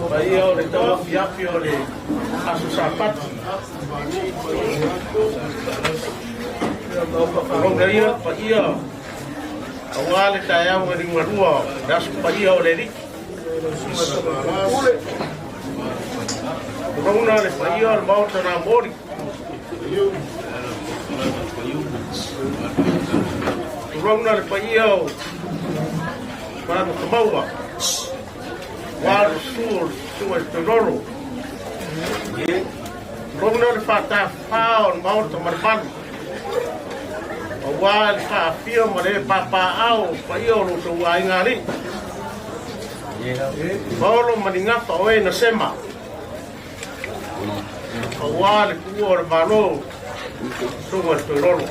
Paia o le tauafiafi o le Aso Sapatu. Tulou ia paia aua le taeao e liugalua le Aso Paia o le Alii. Tulouna le paia o le Maota na Moli. Tulouna le paia o Palota Maua. Ua le susu o le susu e Toilolo. Tulouna le faatafā o le Maota ma le Malu. Aua le faafia ma le papaaao o paia o lo outou aiga alii. Paolo ma Nigafa o e na sema. Aua le tuua o le Malo, susuga i le Toilolo.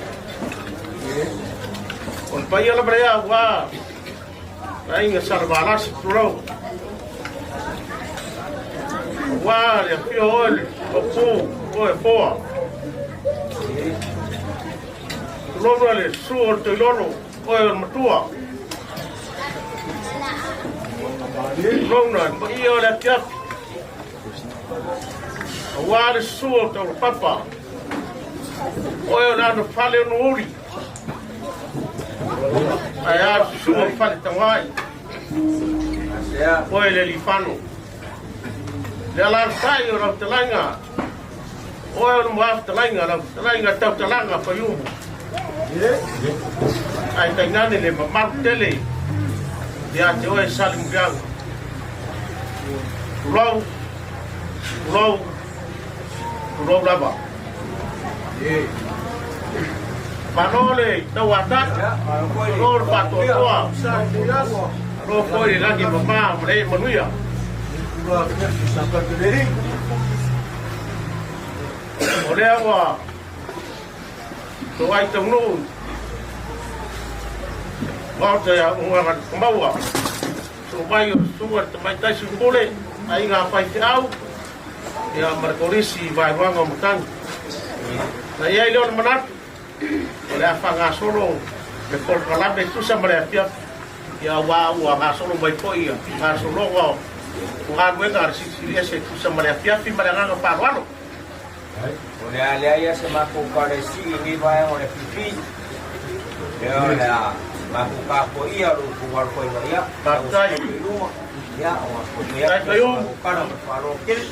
O le paia lava lea aua le aiga Salevalasi, tulou. Aua le afio oe le Mapu, oe Foa. Tulou le susu o le Toilolo, oe o le Matua. Tulou le paia o le afiafi. Aua le susu o Taulapapa, oe o le ano fale o Nuuri. Ae a le susu o Fale Tauai, oe le alifano. Le alaalatai o lau fetalaiga, oe o le muafetalaiga, lau fetalaiga tautalaga Faiumu. Ae tainane le mamalu tele ia te oe Salemuliaga. Tulou, tulou, tulou lava. Malo le tauatai, malo le faatoatoa, malo foi le lagi mama ma le manuia. O lea ua toai taunuu Maota ia Ugaga Maua, so mai o susuga le tamaitai sui pule, aiga faifeau, ia ma le kolisi vaeluaga o matagi. Na i ai lea o le manatu, o le a faagasolo le polokalame tusa ma le afiafi, ia aua ua gasolo mai foi ia gasologa o galuega a le Silisili Ese tusa ma le afiafi ma le agaga faaaloalo. O le a leai se matou kalesi i lenei vaega o le afifi. Ia o le a matou tapuaia lo outou alofaiva ia. Faafetai. I luma. Ia o Faafetai Faiumu. Kala ma le faaaloalo tele.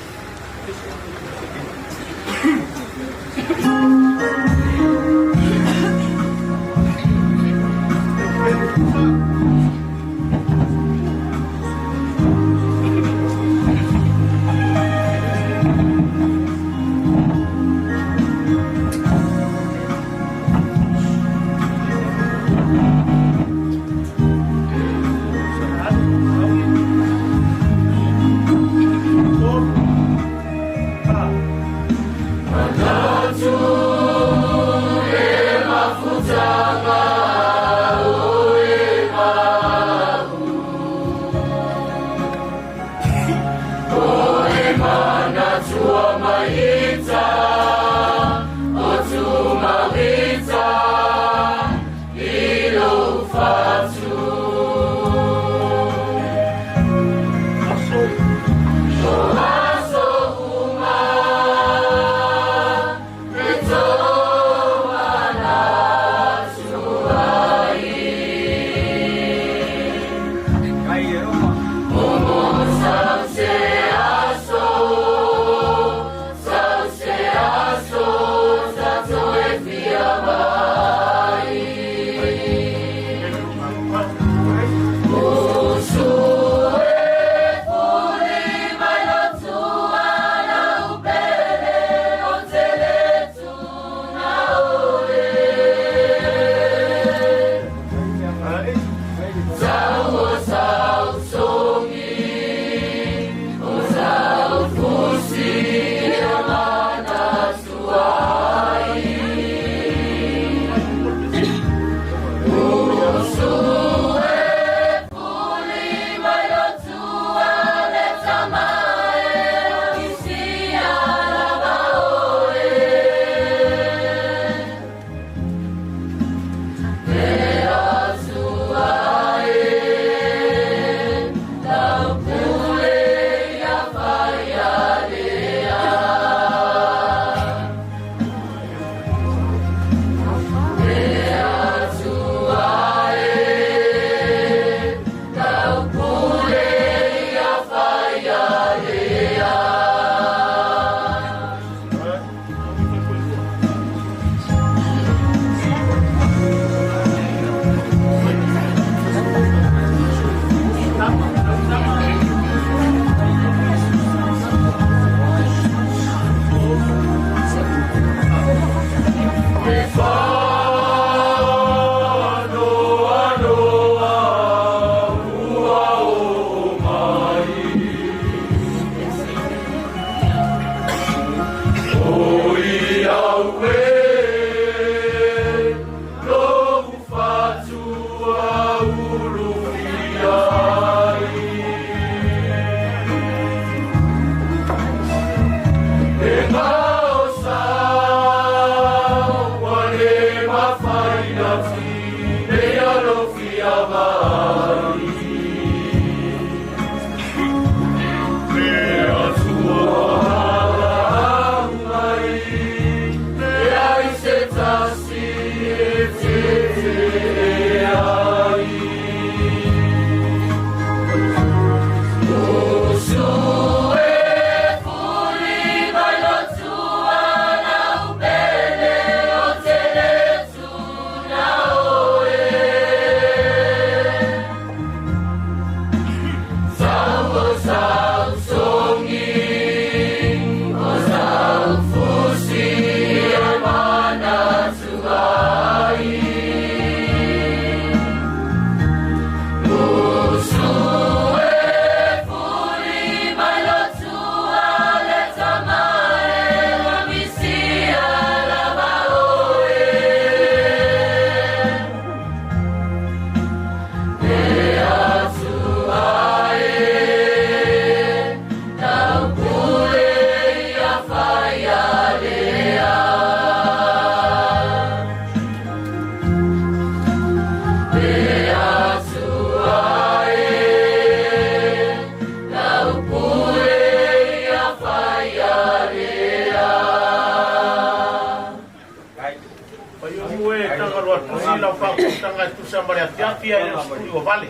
Tusi lau faautautaga e tusa ma le afiafi ae le o se tuliuavale.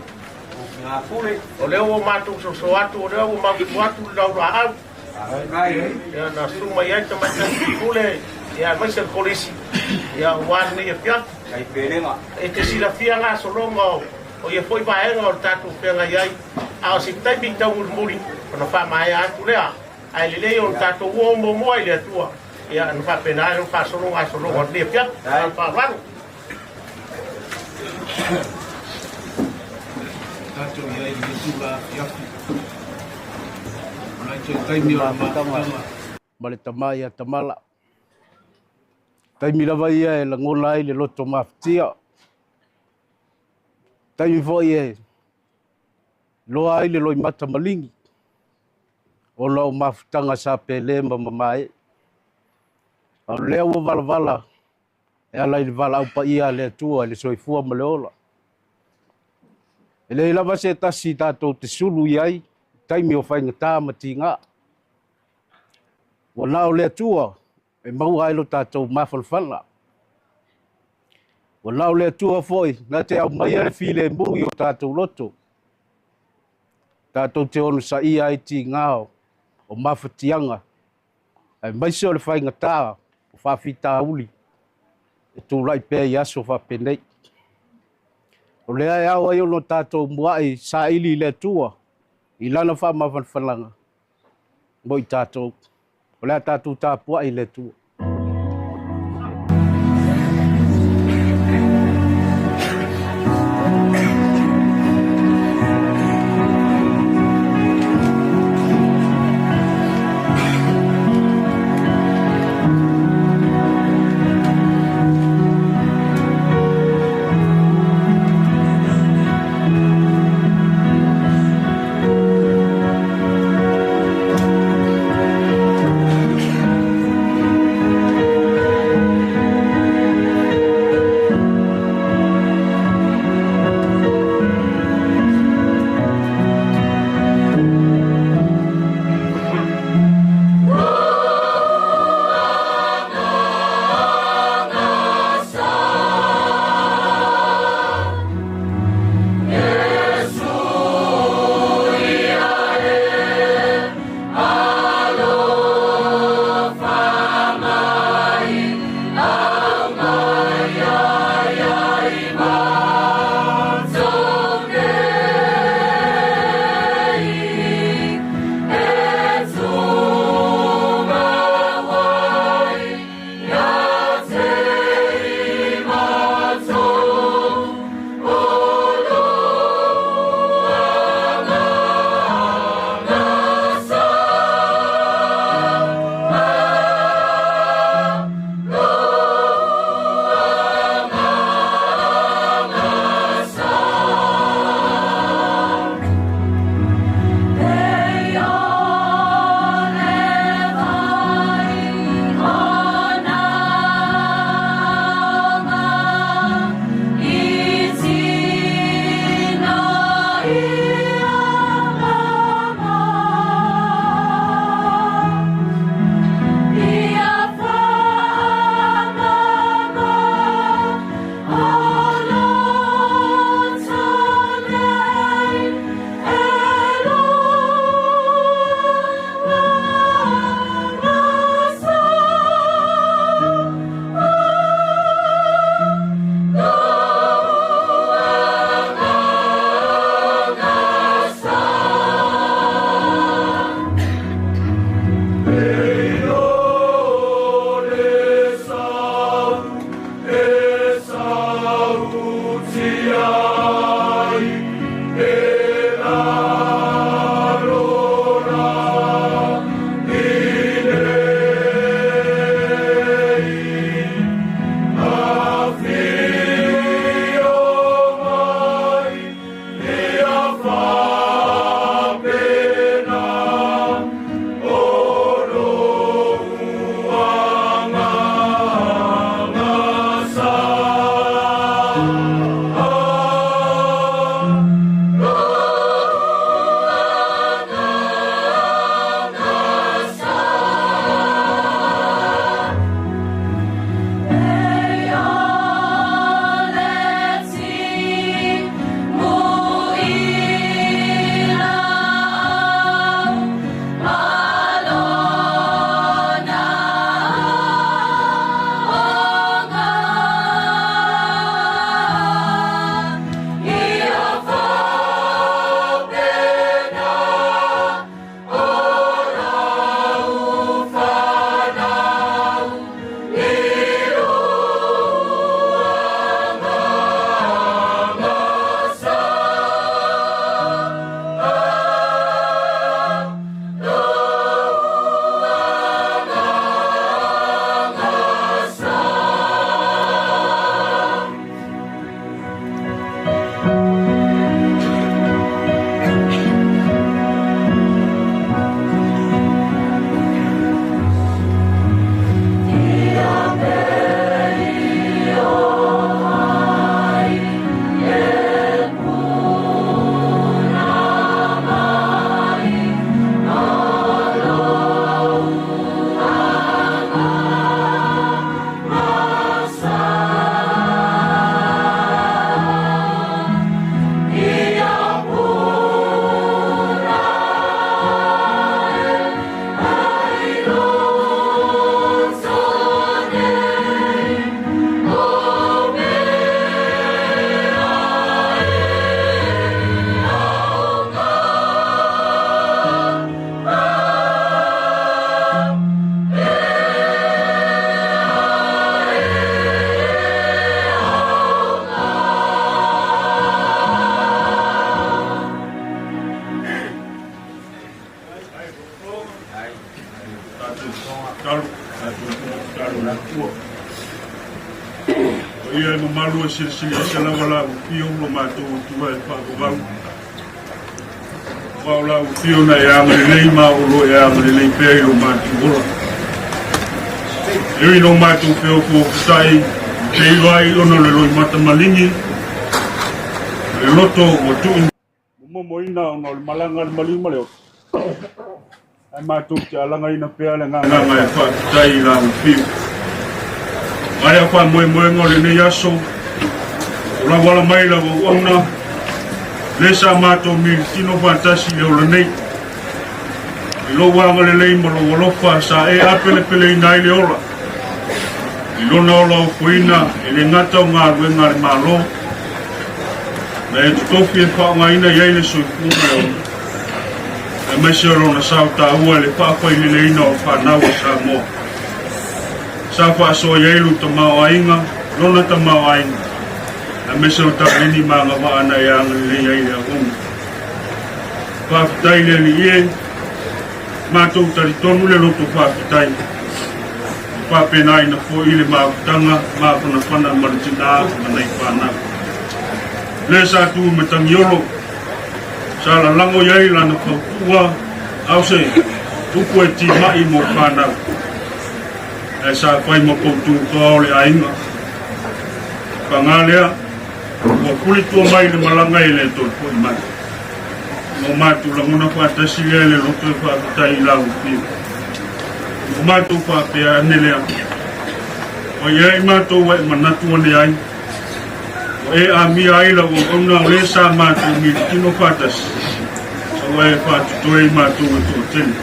O lea ua matou soso atu, o lea ua mautu atu le laulaau, ia na susu mai ai tamaitai faipule, ia aemaise le kolisi, ia aua lenei afiafi. E te silafia gasologa o ia foi vaega o le tatou feagai ai, a o se taimi taumulimuli ona faamaea atu lea. Ae lelei ona tatou o muamua i le Atua, ia ona faapena ai ona faasolo gasologa o lenei afiafi. Ma le faaaloalo. Tatou i ai i lenei tula afiafi. O nai toe taimi o le mafutaga. Ma le tama ia Tamala. Taimi lava ia e lagona ai le loto mafatia. Taimi foi e loa ai le loimata maligi ona o mafutaga sa pele ma mamae. A o lea ua valavala e ala i le valaau paia a le Atua i le soifua ma le ola. E leai lava se tasi tatou te sulu i ai i taimi o faigata ma tiga. Ua na o le Atua e maua ai lo tatou mafanafana. Ua na o le Atua foi na te aumaia le filemu i o tatou loto. Tatou te onosaia ai tiga o mafatiaga aemaise o le faigata o faafitauli e tulai pea i aso faapenei. O lea e ao ai ona tatou muai saili i le Atua i lana faamafanafanaga mo i tatou. O le a tatou tapuai i le Atua. Tatou tatalo, tatou tatalo i le Atua. O ia e mamalu e silisili ese lava la ufio lo matou Atua e faavavau. Aua o la ufio na e agalelei ma o lo e agalelei pea i lo matou ola. E ui lo matou feofoofosai, te iloa ai ona o le loimata maligi, le loto ua tuu momomoina ona o le malaga a le maliu ma le oto, ae matou te alagaina pea le agaga e faafetai i la Fiu. Ae faamoemoega o lenei aso, o lau ala mai lau auauna, le sa matou militino faatasi i le ola nei. I lou agalelei ma lou alofa sa e apelepeleina ai le ola. I lona ola ofoina e le gata o galuega a le Malo, na e totofi e faaaogaina i ai le soifua ma le ola, aemaise o lona sao taua i le faafaileleina o fanau a Samoa. Sa faasoa i ai lou tamaoaiga, lona tamaoaiga, aemaise o taleni ma agavaa na e agalelei ai le auauna. Faafetai le Alii e, matou talitonu le loto faafetai. Ua faapenaina foi le mafutaga mafanafana ma le tinā ma nai fanau. Le sa tu i Matagiolo, sa lalago i ai lana fautuua a o se upu e timai mo fanau. Ae sa fai ma poutu toa o le aiga. Paga lea, ua pulitua mai le malaga e le toe foi mai. O matou lagona faatasi lea i le loto e faafetai i lau Afioga. O matou faapea ane lea, ua i ai matou ua e manatu ane ai, ua e amia ai lau auauna o le sa matou militino faatasi, sa ua e faatotoe i matou e toatele.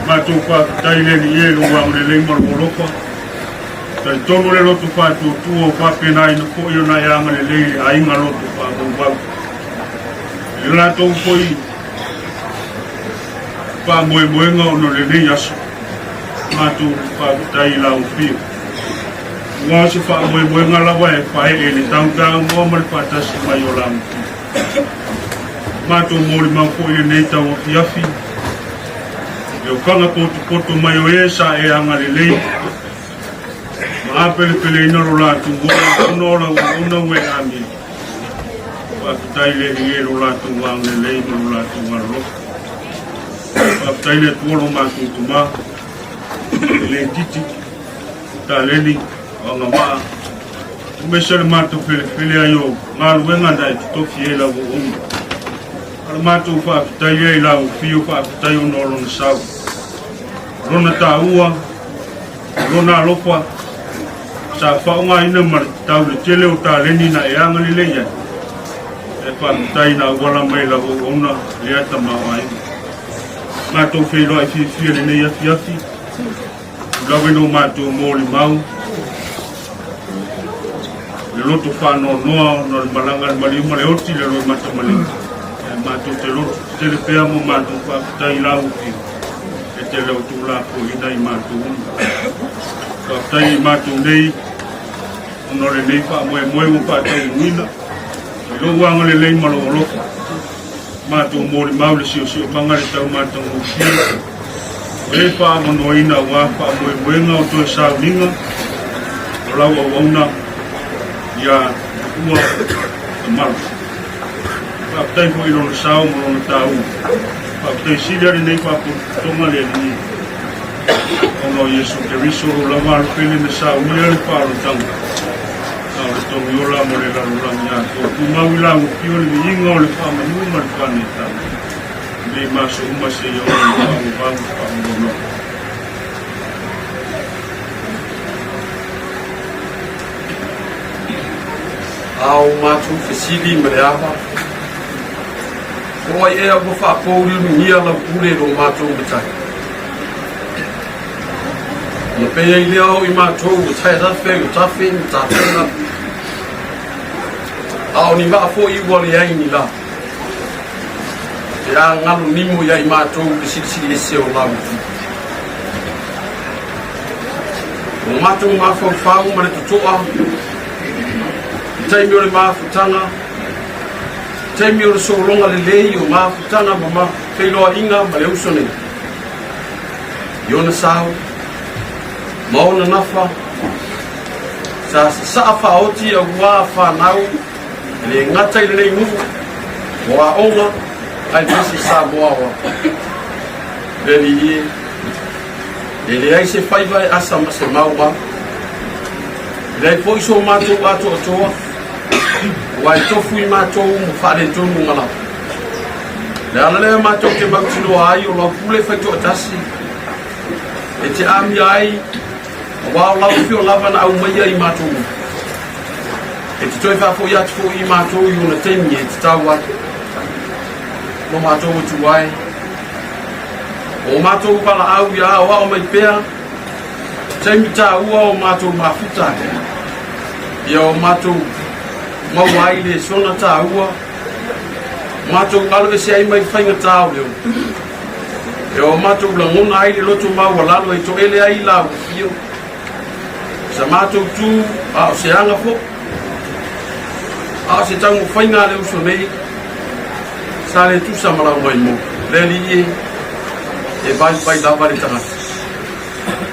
Matou faafetai le Alii e i lou agalelei ma lou alofa, talitonu le loto faatuatua o faapenaina foi ona e agalelei i le aiga loto faavauvau. I le latou foi faamoemoega ona o lenei aso, matou faafetai i lau Afio. Aua o se faamoemoega lava e paee i le tau pe a amoa ma le faatasi mai o Lamutu. Matou molimau foi i lenei tauafiafi, le okaga potopoto mai o e sa e agalelei ma apelepeleina lo latou ola ona o lau auauna ua e amia. Faafetai i le Alii e lo latou agalelei ma lo latou alolofa. Faafetai i le Atua lo matou Tama, e le itiiti, taleni, o agavaa, aemaise le matou felefele ai o galuega na e totofi ai lau auauna. A o le matou faafetai lea i lau afio, faafetai ona o lona sau, o lona taua, o lona alofa, sa faaaogaina ma le tatau le tele o taleni na e agalelei ai, e faafetai na auala mai lau auauna lea tamaoaiga. Matou feiloai fiafia lenei afiafi, Tulaga i lo matou molimau, le loto faanoanoa ona o le malaga a le maliu ma le oti le loimata maliu. Ae matou te loto tetele pea mo matou faafetai i lau Afioga e te le o tuulafoaiina i matou uma. Faafetai i matou nei ona o lenei faamoemoe ua faataunuuina i lou agalelei ma lou alofa. Matou molimau le siosiomaga le tau matagofie o e faaavanoaina aua faamoemoega o toe sauniga o lau auauna ia Tuua Tamalo. Faafetai foi i lona sao ma lona taua. Faafetai sili a lenei faapotopotoga le Alii ona o Iesu Keriso lo lava alofele na saunia le faaolataga a o le togiola mo le lalolagi atoa. Tumau i lau afio le viiga o le faamanu ma le faanetaga i nei ma aso uma seia oo i le faavavau ma faanoanoa. A o matou fesili ma le ava, Po ai ea ua faapouliuligia lau pule i lo matou matai? Ona pei ai lea o i matou ua taerafe o tafe ma tapena, a o ni maa foi ua leai ni la. E agalo nimo ia i matou le silisili ese o lau fi. O matou mafaufau ma le totoa, i taimi o le mafutaga, taimi o le sologa lelei o mafutaga ma feiloaiga ma le uso nei. I ona sao ma ona nafa, sa sasaa faaoti auā whanau e le gata i lenei nuu o aoga aemaise Samoa aoao. Le Alii e, e leai se faiva e asa ma se maumau. E leai foi so matou atoatoa, aua e tofu i matou ma faaletonu ma lava. Le ala lea matou te mautinoa ai o lau pule faitoatasi e te amia ai, aua o lau afio lava na aumaia i matou uma. E te toe faafoi atu foi i matou i ona taimi e tatau ai. Lo matou atu ai, o matou valaau ia aoao mai pea, taimi tāua o matou mafuta ai, ia o matou maua ai le sona tāua, matou alo ese ai mai faigata o le ola. E o matou lagona ai le loto maualalo e toele ai lau afio. Sa matou tu a o se aga fo. A o se taumafaiga a le uso nei, sa le tusa ma lau maimoa. Le Alii e, e vaivai lava le tagata.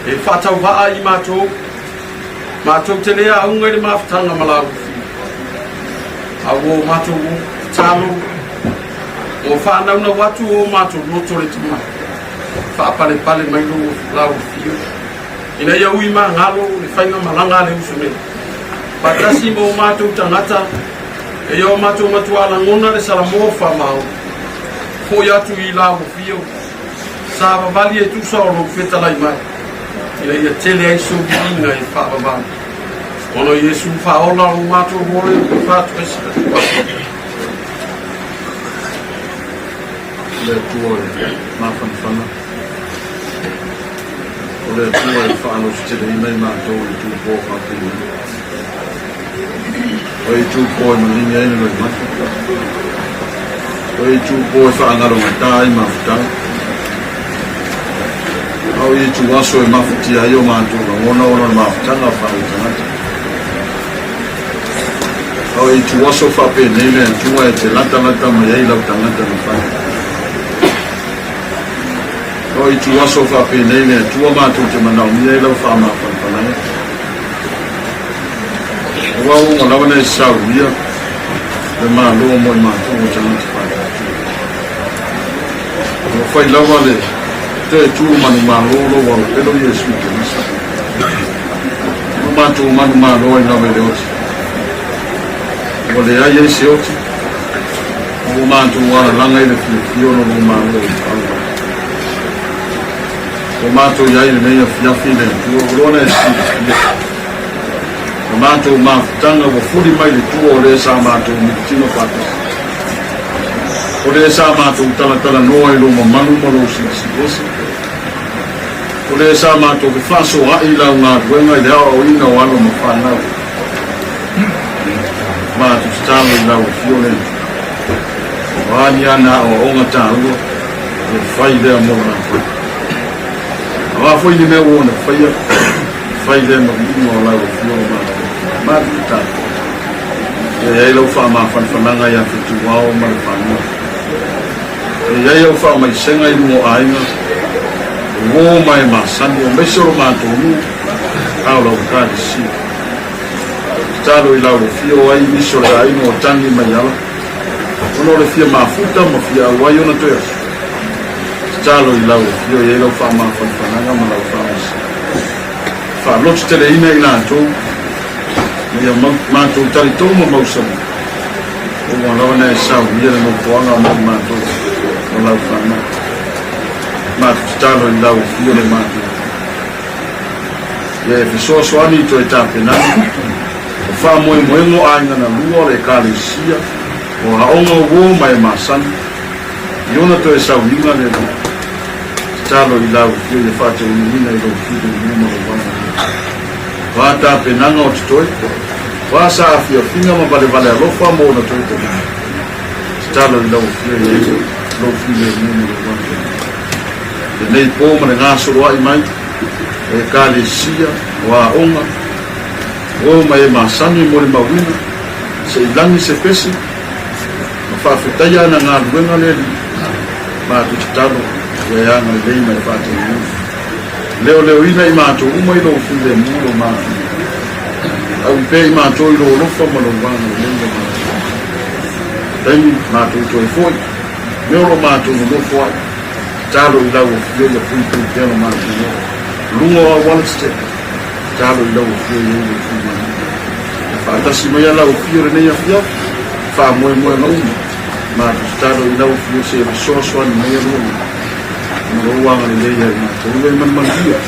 E faatauvaa i matou, matou te le auga i le mafutaga ma lau afio. A ua o matou tatalo, ua faanaunau atu o matou loto le Tama, faapalepale mai lou lau afio, ina ia ui magalo le faiga malaga a le uso nei. Faatasi ma o matou tagata, e ia o matou matuā lagona le Salamoa faamao, foi atu i lau afio, savavali e tusa o lou fetalai mai, ina ia tele ai sou viiga e faavavau. Ona o Iesu faaola o matou mole o faatuese. Le Atua e mafanafana, o le Atua e faalototeleina i matou i itupo faapenei. O e itupo e maligi ai le loimata, o e itupo e faagalogata ai mafutaga, a o ituaso e mafatia ai o matou lagona ona o le mafutaga faaletagata. A o ituaso faapenei le Atua e te latalata mai ai lau tagata na fai. A o ituaso faapenei le Atua matou te manaomia ai lau faamafanafanaga. Aua ua uma lava ona e saunia le Malo mo i matou o tagata faatuatua. Ua fai lava le toe tu manumalo lou alopelo Iesu Keriso. Ua matou manumalo ai lava i le oti. Ua leai ai se oti, ua matou alalaga i le fiafia ona o lou malo i le Ua matou i ai i lenei afiafi i le Atua, ua loa na e silafia. Na matou mafutaga ua fuli mai le tua o le sa matou militino faatasi. O le sa matou talatalanoa i lou mamalu ma lou silisili ese. O le sa matou fefaasoaai i lau galuega i le aoaoina o alo ma fanau. Matou tatalo i lau afio le Atua. O a ni ana aoaoga taua, e fai lea mo latou. O a foi ni mea ua ona faia, fai lea ma viiga o lau afioga matou. Matou tatalo. Ia i ai lau faamafanafanaga ia Fetuao ma le fanau. Ia i ai au faamaisega i luga o aiga, o uo ma e masani, aemaise o lo matou nuu, a o lau Ekalesia. Tatalo i lau afio ai nisi o le aiga o Tagi mai ala, ona o le fia mafuta ma fia auai ona toe aso. Tatalo i lau afio i ai lau faamafanafanaga ma lau faamasino. Faalototeleina i latou, ma ia matou talitonu ma mausali, ua lava na e saunia le nofoaga mo i matou o lau fanau. Matou tatalo i lau afio le matou. Ia e fesoasoani i toe tapenaga o faamoemoega o aiga na lua o le Ekalesia o aoga uo ma e masani i ona toe sauniga le lua. Tatalo i lau afio ia faataunuuina i lou filemu ma lou agalelei. O a tapenaga o totoe, o a saafiafiga ma valevale alofa mo ona toe taunuuga. Tatalo i lau afio ia i lou filemu ma lou agalelei. Lenei po ma le gasoloai mai o Ekalesia, o aoga, o ma e masani e molimauina, se i lagi se pese, ma faafetaia ana galuega le Alii, matou tatalo ia e agalelei ma e faataunuuina. Leoleoina i matou uma i lou filemu lo matou. Aui pea i matou i lou alofa ma lou agalelei lo matou. Taimi matou toe foi, mea o lo matou nonofo ai, Tatalo i lau afio ia puipui pea lo matou ola. Luga o auala tetele, tatalo i lau afio i ai lou filemu. Ia faatasi mai a lau afio lenei afiafi, faamoemoega uma, matou tatalo i lau afio se e fesoasoani mai a lua ma lou agalelei ia i matou ia e manumanuia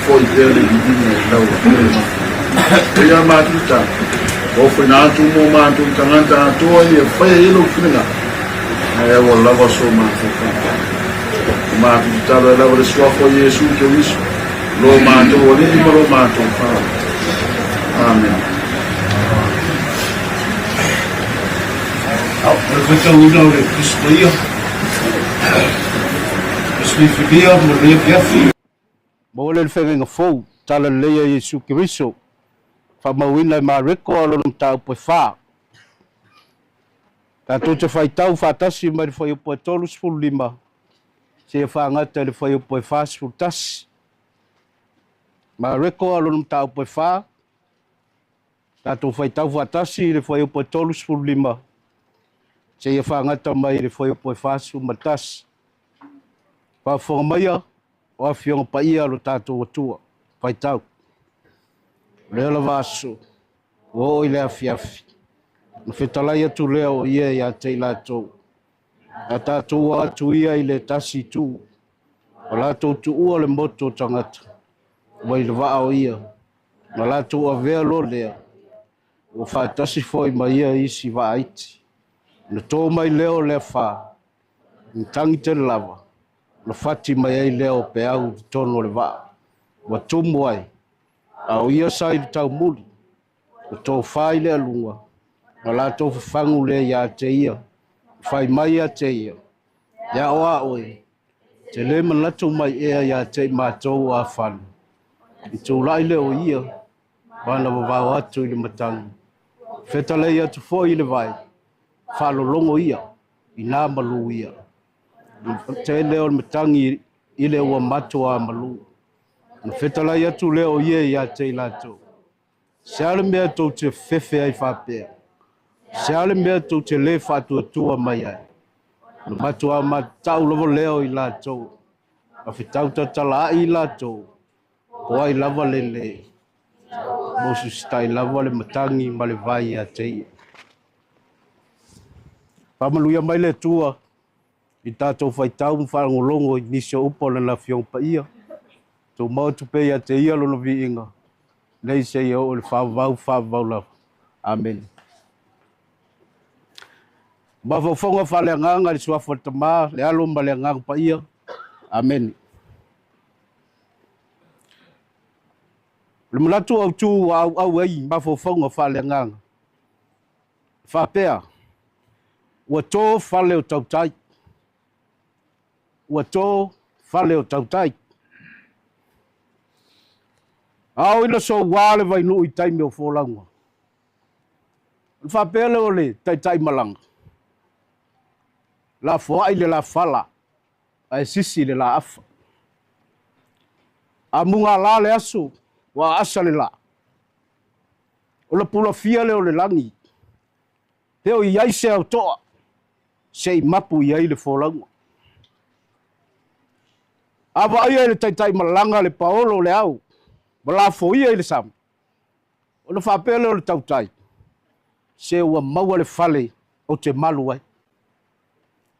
foi pea le viiga i lau afio le matou. Ia matou tatalo, ofoina atu mo matou tagata atoa ia faia i ai lou finagalo. Ae ua lava so matou faatali. O matou tatalo e lava le suafa o Iesu Keriso, lo matou Alii ma lo matou Faaola. Amene. O le faitauina o le Tusi Paia, Tusi Filifilia mo lenei afiafi. Maua lea le feagaiga fou, Tala Lelei a Iesu Keriso, faamauina e Mareko a lona mataupu e fa. Tatou te faitau faatasi mai le fuaiupu e 35 seia faagata i le fuaiupu e 41. Mareko a lona mataupu e fa, tatou faitau faatasi i le fuaiupu e 35 seia faagata mai i le fuaiupu e 41. Faafofoga maia o Afioga Paia a lo tatou Atua. Faitau. O lea lava aso Ua oo i le afiafi, ona fetalai atu lea o ia ia te i latou, A tatou o atu ia i le tasi itu, ua latou tuua le motu o tagata, ua i le vaa o ia, na latou avea loa lea, ua faatasi foi ma ia isi vaa iti. Ona to mai lea o le afa, na tagi tele lava, ona fati mai ai lea o peau i totonu o le vaa, ua tumu ai, A o ia sa i le taumuli, ua tofa i le aluga, na latou fafagu lea ia te ia, fai mai ia te ia, Ia o a oe, te le manatu mai ea ia te i matou o afanu. I tulai lea o ia, ma na vavao atu i le matagi, Fetalai atu foi i le vai, faalologo ia, ina malū ia. Ona tele o le matagi i le ua matua malū. Ona fetalai atu lea o ia ia te i latou, Se a le mea tou te fefe ai faapea? Se a le mea tou te lē faatuatua mai ai? Ona matuā matatau lava lea o i latou, ma fetau tatalaai i latou, po ai lava le lē mosusitai lava le matagi ma le vai ia te ia. Faamanuia mai le Atua i tatou faitau ma faalogologo i nisi o upu o Lana Afioga Paia. Tumau atu pea ia te Ia Lona viiga, nei seia oo i le faavavau faavavau lava. Amene. Mafaufauga faaleagaga i le suafa o le Tama, le Alo ma le Agaga Paia. Amene. O le manatu autu ua auau ai mafaufauga faaleagaga, faapea, ua to fale o tautai. Ua to fale o tautai. Ao ina soua le vainuu i taimi o folauga. Ona faapea lea o le taitai malaga, lafoai le lafala ae sisi le laafa. A mugala le aso, ua aasa le la. Ona pulafia lea o le lagi, pe o i ai se aotoa se i mapu i ai le folauga. A vaaia e le taitai malaga le paolo o le ao ma lafoia i le sami, ona faapea lea o le tautai, se ua maua le fale ou te malu ai.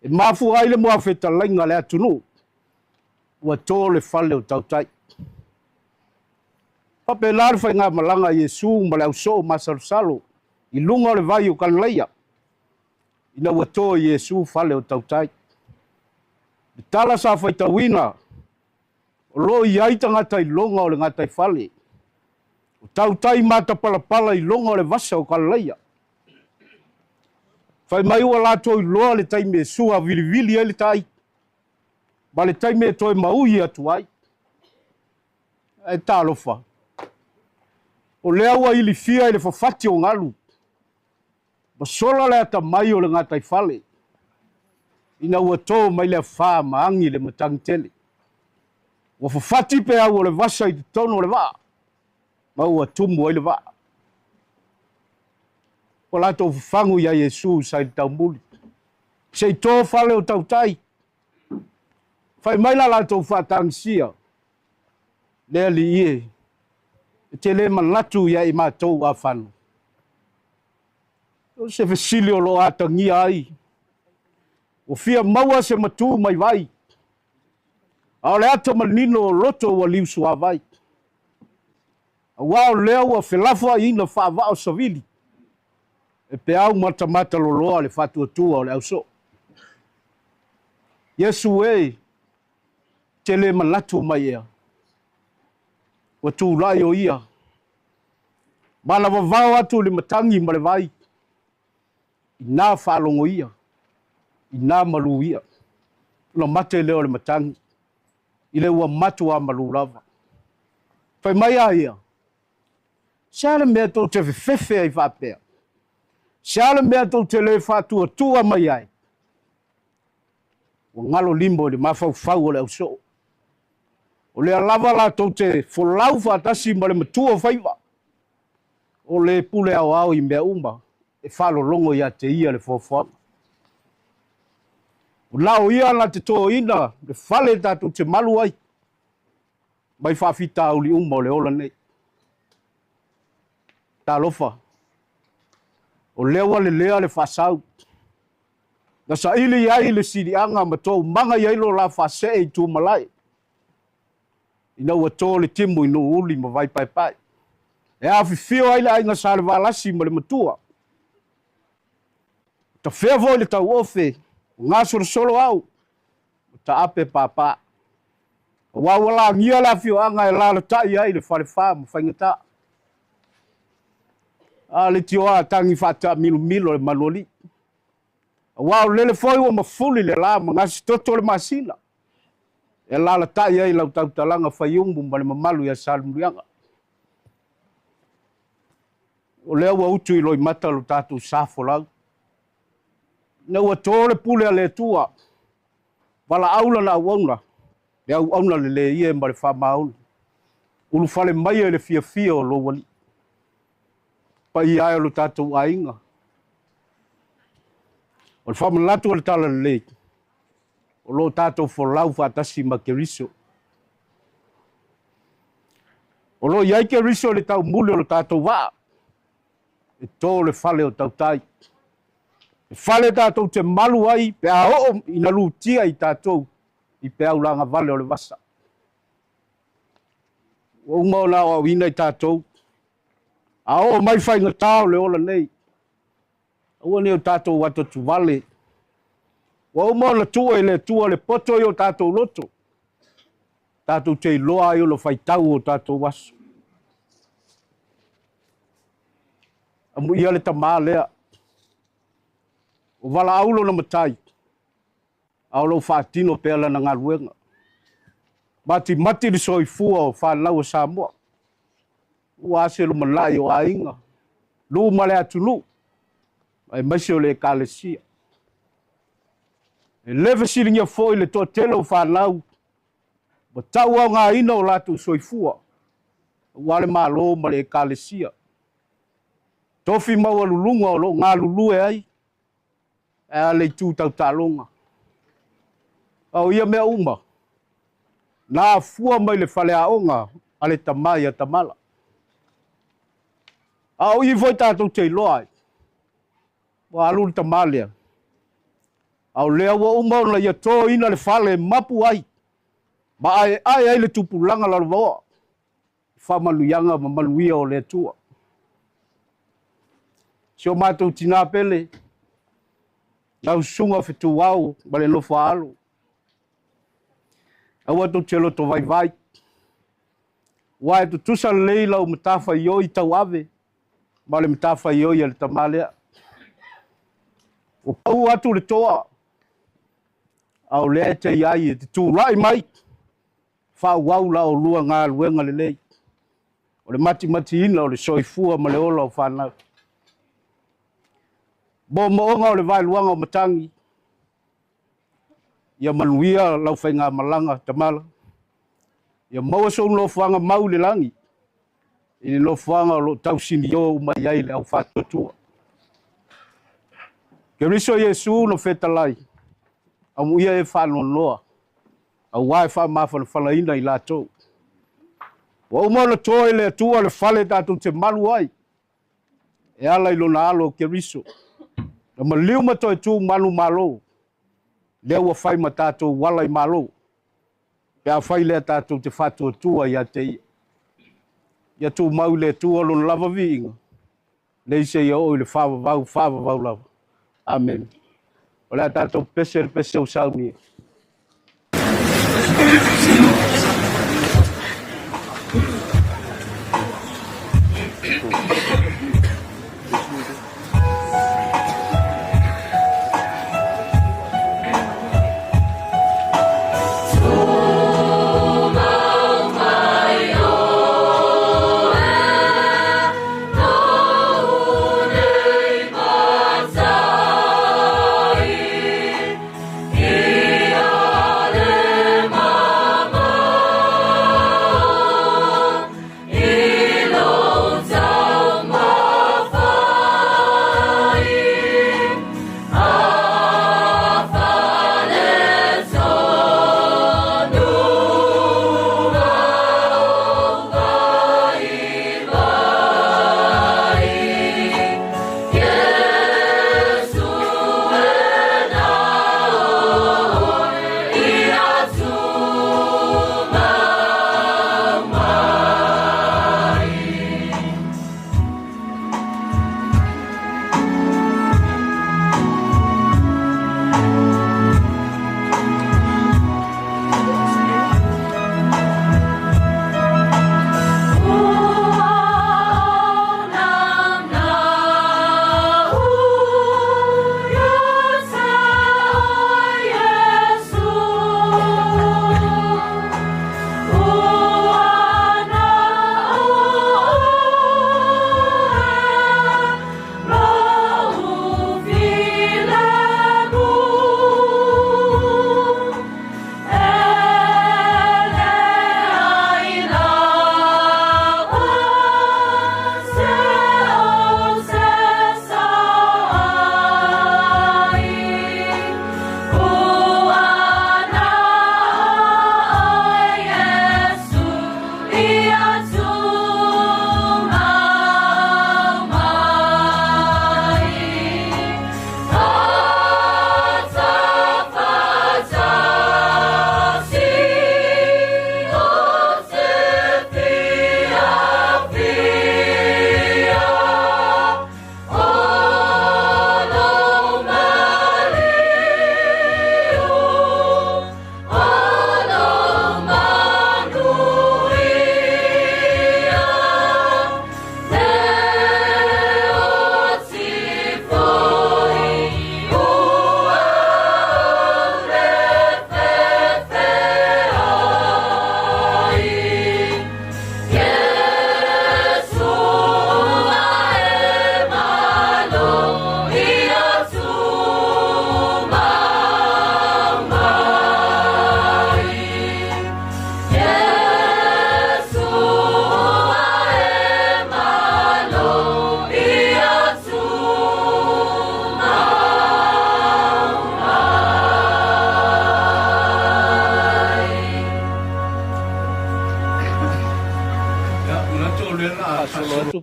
E mafua ai le muafetalaiga a le atunuu, ua to le fale o tautai. Faapena le faigamalaga a Iesu ma le ausoo masalosalo i luga o le vai o Galilaia, ina ua to e Iesu fale o tautai. Le tala sa faitauina, o lo o i ai tagata i loga o le gataifale, o tautai matapalapala i loga o le vasa o Galilaia. Fai mai ua latou iloa le taimi e sua vilivili ai le tai, ma le taimi e toe maui atu ai. Ae talofa, o lea ua ilifia i le fafati o galu, ma sola le atamai o le gataifale, ina ua to mai le afa ma agi le matagi tele. Ua fafati peau o le vasa i totonu o le vaa, ma ua tumu ai le vaa. Ua latou fafagu iā Iesu sa i le taumuli, se i to fale o tautai. Fai mai la latou faatagisia, Le Alii e, e te le manatu ia i matou afanu. O se fesili o lo o atagia ai, ua fia maua se matū mai vai, a o le ata manino o loto ua liusuavai. Aua o lea ua felafoaiina faavaa o savili, e peau matamata loloa le faatuatua o le ausoo. Iesu e, te le manatu mai ea, ua tulai o ia, ma na vavao atu i le matagi ma le vai, ina faalogo ia, ina malū ia, ona mate lea o le matagi, i le ua matuā malū lava. Fai mai a ia, Se a le mea tou te fefefe ai faapea? Se a le mea tou te le faatuatua mai ai? Ua galo limo i le mafaufau o le ausoo. O lea lava latou te folau faatasi ma le matua o faiva, o le pule aoao i mea uma, e faalologo ia te ia le foafoaga. O na o ia na te toina le fale tatou te malu ai, mai faafitauli uma o le ola nei. Talofa, o lea ua lelea le faasau. Na saili i ai le siliaga ma toumaga i ai lo la faasee i Tumalae, ina ua to le timu i Nuuuli ma Vaipaepae. E afifio ai le aiga Salevalasi ma le matua. Tafea foi le tauofe, o gasolosolo au, o taape pāpā. Aua ua lagia le afioaga e lalatai ai le falefa ma faigata. A le tioa tagi faataamilomilo le manualii. Aua o lele foi ua mafuli le la ma gasitoto le masina e lalatai ai lau tautalaga faiumu ma le mamalu ia Salemuliaga. O lea ua utu i loimata lo tatou sa folau. Ina ua to le pule a le Atua, valaau lana auauna, le auauna lelei e ma le faamaoni. Ulufale mai e le fiafia o lou alii. Paia e o lo tatou aiga. O le faamanatu o le Talalelei, o lo o tatou folau faatasi ma Keriso. O lo o i ai Keriso i le taumuli o lo tatou vaa, e to le fale o tautai. E fale tatou te malu ai pe a oo ina lutia i tatou i peau lagavale o le vasa. Ua uma ona aoaoina i tatou, a oo mai faigata o le ola nei, Aua ne i o tatou atuatuvale. Ua uma ona tuu e le Atua le poto i o tatou loto, tatou te iloa ai ona faitau o tatou aso. Amuia le tama lea, o valaau lona matai, a o lo o faatino pea lana galuega. Matimati le soifua o fanau a Samoa. Ua ase lumanai o aiga, lu ma le atunuu, aemaise o le Ekalesia. E le fesiligia foi le toatele o fanau ua tauaogaina o latou soifua aua le Malo ma le Ekalesia. Tofi maualuluga o lo o galulue ai ae a le itu tau taaloga. A o ia mea uma, na afua mai le faleaoga a le tama ia Tamala. A o i foi tatou te iloa ai, ua alu le tama lea, a o lea ua uma ona ia toina le fale e mapu ai ma aeae ai le tupulaga lalovaoa i faamanuiaga ma manuia o le Atua. Si o matou tinā pele, lau susuga Fetuao ma le nofo a alo, aua tou te loto vaivai, aua e tutusa lelei lau matafaioi tauave ma le matafaioi a le tama lea. Ua pau atu le toa, a o lea e te i ai e te tulai mai, faaauau la oulua galuega lelei o le matimatiina o le soifua ma le ola o fanau. Moomooga o le vaeluaga o matagi, ia manuia lau faigamalaga Tamala, ia maua sou nofoaga mau i le lagi, i le nofoaga o lo o tausinio uma i ai le au faatuatua. Keriso Iesu na fetalai, amuia e faanoanoa, aua e faamafanafanaina i latou. Ua uma ona toa e le Atua le fale tatou te malu ai, e ala i lona alo o Keriso, na maliu ma toe tu manumalo, lea ua fai ma tatou ala i malo, pe afai lea tatou te faatuatua ia te ia. Ia tumau i le Atua lona lava viiga, Nei seia oo i le faavavau, faavavau lava. Amene. O le a tatou pese le pese o saunia.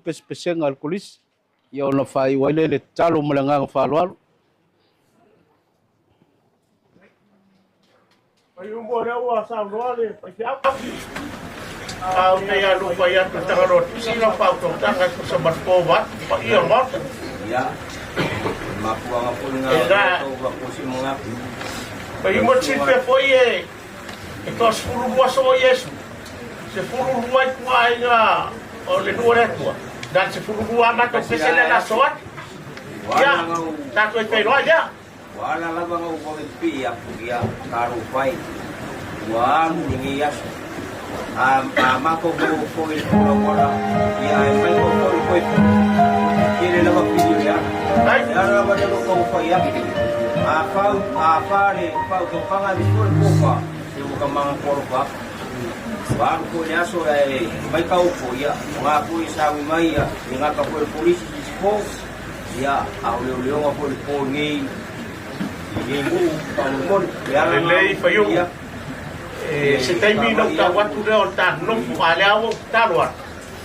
pesepesega a le Kolisi, ia ona faaiu ai lea i le tatalo ma le agaga faaaloalo. Faiumu lea ua saunoa le faifeau. A o te alu fai atu i Tagaloa Tusi lau faautautaga e tusa ma le pova atu i paia o le Maota. Ia, o le mafuaaga foi lena E o na, lea ua kosi manatu. Faiumu te silafia foi e e toa-12 aso o Iesu, 12 ituaiga o le nuu o le Atua, na o le 12 lava matou pese lea na aso atu. Ia, tatou e feiloai lea. Ua ala lava na ou vave pipii atu ia talofa e, ua alu lenei aso. A, a matou maua foi i le tulaga ia ae mai tou foi le toe foi. Tele lava pili o le ala. Le ala lava lea o lo o taumafai atu. A fau, a fa le faautautaga aemaise foi le tofa, se ua ta manatu alofa atu. Ua alu foi le aso ae matau foi, ia, o na foi e sauni mai ia, e le gata foi o le polisi i se po, Ia, a o leoleoga foi le po nei i lenei nuu, faamolemole, le ala lena Lelei o Faiumu, ia, e se e taimi na ou faamaia tau atu. atu lea o le ta nofo, a o lea ua ou tatalo atu,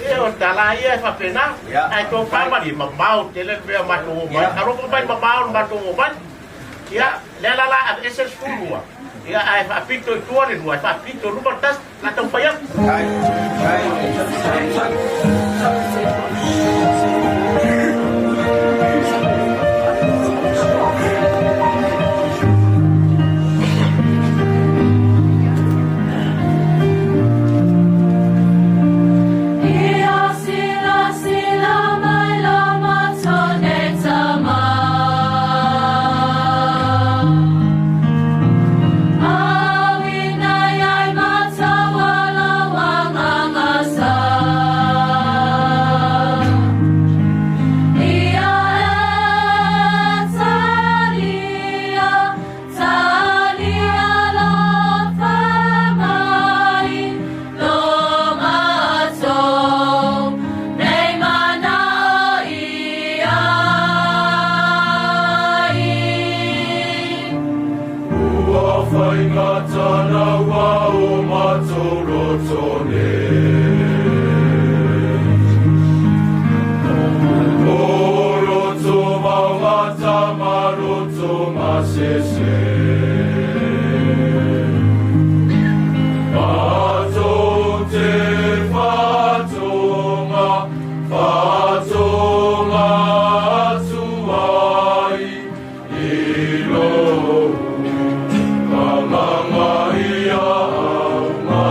e o le tala ia e faapena, Ia, ae tofa faafetai. malie, mamao tele le mea matou o mai, Ia, alofa mai mamao le matou o mai. Ia, lea la la aveese le 12, ia ae faapito i tua le lua, ae faapito i luma le tasi, o le a taumafai atu. faafetai, faafetai. Ia sila sila mai lo matone tama. Awina iai matawala wangangasa. Ia e talia, talia lo whamai, lo matou, nei manao i ai. Ua faigata naua o matou loto nei. O loto maumata ma loto masese. Matou te whatonga, whatonga atu ai i lou kamanga ia auma.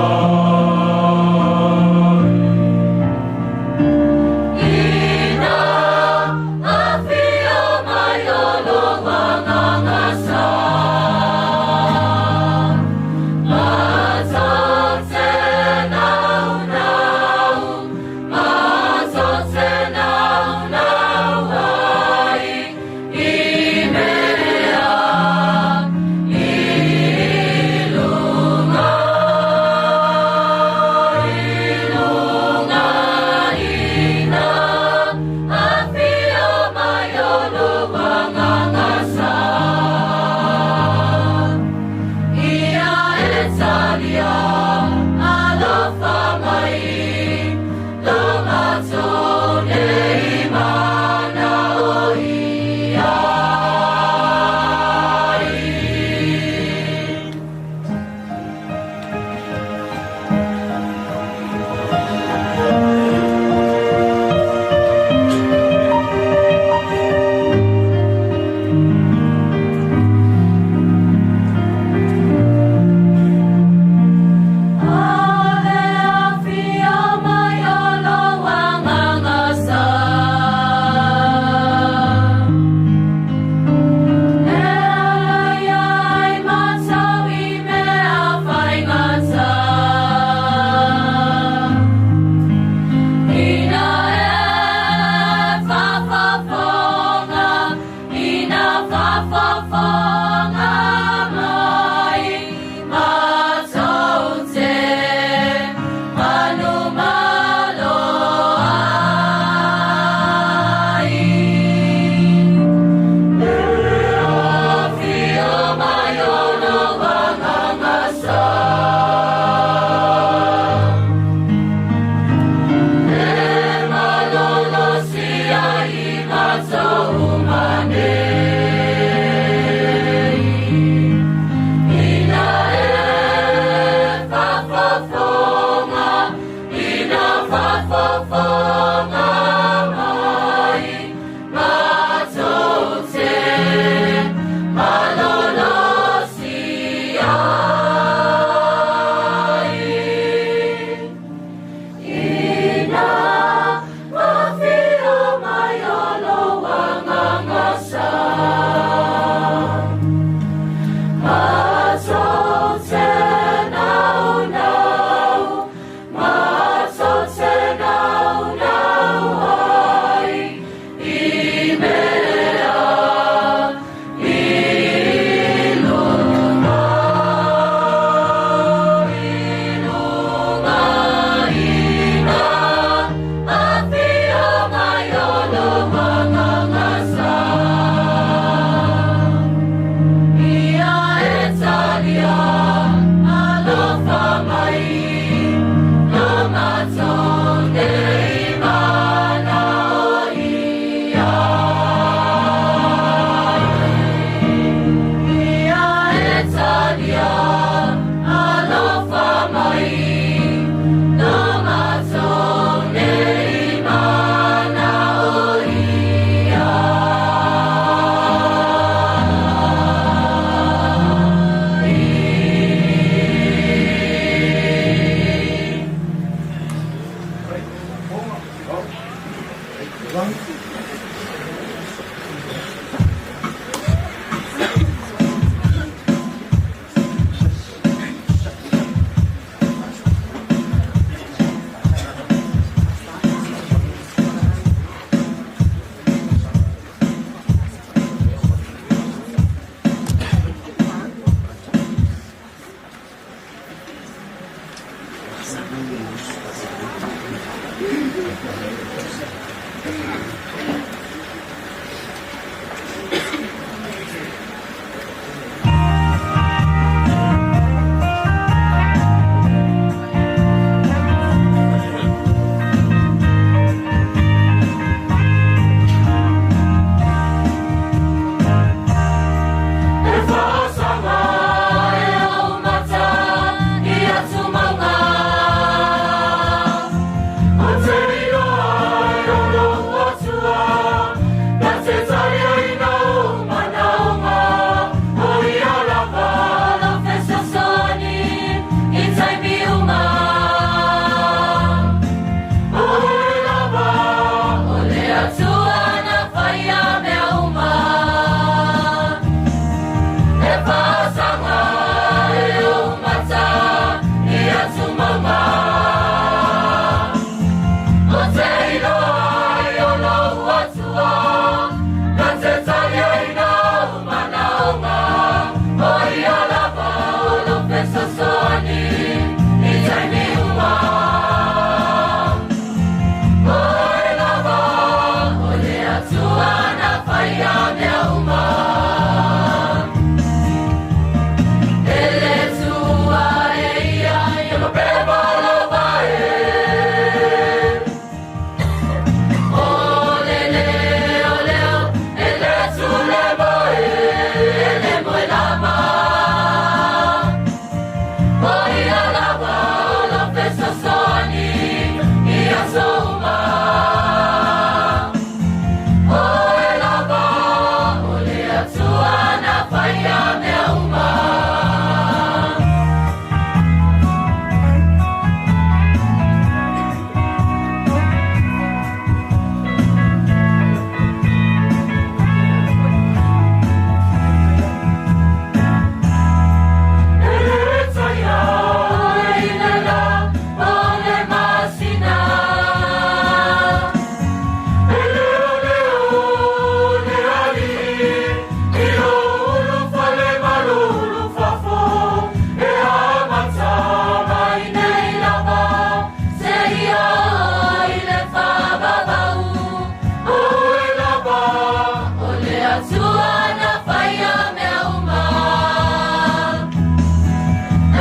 Atua na faia mea uma.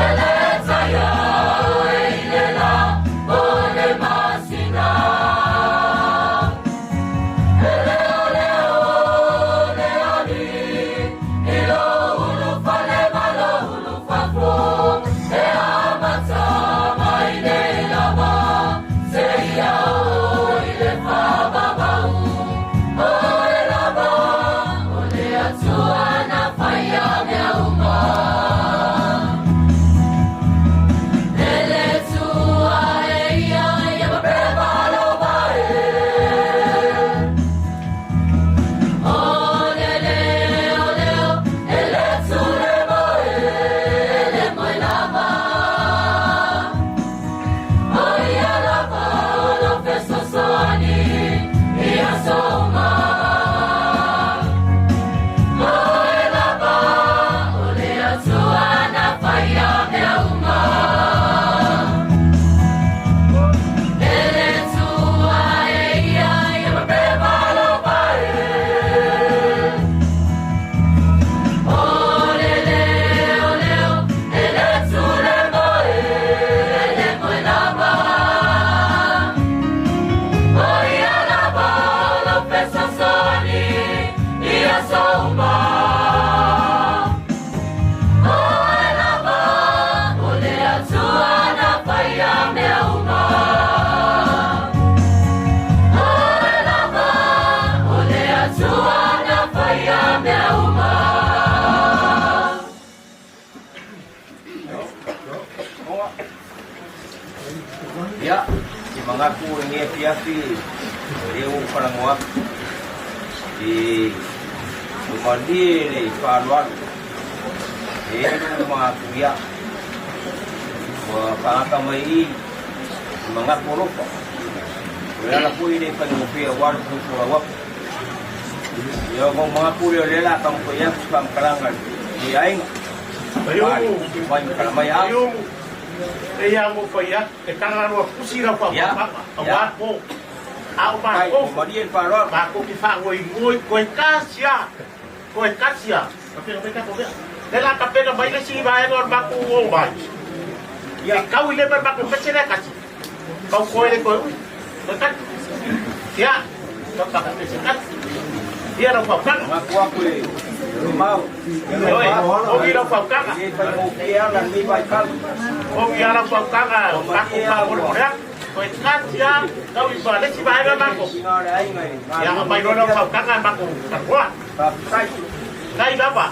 E le taiao e i le la po o le masina. E leoleo le alii i lou ulufale ma lou ulufafo, e amata mai nei lava seia oo i le faavavau. O Oe lava o le Atua na faia mea uma. E le tua e ia ia ma pe e. O le leo leo e le tule moe e le moe lava. O ia lava o lou fesoasoani i aso uma. O Oe lava o le Atua na faia mea uma. E le tua e ia ia ma pe e. O le leo leo e le tule moe e le moe lava. O ia lava o lou fesoasoani i aso uma. O Oe lava o le Atua na faia mea uma. O Oe lava o le Atua na faia mea uma. Ia, te manatu o lenei afiafi lea ua ou falagoa atu i ua malie le faaaloalo e elu ma atu ia ua faagata mai i i manatu alofa. O le ala foi le faigofie aua le folau atu. Ia ona ou manatu lea o lea o le a taumafai atu se faamatalaga i lenei aiga. Mai matala mai au. Eia mo fai atu e tagaloa pusi lau faapapaga aua po a o matou matou te faagoigoi koe kasi a koe kasi a le la tapena mai le isi vaega o le matou o mai e kau i le mai matou pese lea kasi kau koe le koe ui koe kasi ia kau matou pese kasi ia lau faukaga Matou aku e mau. Oi, ogi lau faukaga. E faigofie ala lenei vaitau. Ogi ala faukaga matou faamolemole atu. Koe kasi a kau i le isi vaega matou. Ia aumai loa lau faukaga matou talanoa. Faafetai. Tai lava.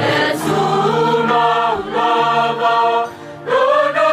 E tu mau lava, lona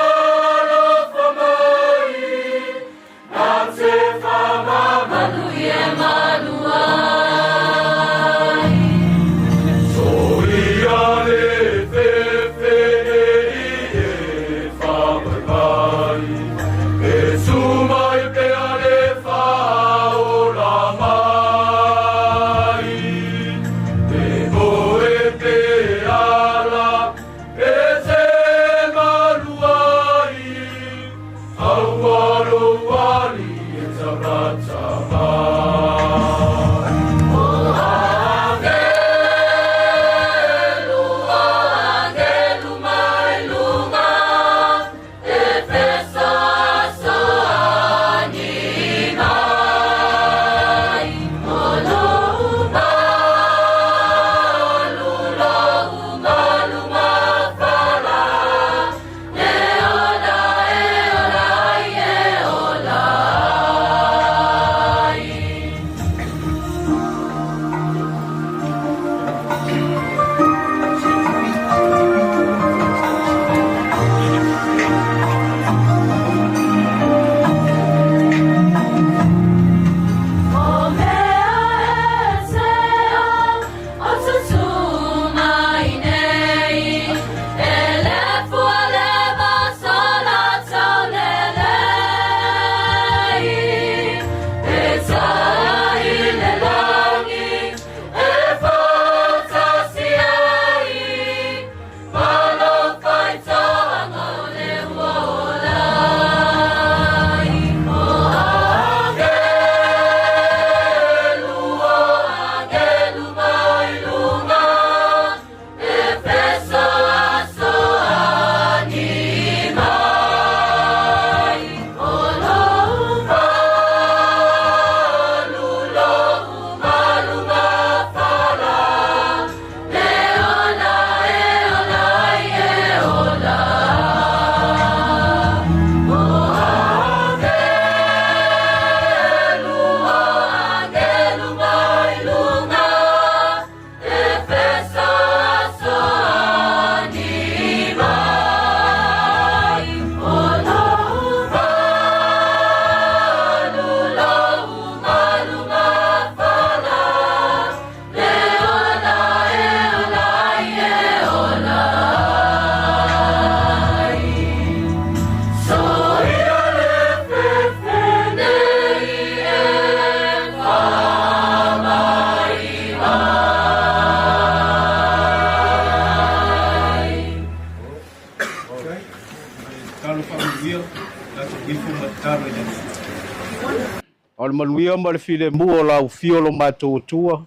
A o le manuia ma le filemu o la Ufio o lo matou Atua,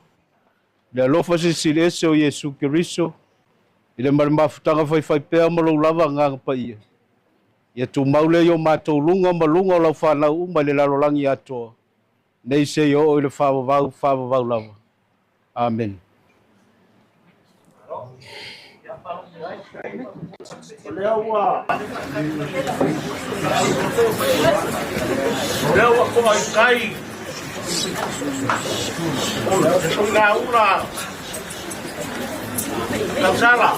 le alofa silisili ese o Iesu Keriso, i le ma le mafutaga faifaipea ma lou lava Agaga Paia, ia tumau lea i o matou luga ma luga o lau fanau uma i le lalolagi atoa, nei seia oo i le faavavau faavavau lava. Amene. O lea ua O lea ua toa i tai o le tuigaula tausala.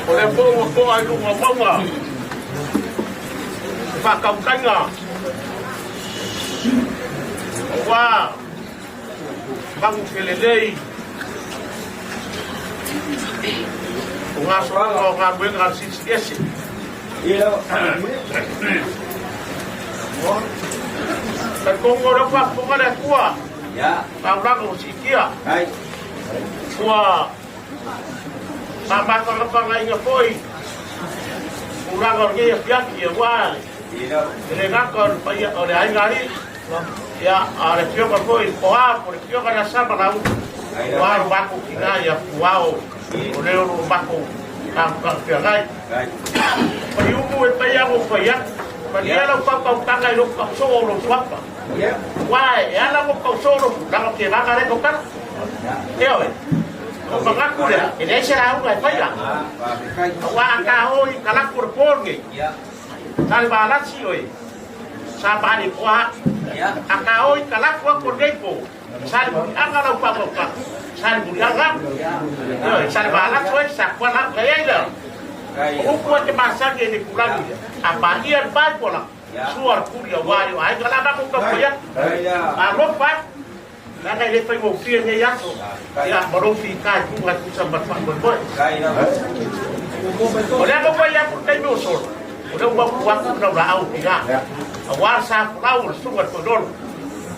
O lea foi ua toa i luga o mauga le faatautaiga aua magu felelei o gasologa o galuega a le Silisili Ese. Talitonu o lea ua faafofoga le Atua, taulaga ua siitia, ua faamafanafanaina foi tulaga o lenei afiafi aua e le gata o le paia o le aiga alii, ia, a o le afioga foi i le Toa po o le afioga ia Samalaulu, aua lo matou tina ia Puao, o le o lo matou talafeagai. Paliumu e paia ua fai atu, malie lau pautautaga i lou tausoo o lou suafa. Aua e ala lou tausoo o lou leaga o te vaga lea tautala. Ioe, o manatu lea, e leai se lauga e faia. Aua a ta o i kalapu o le po lenei, sa le valasi oe, sa malie koa atu. A ta o i kalapu atu o lenei po, sa le muliaga lau faamautaga, sa le muliaga atu. Ioe, sa le valasi oe, sa kuala atu. E ai lea, o upu e te masani e le tulaga ia, a paia le paepae, sua le puli aua i o aiga la matou taumafai atu. Alofa atu. Leaga e le faigofie lenei aso, ia, ma lou fita e tuga e tusa ma le faamoemoe. O lea ua fai atu le taimi ua sola, o lea ua tu atu le laulaau o tina, aua le sa folau o le susuga i le Toilolo,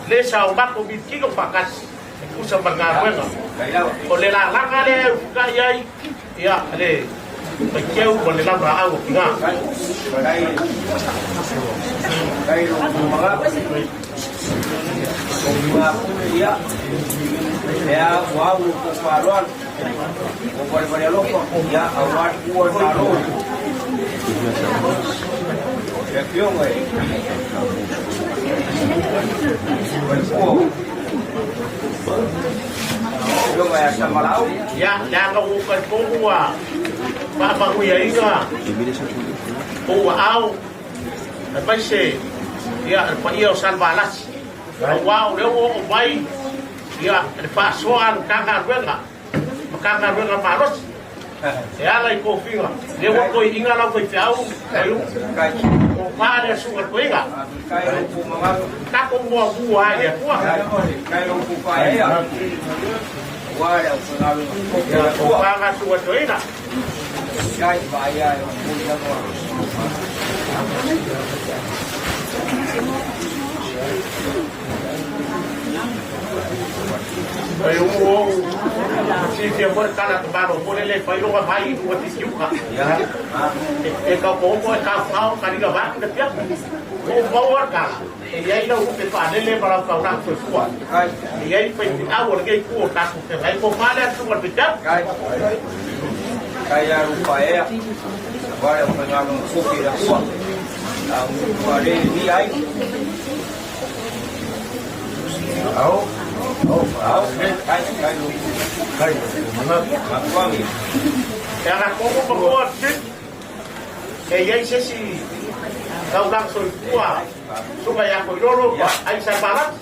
le sa o matou militino faatasi e tusa ma le galuega. O le lalaga lea e ufutai ai, ia, le faiteu ma le laulaau o tina. Ia, leaga ua ou talitonu ua faamanuiaina ou aao aemaise ia le paia o Salevalasi, aua o lea ua oo mai ia le faasoa a le Matagaluega, Matagaluega malosi e ala i tofiga, lea ua toeaiina lau faifeau Paiumu, o fa lea susuga i le toeaina, tatou muamua ai le Atua. O fa nga susuga i le toeaina. Paiumu ou silafia foi le tala a te Malo mo le le fai loga mai i luga titiuka. E taotooko e taofao ka liga vaeatu le afiafi. Ua ou maua le tala, e i ai lau lupe faalele ma lau taulaga soifua. E i ai le faifeau o lenei itu o tatou feagai. Tofa lea susuga i le faifeau. E ala tonu ma koa trip e i ai se isi taulaga soifua susuga ia Koilolo ma ai sa Malaki.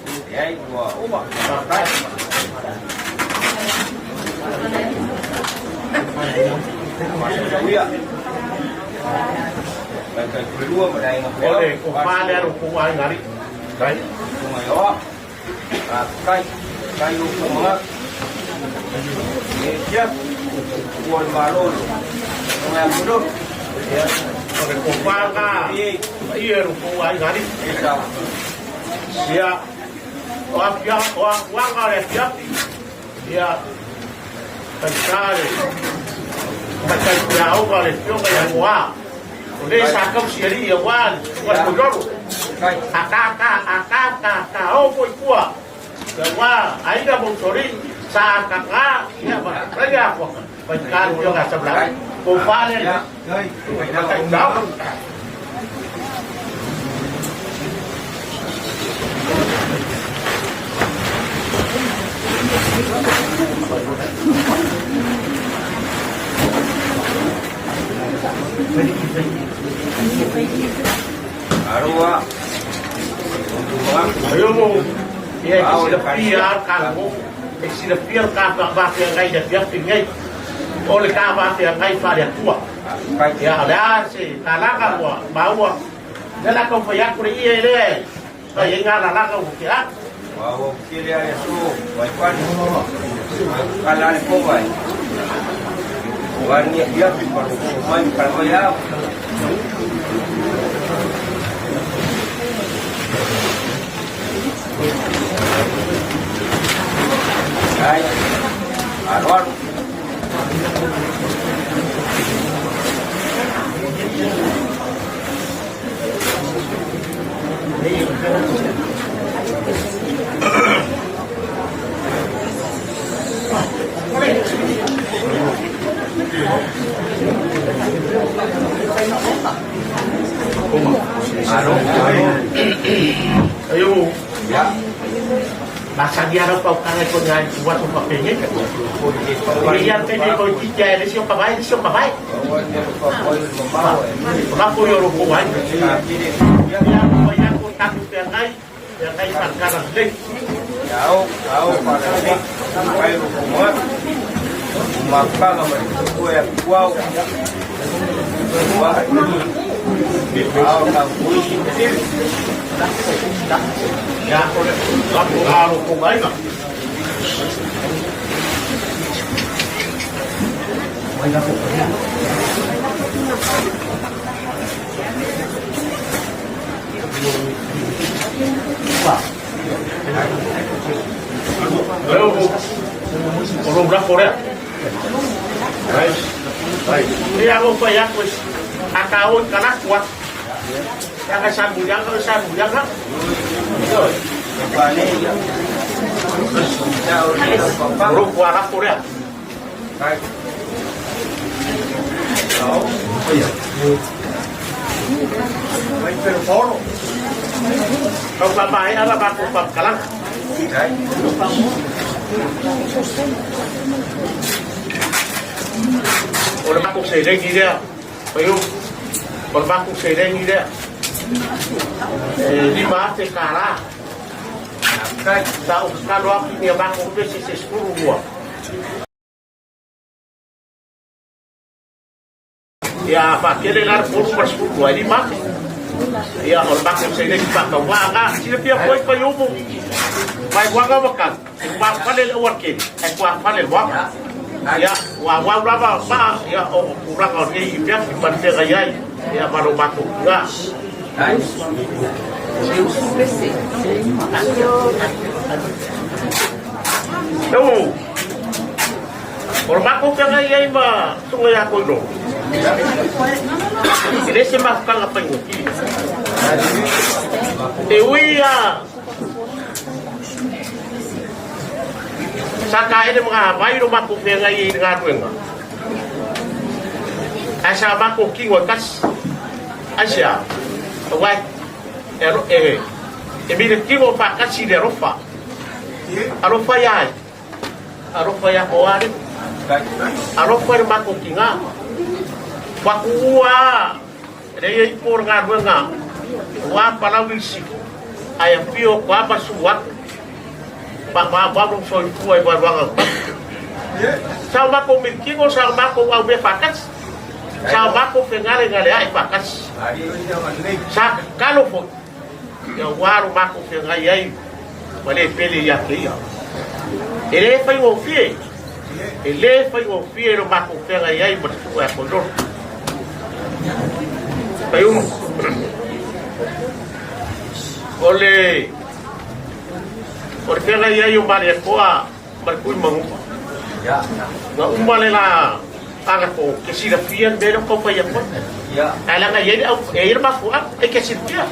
O le tofa lea lo kou aiga alii. O le tofa lena paia i lo kou aiga alii. Ia, o afuaga o le afiafi, ia, faigata le tamaitai faiaoga o le afioga ia Moa, o le sa tausi alii aua le susuga i le Koilolo. Akāka, akāka, ka o foi tua. Ia wā, aiga mo tori, sa akaka, ia ma, raya ako. Pai kalu yo nga sa bla. Ko pale. Arua. Ayo ia e silafia ka mo e silafia ka ka ba ke ngai da fia pingai o le ka ba ke ngai fa le tua ia le a se ka la ka wa maua le la ko fa ya ku le ia le fa ia nga la la ka ku ke a Wa o kele ale so wai pani. Kala ale ko wai. Wa ni ia pi paru mai kala ya. Ai. Aro aro. Aro aro. Ayo Ya. Masa dia ro pau kanga ko ngai tua to pa penge ia te ni ko ti te le sio pa vai le sio pa vai la ko yo ro ko vai ia ko ia ko ta ku te ngai ia ngai pa kara le Au, au, para ni, pai ro ko mo. Makanga mai ko ya kuau. Wa ni. Au ka kui. Ia ko le la ko aro ko ngai na. Ayo o ro ra korea. Ia ko pa ia ko a ka o kala kwa. Ya ka sa buyang ka sa buyang ka. Pa ni ya. Ya o ni pa. Ro kwa la korea. Kai. Au. Mai pero foro. Kau pa mai ala ba ko pa kala. Kai. O le mako se lengi lea. Ayo. O le mako se lengi lea. E lima ate kālā. Kai. Sa o kalo aku ni a mako upe se se skuru mua. Ia whakele lara polu ma skuru ai lima ate. Ia o le mako se lengi whaka wanga. Sina pia koe pai omo. Vai wanga waka. E kua whale le uakele. E kua whale le wanga. Ia, wa wau lava ma, ia o kuranga o nei i pia ki mantenga iai. Ia maro mako ngā. Kai. No. O le mako pia ngai ai ma tunga ia koe no. E le se mafukanga paingoki. E ui a sa ka ere mga vai ro mako pia ngai i ngā ruenga. Ai sa mako kingo e kasi. Ai se a. Wai e ro e e mire kingo pa kasi le rofa. Alofa ia ai. Alofa ia ko are. Kai. Alofa le mako ki ngā. Waku ua re ia i pōra ngā ruenga. Wā palawi si. Ai a pio ko apa su watu. Pa pa pa ro so i tua i waruanga. Sa mako mi kingo sa mako au me whakasi. Sa mako whengare ngare ai whakasi. Sa kalo fo. Ia waro mako whengai ai. Ma le pele ia ke ia. E le whai o fie. E le whai o fie ro mako whengai ai ma te tuku a koiroro. Pai umu. O le o le whengai ai o Maria Koa ma le kui mangupa. Ya. Nga uma le la aga ko ke silafia me lo ko pa ia koe. Ya. Ai langa ia au e ia mafu a e ke silafia.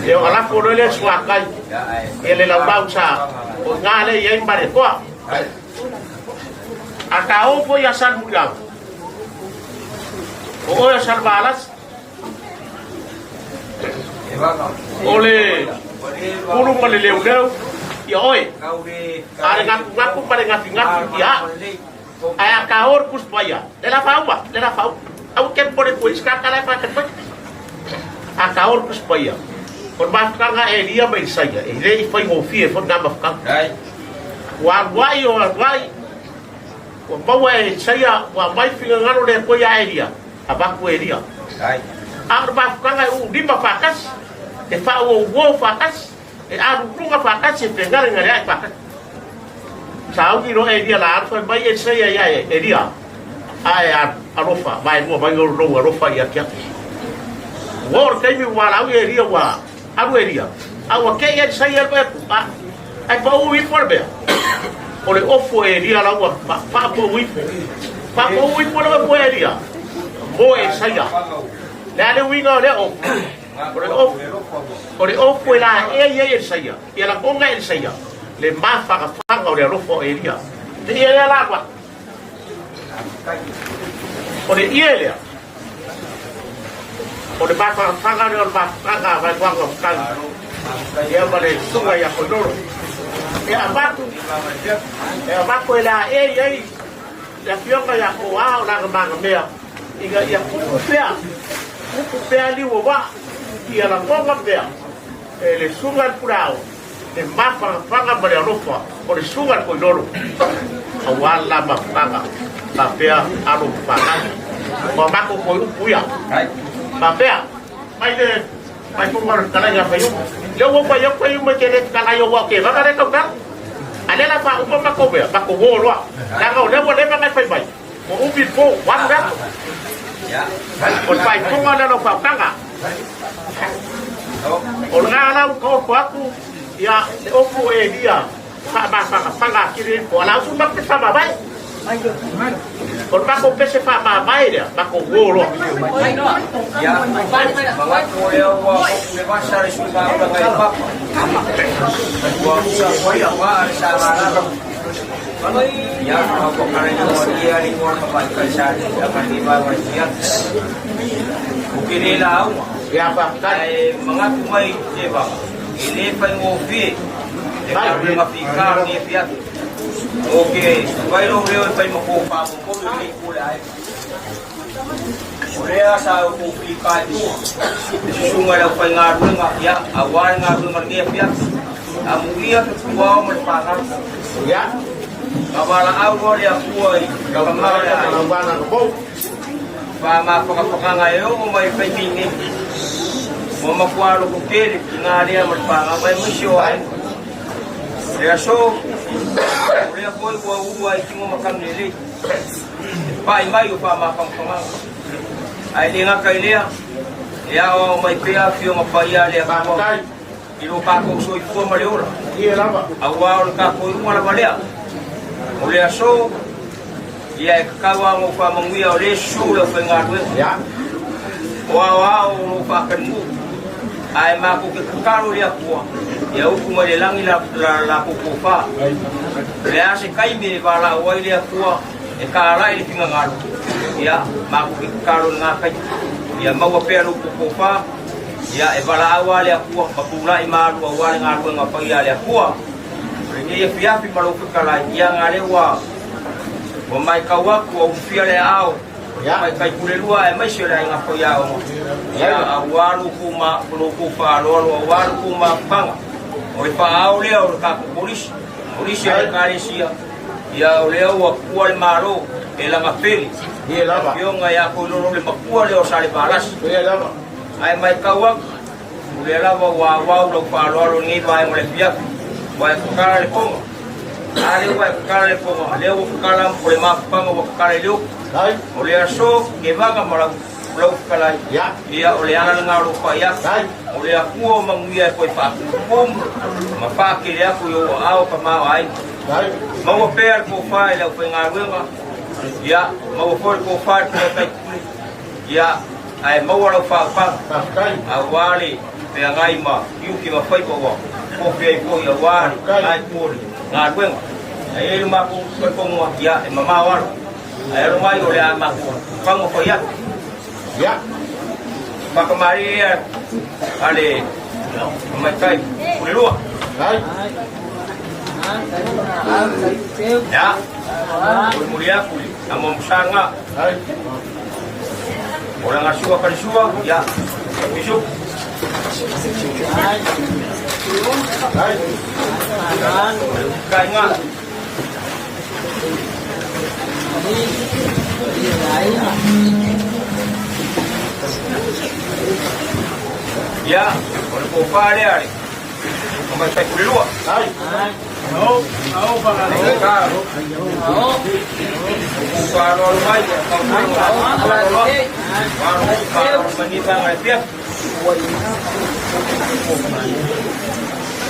Ia ona lafo loa lea suakai ia le laumau sa o i ina lea e i ai Maletoa. A ta o foi ia Salemuliaga, o oe o Salevalasi, o le pulu ma le leuleu ia oe, a le gatugaku ma le gafigafi ia au. Ae a ta o le Tusi Paia, le la faauma, le la faauma. Aua ke pole pue, si kaka la e whakatoi mai. A ta o le Tusi Paia, o le mafutaga a Elia ma Isaia, e le i faigofie foi lena mafutaga. Ua alu ai o alu ai, ua maua e Isaia, ua aumai finagalo le Atua ia Elia, avatu Elia. A o le mafutaga e uulima faatasi, e faauouo faatasi, e aluluga faatasi, e fegalegaleai faatasi. Sauni loa Elia la alu fai mai Elisaia ia ia Elia, Ae alofa, vaelua mai lou alofa ia te atu. Ua oo le taimi ua valaaulia Elia ua alu Elia, a ua tei Elisaia e loe atu, a, ae pau ifo le mea. O le ofu e Elia la ua faapau ifo. Faapau ifo le ofu e Elia, mo Elisaia. Le a le uiga o lea ofu? O le ofu, o le ofu e laea i ai Elisaia. Ia lagona e Elisaia le mafagafaga o le alofa o Elia. Te ia lea la alu atu. O le ie lea, o le mafagafaga lea o le mafutaga a Vaevaga o Matagi, ia ma le susuga ia Koilolo. E avatu, e avatu e laei ai le afioga ia Koa o Lagamagamea ina ia tupu pea, tupu pea liu o waa, ia lagona pea E le susuga i le Pulao, le mafanafana ma le alofa o le susuga i le Koilolo, aua le la mafutaga faapea alo ma fanau. Ua matou toe upu ia. Faapea, mai le mai fofoga o le fetalaiga Faiumu. Lea ua uma i au Faiumu e te le fetalai o ua o kevaga lea tautala. A lea la faauma matou mea, matou o loa. Leaga o lea ua leva ona e fai mai, ua umi le po, ua alu le aso. O le faaipoga lea o lau faautaga. O lena la ua taoto atu ia le ofu o Elia faamafagafaga atili ai po o la usu matou pese faamavae. O le matou pese faamavae lea, matou uo loa. Ia, manatu o lea ua motu le vasa le sui gaulaga e papa. Ua ua foi a waa le sagalala. Ia, ua kala i ua ia le ua tamaitai sa le aga ni vae ia. O ke le lauga. Ia, faafetai. Ae manatu mai te vaga, e le faigofie le galuega fika o lenei afiafi. O ke vai lou leo e fai ma kō faamomoe o lenei pō le aiga. O lea sa outou fika e tua, le susuga i le aufaigaluega, ia, aua le galuega o lenei afiafi. Amuia ke puao ma le fanau. Ia. Ka valaau loa le Atua i tama o le aiga. Faamafakafakaga e oo mai le taimi nei. Ua matua loko tele i ngā lea ma le fanau aemaise o aiga. O le aso, o lea foi ua ulu ai tino matagi lelei. E pai mai o faamafakafakaga. Ae le gata i lea, e aoao mai pea Afioga Paia a le Atua i lo tatou soifua ma le ola, aua o le tatou iuga lava lea. O le aso, ia e tatau lava ona ou faamanuia o lea e susu le aufaigaluega. O aoao o lo o faatalimuu, ae matou te tatalo i le Atua ia utu mai le lagi la latou tofa. O le a se taimi e valaau ai le Atua e talai le finagalo, ia matou te tatalo i lena taimi. Ia maua pea lo outou tofa. Ia, e valaau lava le Atua, ma tulai ma alu aua le galuega paia a le Atua. O lenei afiafi ma lou fetalai, ia na lea ua ua maitau atu ua ulufia le aao o le tamaitai pulelua aemaise o le aiga faiaoga, ia, aua lo outou ma lo outou faaaloalo aua lo outou mafutaga. O le faaao lea o le tatou kolisi, kolisi a le Ekalesia, ia o lea ua tuua le Malo e lagapele. Ia lava. Afioga ia Koilolo le matua lea o Salevalasi. Ia lava. Ae maitau atu, o lea lava ua auau lau faaaloalo i lenei vaega o le afiafi, ua e tatala le fono. A lea ua e tatala le fono, lea ua tatala o le mafutaga ua tatala i le upu. O le aso kevaga ma lau lau fetalai. Ia, o le ala lena o lou pai atu. O le Atua o manuia e toe faatumutumu ma faatele atu i ou aao tamaoaiga. Maua pea le tofa i le aufaigaluega, ia, maua foi le tofa i le tamaitai pule, ia, ae maua lau faautaga aua le feagai ma tiute ma faiva ua tofi ai foi aua le itu o le galuega. Ae i ai lo matou talitonuga, ia, e mamao alo, ae alo mai o le a matou taumafai atu. Ia. Faakamalie ia a le tamaitai Pulelua. Ia, mulimuli atu i Amoamosaga. O lana sua kalisua, ia, Bishop. Kaiga. Ia, o le tofa lea le tamaitai Pulelua.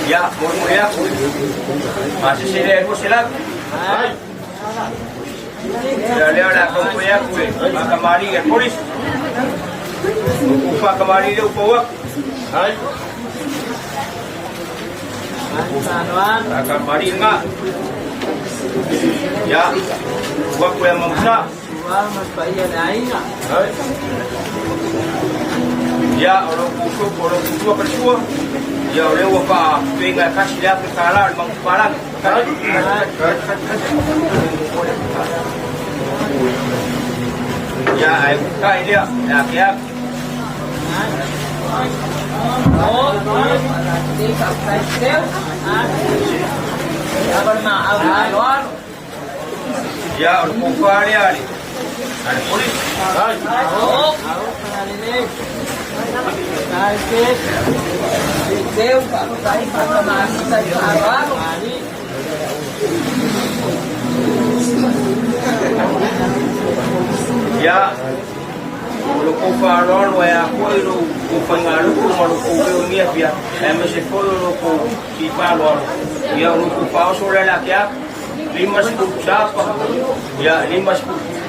Ia, molimoli atu pasese lea e 200. Ia lea o le a taumafai atu le faatamalii a le polisi. O faatamalii lea ua pau atu. Faatamalii lena. Ia, ua atu ia Mamusa. Ia, o lo tou o lo tou sua kalesua. Ia, o lea ua faafeiga e tasi le $1,000 o le manufapalagi. Ia, ae utai lea, e ake atu. Ia, o le tofa lea a le polisi. Ia, o lo kou faaaloalo ae a foi lo kou faigaluku ma lo kou leo i ia aemaise foi o lo kou faaaloalo. Ia, o lo kou faaoso lea le ake atu, 50 pusa apa, ia, 50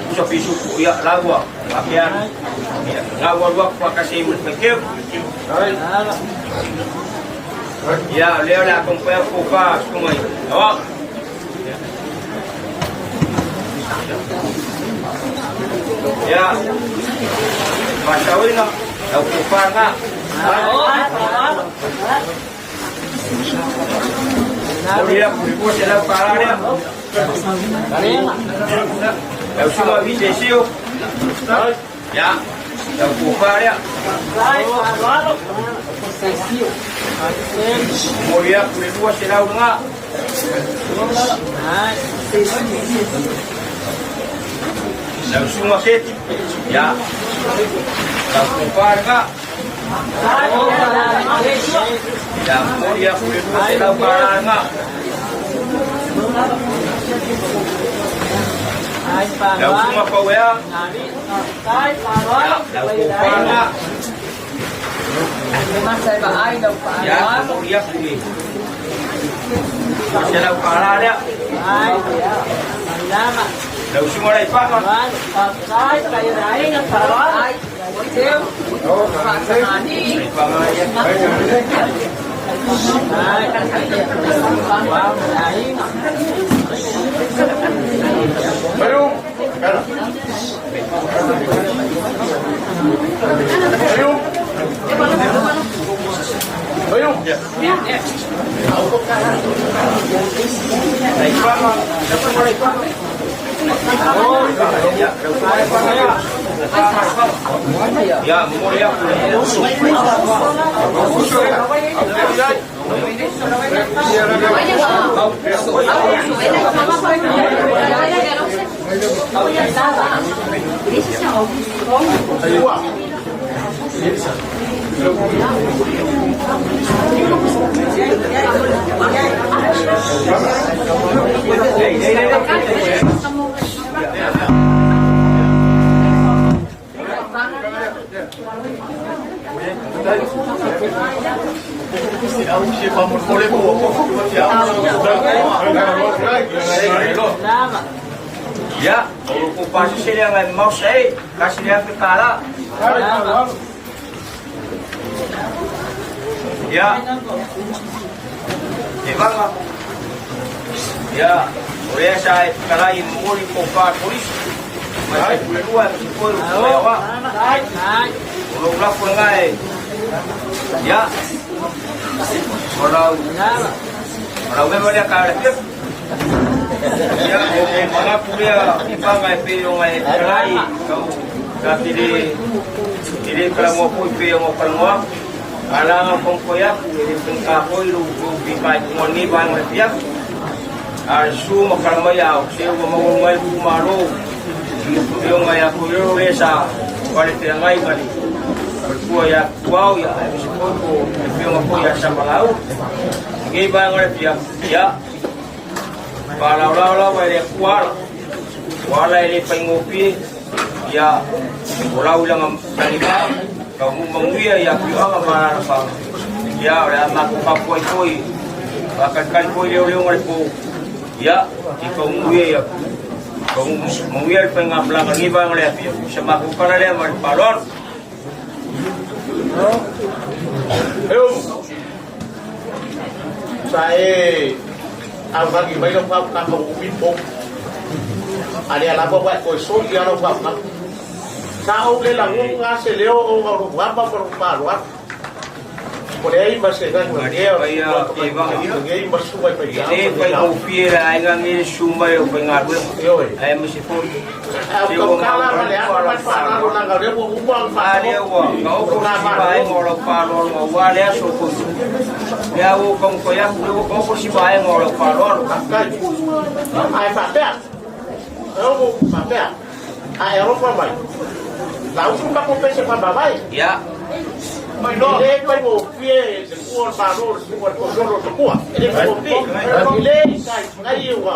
pusa pisuku, ia, la ua ake atu. Ia, na ua alu atu faatasi ai ma le faiteu. Ia, o lea o le a taumafai atu tofa susuga i Aoao. Ia, faasaoina, lau tofa lena. Momoli atu le $200 lea. Lau susuga Visesio. Ia, lau tofa lea. Momoli atu le 200 lena. Lau susuga Seti. Ia, lau tofa lena. Ia, momoli atu le $200 lena. Lau susuga Pauea. Ia, lau tofa lena. Ia, momoli atu le $200 lea. Lau susuga Laifaga. Laifaga ia. Laifaga, lau susuga Laifaga. Ia, lau susuga Laifaga ia. Ia, momoli atu le Ia, o lo kou pasese lea ngai mamao sa e, tasi le $1,000. Ia, e vaga. Ia, o lea sa e fetalai e momoli le tofa a le Kolisi, ma e faipule lua aemaise foi o le Puleaoa. O lou lafo lena e, ia, o lau, o lau mema lea ka le afiafi. Ia, o le manatu lea i vaga e pei ona e fetalai, tau, ta te le, e le talanoa foi pei ona talanoa atu. A la na taumafai atu, e le faigata foi lou pika i luga o lenei vaega o le afiafi. A le susu ma tala mai a o se ua maua mai le itumalo i le afioga ia Toilolo lea sa pale feagai ma le faletua ia Tuao, ia aemaise foi po le afioga foi ia Samalaau. I lenei vaega o le afiafi, ia, faalaolao lava e le Atua ala. O ala e le faigofie, ia, o lau i lana talivaa, taunuu manuia i afioaga ma alaalafaga. Ia, o le a matou tapuai foi, faatalitali foi leoleoga le po, ia, i taunuu ia, ia, taunuu manuia le faigamalaga i lenei vaega o le afiafi. O se matou tala lea ma le faaaloalo. Eu, sa e augani mai lau faautaga ua umi pou. A lea lava ua e toe soli lava lau faautaga. Sa ou le lagona se leo ona o lou ama ma lou faaaloalo. Ua leai ma se galuega o le nei ma susuga i faifeau. E le faigofie le aiga nei le susu mai o faigaluega, aemaise foi se ua maua lau faaaloalo. A lea ua taoto se isi vaega o lau faaaloalo aua le aso foi. Lea ua ou taumafai atu, lea ua taoto se isi vaega o lau faaaloalo. Ae faapea, e ono faapea, a e alofa mai, la usu matou pese faamavae. Ia. E le faigofie le fua o le Malo o le susuga i le Toilolo Tupua. E le faigofie. E le taitai ua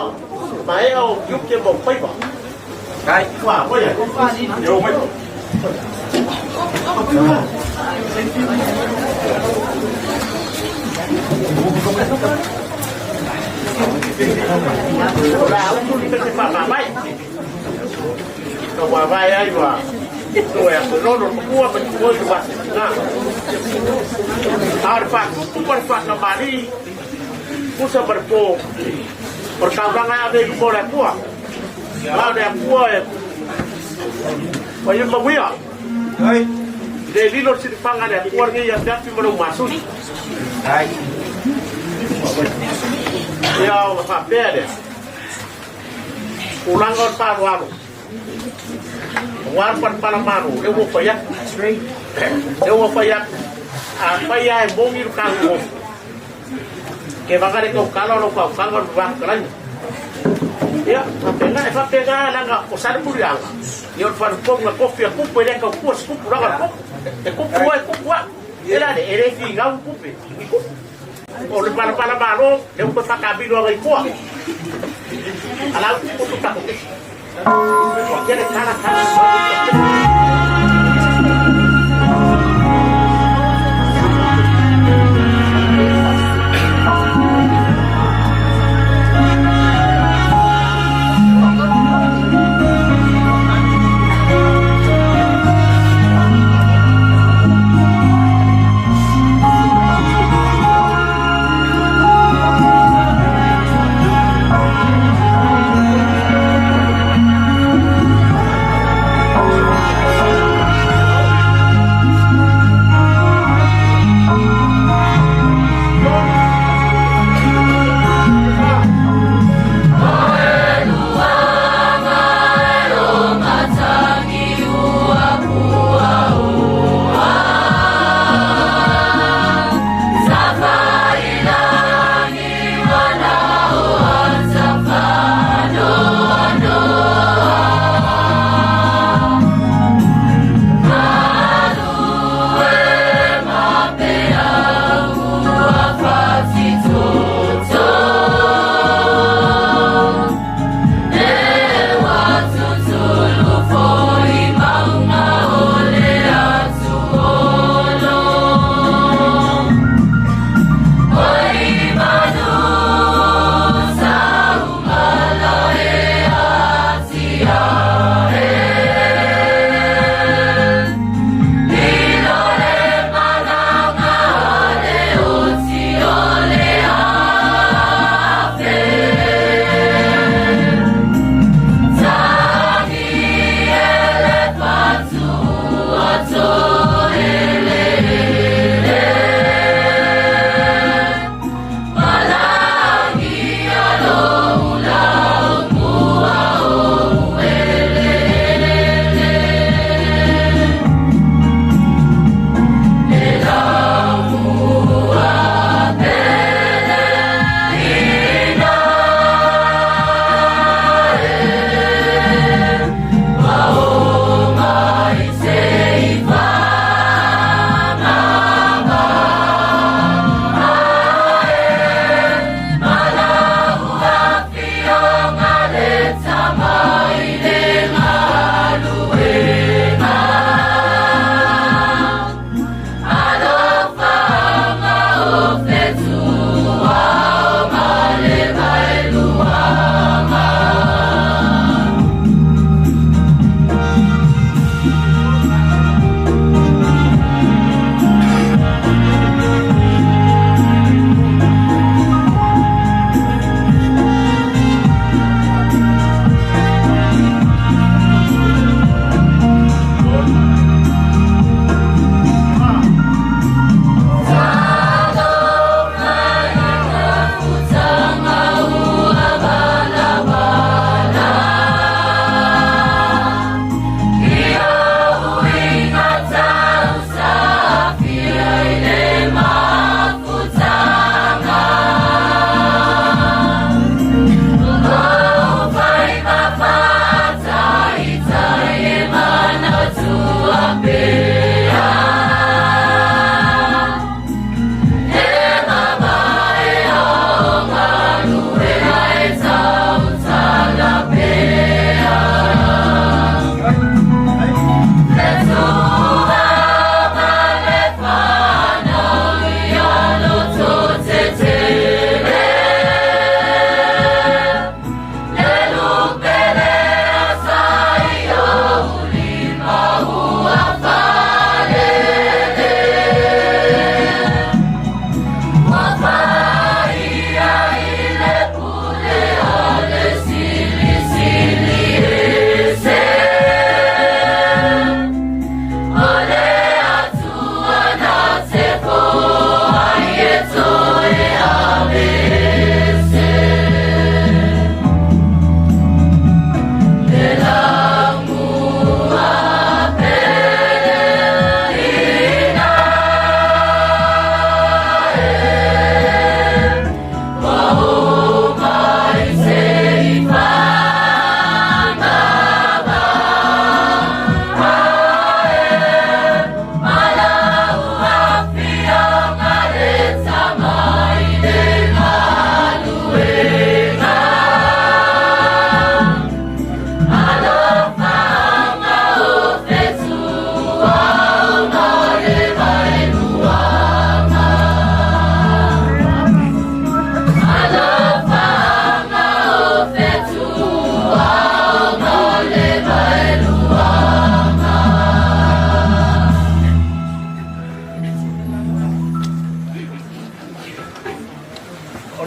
maea ou tiute ma ou faiva. Kai. Ua, foi ai. O le a usu le pese faamavae. Ka wavae ai wa toe a Toilolo Tupua ma Tupua i le wā tina. A o le faatupu ma le faatamalii, pusa ma le pō, o le taulaga e ave i luma o le Atua. A o le Atua e fai ai mauia. Le lilo le silifaga a le Atua lenei ia te atu ma lou masui. Ia ona faapea lea, tulaga o le faaaloalo, aua le palapala malo, lea ua fai atu. Lea ua fai atu, afai lava e moni le tagu Ke vaga le tautala o lau faautaga o le vava fetalaiga. Ia, faapena, e faapena leaga o Salemuliaga, ia o le faletonu na tofi a tupu e le tautua se tupu leaga o le tupu. E tupu oe, e tupu au. E le a le, e le finau ni tupe, ni tupu. O le palapala malo, lea ua toe faataamilo agai i tua. A la ua tupu tatou kesi. Ua tele tala tala.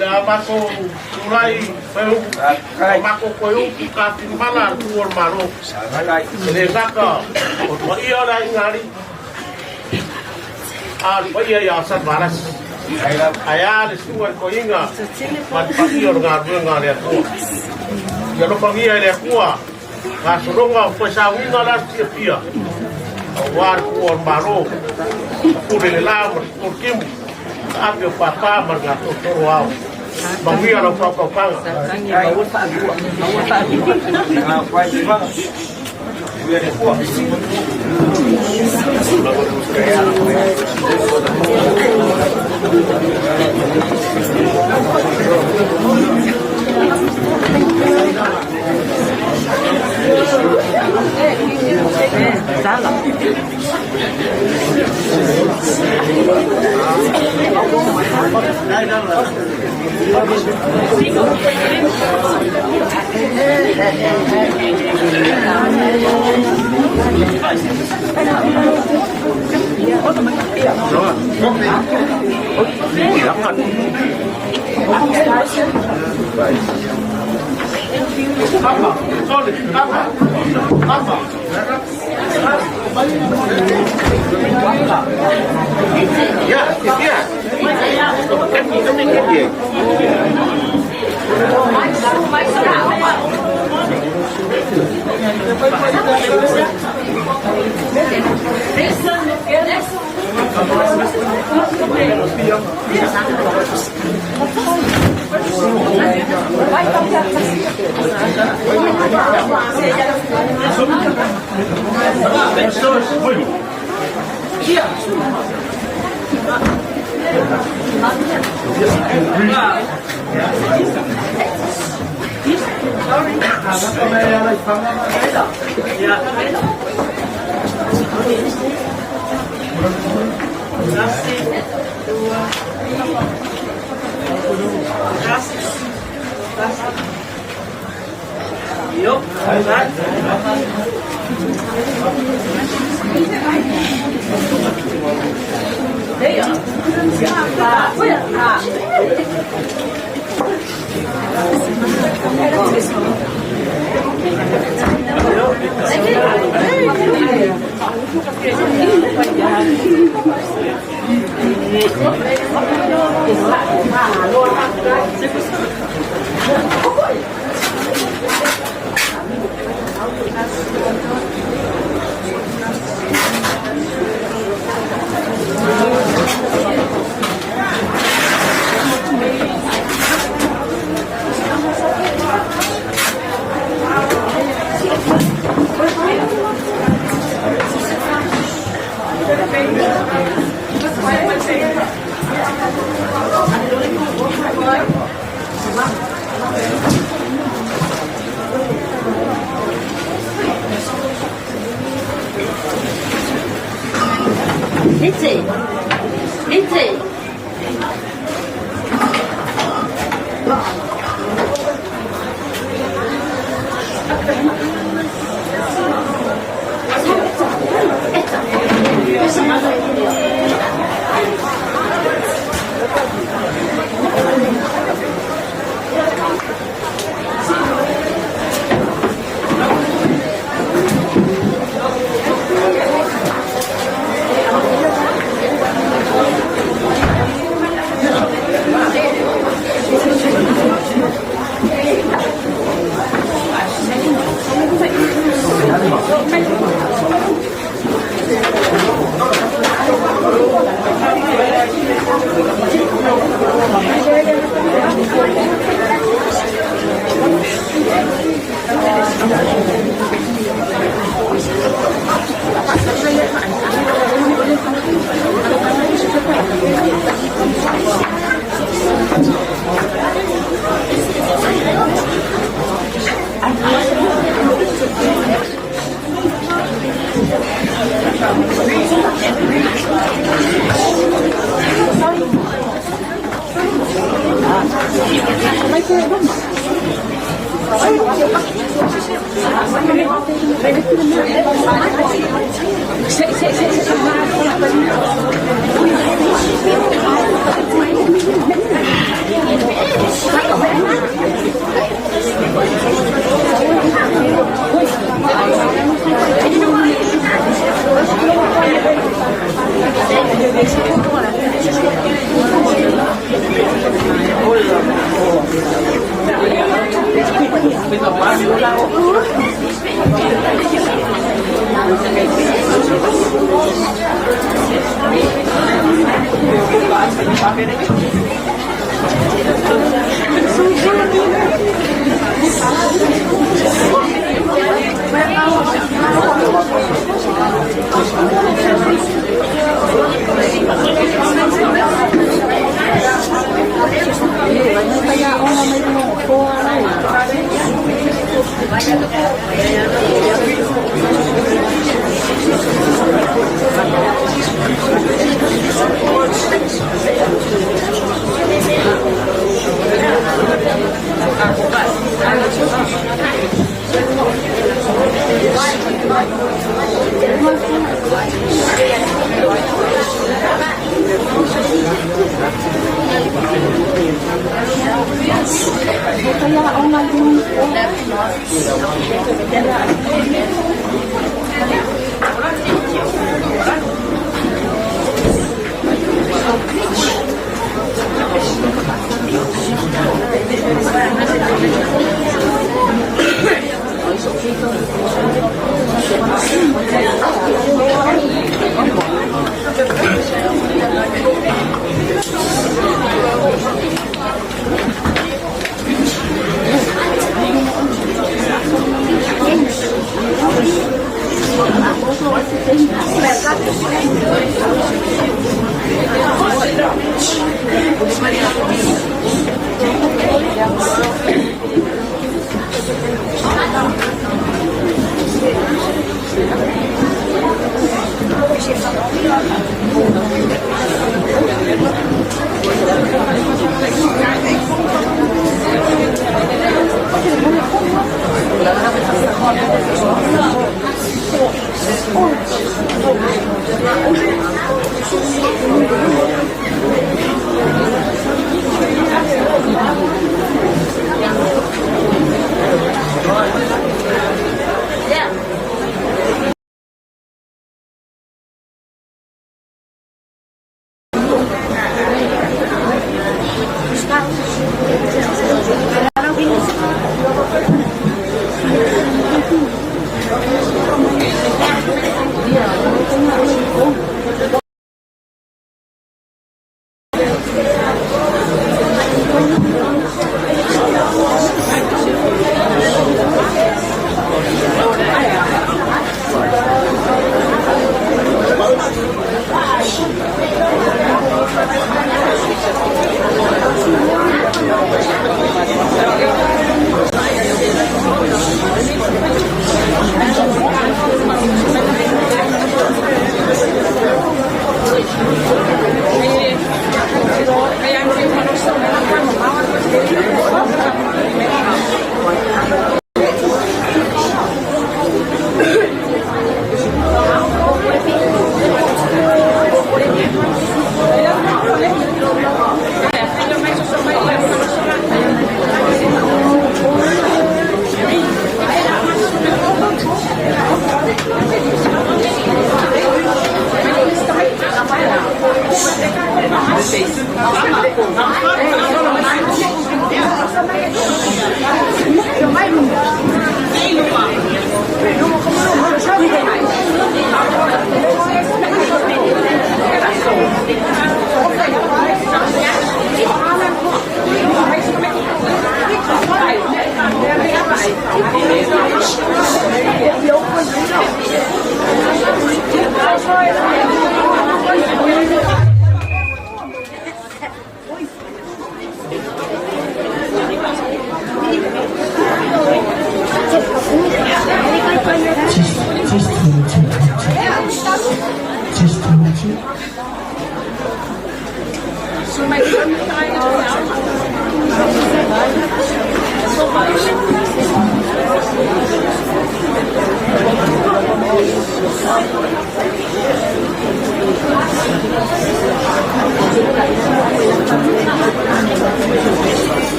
le a matou tulai fai upu, o matou toe upu tafimala a le Tupu o le Malo. E le gata o le paia o le aiga alii, a o le paia ia Salevalasi. Ae a le susuga i le toeaina ma le paia o le galuega a le Atua. Ia alofagia e le Atua gasologa o toe sauiga le aso fiafia aua le Tupu o le Malo, pule le la ma le pule timu, taape o papa ma le gatotoro ao. Manuia lau faautautaga. Thank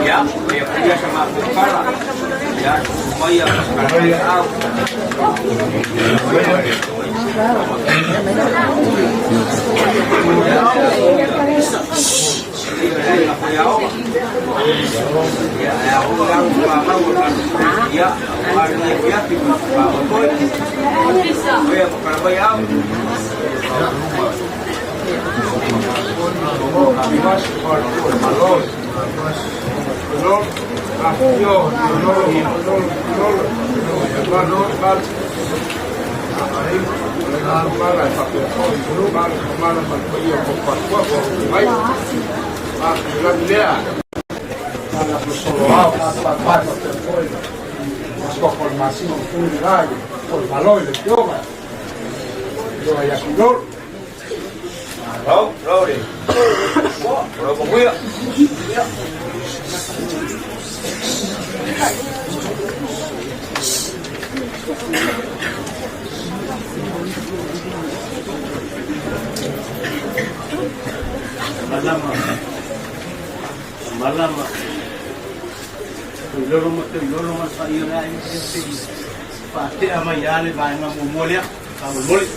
Ia, ia puia sa matou pala. Ia, mai a au. Malama malama Tuilolo ma tuilolo ma le faia o le aiga ia se i faatea mai lava le vaega muamua lea faamolemole.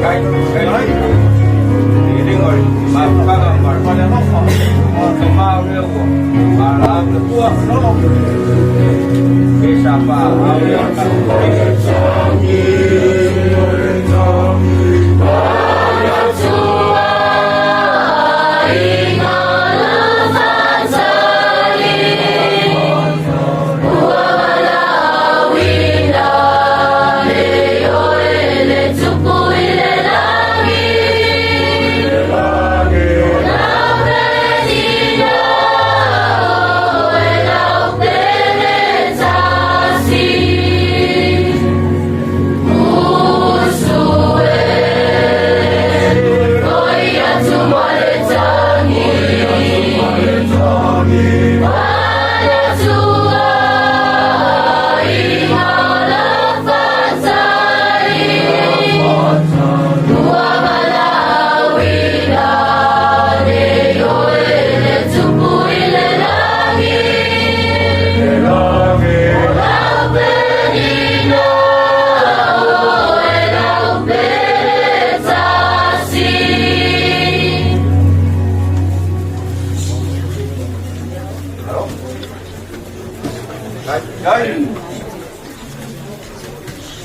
Kai, kai.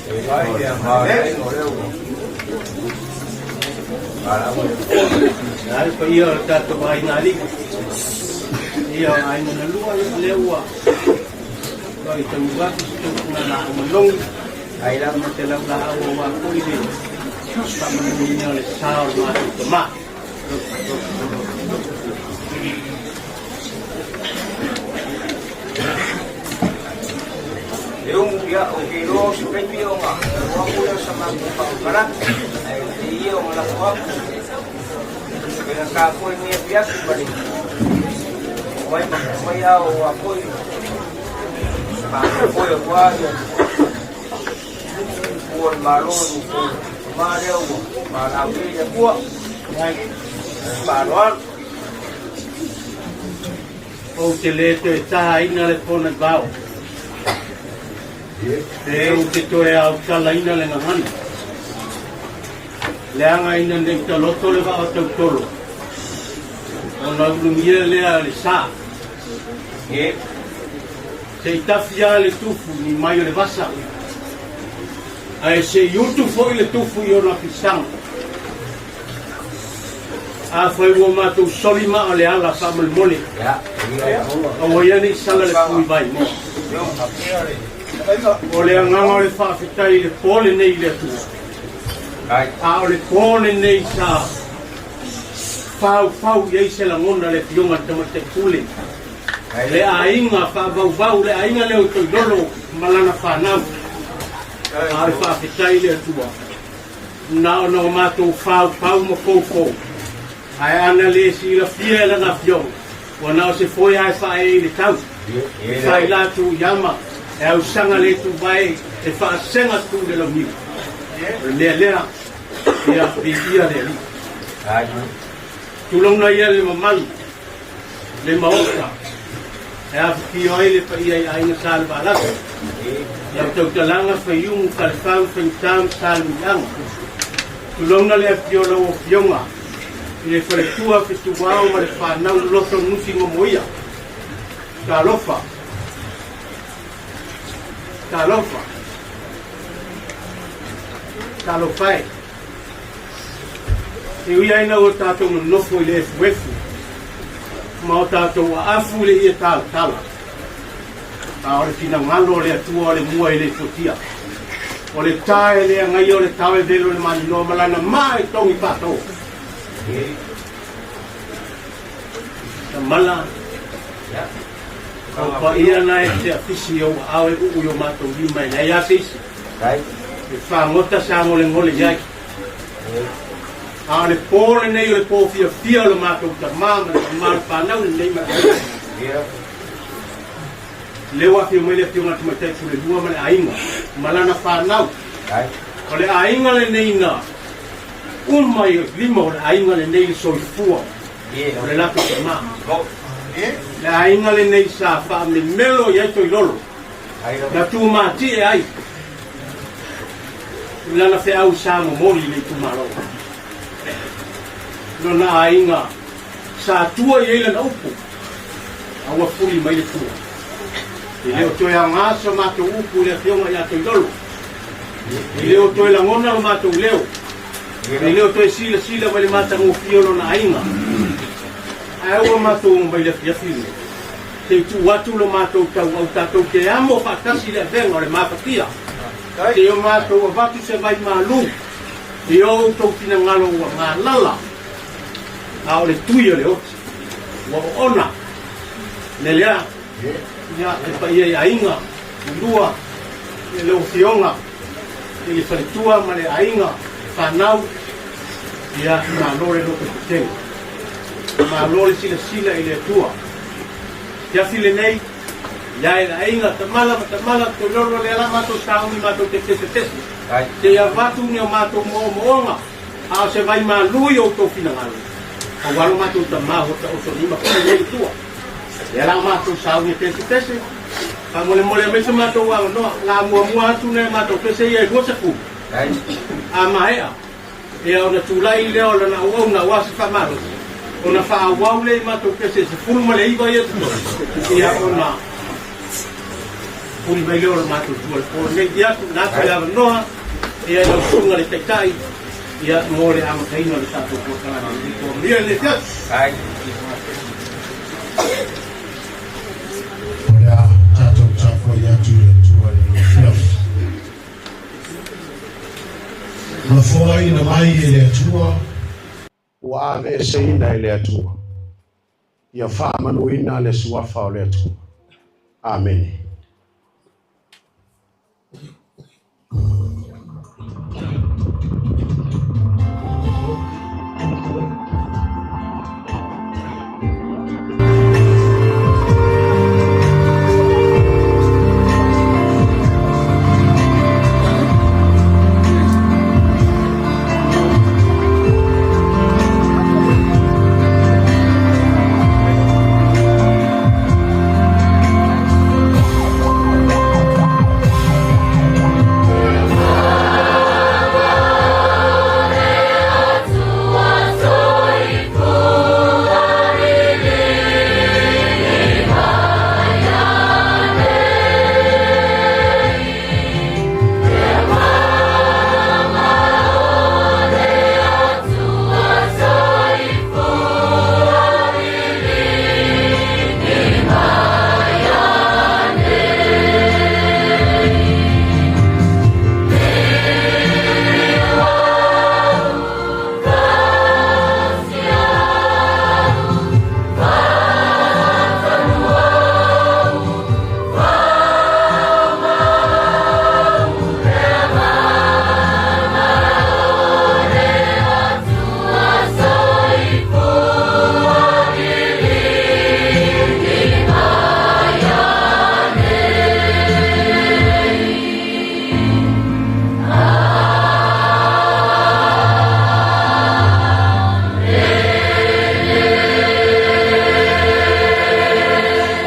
Ia le paia o le tatou aiga alii, ia o aiga na lua, ia lea ua ua i taunuu atu se tautuga laau manogi, ma te laulaau aua foi le faamanuiina o le sa o le matou tama. E umu ia o ke iloa o se taimi o nga atu lea o sa matou faamatalaga, ae lelei ia o nga lafo atu faigata foi lenei afiafi ma le omai ma omai a o a foi malo foi aua ia ua le malo i ua ma lea ua valaaulia i le Atua faaaloalo. Ou te lē toe taina le pona i vao, pe ou te toe aotalaina le gagana. Leaga ina ne i taloto le vaa o tautolo, ona ulugia lea le sa. Se i tafi lava le tufu ni mai o le vasa, ae se i utu foi le tufu i ona fisaga. Afai ua matou soli maa o le ala faamolemole, aua ia ne i sala le pui vaimoa. O le agaga o le faafetai i le po lenei i le Atua, a o le po lenei sa faufau i ai se lagona le Afioga i le Tamaitai Pule, le aiga faavauvau, le aiga lea o Toilolo ma lana fanau. A o le faafetai i le Atua, Na ona o matou faufau ma foufou, ae ana le silafia e lana afioga, ua na o se foe lava e faaee i le tau, e faila atu i ama, e ausaga le tuvae e faasega tu le launiu. O le mea lea, ia viia le Alii. Tulouna ia le mamalu, le Maota, e afifio ai le paia i Aiga Salevalasi, lau tautalaga Faiumu, Falefau, Faigata ma Salemuliaga. Tulouna le afifio o lau Afioga i le faletua Fetuao ma le fanau Loto Nusi Gomoia. Talofa! Talofa! Talofa e! E ui ai ina ua tatou nonofo i le efuefu ma o tatou aafu i le ie talatala, a o le finagalo o le Atua o le mua e le fuatia. O le ta e le agaia o le tao e velo le maninoa ma lana maa e togi faato. Tamala, o paia na e te afisi i ou aao e uu i o matou lima e leai a se isi. E fagota sa ngolegole i ai. A o le pō lenei o le pō fiafia o le matou tamā ma le tamā o le fanau lenei ma le aiga. Lea ua afio mai le Afioga i le Tamaitai Pulelua ma le aiga ma lana fanau. O le aiga lenei na uma i lima o le aiga lenei le soifua o le latou tamā. Le aiga lenei sa faamemelo i ai Toilolo na tumatie ai i lana feau sa momoli i le itumalo. Lona aiga sa tua i ai lana upu, a ua fuli mai le tua. E le o toe aoga sa matou upu i le afioga ia Toilolo. E le o toe lagona lo matou leo. E le o toe silasila mai le matagofie o lona aiga. Ae ua matou omai i le afiafi lenei. Se i tuu atu lo matou tauau tatou te amo faatasi i le avega o le mafatia. Se i o matou avatu se vai malu i o outou finagalo ua galala, a o le tui o le oti ua oona. Le lea, ia, le paia i aiga, lua, i lau afioga i le faletua ma le aiga, fanau, ia, malo le loto tetele. Malo le silasila i le Atua. Te afi lenei, ia e le aiga, tamala ma tamala, toilolo lea la matou sauni matou te pesetese. Se i avatu ni o matou moomooga, a o se vai malu i outou finagalo. Aua lo matou tama ua taoto lima foi nei i tua. Lea la matou sauni e pesetese, faamolemole mai se matou avanoa, la muamua atu nai matou pese ia e 20. A maea, Ia ona tulai lea o lana auauna aua se faamalosi, ona faaauau lea i matou pese e 19 ia totoe, ia ona puli mai lea o le matou tua i le po lenei. Ia, tuuina atu le avanoa ia i lau susuga le Taitai ia mo le amataina o le tatou polokalame i lenei po. Manuia lenei afiafi. O le a tatou tapuai atu i le Atua i lenei afiafi. Lafoaina mai e le Atua. Ua aveeseina e le Atua. Ia faamanuina le Suafa o le Atua. Amene.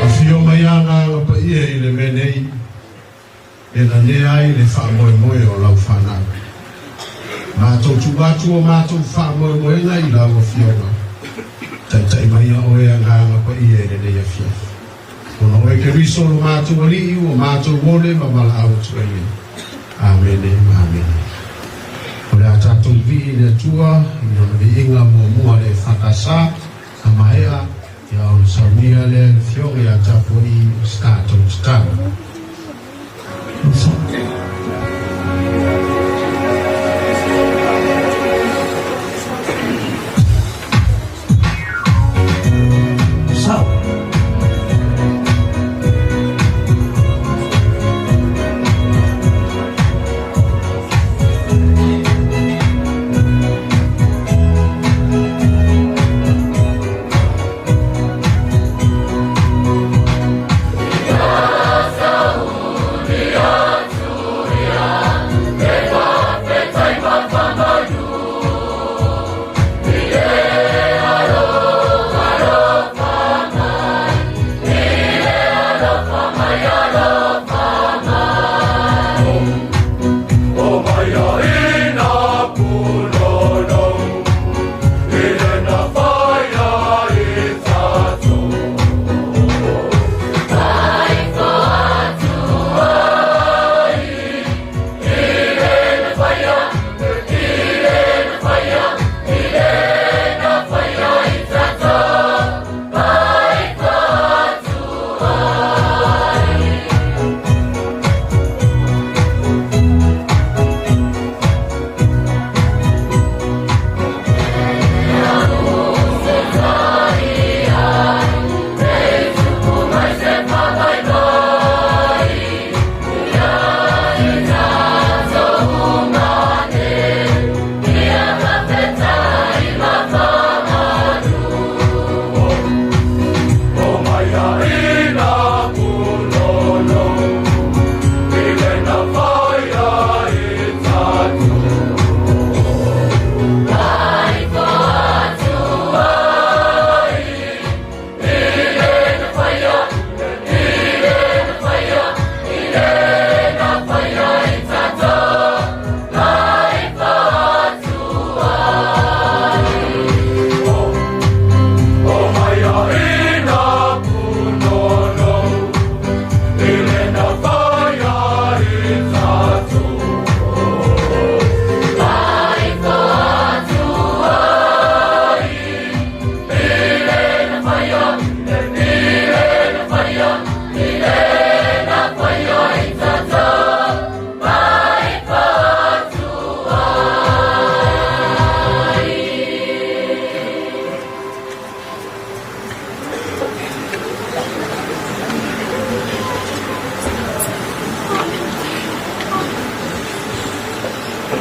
Afio mai Agaga Paia i le mea nei e nanea ai le faamoemoe o lau fanau. Matou tuu atu o matou faamoemoega i lau Afioga. Taitai maia oe Agaga Paia i lenei afiafi. Ona oe Keriso lo matou Alii ua matou ole ma valaau atu ai nei. Amene ma amene. O le a tatou vii i le Atua i Lona viiga muamua le EFKS a maea ia ona saunia lea e le Afioga ia tapuai i se tatou tatalo.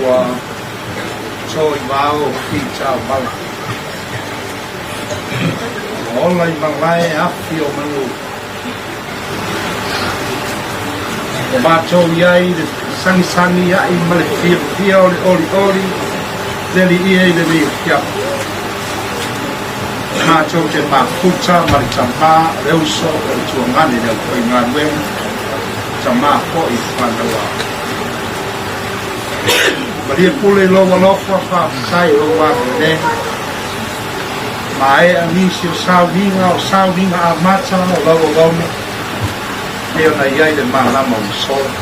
Ua to i vao o Fitaumala. Ua ola i malae afi o manu. Ua matou i ai i le sagisagi aʻi ma le fiafia o le olioli le alii e i lenei afiafi. Matou te mafuta ma le tamā o le uso o le tuagane le aufaigaluega, tamā foi i fanau a. Malie pule i lou alofa, faafetai i lou agalelei. Maea nisi o sauniga o sauniga amata o lau auauna, pei ona i ai le malama ua sola.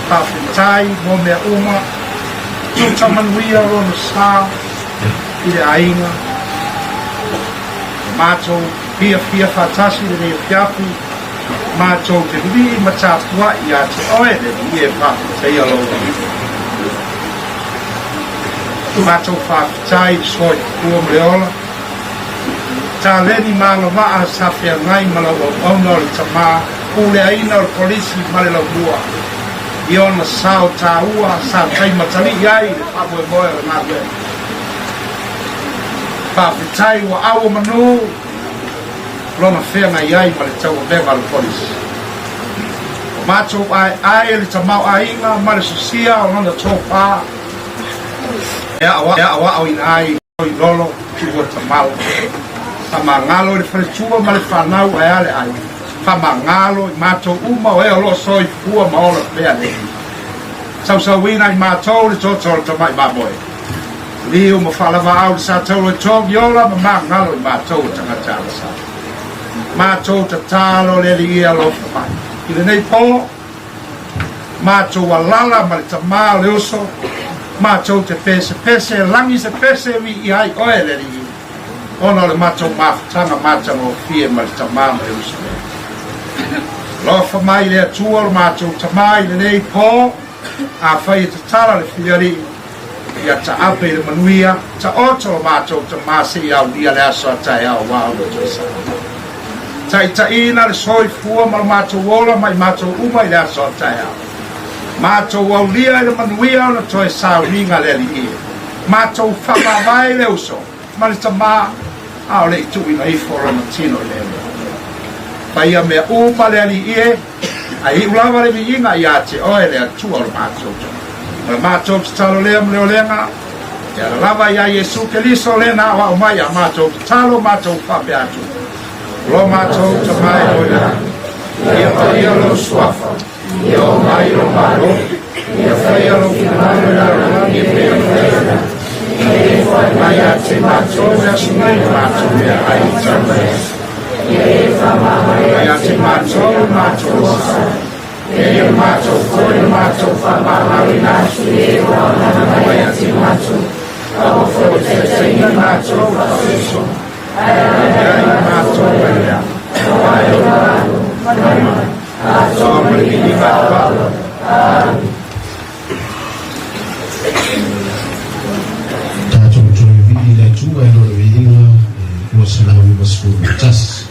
Faafetai mo mea uma, tuta manuia lona sa i le aiga. Ua matou fiafia faatasi i lenei afiafi, matou te vivii ma tapuai ia te oe le Alii e faafetaia lou Alii. Matou faafetai i le soifua ma le ola, taleni ma agavaa sa feagai ma lau auauna o le Tama puleaina o le Kolisi ma le Laumua i ona sao taua sa taimatalii ai le faamoemoe o le galuega. Faafetai ua au o manu lona feagai ai ma le tauavega o le Kolisi. Ua matou aeae le tamaoaiga ma le sosia o lona tofa e aoaoina ai i lolo ua tamala. Faamagalo i le faletua ma le fanau ae a le aiga. Faamagalo i matou uma o e o lo o soifua ma ola pea nei. Sausauina i matou le toto o le tamai mamoe. Liu ma faalavaau le sa tauro i togi ola ma magalo i matou o tagata alasa. Matou tatalo le Alii e alofa mai. I lenei po, matou alala ma le tamā o le uso, matou te pesepese, lagi se pese viia ai oe le Alii, ona o le matou mafutaga matagofie ma le tamā ma le uso lea. Alofa mai le Atua o le matou tamā i lenei po, afai e tatala le filialii, Ia taape i le manuia, taoto lo matou tama seia aulia le aso a taeao aua ona toe sao. Taitaiina le soifua ma lo matou ola ma i matou uma i le aso a taeao. Matou aulia i le manuia ona toe sauniga le Alii e. Matou faavaavae i le uso ma le tama a o le i tuuina ifo lona tino i le Alii. Faia mea uma le Alii e. Ae iu lava le viiga ia te oe le Atua o le matou Tama. O le matou tatalo lea ma le olega, e ala lava iā Iesu Keliso lea na aoao mai a matou tatalo matou faapea atu, O lo matou Tama e o i lagi, ia paia lou suafa, ia oo mai lou Malo, ia faia lou finagalo i lalolagi e pei ona faia i lagi. Mai ia te matou le aso nei le matou meaai i tau mai aso. Ia te matou le matou osa, e ia matou foi le matou faamagaloina atu i e ua amata mai ia te matou, aua foi e taitaiina matou i faasoasoa, ae ia matou mai le ao, aua e o Malo, ma atoa ma le viiga aloalo. Amene. Tatou toe vii i le Atua e lona viiga e 291.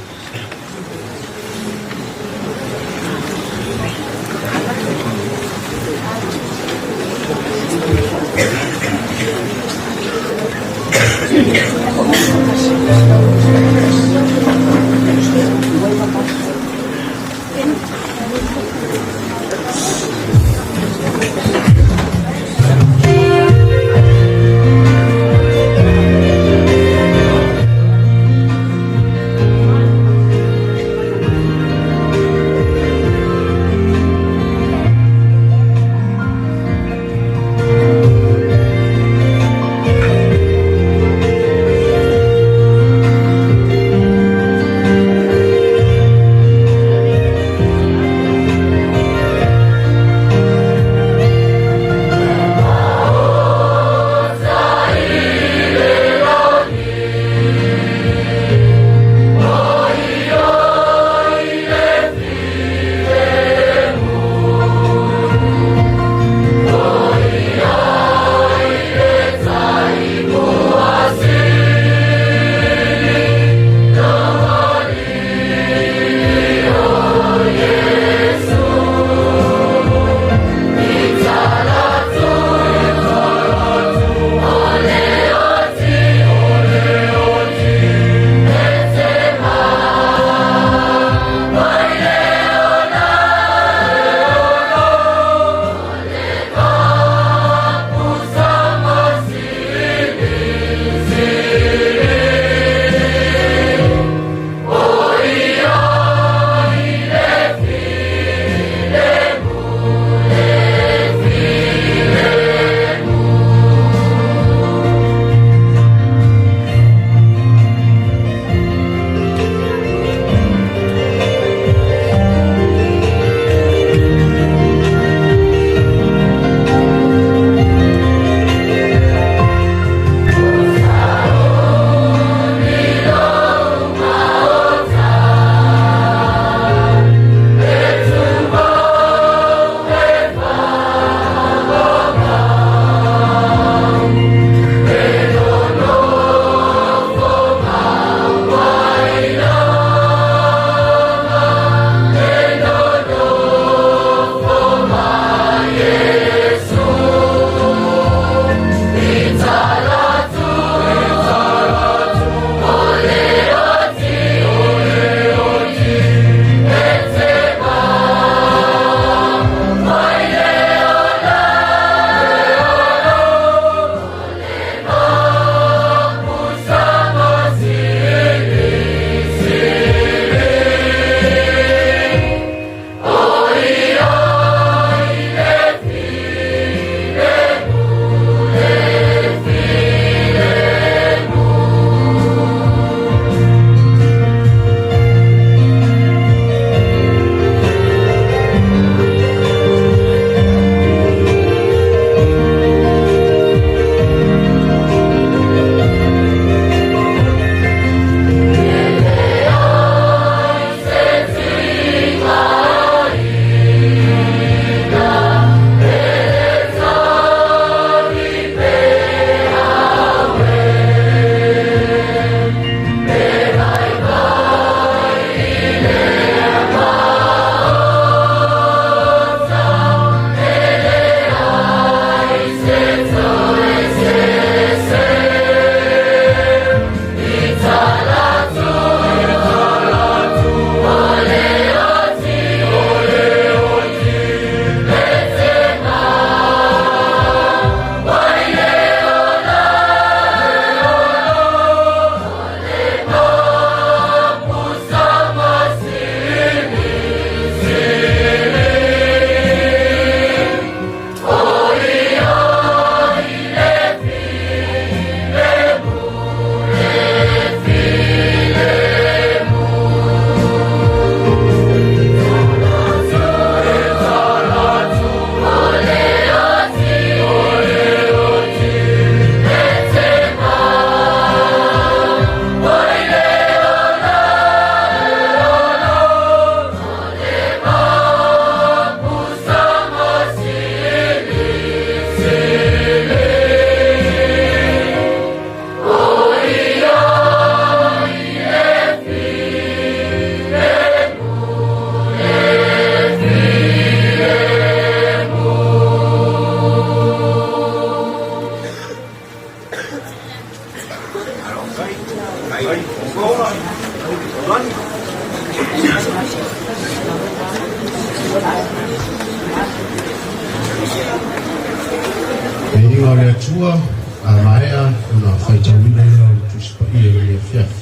Viiga o le Atua, a maea ona faitauina lea o le Tusi Paia i lenei afiafi.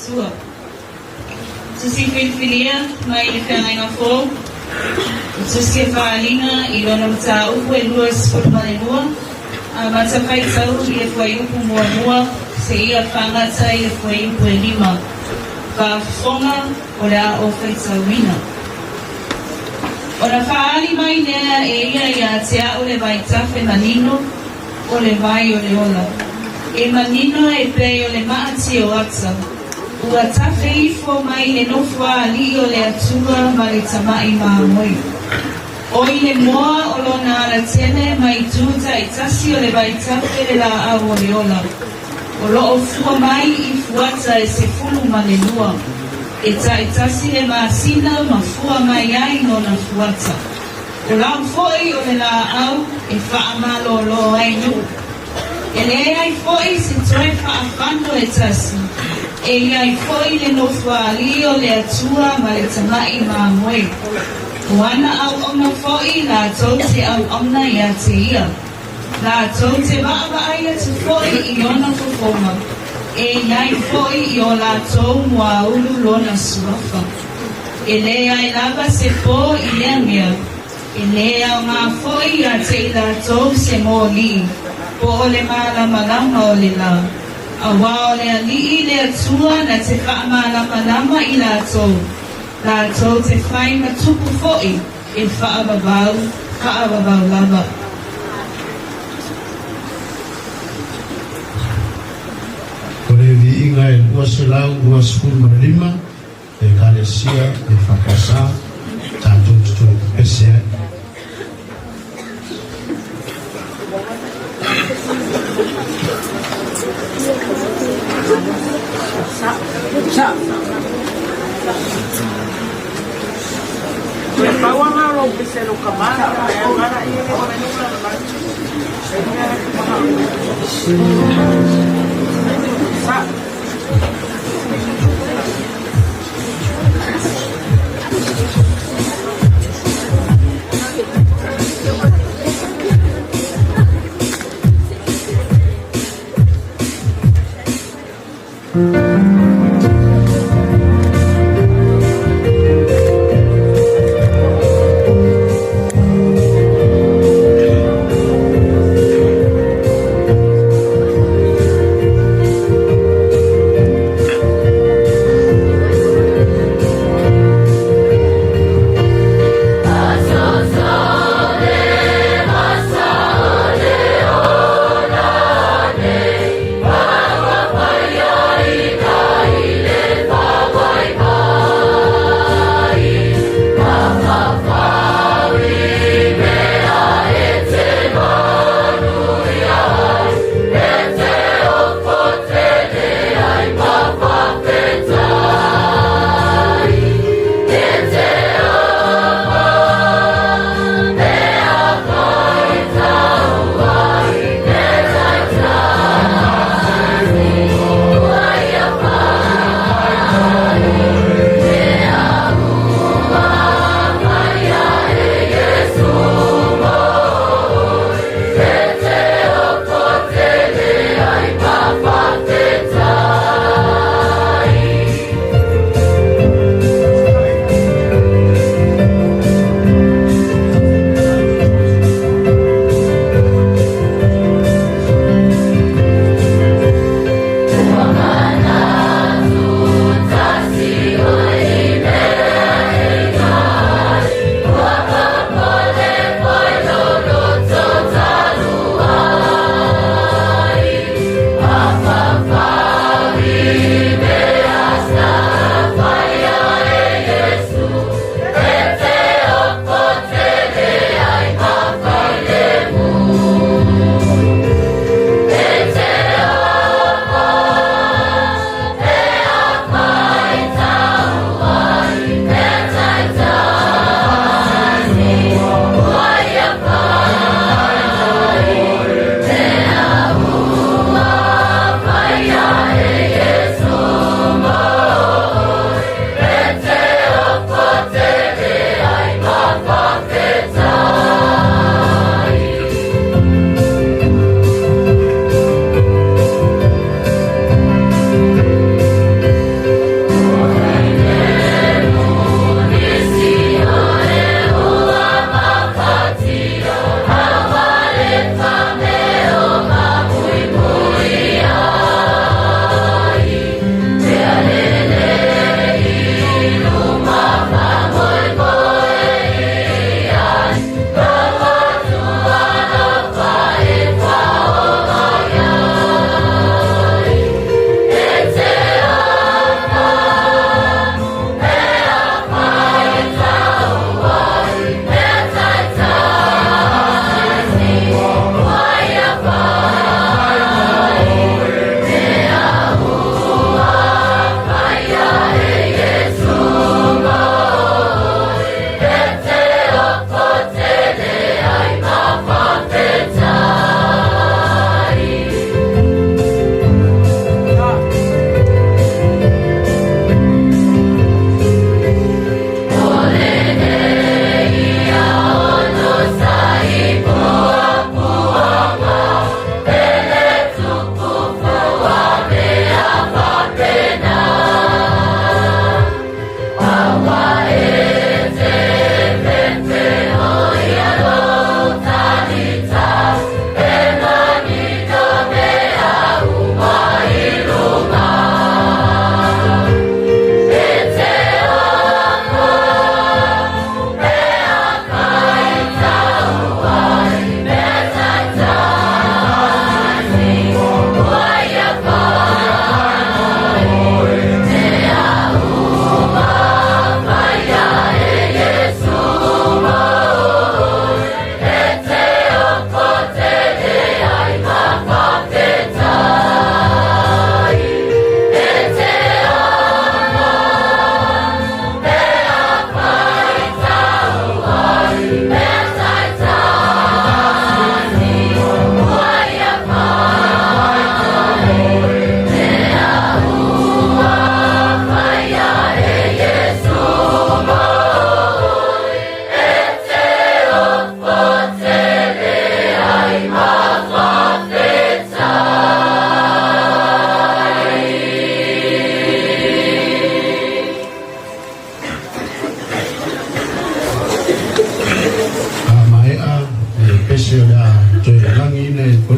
Atua. Tusi Filifilia mai le Feagaiga Fou, o tusi e faaaliga i lona mataupu e 22, amata faitau i le fuaiupu muamua seia faagata i le fuaiupu e lima. Faafofoga o le a ou faitauina. Ona faaali mai lea e ia ia te a'u le vaitafe manino, o le vai o le ola. E manino e pei o le maati o ata. Ua tafe ifo mai le nofoaali'i o le Atua ma le Tama'i Māmoe. Oi le moa o lona alatele ma itu ta'itasi o le vaitafe le lā'au o le ola. O lo'o fua mai i fuata e 12. E ta'itasi le masina ma fua mai ai lona fuata. O lau foi o le lāʻau e faamalōlō ai nuʻu. E leai foi se toe faafano e tasi, e i ai foi le nofoaali'i o le Atua ma le Tama'i Māmoe. O ana auauna foi latou te auauna iā te ia. Latou te vaavaai atu foi i ona fofoga, e i ai foi i o latou muaulu lona suafa. E leai lava se pō i lea mea, e lē aogā foi iā te i latou se mōlī, po o le mālamalama o le lā. Auā o le Aliʻi le Atua na te faamālamalama i latou, latou te fai ma tupu foi e faavavau, faavavau lava. O le viiga e 225. Ekalesia EFKS tatou te toe pepese ai.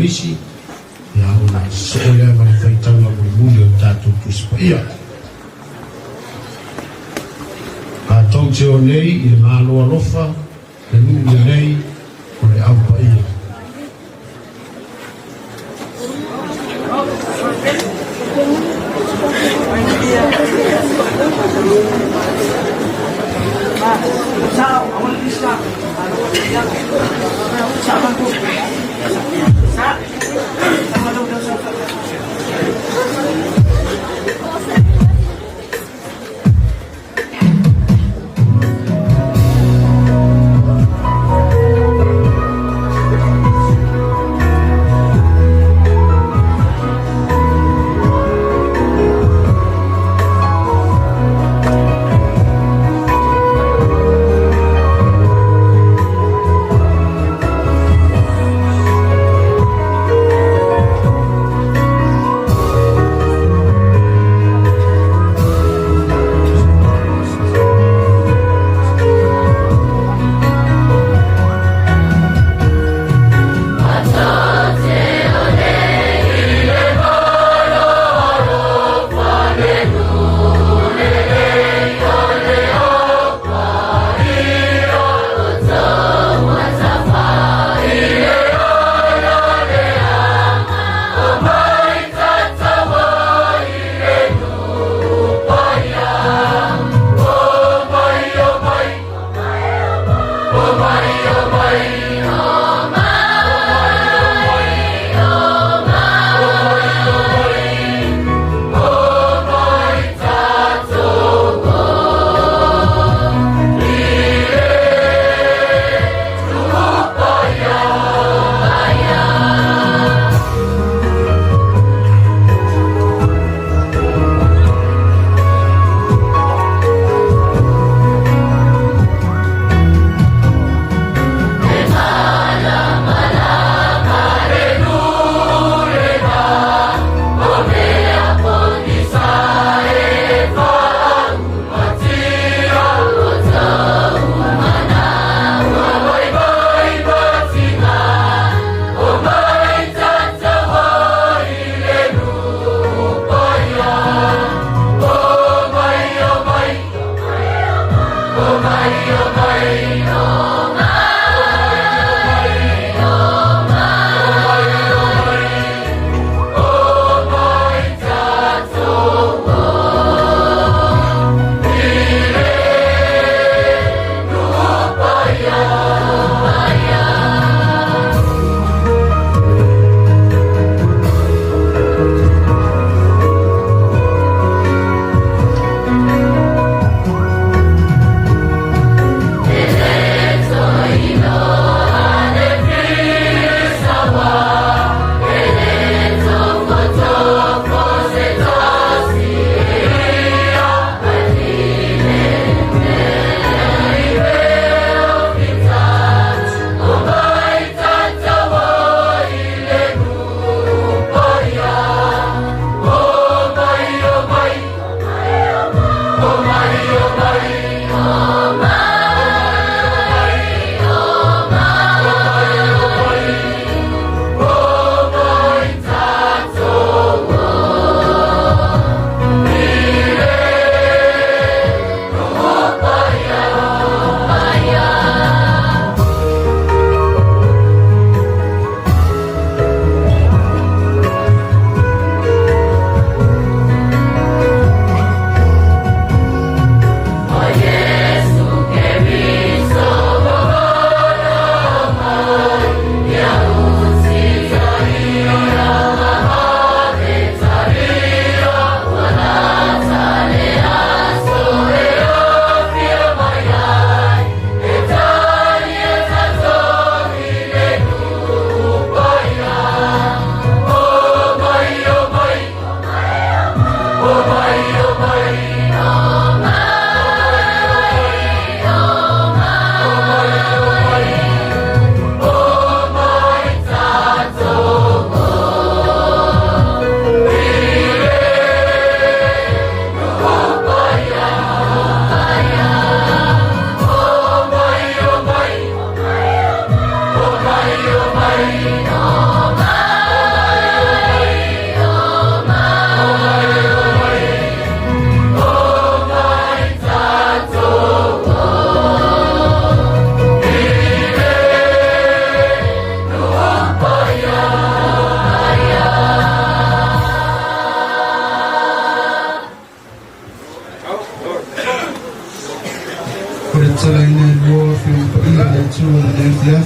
Kolisi, ia ona sosoo lea ma le faitauga mulimuli o le tatou Tusi Paia. Tatou te o nei i le Malo alofa, le nuu lelei o le Au Paia.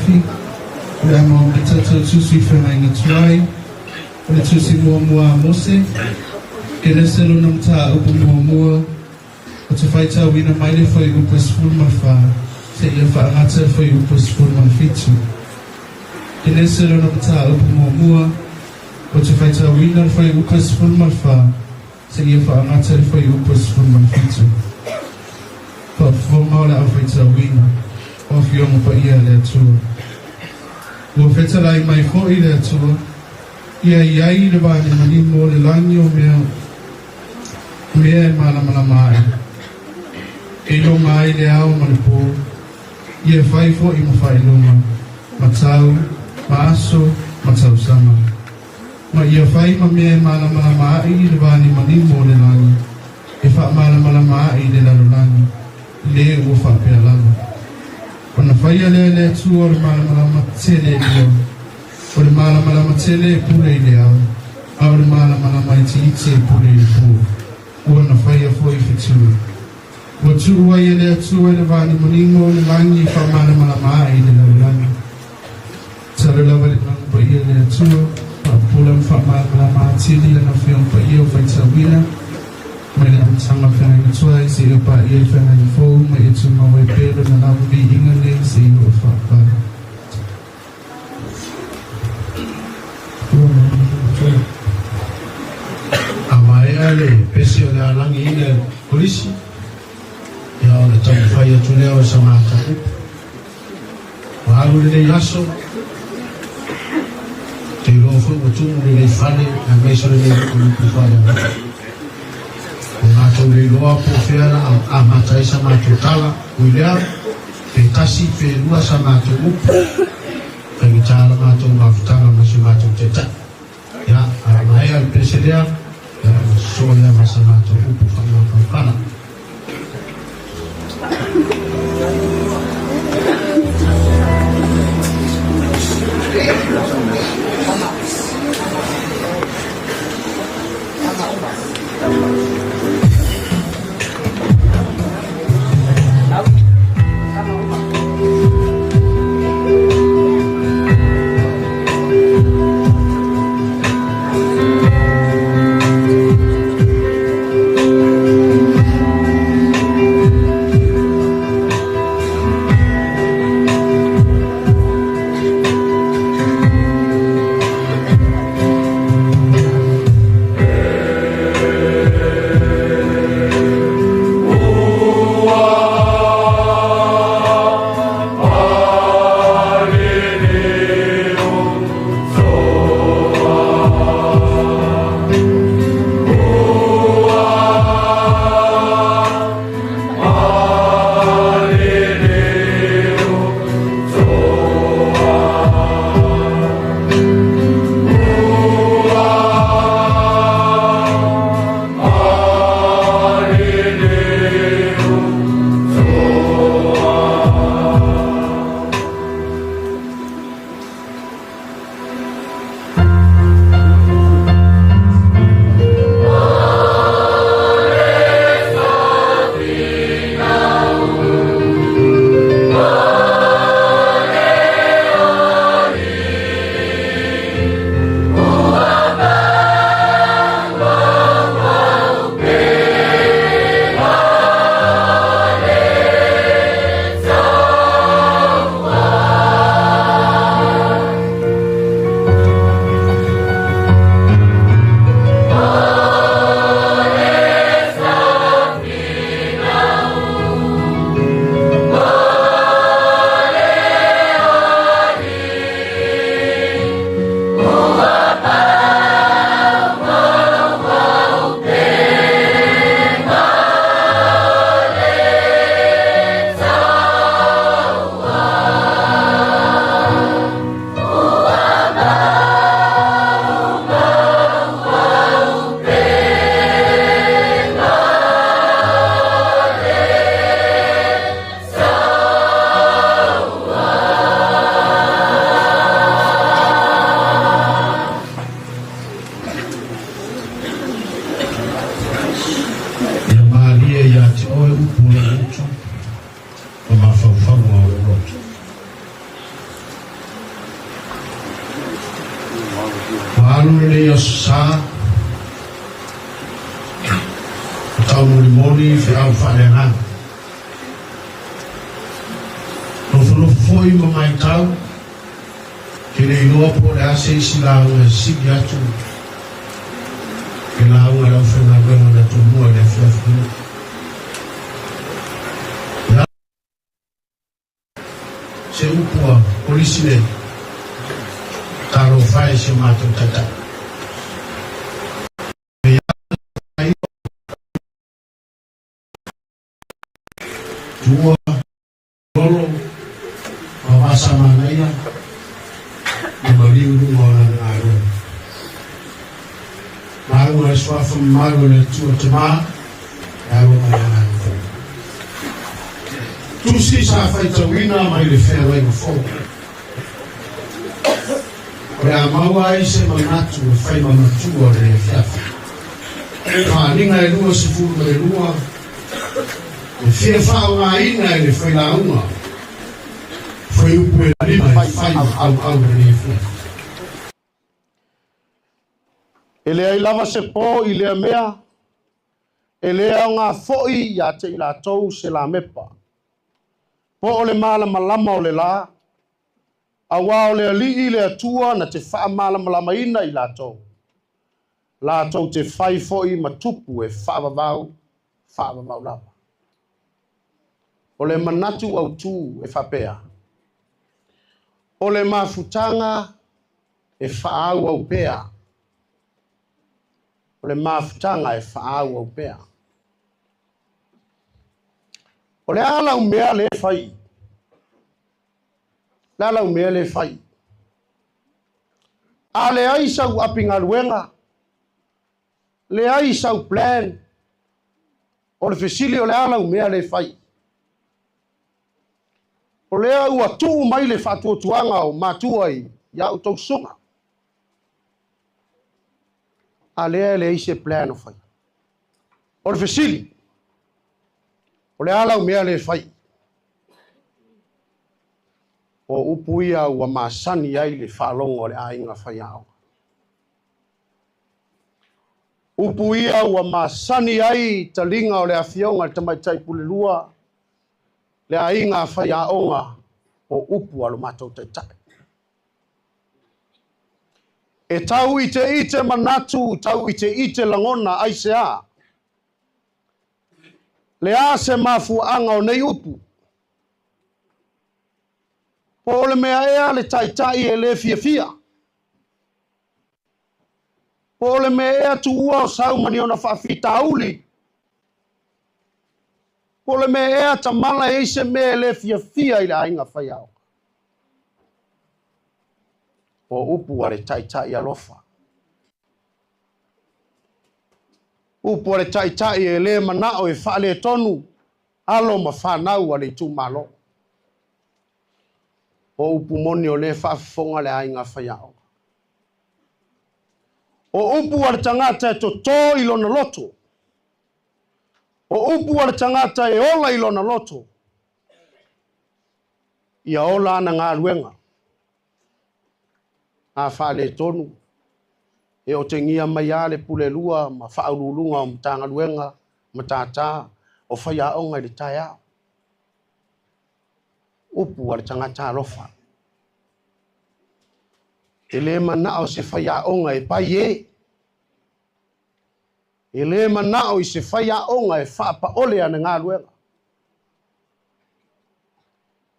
afiafi, o le a maua mai tatou Tusi Feagaiga Tuai, o le Tusi muamua a Mose, Kenese lona mataupu muamua, ou te faitauina mai le fuaiupu e 14 seia faagata le fuaiupu e 17. Kenese lona mataupu muamua, ou te faitauina le fuaiupu e 14 seia faagata le fuaiupu e 17. Faafofoga o le aufaitauina o Afioga Paia a le Atua. Ua fetalai mai foi le Atua, ia i ai le vanimonimo o le lagi o mea mea e malamalama ai, e iloga ai le ao ma le po, ia fai foi ma faailoga, ma tau, ma aso, ma tausaga. Ma ia fai ma mea e malamalama ai le vanimonimo o le lagi, e faamalamalama ai le lalolagi, le ua faapea lava. Ona faia lea e le Atua o le malamalama tele e lua, o le malamalama tele e pule i le ao, a o le malamalama itiiti e pule i le po, ua na faia foi fetu. Ua tuu ai e le Atua i le vanimonimo o le lagi e faamalamalama ai le lalolagi. Talo lava le Agaga Paia i le Atua, faapupula ma faamalamalama atili Lana Afioga Paia o faitauina mai le amataga o le Feagaiga Tuai seia paia i le Feagaiga Fou ma ia tumau ai pea Lona lava viiga nei seia oo faapala. A maea le pese o le a lagiina e le Kolisi, ia ona taumafai atu lea o sa matou upu. Ua alu lenei aso, ou te iloa foi ua tumu lenei fale aemaise o lenei lupulupu faaleagaga. Ua matou le iloa po o fea la amata ai sa matou tala, ui lea, pe tasi pe lua sa matou upu, faigata la matou mafutaga ma si matou taitai. Ia, a maea le pese lea, ia ona sosoo lea ma sa matou upu faamafanafana. Ua alu lenei Aso Sa o taumolimoli feau faaleagaga. Nofonofo foi ma maitau, ke le iloa po o le a se isi lauga e sili atu le lauga a le aufaigaluega na tomua i le afiafi nei. Se upu a Kolisi nei, Talofa e si o matou taitai. Tua, Lolo, ma Vasamanaia, ma maliu i luga o lana galuega. Lauga i le suafa mamalu o le Atua Tama, le Alo ma le Agaga Paia. Tusi sa faitauina mai le feagaiga fou. O le a maua ai se manatu e fai ma matua o le afiafi. Faaaliga e 22 e fia faaaogaina e le failauga fuaiupu e 5 e fai ma auau lenei afiafi. E leai lava se po i lea mea, e le aoga foi ia te i latou se lamepa, po o le malamalama o le la, auā o le Alii le Atua na te faamalamalamaina i latou, latou te fai foi ma tupu e faavavau, faavavau lava. O le manatu autū e faapea, o le mafutaga e faaauau pea. O le mafutaga e faaauau pea. O le a lau mea lea e fai? O le a lau mea lea e fai? A leai sau api galuega, leai sau plan, o le fesili o le a lau mea lea e fai? O lea ua tuu mai le faatuatuaga o matua i a outou susuga. A lea e leai se plan o fai. O le fesili, o le a lau mea lea e fai? O upu ia ua masani ai le faalogo a le aiga faiaoga. Upu ia ua masani ai taliga o le afioga i le Tamaitai Pulelua, le aiga faiaoga o upu a lo matou taitai. E tau iteite manatu, tau iteite lagona, aisea? Le a se mafuaaga o nei upu? Po o le mea ea le taitai e le fiafia? Po o le mea ea tuua o sau ma ni ona faafitauli? Po o le mea ea tamala e i ai se mea e le fiafia i le aiga faiaoga? O upu a le taitai alofa. Upu a le taitai e le manao e faaletonu alo ma fanau a le itumalo. O upu moni o lea e faafofoga le aiga faiaoga. O upu a le tagata e totō i lona loto. O upu a le tagata e ola i lona loto. Ia ola ana galuega. A faaletonu, e otegia mai a le Pulelua ma Faauluuluga o Matagaluega, Matata, o Faiaoga i le taeao. Upu a le tagata alofa. E le manao se faiaoga e pai e. E le manao i se faiaoga e faapaole ana galuega.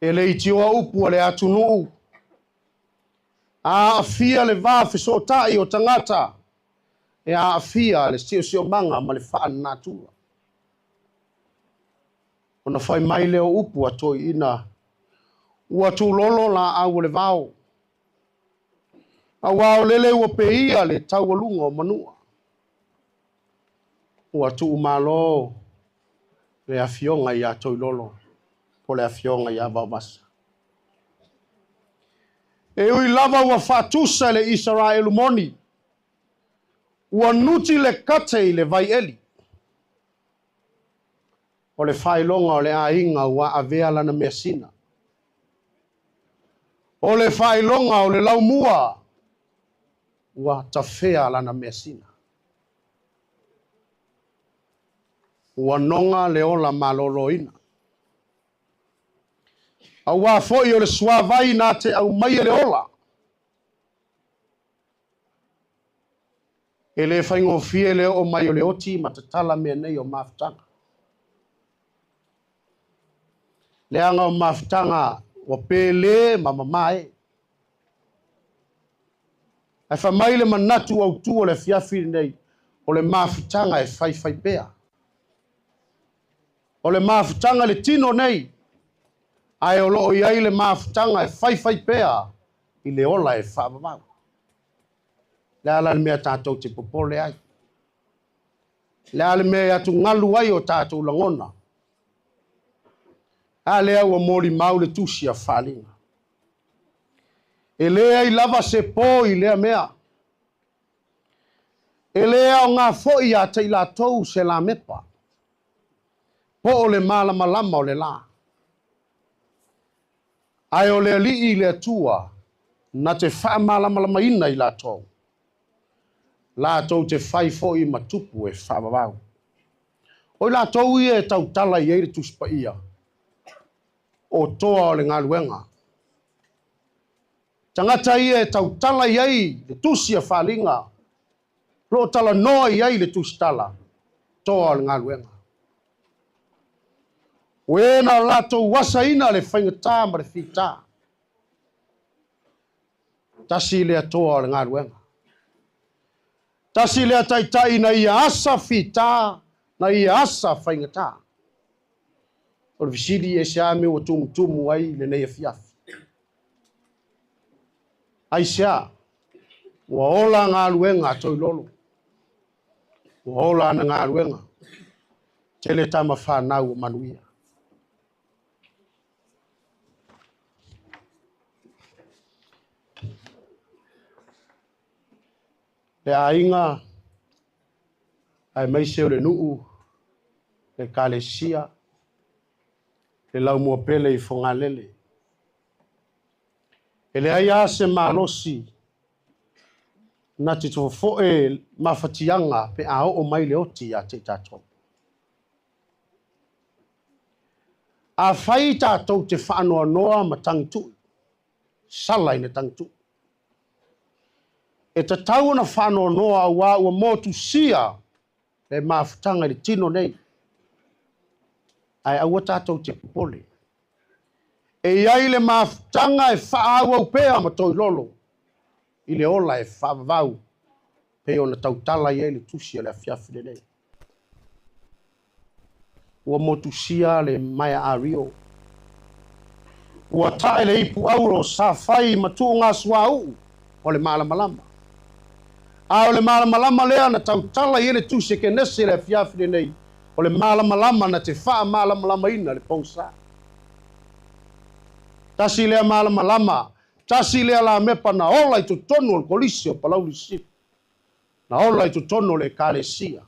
E leitioa upu a le atunuu, a aafia le va fesootai o tagata, e aafia le siosiomaga ma le faalenatura. Ona fai mai lea o upu a toeaiina, Ua tūlolo laau o le vao, aua o lele ua peia le taualuga o Manua. Ua tuumalo le afioga ia Toilolo po o le afioga ia Vaovasa. E ui lava ua faatusa le Isaraelu moni, ua nuti le kate i le vaieli. O le faailoga o le aiga ua avea lana measina. O le faailoga o le laumua. Ua tafea lana measina. Ua noga le ola maloloina. Aua foi o le suavai na te aumaia le ola. E le faigofie le oo mai o le oti ma tatala mea nei o mafutaga. Leaga o mafutaga ua pele ma mamae. Ae fai mai le manatu autu o le afiafi lenei, o le mafutaga e faifai pea. O le mafutaga i le tino nei, ae o lo o i ai le mafutaga e faifai pea i le ola e faavavau. Le a la le mea tatou te popole ai? Le a le mea e atugalu ai o tatou lagona? A lea ua molimau le tusi a Faaliga. E leai lava se po i lea mea. E le aoga foi ia te i latou se lamepa, po o le malamalama o le la. Ae o le Alii le Atua na te faamalamalamaina i latou, latou te fai foi ma tupu e faavavau. O i latou ia e tautala i ai le Tusi Paia, o toa o le galuega. Tagata ia e tautala i ai le tusi a Faaliga, lo o talanoa i ai le tusitala, toa o le galuega. O e na latou asaina le faigata ma le fita. Tasi lea toa o le galuega. Tasi lea taitai na ia asa fita, na ia asa faigata. O le fesili e se a mea ua tumutumu ai lenei afiafi. Aisea? Ua ola galuega a Toilolo. Ua ola ana galuega. Tele tama fanau ua manuia. Le aiga aemaise o le nuu, le ekalesia, le laumua pele i Fogalele. E leai lava se malosi na te fofoe mafatiaga pe a oo mai le oti ia te i tatou. Afai tatou te faanoanoa ma tagitu'i, sala ina tagitu'i. E tatau ona faanoanoa aua ua motusia le mafutaga i le tino nei. Ae aua tatou te popole. E i ai le mafutaga e faaauau pea ma toilolo i le ola e faavavau pei ona tautala i ai le tusi o le afiafi lenei. Ua motusia le maea ario. Ua tae le ipu auro sa fai ma tuugasuauu o le malamalama. A o le malamalama lea na tautala i ai le tusi a Kenese i le afiafi lenei, o le malamalama na te faamalamalamaina le pogisa. Tasi lea malamalama, tasi lea lamepa na ola i totonu o le Kolisi o Palauli Sisifo, na ola i totonu o le Ekalesia,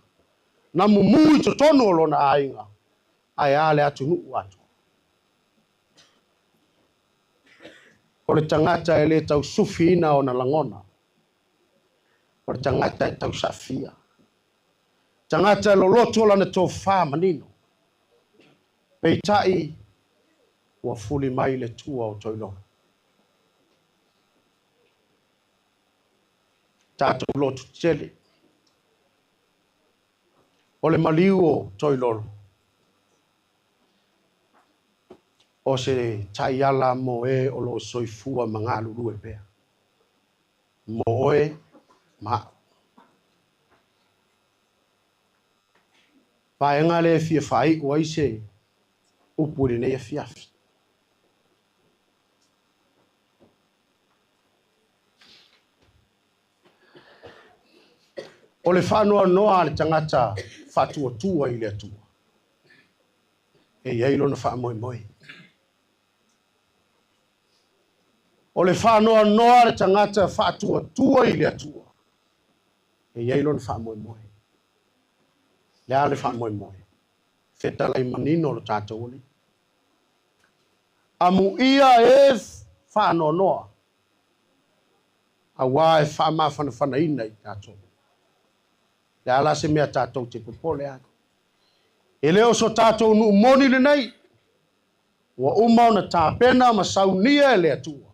na mumu i totonu o lona aiga, ae a le atunuu atoa. O le tagata e le tausufiina ona lagona, o le tagata e tausaafia. Tagata e loloto lana tofa manino. Peitai, ua fuli mai le tua o Toilolo. Tatou lotu tele. O le maliu o Toilolo. O se taiala mo e o lo o soifua ma galulue pea. Mo oe ma a'u. Vaega lea e fia faai'u ai se upu i lenei afiafi. O le faanoanoa a le tagata faatuatua i le Atua, e i ai lona faamoemoe. O le faanoanoa a le tagata faatuatua i le Atua, e i ai lona faamoemoe. Le a le faamoemoe? Fetalai manino lo tatou Alii. Amuia e faanoanoa. Auā e faamafanafanaina i tatou. Le a la se mea tatou te popole ai? E le o so tatou nuu moni lenei, ua uma ona tapena ma saunia e le Atua.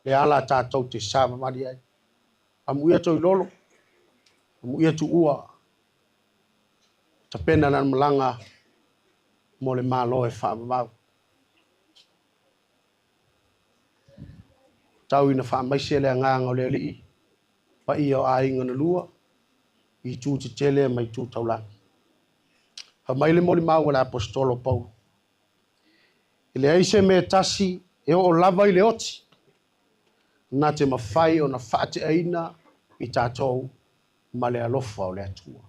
Le a la tatou te savavali ai? Amuia Toilolo, amuia Tuua, tapena lana malaga mo le Malo e faavavau. Tau ina faamaise le agaga o le Alii, paia o aiga na lua, i itu tetele ma itu taulagi. Fai mai le molimau a le Aposetolo o Paulo, E leai se mea e tasi e oo lava i le oti, na te mafai ona faateaina i tatou ma le alofa o le Atua.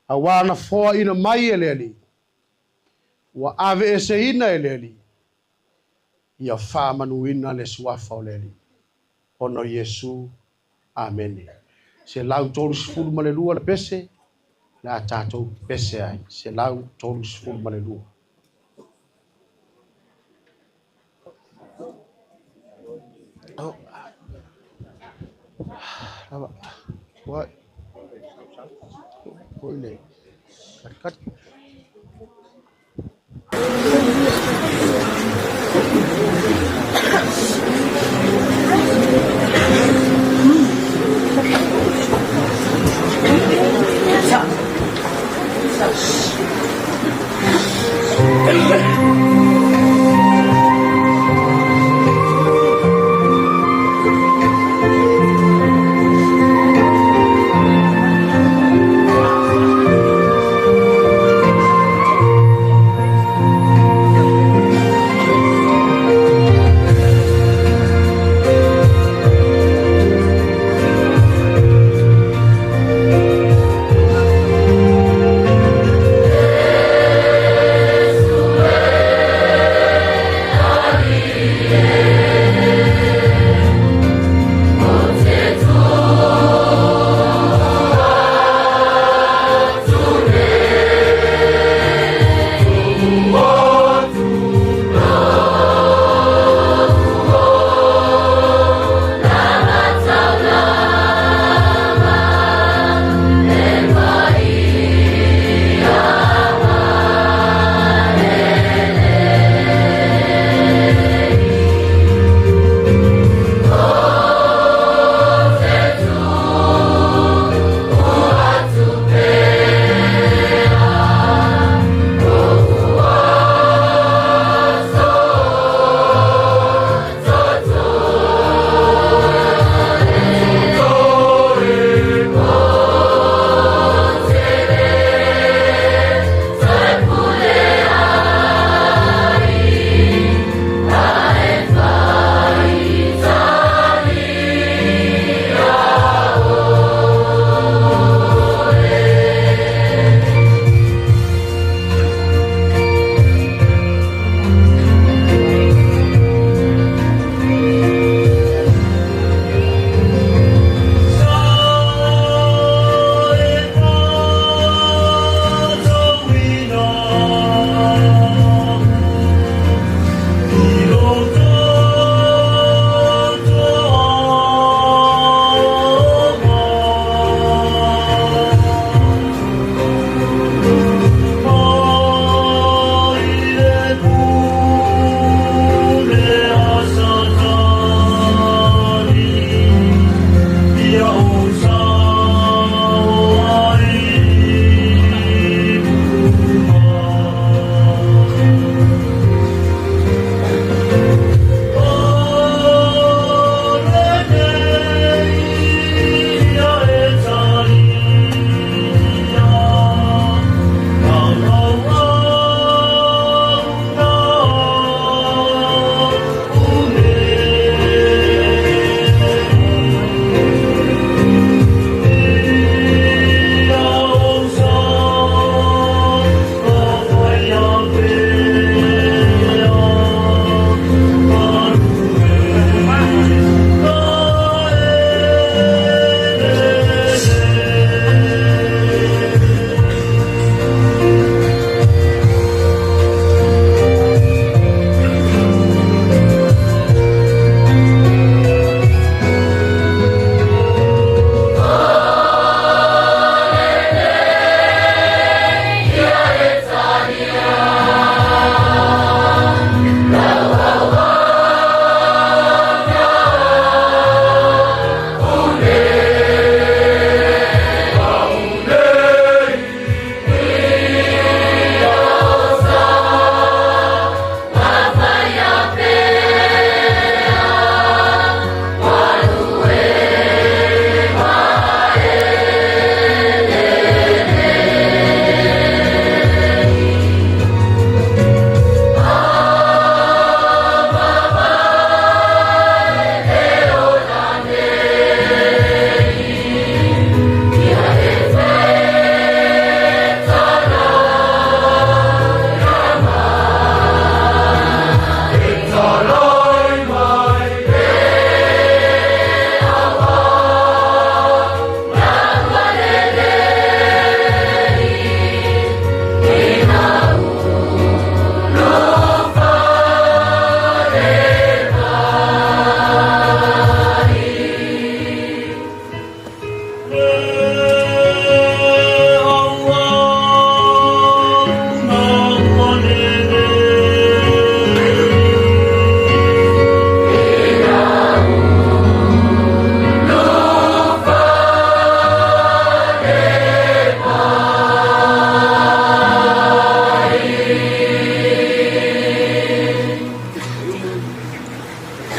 Auā na foaina mai e le Alii, ua aveeseina e le Alii, ia faamanuina le suafa o le Alii, ona o Iesu. Amene. 132 le pese, le a tatou pese ai. 132. Oh. Lava. What? Foi le. Katikati.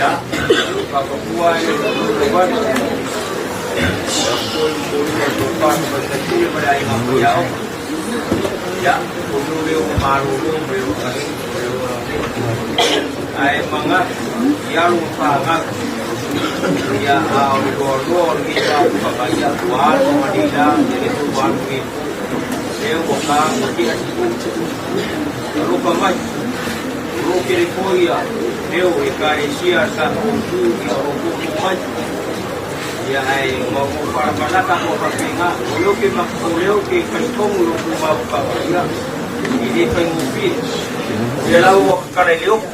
Ia, faapapua ai le tauvale. Ia foi momoli o tofa tamaitai pule ma le aiga faiaoga. Ia, o lo leo ua malolo ma le agalelei ma le agalelei. Ae manatu i alo ma fanau. Ia, a o le loaloa o lenei mafuaaga, ia, ua alu anei la, ia lea foi ua alu nei po. Lea ua ta, ua tea se po. Alofa mai. O lo o tele foi ia leo o Ekalesia a le tatou itu ia o lo o foufou mai. Ia ae o falamalaka ma faapena. O lea ou te o lea ou te talitonu i lou mafaufau ia e le faigofie. O lea la ua tatala i le ofu.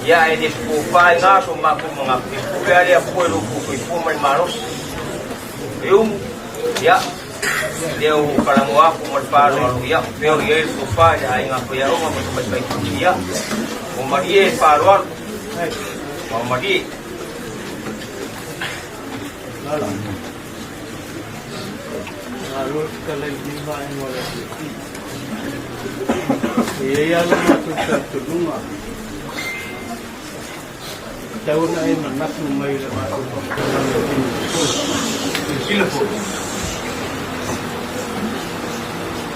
Ia ae le tofa ai na so matou manatu e pule lava le Atua i lo outou soifua ma le malosi. E umu, ia, lea ua ou talanoa atu ma le faaaloalo, ia, o fea o i ai le tofa i le aiga faiaoga ma tamaitai pule, ia, ua malie le faaaloalo, ua malie. Malo le fetalai i lenei vaega o le afiafi. E i ai lava lo matou talitonuga, e tatau ona e manatu mai i le matou faamatalaga i taimi ua sola. Silasila foi,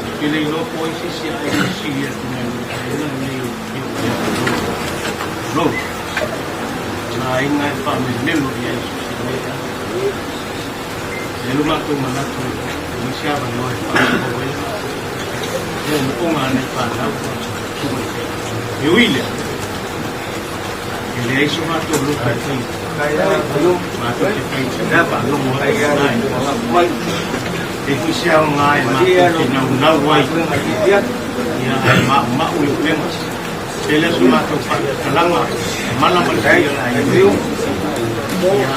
ou te le iloa po o ai se isi aiga sili atu nai lo le aiga lenei o Afio mai ia Tulou. O nā aiga e faamelomelo i ai so o se mea. E lo matou manatu e aumai se avanoa e faaauau ai le matou moomooga a nai fanau ma susuga i te E ui lea, e leai so matou loto e fai matou te fai faalogo atu i ina e E foi se aoga e matou te naunau ai ia ae maumau i upega. Tele so matou faamatalaga mala ma le fia le aiga. Ia,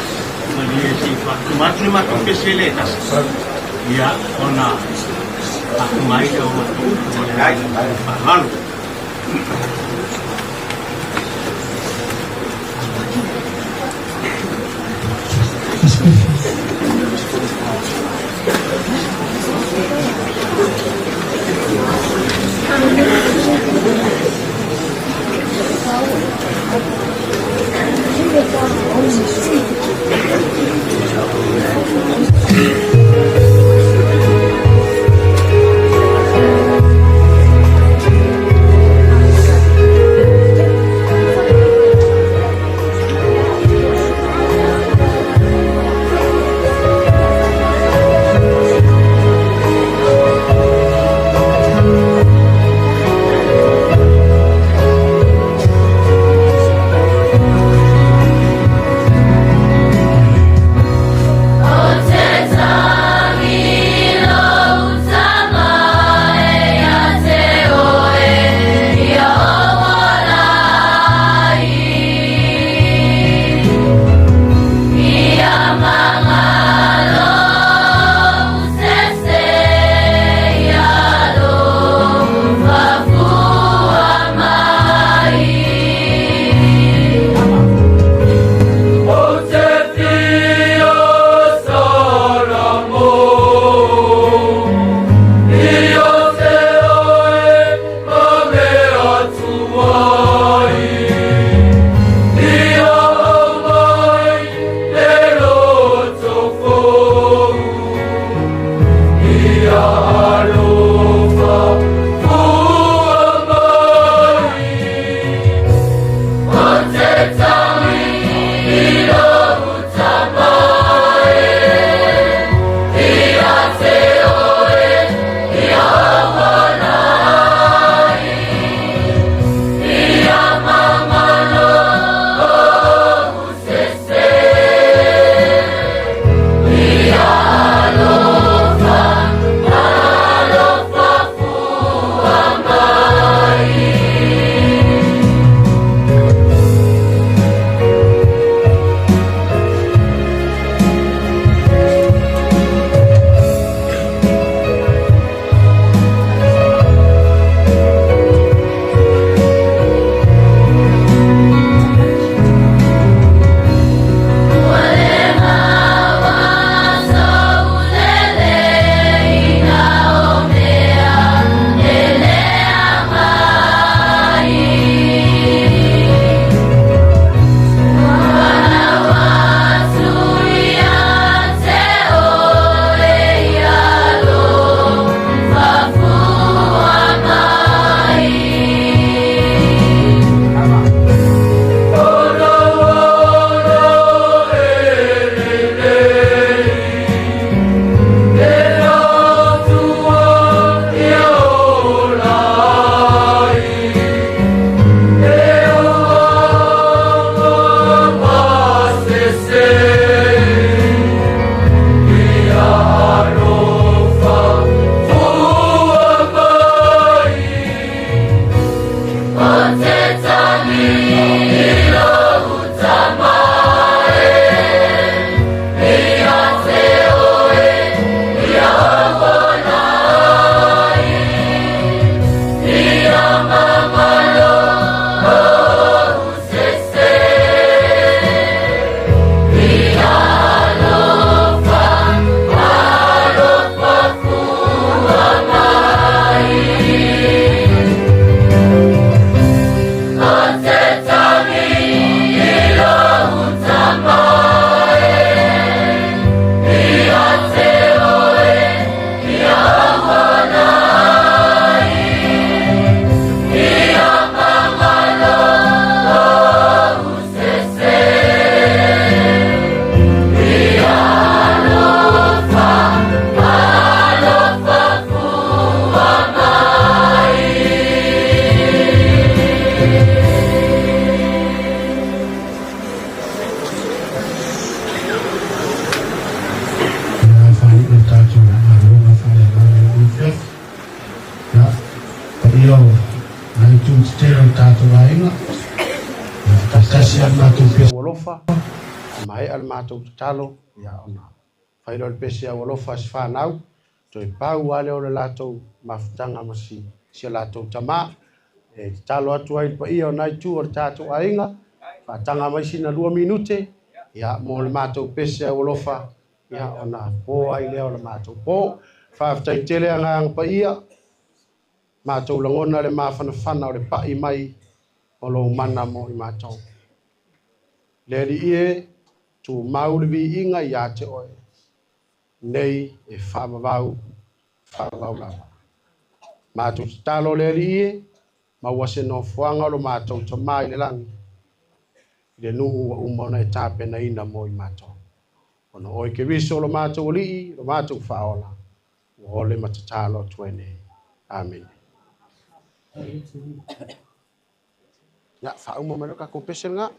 malie se i faatuma atu le matou pese lea e tasi. Ia, ona faatuma ai lea o matou upu ma le faaaloalo. pese aualofa, a maea le matou tatalo, ia ona fai lea o le pese aualofa a si fanau, toe pau lava lea o le latou mafutaga ma si si a latou tama. E tatalo atu ai i le paia o na itu o le tatou aiga, faataga mai sina 2 minute, ia mo le matou pese aualofa, ia ona po ai lea o le matou po. Faafetai tele Agaga Paia, matou lagona le mafanafana o le pai mai o lou mana mo i matou. Le Alii e, tumau le viiga ia te oe, nei e faavavau, faavavau lava. Matou tatalo le Alii e, maua se nofoaga o lo matou Tama i le lagi, i le nuu ua uma ona e tapenaina mo i matou. Ona o oe Keriso lo matou Alii, lo matou Faaola, ua ole ma tatalo atu ai nei. Amene. Ia, faauma mai loa le tatou pese lena.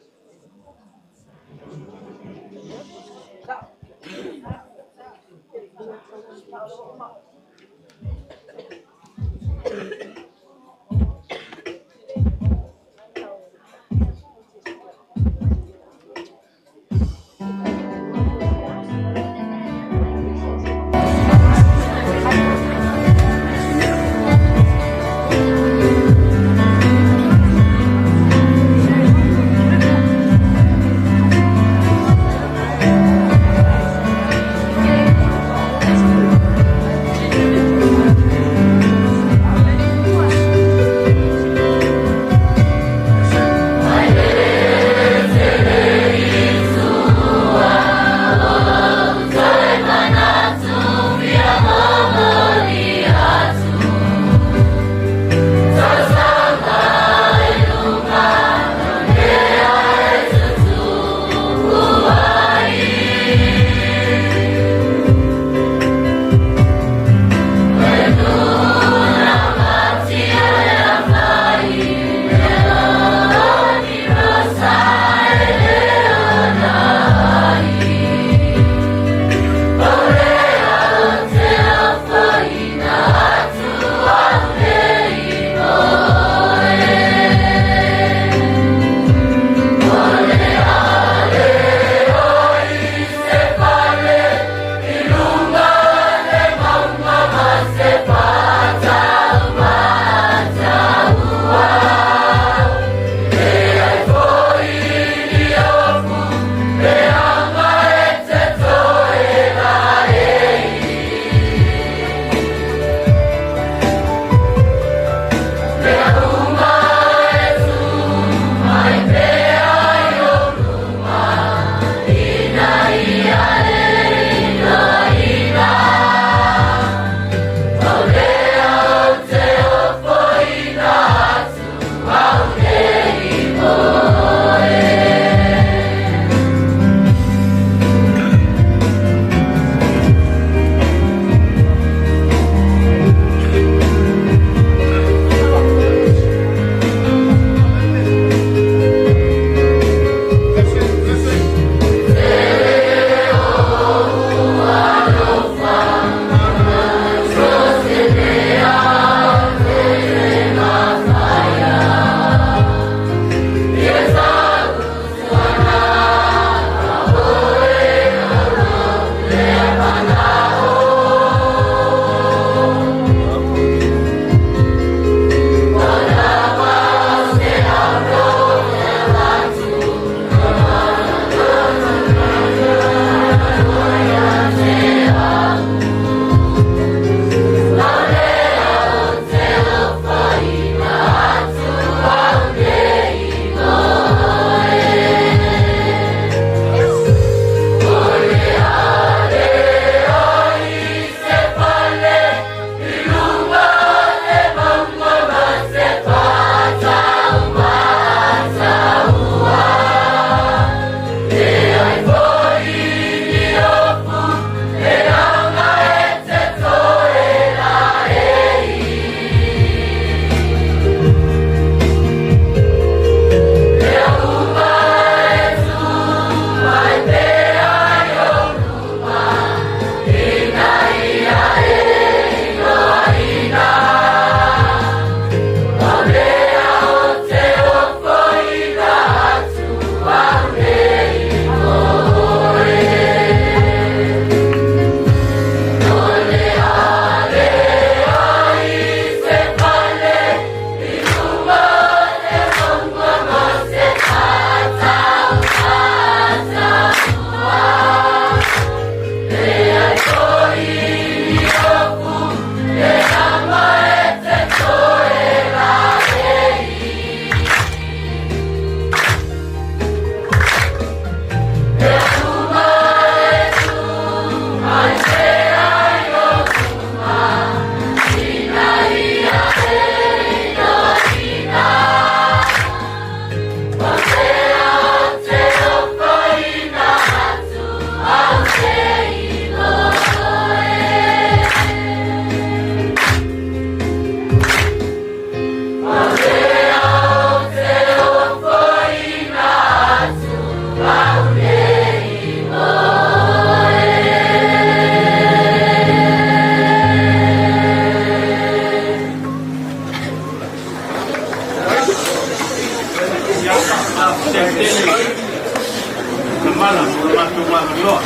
Tamala mo le matou avanoa.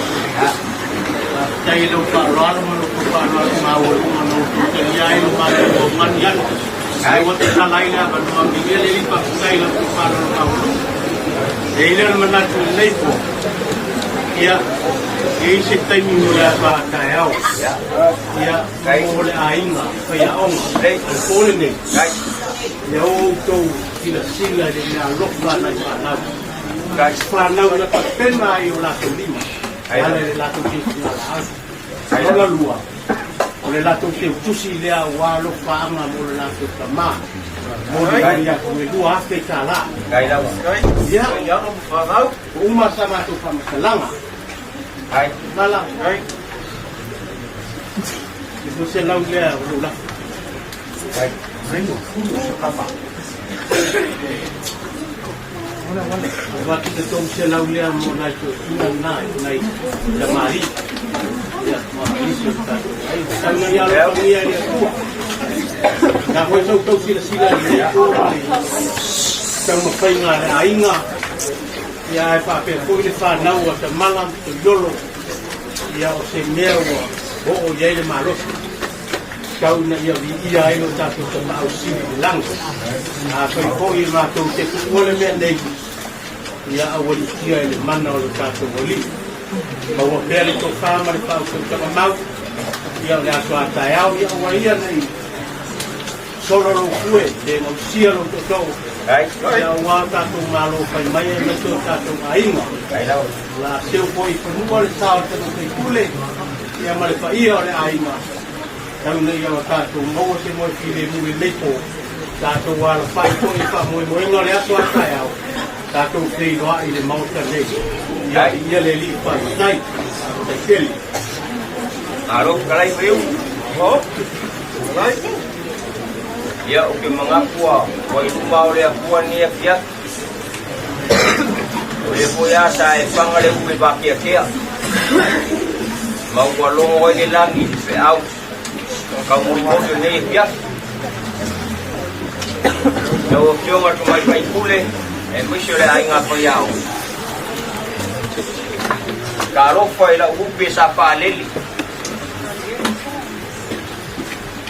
Faafetai i lou faaaloalo ma lo outou faaaloalo maualuga na outou talia ai lo matou aumani atu. Lea ua tatala ai le avanoa, viia le Alii, faafetai i la outou faaaloalo maualuga. E i ai lea o le manatu i lenei po, ia, e i ai se taimi mo le aso a taeao, ia, mo le aiga faiaoga, a le po lenei, ia o outou silasila i le meaalofa a nai fanau. Fanau na tapena ai o latou lima e ala i le latou silasila laau. Lona lua, o le latou teutusi lea aua alofaaga mo le latou tama, molimoli atu e $2,000. Ia, ua uma sa matou faamatalaga. Mala, e 200 lea o lou lafo. Avatu le 300 lea mo nai toeaiina na, nai tamalii. Ia, ma nisi o le tatou aiga. Tau ina ia alofagia e le Atua. Na foi sa outou silasila i lenei po ma le taumafaiga a le aiga, ia ae faapea foi le fanau a Tamala ma Toiolo, ia o se mea ua oo i ai le malosi. Tau ina ia viia ai lo tatou Tapaau Sili i le lagi. Afai foi e matou te tuua le mea nei, ia aualiitia e le mana o lo tatou Alii. Maua pea le tofa ma le faautautaga mau, ia o le aso a taeao, ia aua ia nei solo lou pue, pe gausia lou tootoo, ia aua o tatou malo fai mai aemaise o tatou aiga. O le a seu foi i fanua le sa o le Tamaitai Pule, ia ma le paia o le aiga. Tau ina ia o tatou maua se moe filemu i lenei po, tatou alafai foi i faamoemoega o le aso a taeao, tatou feiloai i le Maota nei. Ia viia le Alii faafetai, faafetai tele. Malo fetalai Maiu. Ia ou te manatu ua i luma o le Atua lenei afiafi. O lea foi a sa e faga le ube vakeakea ma ua logo ai le lagi i le feau taumolimoli o lenei afiafi. Lau Afioga i le Tamaitai Pule aemaise o le aiga faiaoga, talofa i lau upe sa faalele,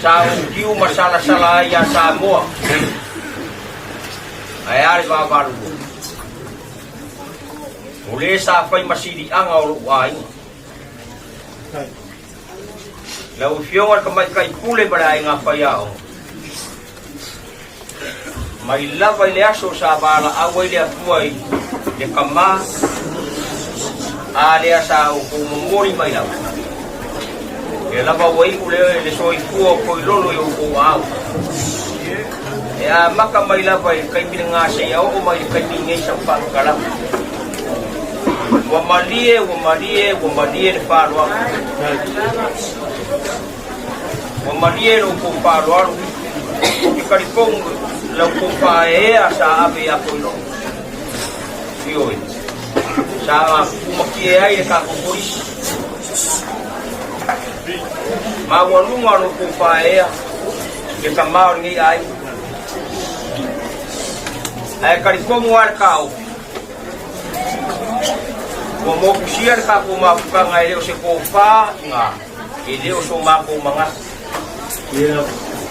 sa ou tiu ma salasala ai iā Samoa. Ae a le vaavaalua? O le sa fai ma siliaga o lou aiga. Lau Afioga i le Tamaitai Pule ma le Aiga Faiaoga, mai lava i le aso sa valaau ai le Atua i le tama a lea sa outou momoli mai lava, e lava ua iu le, le soifua o Toilolo i outou aao. E amata mai lava i le taimi lena seia oo mai i le taimi nei sau faamatalaga. Ua malie, ua malie, ua malie le faaaloalo. Ua malie lo outou faaaloalo. Ou te talitonu la outou faaeaea sa ave ia Toilolo. Ioe, sa kumatie ai le tatou polisi. Maualuga lo outou faaeaea le tama o lenei aiga. Ae talitonu lava le taofi, ua motusia le tatou mafutaga e le o se tofa i ina, e le o so matou manatu.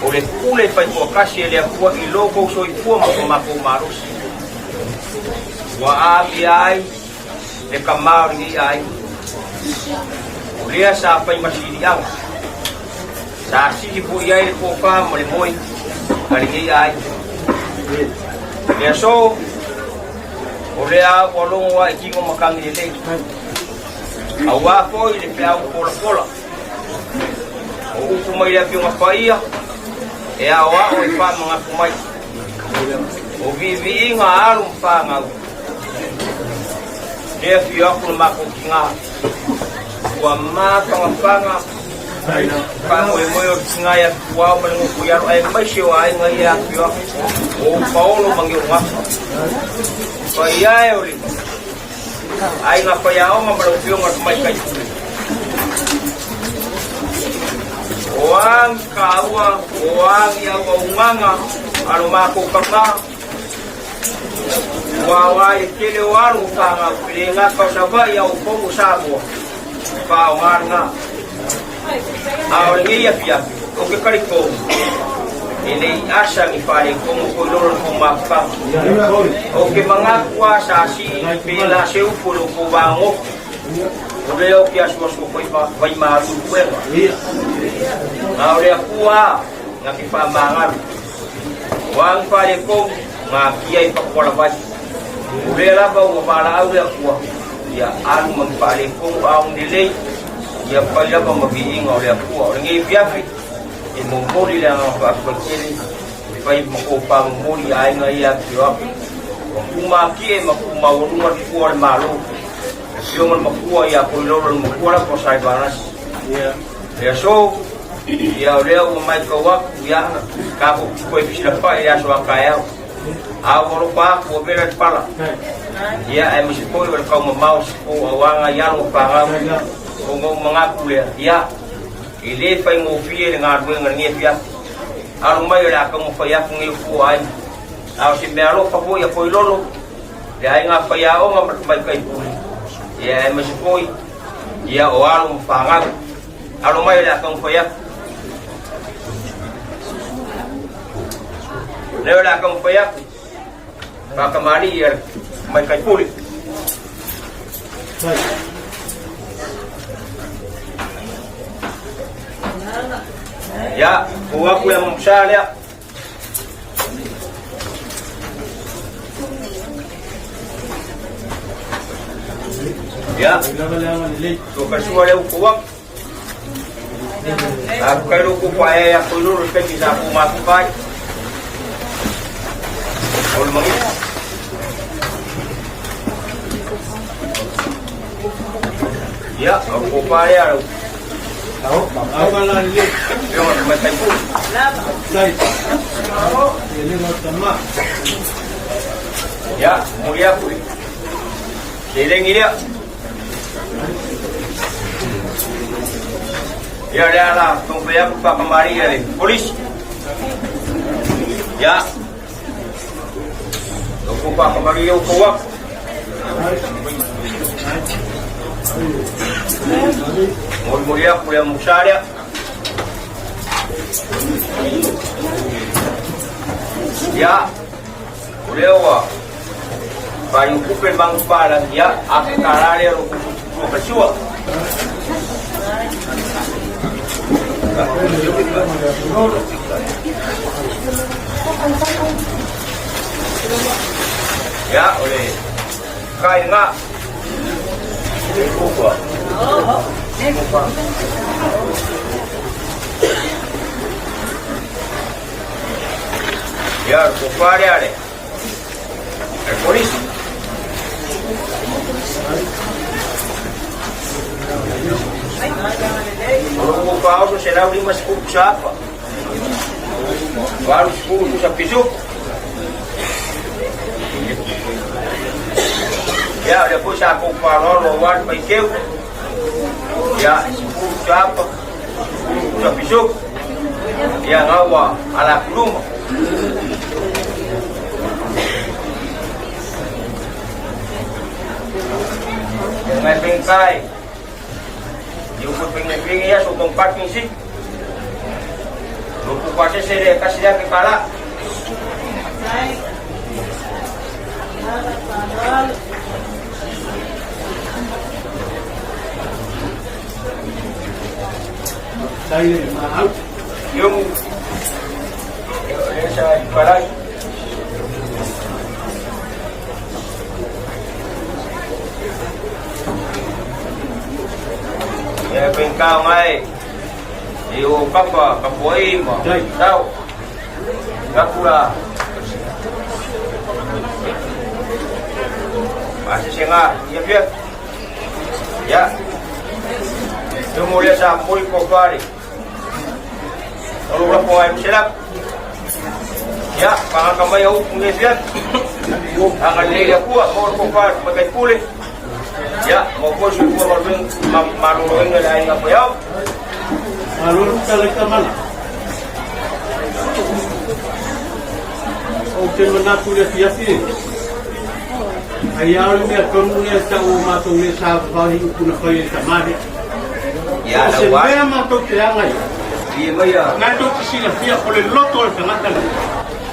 O le pule faitoatasi e le Atua i lo tou soifua ma so matou malosi, ua amia ai le tama o lenei aiga. O lea sa fai ma siliaga, sa sili foi ai le tofa ma le moe a lenei aiga. Le aso, o lea ua logo ai tino matagi lelei, aua foi le feau polapola. O upu mai le Afioga Paia, e aoao e faamanatu mai. O viiviiga a alo ma fanau, lea afio atu le matou tina, ua mafanafana faamoemoe o le tina ia Tuao ma le nofo i alo, aemaise o aiga ia afio atu, o Paolo ma Neogafa. Paia e o le aiga faiaoga ma lau Afioga i le Tamaitai Pule. O a ni kāua, o a ni auaunaga a lo matou tama. Ua aoga i le tele o alo ma fanau e le gata o Savaii a o Upolu o Samoa, faaaoga lena. A o lenei afiafi, ou te talitonu, e le i asa ni faaletonu foi lolo le tou mafutaga. Ou te manatu lava sa sii pe la se upu i lo outou vaganofo, o lea ou te asuasua foi vaimalu i puega. A o le Atua lava na te faamagalo. O a ni faaletonu, na atia i fatualavai. O lea lava ua valaau le Atua, ia alu ma ni faaletonu a o ni lelei, ia fai lava ma viiga o le Atua. O lenei afiafi, e momoli le agaga faafetai tele e fai ma tofa momoli i aiga ia afifio atu. Ua tumatie ma tumaualuga le fua o le Malo, le afioga i le Matua ia Toilolo le Matua lava o Saivalasi. Le aso, ia o lea ua matau atu, ia tatou toe fesilafa'i i le aso a taeao. A ua alofa atu ua vela le pala. Ia aemaise foi o le taumamao o auaga i alo o fanau. Ona ou manatu lea, ia, e le faigofie le galuega i lenei afiafi. Alo mai o le a taumafai atu nei fua ai. A o se mea alofa foi a Toilolo, le aiga faiaoga ma le tamaitai pule, ia aemaise foi ia o alo ma fanau. Alo mai o le a taumafai atu. Lea o le a taumafai atu. Faatamalii ia le tamaitai pule. Ia, tuu atu le Musa lea. Ia, tua lea upu atu. A ku kai loko pa e a ko lolo pe ki sa ku ma ku kai. O le mangi. Ia, o ko pa le au. Ao, ao la le. Yo ma tai ku. Tai. E le ma tama. Ia, mo ia ku. Se lengi lea. Ia lea la, taumafai atu faakamali'i a le Kolisi. Ia, outou faakamali'i outou atu. Molimoli atu le amusa lea. Ia, o lea ua Faiukupe le manupapalagi, ia, $1,000 lea lo tua fasua. Ia, o le kai ngā. Kupa. Kupa. Ia, ko whare are. E polisi. O lo o faaoso 150 pusa afa. 80 pusa pisuku. Ia, o lea foi sa kou faaaloalo aua le faiteu. Ia, 10 pusa afa, 10 pusa pisuku. Ia, nga ua ala atu luma. Ngai pengkai. Iu ko pengi ya so tong parking si. Lupu kuasa sere kasih dia ke kala. Yung lea sa palai. Ia pengkau ngai. Iu papa kapuai ma. Tau. Kapula. Masih senga. Ya pia. Ya. Yung muli sa muli ko pare. Olo la po ay selap. Ya, pangakamay au pungi siat. Ang alila ko mo ko pa magay puli. Ya, mo ko su ko malwing maluluing na ay nga payaw. Malulu talaga mana. Ou te manatu le afiafi. Ai a o le mea tonu lea e tau o matou le savavao i upu na fai e le tama lea. Ia, O se lau ai. mea matou te aga i ai. Ia mai a. Na tou te silafia o le loto o le tagata lenei.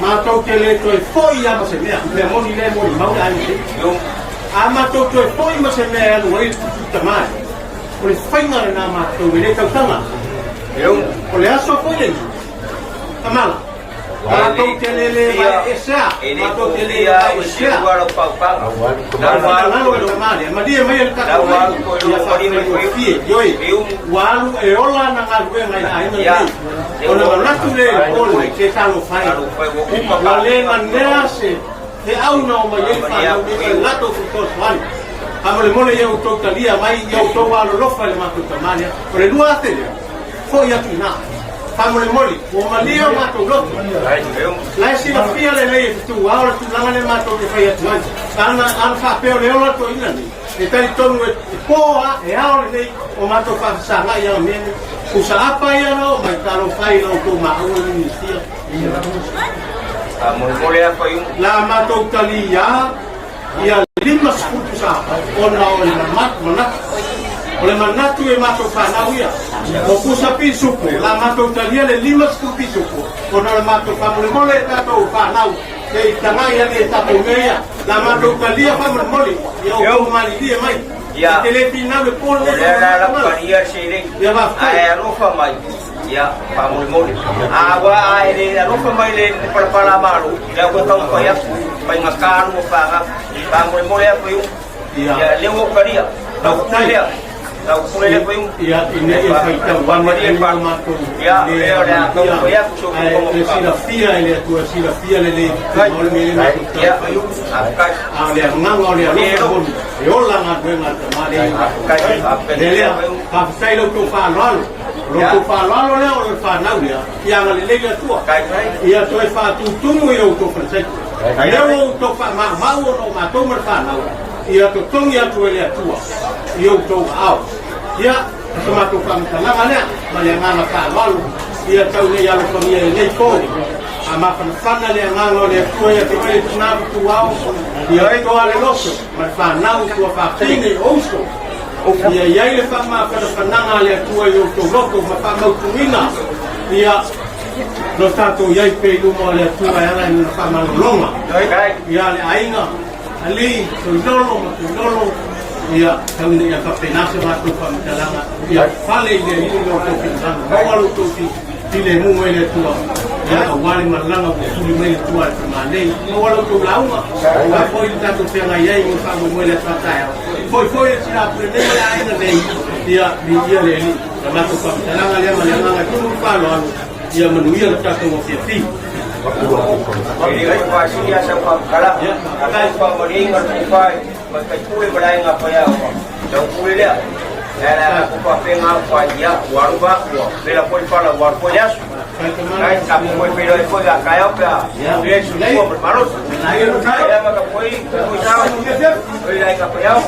Matou te le toe foi lava ma se mea. O le mea moni lea e molimau le aiga nei. A matou toe foi ma se mea e alu ai le tama lea, o le faiga lena a matou e le tautaga. O le aso foi lenei, Tamala, matou te le le vaeesea, E le matou te le pofia au e vaeesea. seua lau paupaga. La finagalo e le tama lea, malie mai e le tatou aiga, ia faafaigofie, ioe, ua alu e ola ana galuega i le aiga lenei. Ona manatu lea i le po lenei, se talofa e, ua le nanea se feau na omai ai fanau nei ma le latou fesoasoani. Faamolemole ia outou talia mai ia outou alolofa i le matou tama lea. O le 2000 lea, foi atu i ina. Faamolemole, ua malie o matou loto. La e silafia lelei e fetuao le tulaga lea matou te fai atu ai. Ana, ana faapea o le ola toeaina nei, e talitonu e, e po a, e ao lenei o matou faafesagai ia mea nei. Pusa apa ia na oo mai, talofa e i la outou maua le Minisia. Faamolemole a fai umu. La matou taliā ia 50 pusa apa ona o le manatu. O le manatu e matou fanau ia. O pusa pisupo, la matou talia le 50 pisupo ona o le matou faamolemole e tatou fanau se i tagai ane e tatou mea ia. La matou talia faamolemole ia outou malilie mai. Ia. E te le finau le po O lenei lea la lau faamolemole. talia le seleni. Ia faafetai. Ae alofa mai. Ia, faamolemole. A ua a e le alofa mai le palapala malo, lea ua taumafai atu, faigata lua paga. Faamolemole atu i umu. Ia. Ia, lea ua ou talia. Lau pule lea. Lau pule lea fai umu. Ia, ina ia faitau ane ai o matou Ia, lea o le a taumafai atu so Ae e silafia e le Atua, silafia lelei o le mea lea matou Ia, taumafai. faafetai. A o le agaga o le alofa moni, e ola galuega a le tama lea i matou. Faafetai. Le lea, faafetai i lo outou faaaloalo. O lo outou faaaloalo lea, o le fanau lea, ia agalelei le Atua. Ia toe faatutumu i lo outou falesaito. Lea ua outou faamaumau ona o matou ma le fanau, ia totogi atu e le Atua i outou aao. Ia, o se matou faamatalaga lea, ma le agaga faaaloalo, ia tau nei alofagia i lenei po. A mafanafana le agaga o le Atua ia te oe le tina ma tuao, ia toa le loto ma le fanau tua faafine o uso. Ia i ai le faamafanafanaga a le Atua i outou loto ma faamautuina ia lo tatou i ai pea i luma o le Atua e ala i lona faamalologa. Ia le aiga, alii, Toilolo ma Toilolo, ia tau ina ia faapena se matou faamatalaga, ia fale i le Alii lo outou finagalo, maua lo outou filemu e le Atua, ia aua le malaga ua tuli mai le Atua i le tama nei, maua lo outou lauga, aua foi le tatou feagai ai mo le faamoemoe i le aso a taeao. Foi foi le sina pule nei ma le aiga nei, ia viia le Alii. La matou faamatalaga lea ma le agaga e tumu i le faaaloalo, ia manuia le tatou afiafi. E le faasili lava sau faamatalaga, a tou faamalieina le tofa ma le faipule ma le aiga faiaoga, sau pule lea. Ae la tatou faapena atu ai, ia, ua alu ba, ua vela foi le fala, ua alu foi le aso. Ai, tatou toe feiloai foi a taeao pe a lelei le soifua ma le malosi. Ia ma tapuai, tapuai sao, oi le aiga faiaoga.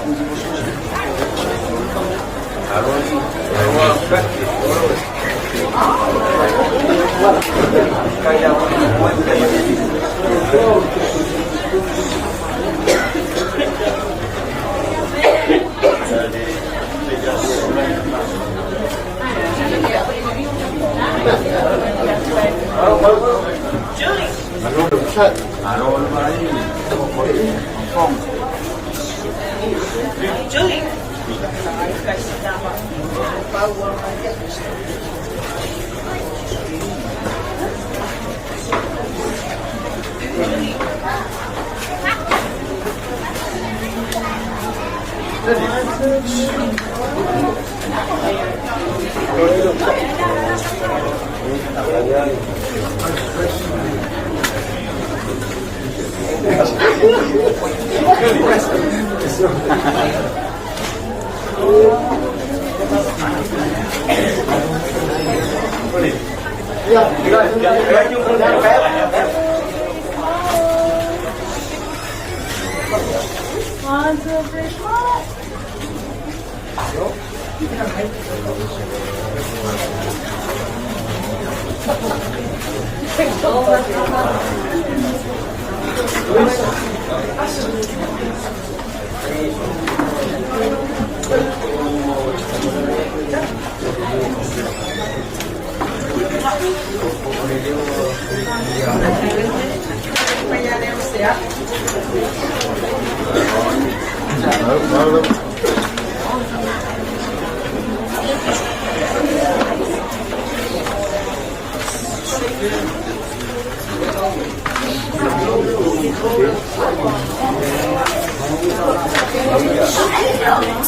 Thank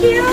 you.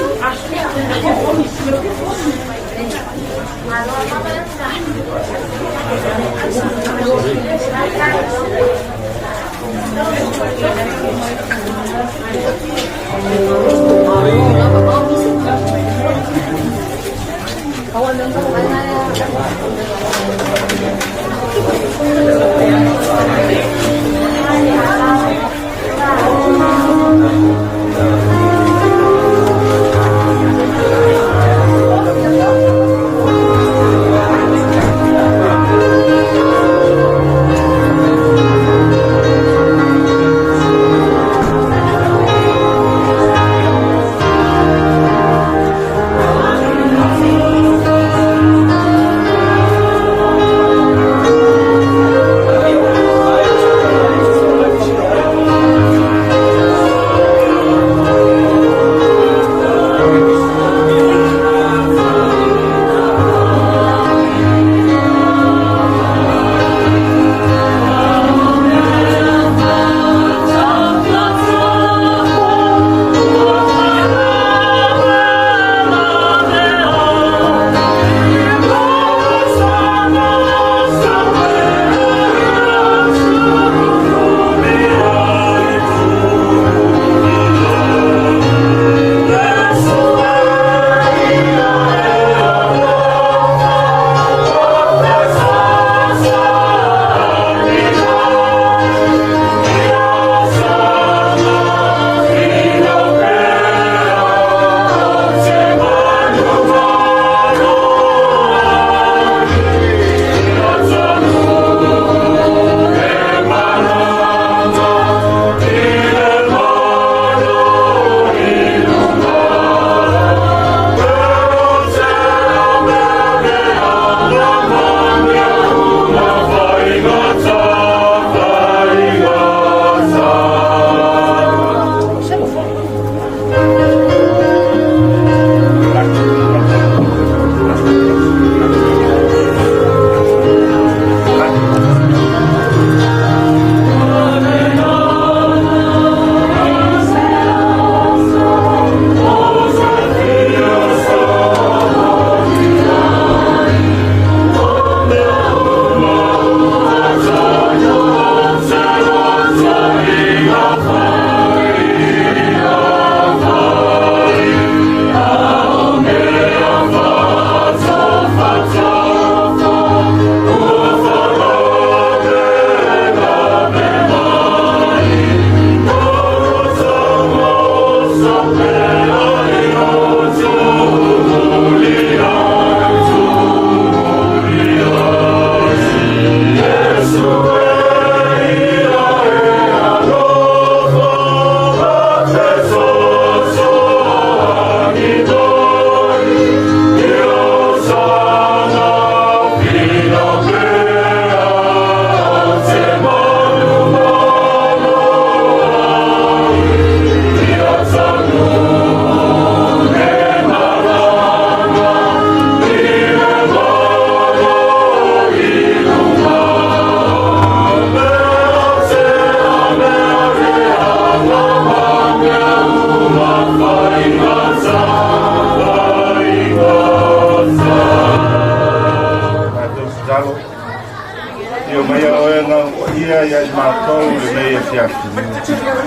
Faia oe Agaga Paia ia i matou i lenei afiafi.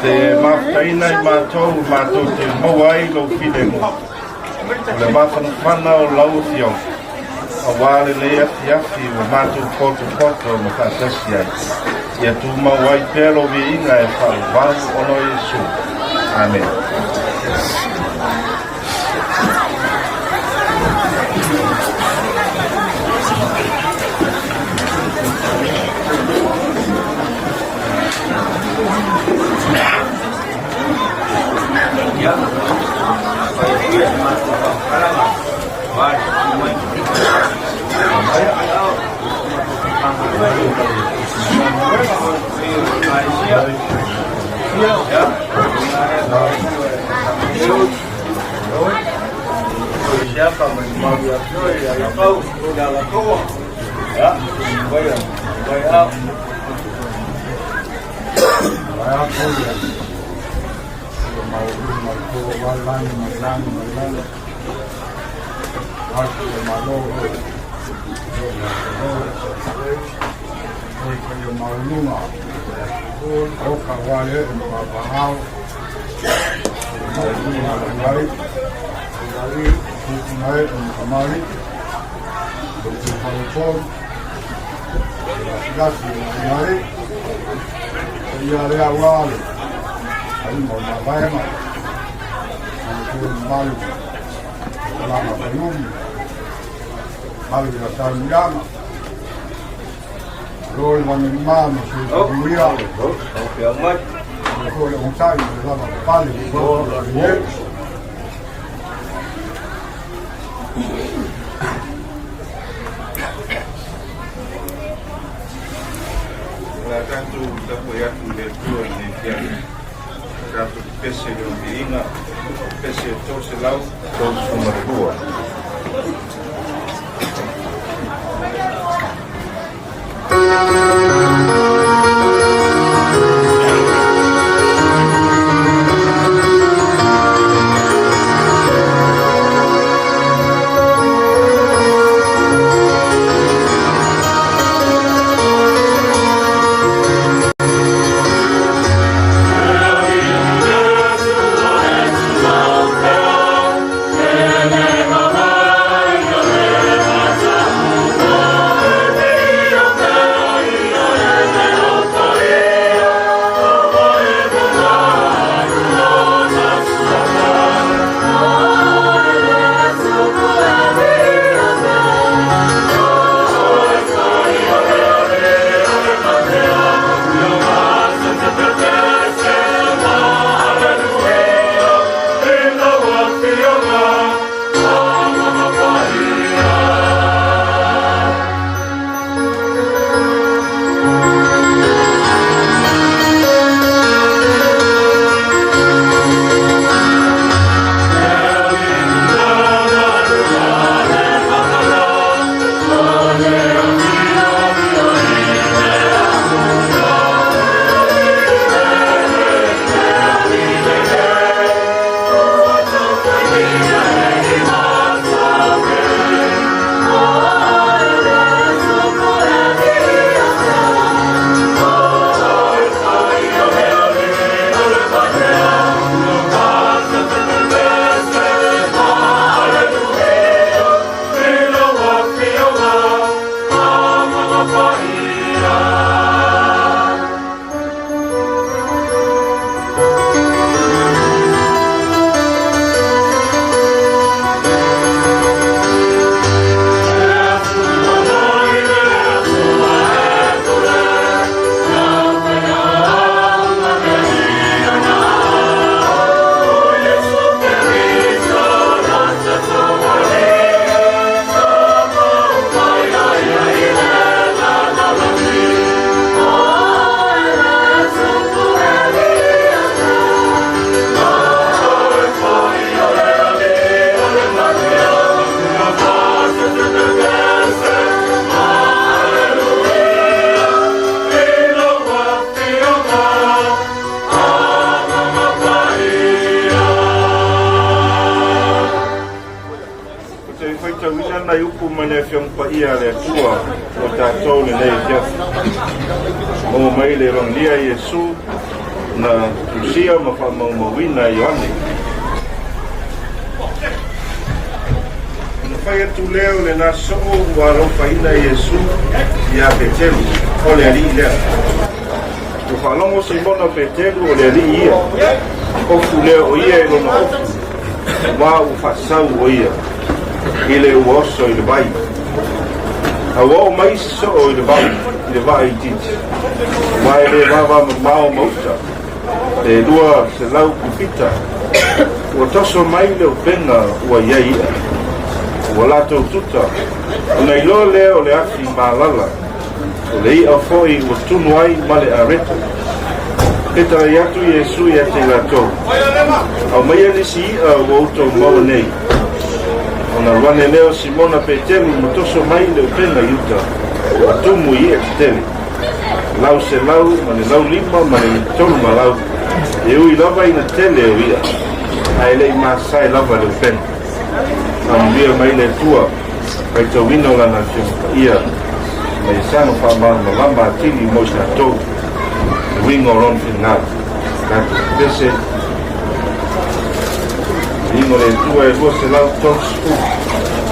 Te mafutaina i matou matou te maua ai lou filemu. O le mafanafana o lau Afioga, aua lenei afiafi ua matou potopoto ma faatasi ai. Ia tumau ai pea lou viiga e faavavau ona o Iesu. Amene. Ia, fai atu ia sa matou faamatalaga, aua le tutu mai. Ia, O le a tatou tapuai atu i le Atua i lenei afiafi. Tatou te pese i lona viiga, pese e 332. Ou te faitauina nai upu mai le Afioga Paia a le Atua mo tatou lenei afiafi. Maua mai le Evagelia a Iesu na tusia ma faamaumauina e Ioane. Ona fai atu lea o lena soo ua alofaina Iesu ia Petelu, o le Alii lea. Ua faalogo Simona Petelu o le Alii ia, ofu lea o ia i lona ofu, aua ua faasau o ia i le ua oso i le vai. A ua oo mai isi soo i le vai, i le vaa itiiti, aua e le vavamamao ma uta, e 200 kupita, ua toso mai le upega ua i ai i'a, ua latou tuta, ona iloa lea o le afi malala, O le i'a foi ua tunu ai ma le areto. Fetalai atu Iesu ia te i latou, Aumaia nisi i'a ua outou maua nei. Ona alu ane lea o Simona Petelu ma toso mai le upega i uta, ma tumu i i'a tetele, lau 105 ma le 300, e ui lava ina tele o i'a, ae le i masae lava le upega. Faamanuia mai le Atua. Faitauina o Lana Afioga Paia ma ia saga faamalamalama atili mo i tatou le uiga o Lona finagalo. Tatou pepese, Viiga o le Atua e 230.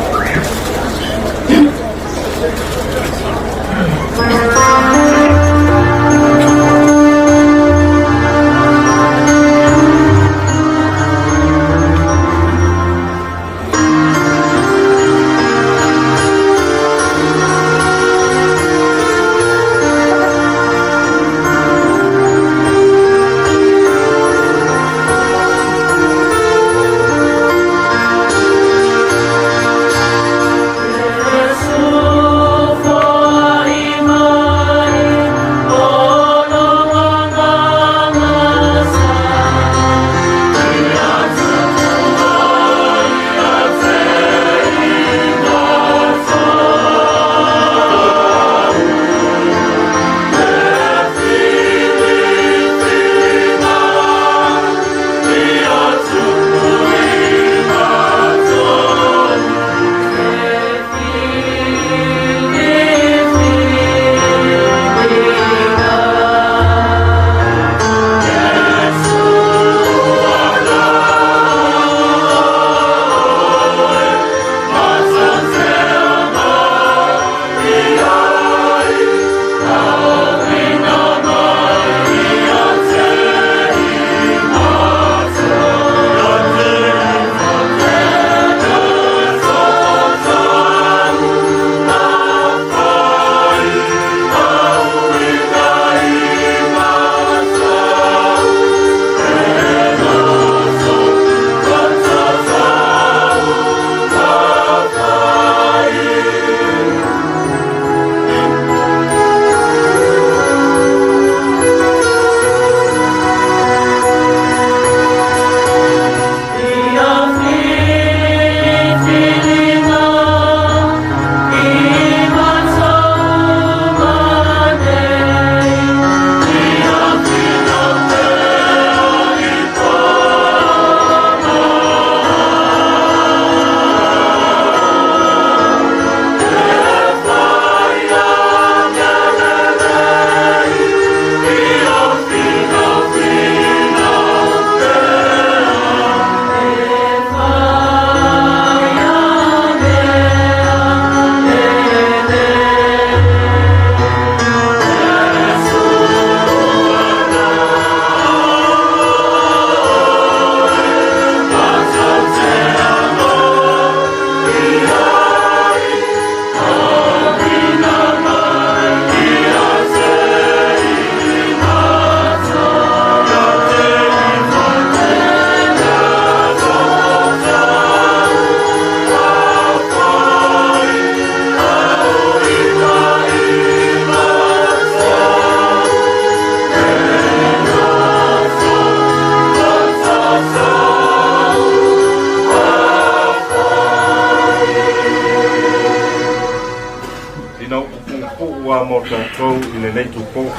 Ina upu puupuu a mo tatou i lenei tupou.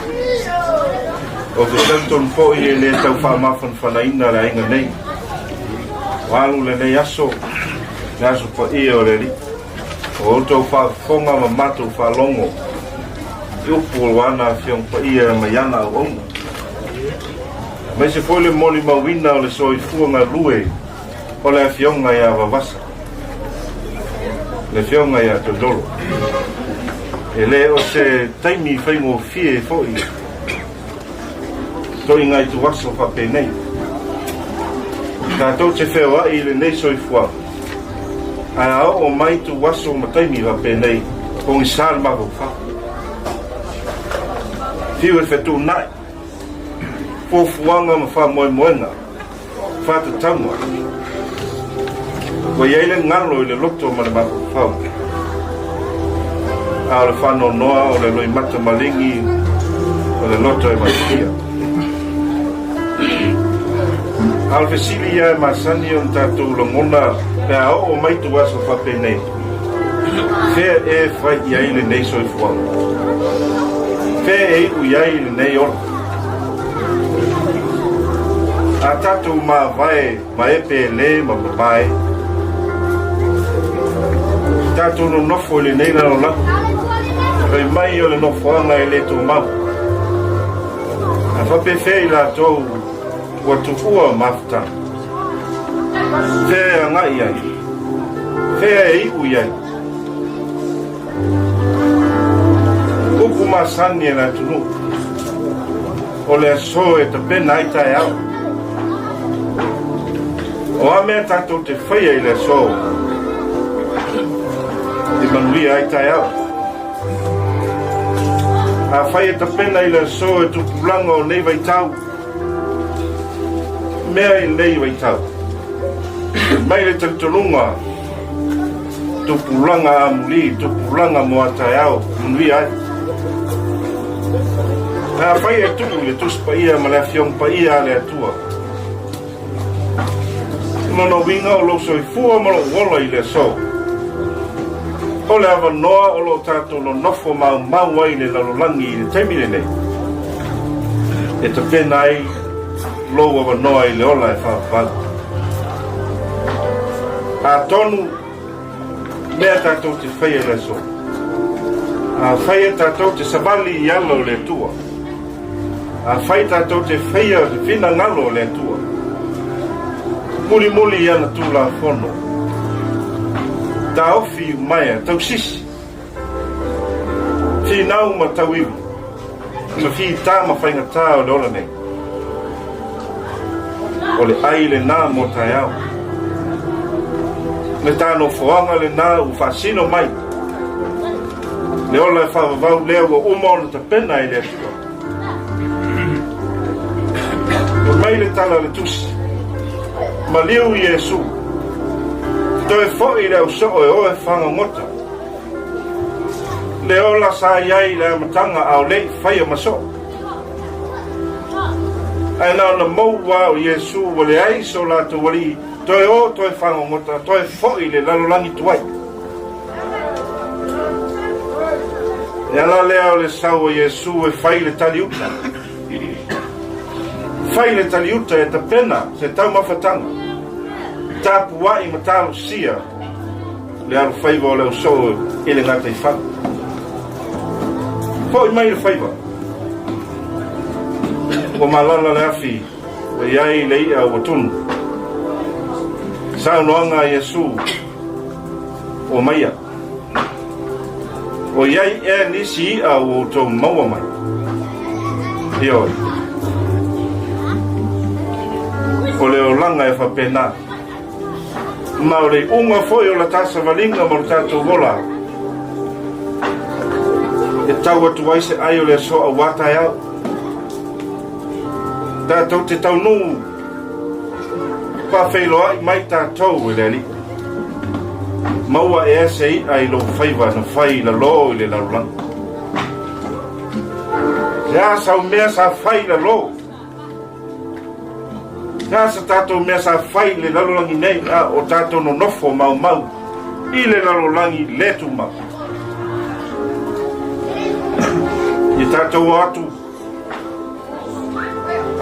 Ou te talitonu foi e le tau faamafanafanaina le aiga nei. Ua alu lenei aso, le aso paia o le Alii. O outou faafofoga ma matou faalogo. i upu o ana Afioga Paia mai ana auauna. Aemaise foi le molimauina o le soifua galue o le Afioga ia Vavasa, le Afioga ia Toilolo. E le o se taimi faigofie foi toiga ituaso faapenei. Tatou te feoai i lenei soifuaga, ae a oo mai ituaso ma taimi faapenei, pogisa le mafaufau. Fiu e fetuunai, fuafuaga ma faamoemoega faatatauga. Ua i ai le galo i le loto ma le mafaufau, a o le faanoanoa o le loimata maligi o le loto e manuia. A o le fesili ia e masani ona tatou lagona pe a oo mai ituaso faapenei, Fea e fai i ai lenei soifuaga? Fea e iu i ai lenei ola? A tatou mavae ma e pēlē ma mamae, tatou nonofo i lenei lalolagi, fai mai o le nofoaga e le tumau. A faapefea i latou ua tuua mafutaga? Fea e agai ai? Fea e iu i ai? Upu masani e le atunuu, o le aso e tapena ai taeao. O a mea tatou te faia i le aso e manuia ai taeao? Afai e tapena i le aso e tupulaga o nei vaitau, mea i lenei vaitau, mai le talitonuga tupulaga amuli, tupulaga mo a taeao, manuia ai. Ae afai e tuu i le Tusi Paia ma le Afioga Paia a le Atua, o lona uiga o lou soifua ma lou ola i le aso, o le avanoa o lo o tatou nonofo maumau ai i le lalolagi i le taimi lenei, e tapena ai lou avanoa i le ola e faavavau. Atonu mea tatou te faia i le aso, afai e tatou te savali i ala o le Atua, afai tatou te faia le finagalo o le Atua, mulimuli i ana Tulafono, taofi umaea, tausisi, Finau ma tauivi, ma fitā ma faigatā o le ola nei. O le ai lenā mo taeao. Le tā nofoaga lenā ua faasino mai. Le ola e faavavau lea ua uma ona tapena e le Atua. Fai mai le tala a le Tusi, Maliu Iesu, toe foi le ausoo e o e fagogota. Le ola sa i ai i le amataga a o le i faia ma soo. Ae na ona mou a o Iesu ua leai so latou alii, toe o toe fagogota, toe foi i le lalolagi tuai. E ala lea o le sau o Iesu e fai le taliuta. Fai le taliuta e tapena se taumafataga, tapuai ma talosia le alofaiva o le ausoo i le gataifale. Foi mai le faiva. Ua malala le afi, ua i ai le i'a ua tunu. Saunoaga a Iesu, Omaia. O i ai ea nisi i'a ua outou maua mai? Ioe. O le olaga e faapena. Ma o le iuga foi o la ta savaliga ma lo tatou ola, e tau atu ai se ai o le aso auā taeao. Tatou te taunuu faafeiloai mai tatou e le Alii. Maua ea se i'a i lou faiva na fai i lalō i le lalolagi? Se a sau mea sa fai i lalō? Se a sa tatou mea sa fai i le lalolagi nei a o tatou nonofo maumau i le lalolagi le tumau? Ia tatou o atu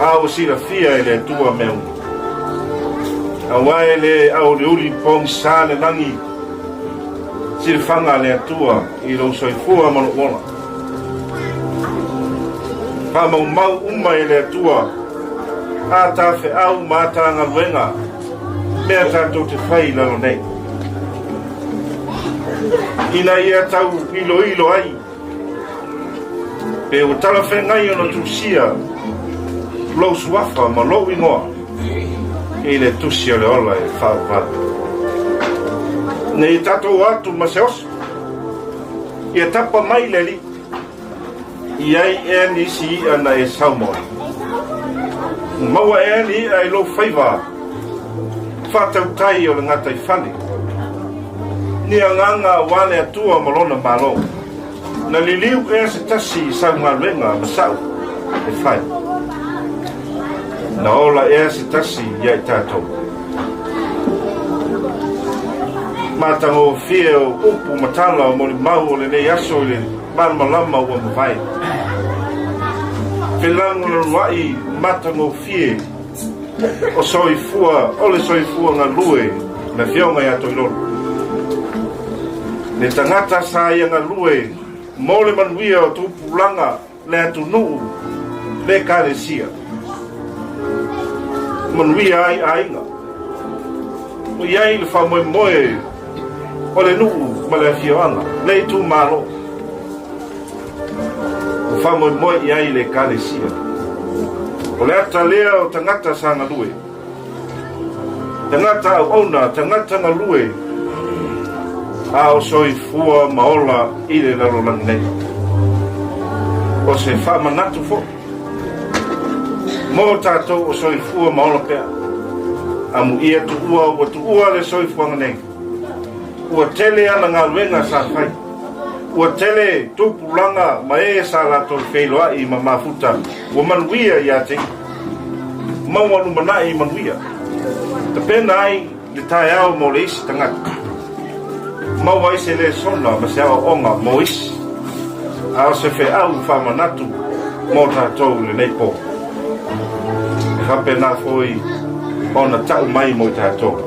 A ua silafia e le Atua mea uma. Aua e le auliuli pogisa le lagi, silafaga a le Atua i lou soifua ma lou ola. Faamaumau uma e le Atua a ta feau ma a ta galuega, mea tatou te fai i lalo nei, ina ia tau iloilo ai pe ua talafeagai ona tusia lou suafa ma lou igoa i le tusi o le ola e faavavau. Nei tatou atu ma se oso, ia tapa mai le Alii. I ai ea nisi iʻa na e sau ma oe? Maua ea ni iʻa i lou faiva faatautai o le gataifale, ni agaga aua le Atua ma Lona Malo? Na liliu ea se tasi i sau galuega ma sa'u e fai? Na ola ea se tasi ia i tatou? Matagofie o upu ma tala o molimau o lenei aso i le malamalama ua mavae. Felagolaloa'i matagofie o soifua o le soifua galue le Afioga ia Toilolo. Le tagata sa ia galue mo le manuia o tupulaga le atunuu le Ekalesia. Manuia ai aiga. O i ai le faamoemoe o le nuu ma le afioaga, le itumalo. Ua faamoemoe i ai le Ekalesia. O le ata lea o tagata sa galue. Tagata auauna, tagata galue, a o soifua ma ola i le lalolagi nei. O se faamanatu foi mo tatou o soifua ma ola pea. Amuia tuua ua tuua le soifuaga nei. Ua tele ana galuega sa fai. Ua tele tupulaga ma e sa latou feiloai ma mafuta ua manuia ia te ia. Maua lumanai manuia. Tapena ai le taeao mo le isi tagata. Maua ai se lesona ma se aoaoga mo isi, a o se feau faamanatu mo tatou i lenei po. E faapena foi ona tau mai mo i tatou.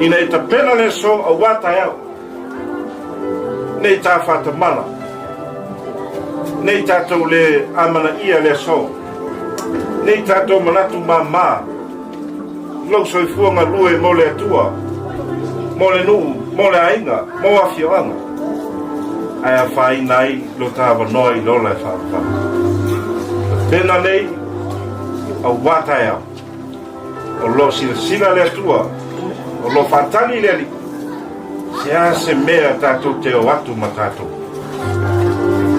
Ina ia tapena le aso aua taeao, nei ta faatamala, nei tatou le amanaia le aso, nei tatou manatu māmā, lou soifua galue mo le Atua, mo le nuu, mo le aiga, mo afioaga, ae afaina ai lo ta avanoa i le ola e faavavau. Tapena nei aua taeao, o lo silasila le Atua, o lo faatali le Alii, se a se mea tatou te o atu ma tatou.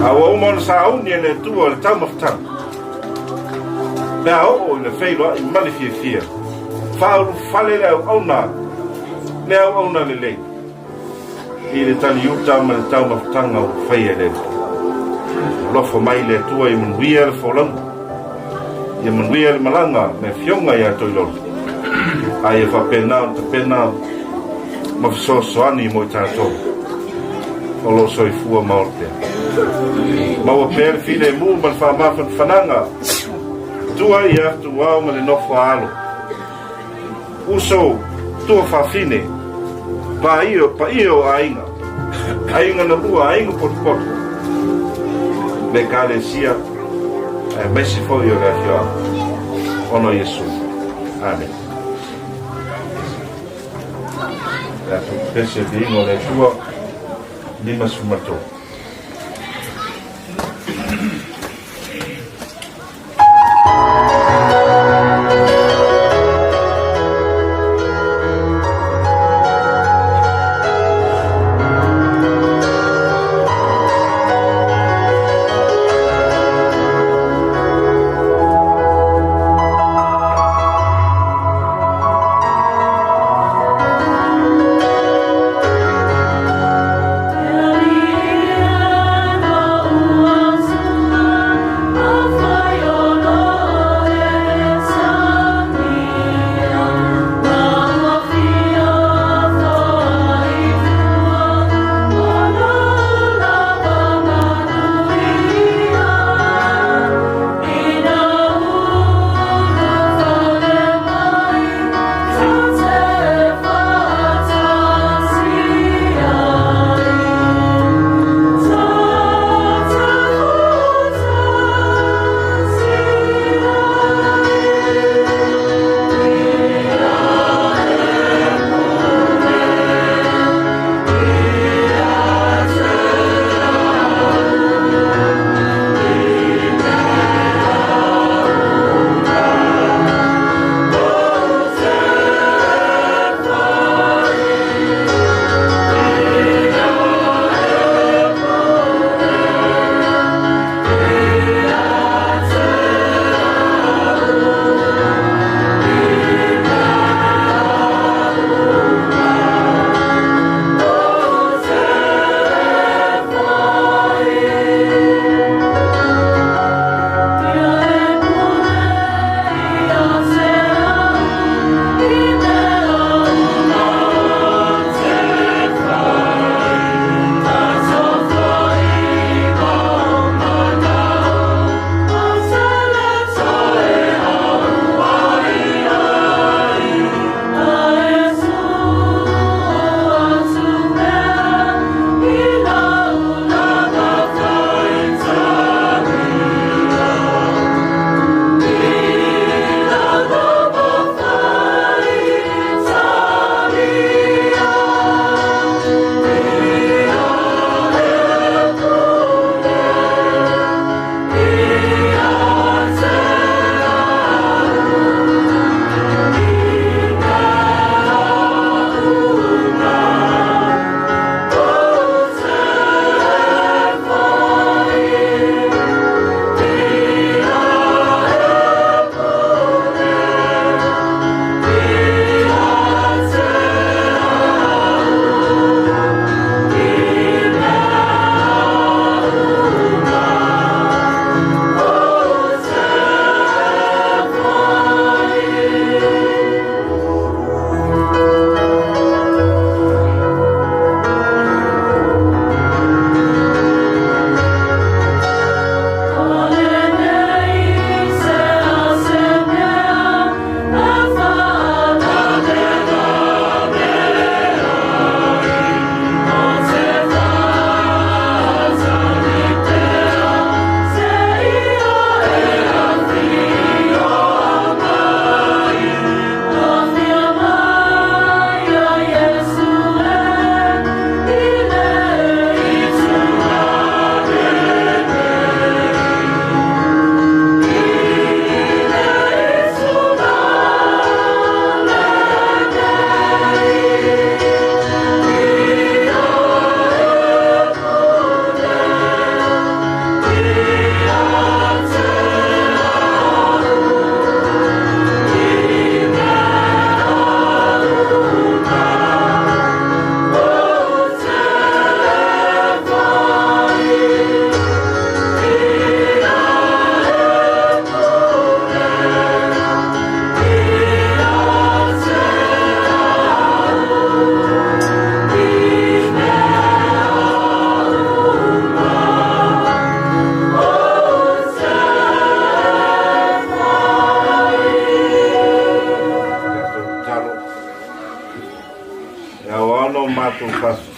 A ua uma ona sauni e le Atua le taumafataga, Pe a oo i le feiloai ma le fiafia, faaulufale le auauna, le auauna lelei, i le taliuta ma le taumafataga ua faia e le Alii. Alofa mai le Atua ia manuia le folauga, ia manuia le malaga me Afioga ia Toilolo, a ia faapena ona tapena ma fesoasoani mo i tatou o lo o soifua ma ola pea. Maua pea le filemu ma le faamafanafanaga, tua i atuao ma le nofo a alo. Uso, tua fafine, paia, paia o aiga, aiga na lua, aiga potopoto, le Ekalesia, aemaise foi o le afioaga, ona o Iesu. Amene. Le atu pese viiga o le Atua, 53.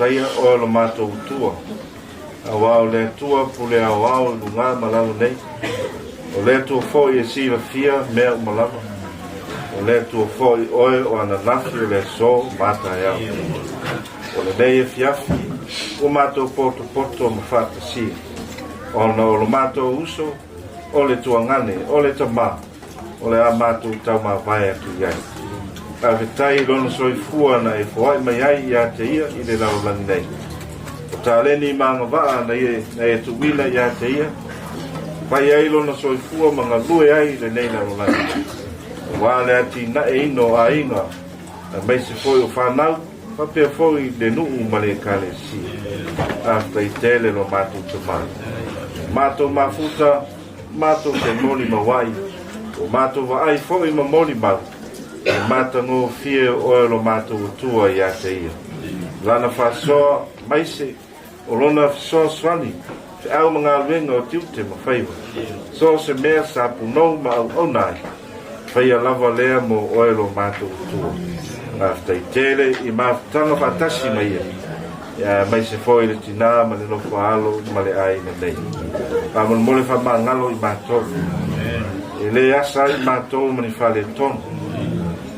faafetaia oe o lo matou Atua, auā o le Atua pule aoao i lugā ma lalo nei, o le Atua foi e silafia mea uma lava, o le Atua foi oe o ananafi o le aso ma taeao. O lenei afiafi ua matou potopoto ma faatasia, ona o lo matou uso, o le tuagane, o le tamā, o le a matou taumavae atu i ai. Faafetai i lona soifua na e foai mai ai ia te ia i le lalolagi nei. O taleni ma agavaa na e, na e tuuina ia te ia, fai ai lona soifua ma galue ai i lenei lalolagi. Aua le atinaeina o aiga, aemaise foi o fanau, faapea foi le nuu ma le ekalesia. Faafetai tele lo matou Tama. Matou mafuta, matou te molimau ai, ua matou vaai foi ma molimau, i le matagofie o oe lo matou Atua ia te ia. Lana faasoa maise o lona fesoasoani, feau ma galuega o tiute ma faiva, so o se mea sa punou ma auauna ai, faia lava lea mo oe lo matou Atua. Faafetai tele i mafutaga faatasi ma ia, aemaise foi le tinā ma le nofo a alo ma le aiga nei. Faamolemole faamagalo i matou. E le asa ai matou ma ni faaletonu.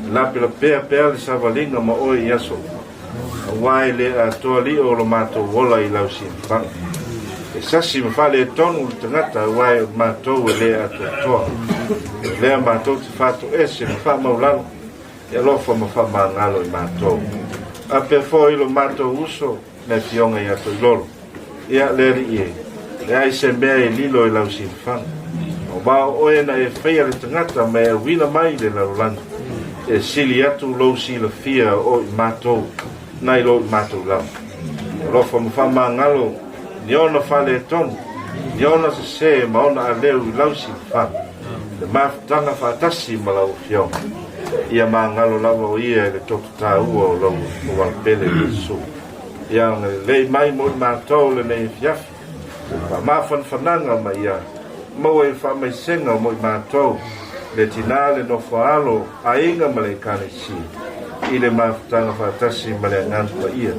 E lapelapea pea le savaliga ma oe i aso uma, aua e le atoa lio o lo matou ola i lau silafaga. E sasi ma faaletonu le tagata aua e o matou e le atoatoa. O lea matou te faatoese ma faamaulalo e alofa ma faamagalo i matou. Faapea foi lo matou uso le Afioga ia Toilolo. Ia, le Alii e, leai se mea e lilo i lau silafaga. Aua o oe na e faia le tagata ma e auina mai i le lalolagi, e sili atu lou silafia o i matou nai lo i matou lava. E alofa ma faamagalo ni ona faaletonu, ni ona sesē ma ona aleu i lau silafaga, le mafutaga faatasi ma lau Afioga. Ia magalo lava o ia i le toto taua o lou auala pele Iesu. Ia agalelei mai mo i matou lenei afiafi, faamafanafanaga ma ia maua i le faamaisega mo i matou, le tinā, le nofo a alo, aiga ma le Ekalesia, i le mafutaga faatasi ma le Agaga Paia.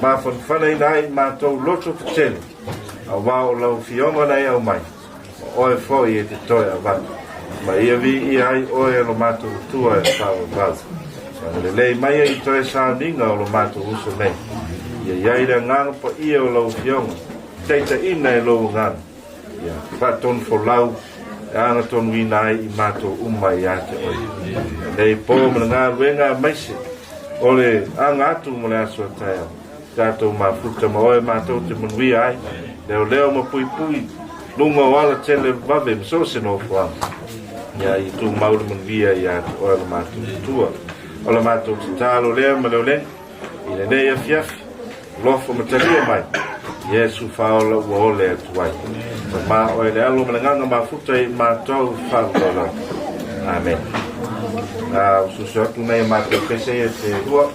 Mafanafanaina ai i matou loto tetele, auā o lau Afioga na e aumai, O oe foi e te toe avatu, ma ia viia ai oe e lo matou Atua e faavavau. Agalelei mai ai i toe sauniga o lo matou uso nei. Ia i ai le agaga paia o lau Afioga, taitaiina e lou agaga, ia faatonufolau e agatonuina ai i matou uma ia te oe. Lenei po ma le galuega aemaise o le aga atu mo le aso a taeao. Tatou mafuta ma oe matou te manuia ai, leoleo ma puipui, luga o ala tele vave ma so o se nofoaga. Ia i tumau le manuia ia te oe lo matou Atua. O le matou tatalo lea ma le olega i lenei afiafi, alofa ma talia mai, Iesu faaola ua ole atu ai. Tama oe le Alo ma le Agaga mafuta i matou faavavau. Amen. A, usuusu atu nei a matou pese ia te lua,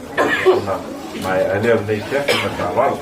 ona maea lea o lenei afiafi ma le faaaloalo.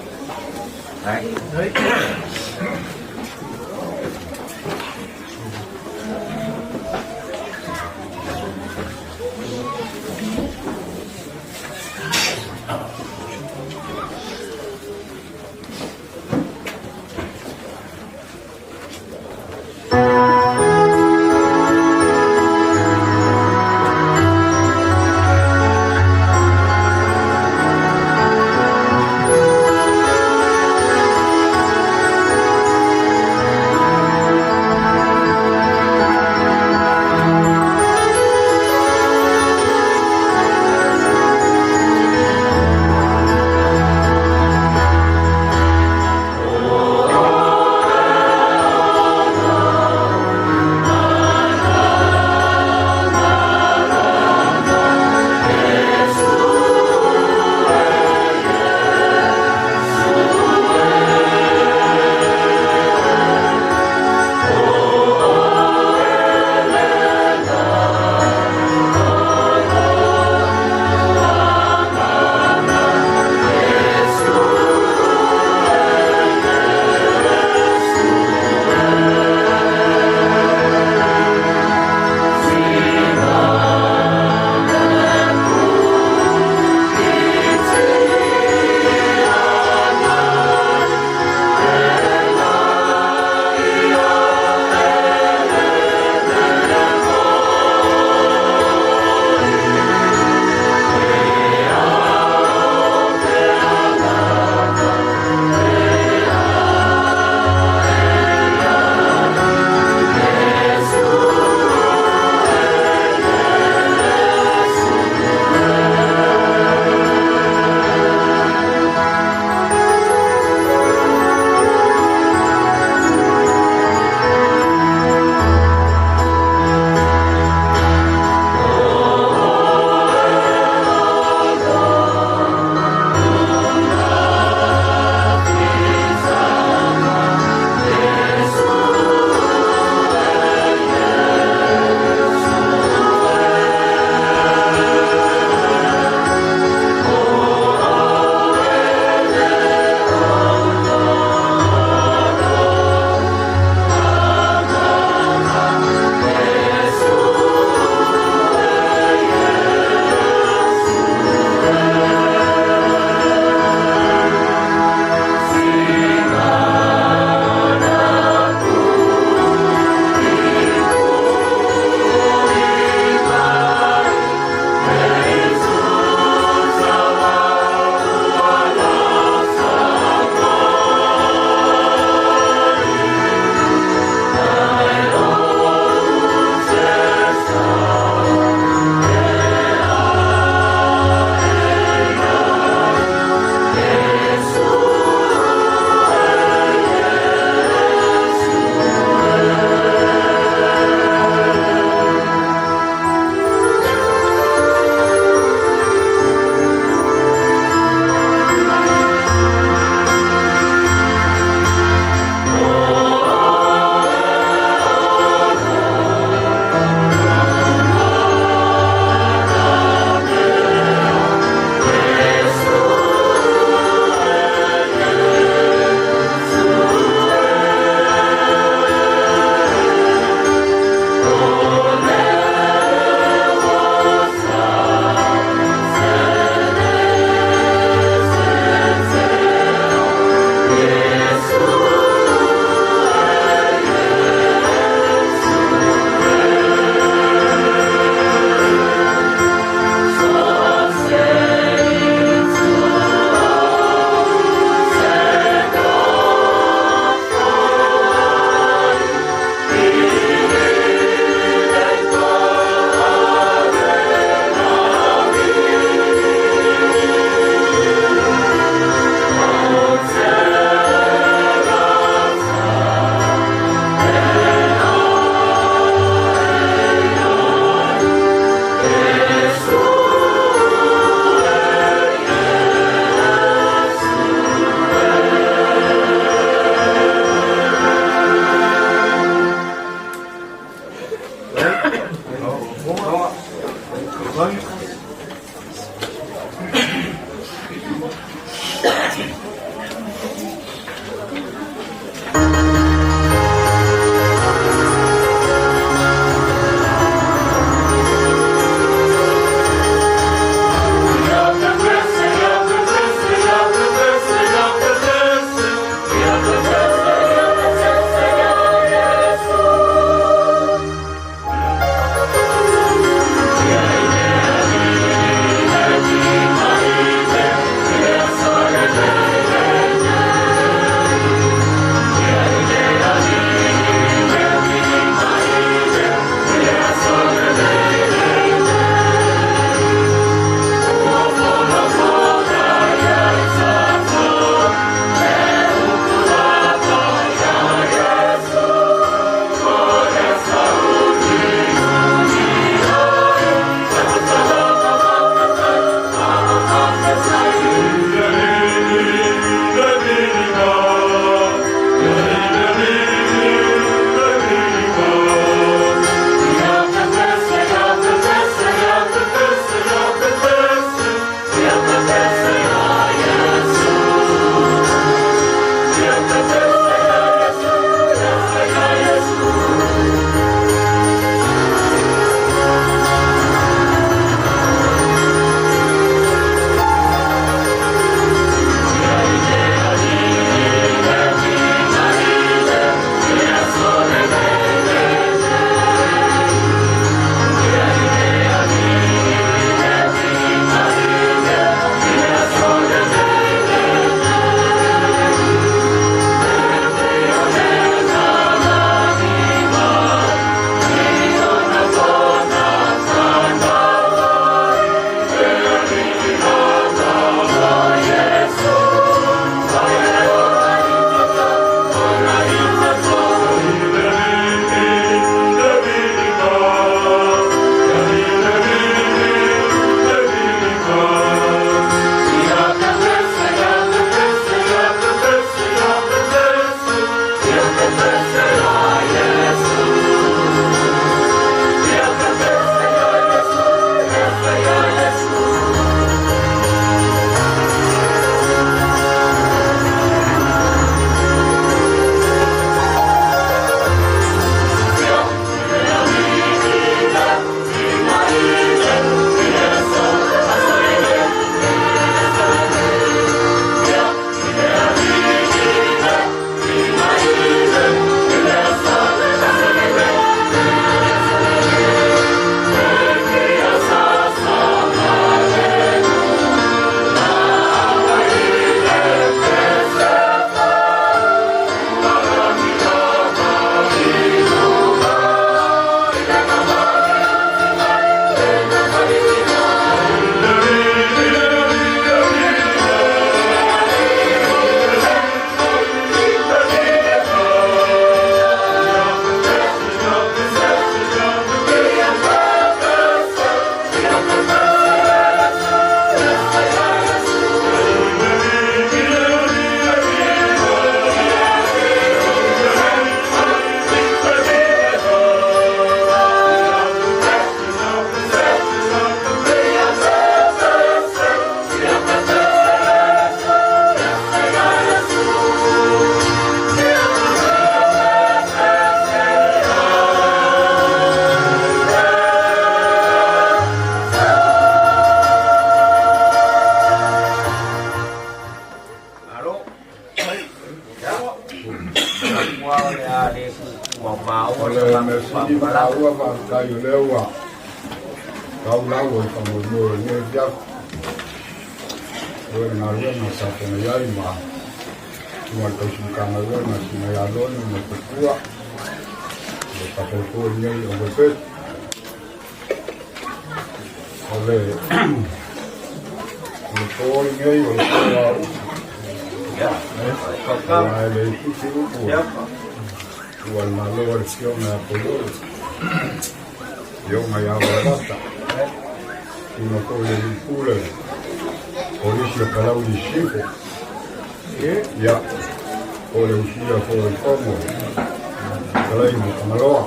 ma taua faafetai o lea ua tau lau o le faamoemoe o lenei afiafi. O le galuega sa feagai ai ma susuga i le tausi Matagaluega susuga ia Loni ma le faletua. O le faatauto lenei o Webet. O le o le po lenei o le po a upu. Aua e le itiiti upu. Ua le malo a le Afioga ia Koiolo. Afioga ia Vaivata. Susuga foi i le Alii Pule, Kolisi o Palauli i Sisifo. Ia, o le usia foi o le Fono, Fetalaiga o Fagaloa.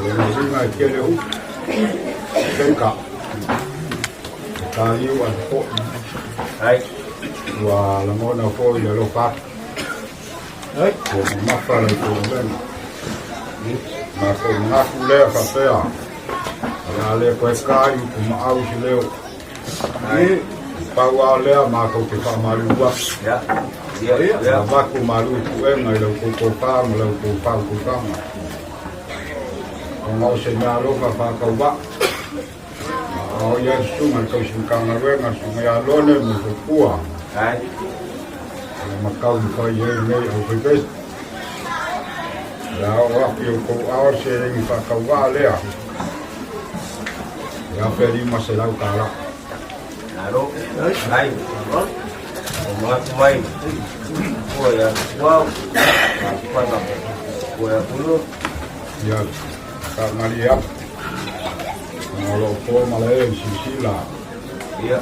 O lona uiga e tele upu, peka, e taliu ae popoe. Ua lagona foi le alofa atu, ua mamafa la outou avega. Matou manatu lea faapea, o le a le toe ta i upu maau se leo. Pau lava lea matou te faamalulu atu. Avatu malu i puega i la outou tofa ma la outou faautautaga. Ona o se mea alofa faatauvaa. A o ia le susuga i le tausi Matagaluega, le susuga ia Lone ma le faletua. O le matau na fai ai lenei aufaipese. O le a oo atu i outou aao le seleni faatauvaa lea. E $1,500 tala. Malo, ai, o manatu mai, ua ia tuau, a ua ia pulo. Ia, faamalie atu. Ona o lo o po malae i silasila. Ia.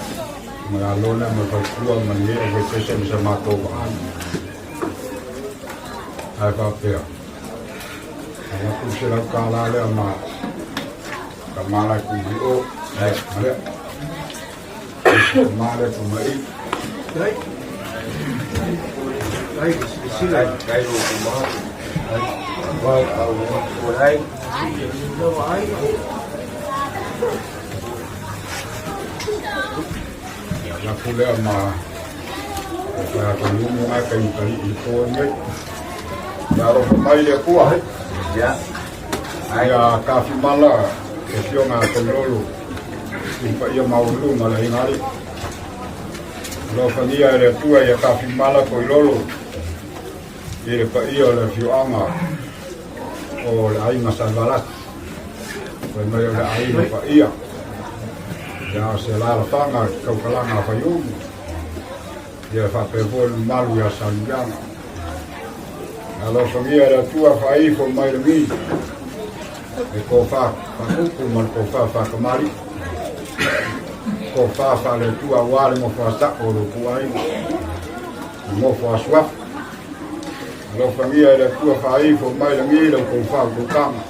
Ma ia lona ma faletua ma lenei aufaipese ma sa matou vaai. Ae faapea, avatu le $100 lea ma tama la e tu mai o. Ma lea. Tama lea tu mai i. Ai, silasila, ai lo ku ma. Ai, au, ai. Ia lafu lea ma o ka ka lumu ai ka i i po nei. Ia alofa mai le Atua. Ia. Ia kafimala e fioga a Koilolo i paia maualuga le aiga alii. Alofagia e le Atua ia kafimala Koilolo i le paia o le afioaga o le aiga Saivalasi. Fai mai o le aiga paia. Ia o se alaalafaga i tautalaga a Faiumu. Ia faapea foi le mamalu ia Saliuiaga. Alofagia e le Atua faaifo mai lagi le tofa faakuku ma le tofa faakamali'i. Tofa faale-Atua aua le nofo a sa'o o lo outou aiga, le nofo a suafa. Alofagia e le Atua faaifo mai lagi la outou faautautaga.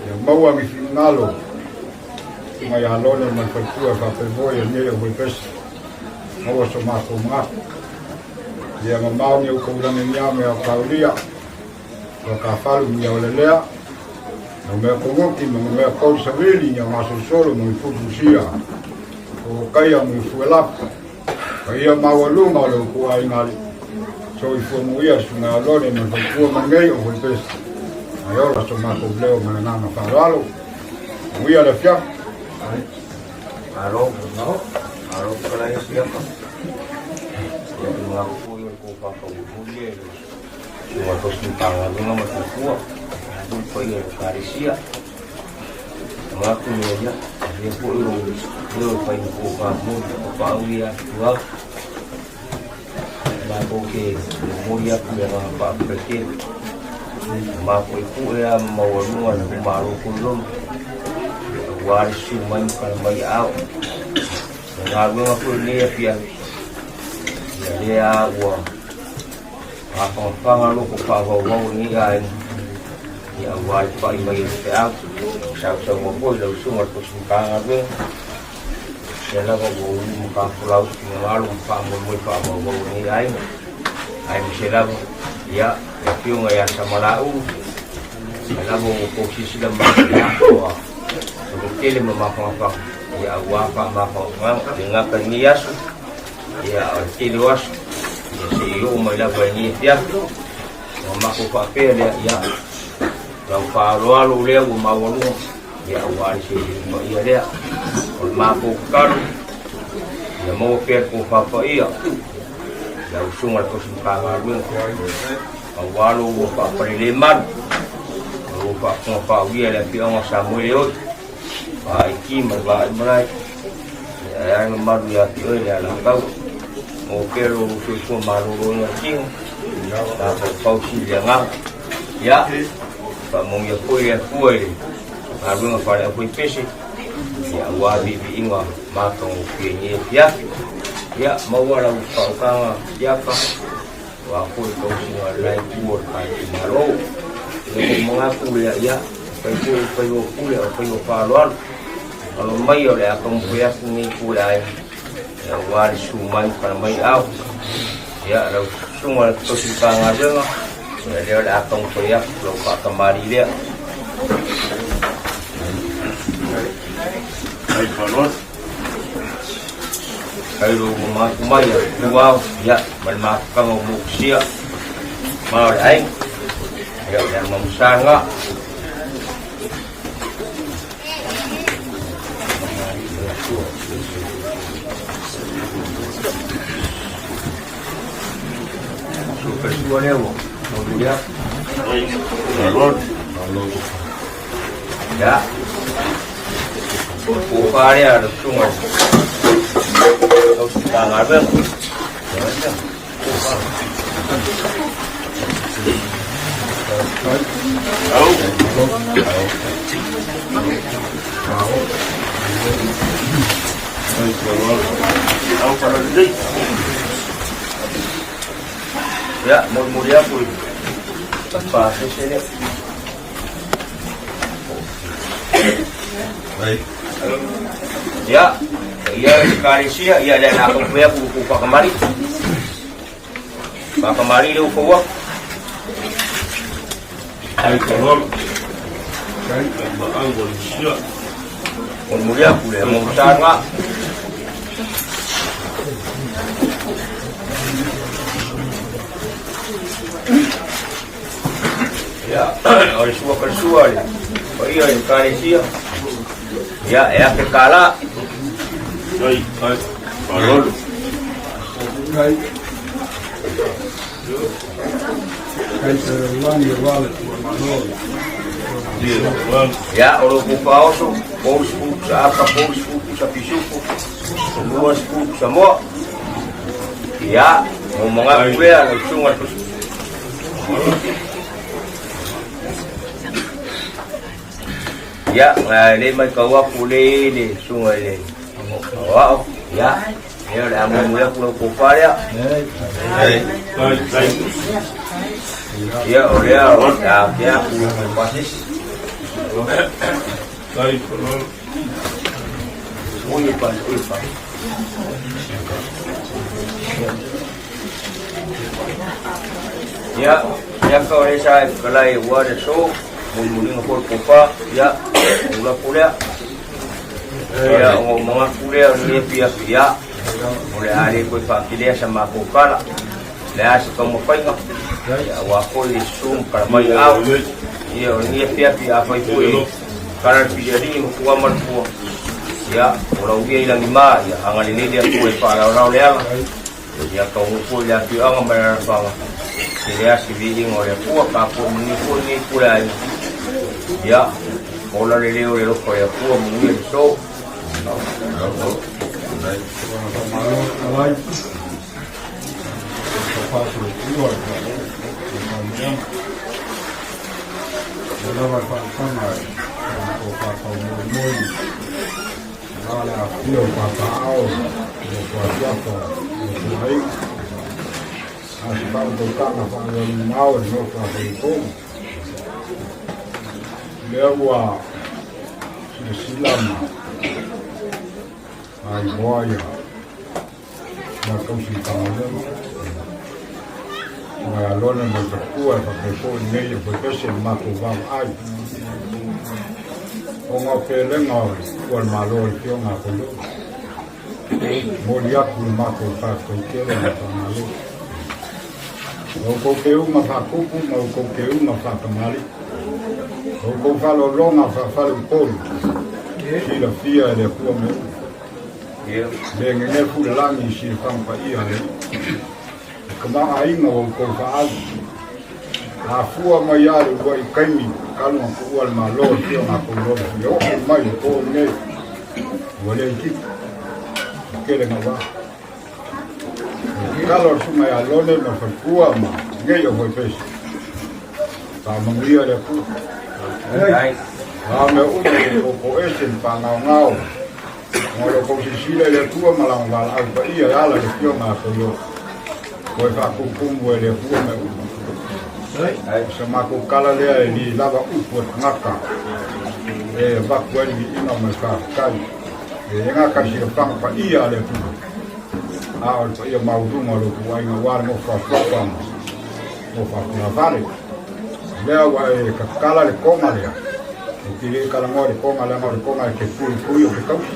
Ia maua ni finagalo susuga ia Lone ma le faletua e faapea foi e lenei aufaipese. Maua so matou manatu. Ia mamao ni outou lagi me ao kaulia. Ua kafalu ni ao lelea. No mea kogoki ma no mea kou savili ni ao gasolosolo ma ni futusia. O kaia ma ni fuelapu. Paia maualuga o le outou aiga alii. Soifua manuia le susuga ia Lone ma le faletua ma lenei aufaipese. Ae ola so matou leo ma le agaga faaaloalo. Manuia le afiafi. Malo, malo fetalai siaka. Ia manatu foi o le tou faataulimuli e le susuga i le tausi Matagaluega ma le faletua. Ia le paia o le Ekalesia. Manatu mea ia, lea foi o leo e fai ma kou faamuli o paau ia atu au. Matou te momoli atu le agaga faafetai tele. Matou i pue a ma maualuga le malo Koilolo. Aua le susu mai ma tala mai aao. O galuega foi lenei afiafi. Ia lea ua mafangafaga loko faavauvau o lenei aiga. Ia aua le pa'i mai o le feau. Sausaunoa foi lau susuga i le Tausi Matagaluega. Lea lava ua ulu ma tafolau finagalo ma faamoemoe faavauvau o lenei aiga. Aemaise lava, ia, le afioga ia Samalaulu, lea lava ua outou silasila mai, ia, ua tele ma mafangafaga, ia, aua faamafangafagaga, e le gata i lenei aso, ia, o le tele o aso, ia, seia oo mai lava i lenei afiafi. Ona matou faapea lea, ia, lau faaaloalo lea ua maualuga, ia aua le seleni paia lea. O le matou tatalo, ia maua pea le tofa paia i lau Susuga i le Tausi Matagaluega, aua lo ua faapalele malu, ma lo ua faafofoga faaulia i le afioaga o Samuele Oi, Vaaiti ma le Vaaimalae, ae a le mamalu ia te oe le Alataua. Maua pea lo lou soifua maloloina o le tino, mafaufau i le agaga. Ia, faamanuia foi le Atua i le galuega faale-aufaipese, ia aua viiviiga matagofie i lenei afiafi. Ia, maua lau faautaga siaka, aua foi le tausiga o le la itu o le ta itumalo. Ia ua ou manatu lea, ia, fai foi o faiva o pule a o faiva faaaloalo. Alo mai o le a taumafai atu lenei itu o le aiga, ia aua le susu mai ma pala mai ao. Ia, lau susuga i le tausi Matagaluega, ia lea o le a taumafai atu lau faatamalii lea. Kai lo ua mapu mai a tuau, ia, ma le mafutaga o Mokusia, ma o le aiga, ia, o le a mamusanga. Ya. O lea le susuga tausi Matagaluega. Ia, molimoli atu i pasese lea. Ia, ia le ekalesia, ia le a taumafai atu ua fakamali. Fakamali le ua fau atu. Molimoli atu le mautaga. Ia, o le sua falesua le paia i le ekalesia. Ia, e ake kālā. Ia, o lo kou faaoso, 30 pusa aka, 30 pusa pisupo, 20 pusa moa. Ia, mo mangaku lea, lau susuga i le Ia, le matau atu le le susuga i le aoao. Ia, ia o le a mulimuli atu lau tofa lea. Ia, o lea o le a tea atu i pasese. Ui, pa, ui, pa. Ia, ia ka o le sa e whakalai e ua le so, mulimuliga foi le tofa, ia, o lafo lea. Ia, o ngau mangaku lea o lenei afiafi, ia, o le a le toe faapilea sa matou tala. O le a se taumafaiga, ia, aua foi le susu ma kalamai ao. Ia, o lenei afiafi afai foi e kala le pilialii ma tua ma le tua, ia, o lau ia i lagima, ia, agalelei le Atua e faalaolao le ala. Ia taunuu foi le afioaga ma le alafaga, e leai se viiga o le Atua, tapuai manuia foi lenei pule aiga. Ia, ola le leo o le alofa o le Atua, manuia le aso. Na le afifio o Papaaao, Nofo Asiata, Nofo Aiga, a se faautautaga faalealimao i le nofo a Faletolu. Lea ua silasila ma ailoa ia na tausi Matagaluega ma Alona ma le Faletua e faapea foi lenei e faipese le matou vaavaai ona o pelega o le Tua o le Malo o le Afioga a Failolo. Momoli atu le matou faafetai tele ma faamalo. O outou keuga faatupu ma outou keuga faatamalii. Outou faalologa faafaleupolu, silafia e le Atua mea uma. Le gegefu le lagi i silafaga paia a le Alii. Le tamaoaiga ua outou faaali. Afua mai lava le uluai taimi talu ona tuua le Malo e Afioga a Toulolo seia oo mai le po lenei, ua le itiiti, ua tele naua. O le tatalo a le Susuga ia Lone ma le faletua ma lenei aufaipese, faamanuia le Atua. O a mea uma ua outou toese ma faagaogao, Ona o lo kou silasila i le Atua ma Lana valaau paia e ala i le Afioga ia Toio, toe faatumutumu e le Atua mea uma. O sa matou tala lea e le lava upu a le tagata e avatu ai le viiga ma le faafetai. E le gata i le silafaga paia a le Atua, a o le paia maualuga o lo outou aiga aua le nofo asuafa ma nofo atulafale. O lea ua e tatala le toga lea, Ou te le talanoa i le toga leaga o le toga e te puipui o te tausi.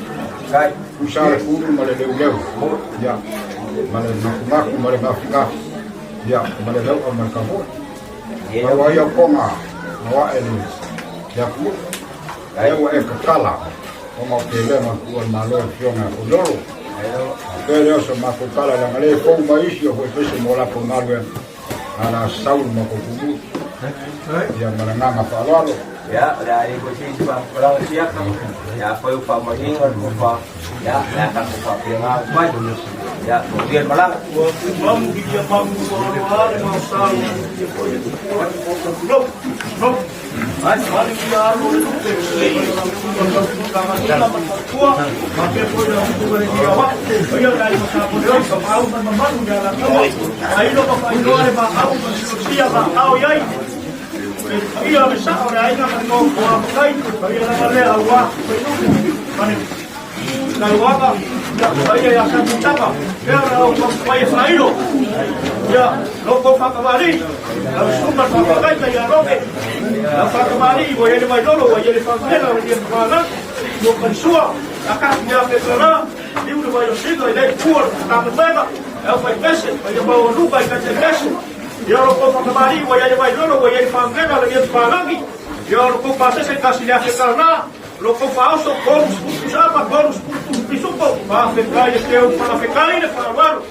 Tusa le pulu ma le leuleu, ia, ma le matumatu ma le gafigafi, ia, ma le lau'a ma le kamoe. Pau lava ia o toga na ae le atunuu. Lea ua e tatala ona o telega o le tuua o le Malo e le Afioga ia Toilolo. Faapea lea o sa matou tala leaga lea e fou mai isi o fuaipese mo latou galuega. A o le a sau le matou pulu. Ia ma le agaga faaaloalo. Ia, o le a le foi se isi faamatalaga siaka. Ia, afai ua faamanuiaina le tofa, ia, o le a tatou faapena atu ai. Ia, manuia le malaga. Ua tumamu i ia mamu ua aloa le maosao ia foi le tupua i o taulou. No. Mali ia alo le lupe ia ma tua ma pe foi na utu le ia wa. Ia le ai ma ko le ka mau ma mamalu ia la kaua. Ai lo ka fai loa le ma au ma silosia ma au iai. Ia le sa o le aiga ma le ko a makai. Ia la le au wa. Mane Kauaga, ia, paia ia Samutaga, pea la au paia whairo, ia, loko whakamari, lau susuga le whakakaita ia Roke, lau whakamari, ua iele Vailolo, ua iele Whanganela, ua iele Whanganana, ua Kanisua, aka ia ke kala, liu le vai o singa i lei pua le whakamanuega, lau whaipese, paia maualuga i kaita pese, ia loko whakamari, ua iele Vailolo, ua iele Whanganela, ua iele Whanganagi, ia loko pasese kasi le ake kala, Loko faaoso, 30 tusama, 30 tusi pisupo, faafetai e teu faafetai le faaaloalo.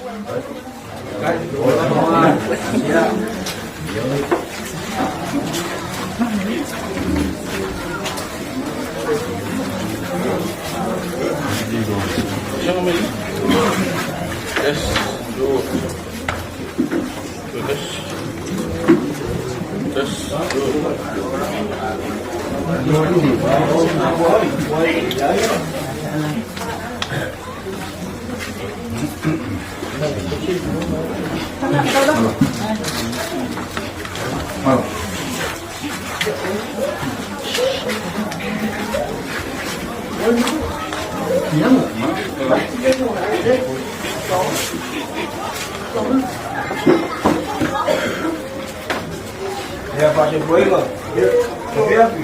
Yes, dua. Yes. Yes, dua. Ia, faasepoiga. Afiafi.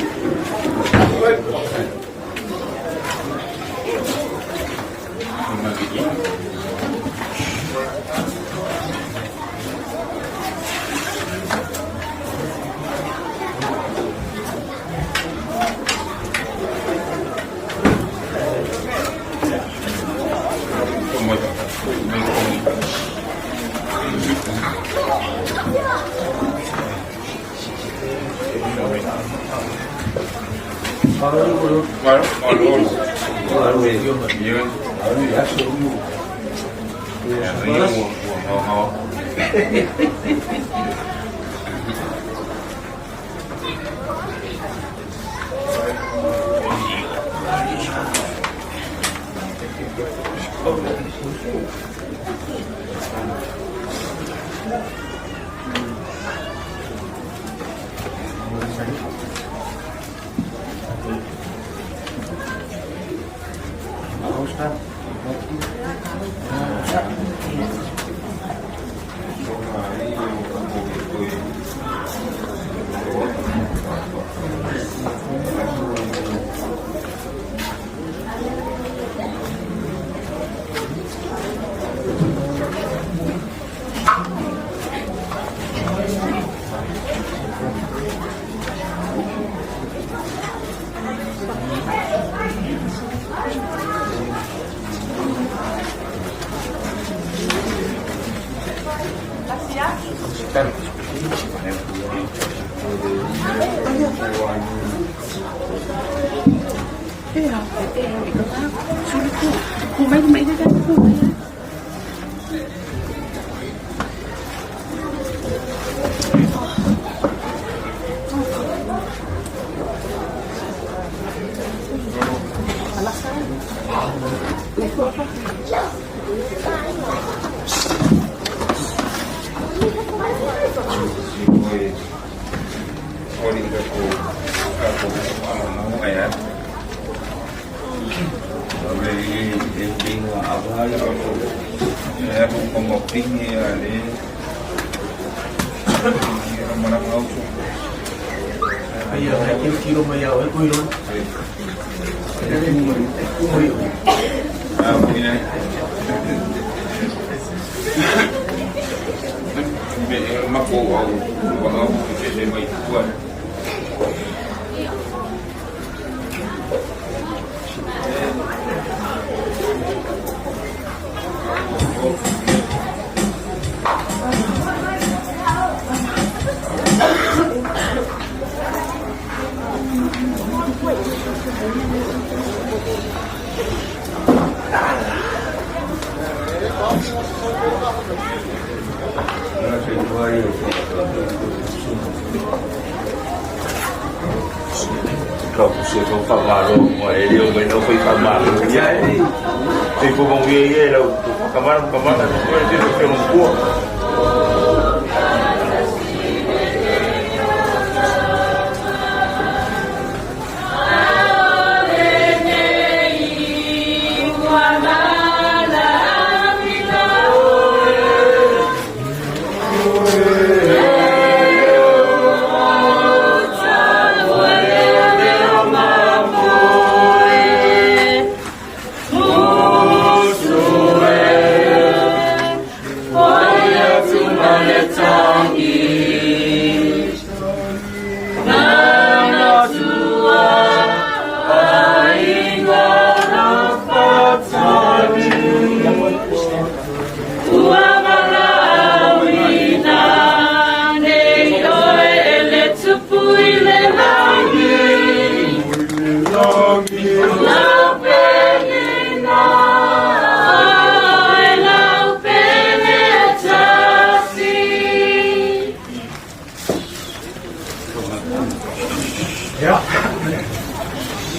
Ia,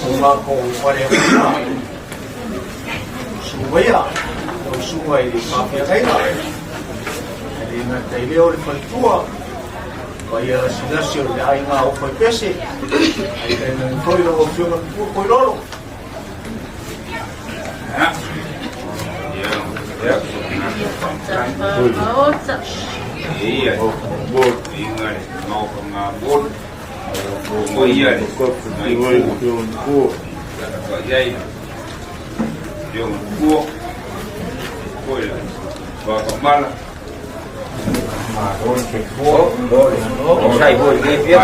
o mākou whare o Suaia, o sua i Pāpiakainga. E le ngata i leo le faletua, pai a sinasi o le aiga o Faipese, ai kai ngai foi lau afioga le tua Koilolo. Ia, inga no ka ngā Ko ia le ko ia yo ko ko ia ba ka mala Sai boy ke pia o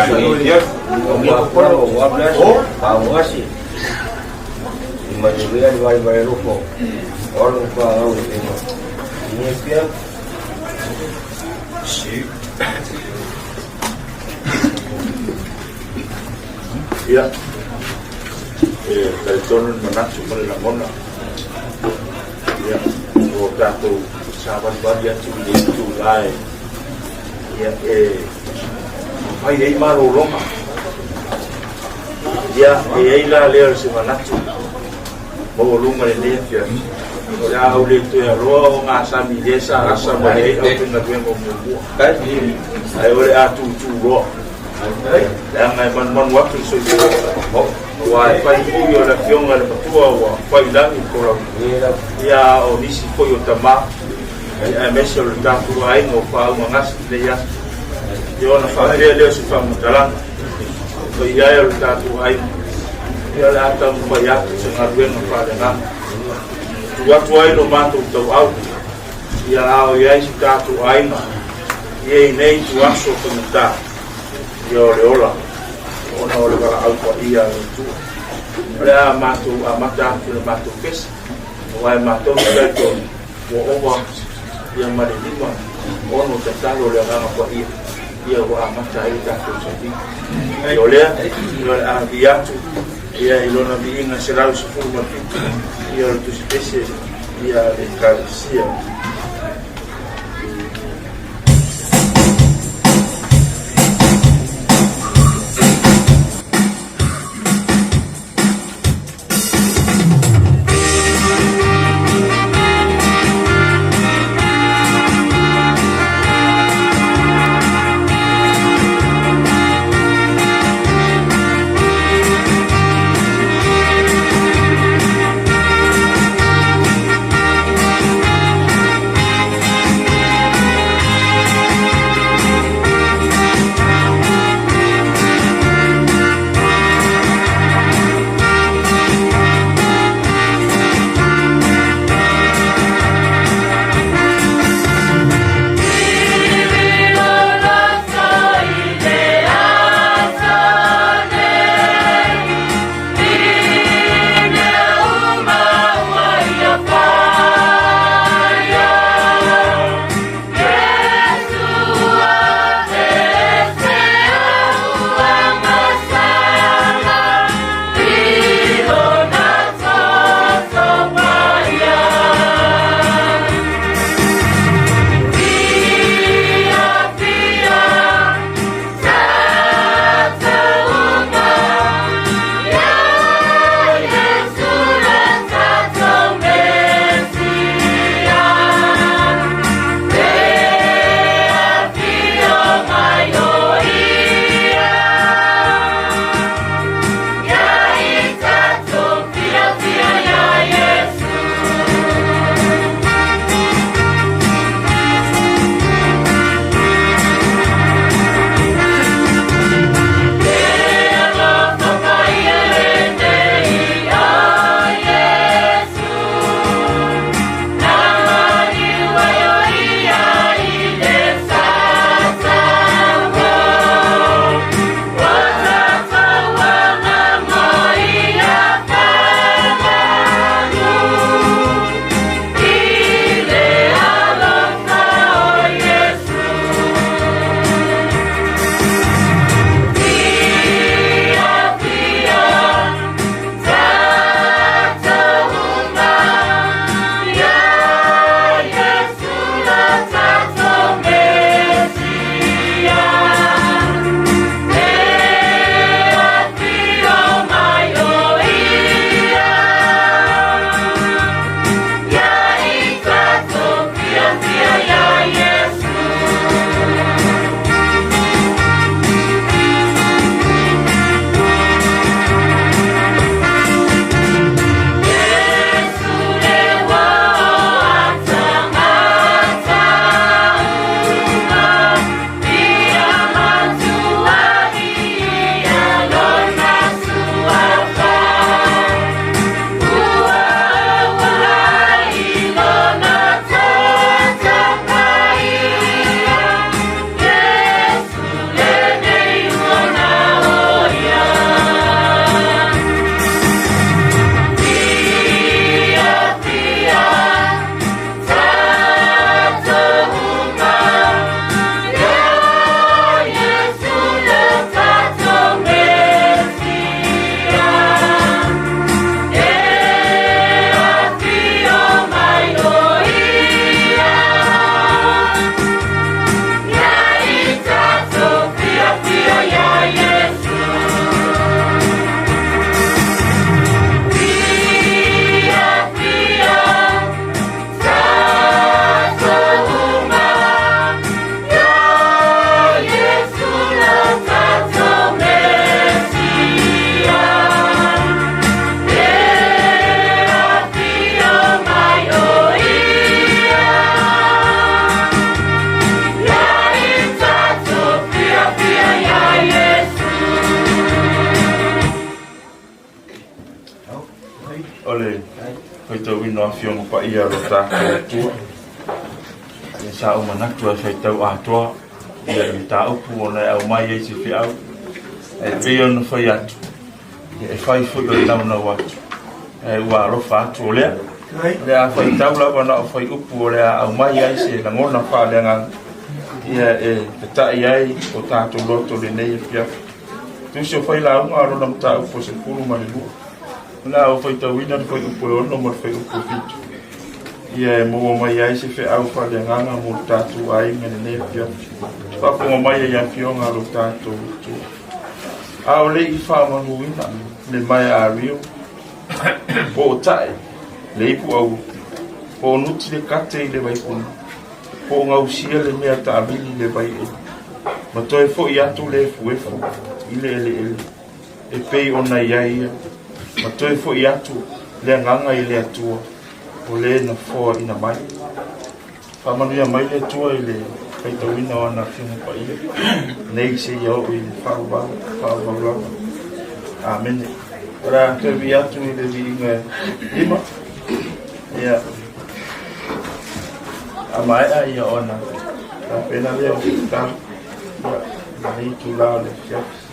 ko o wa o pa o asi. Ma de via di vari vari rufo. O lo pa o e mo. Ni pia. Ia, e talitonu le manatu ma le lagona, ia, ua tatou savalivali atu i le itulā e, ia, e fai ai malologa. Ia, e i ai la lea o se manatu maualuga lenei afiafi, o le a ou le toe aloa o gasami i lea sa asa mai ai aufaigaluega o muamua, ae o le a tūtū loa. Leaga e manumanu atu le soifua, aua e fai foi o le afioga i le matua ua fai i lagi le tolaga, ia o nisi foi o tama, aemaise o le tatou aiga o faaugagasi i lenei aso. Ia ona faapea lea o se faamatalaga, e paia ai o le tatou aiga, ia o le a taumafai atu se galuega faaleagaga. Tuu atu ai lo matou tauau, ia a o i ai si tatou aiga, ia i nei ituaso faigata, ia o le ola, ona o le valaau paia a le Atua. O le a matou amata atu le matou pese, aua e matou te talitonu ua ova ia ma le 56 tatalo o le Agaga Paia, ia ua amata ai le tatou savili. Ia o lea, ia o le a vi atu Ia i lona viiga 117, ia o le Tusi Pese ia a le Ekalesia. O le faitauina o Afioga Paia o lo tatou Atua. Ia sa ou manatu e faitau atoa ia le mataupu ona e aumai ai se feau. Ae pei ona fai atu, ia e fai foi o le naunau atu. Ae ua alofa atu o lea. O le a faitau lava na o fuaiupu o le a aumai ai se lagona faaleagaga ia e feta'i ai o tatou loto lenei afiafi. Tusi o Failauga a lona mataupu e 12. O le a ou faitauina le fuaiupu e 6 ma le fuaiupu e 7. Ia e maua mai ai se feau faaleagaga mo le tatou aiga i lenei afiafi. Faafofoga mai ai afioga a lo tatou Atua. A o le i faamanuina le maea a Rio, po o tae le ipu aua, po o nuti le kate i le vaipuna, po o gausia le mea taamili i le vaieli, ma toe foi atu le efuefu i le eleele e pei ona i ai ia, ma toe foi atu le agaga i le Atua o le na foaina mai. Faamanuia mai le Atua i le faitauina o ana Afioga Paia nei seia oo i le faavavau, faavavau lava. Amene. O le a toe vii atu i le viiga e lima. Ia, a maea ia ona tapena lea o se tatalo. Ia, lenei itula o le afiafi.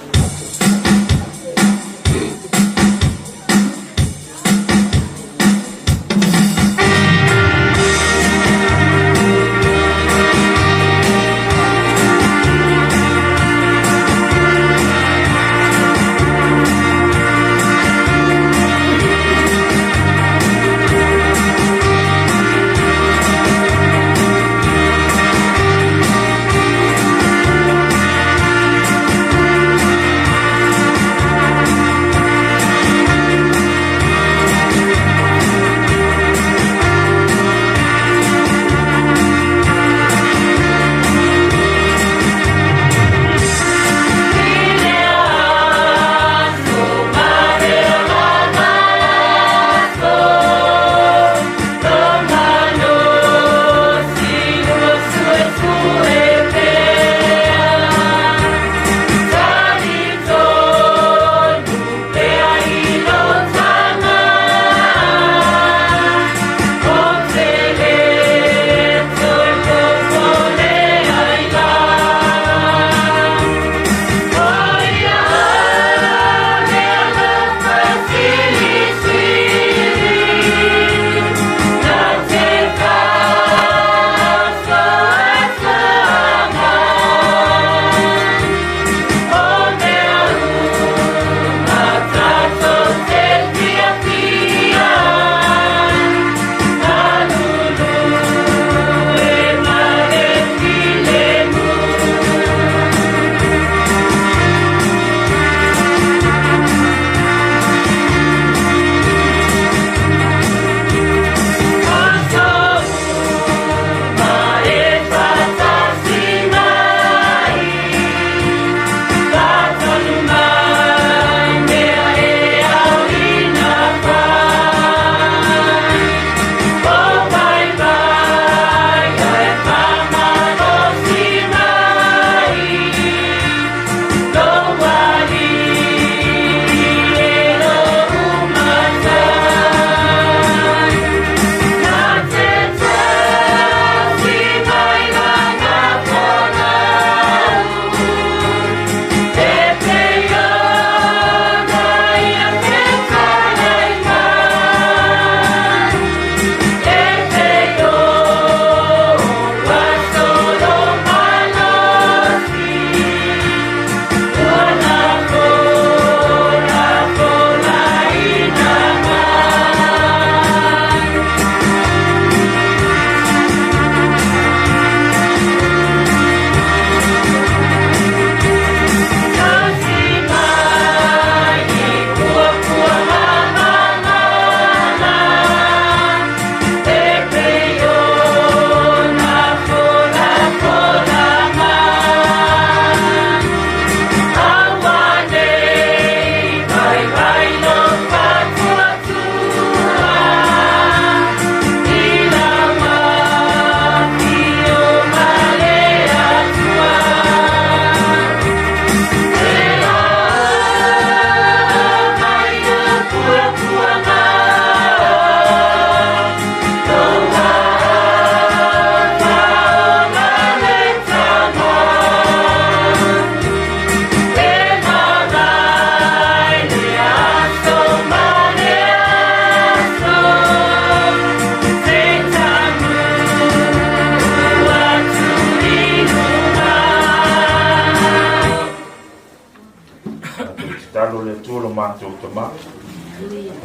Atua lo matou Tama,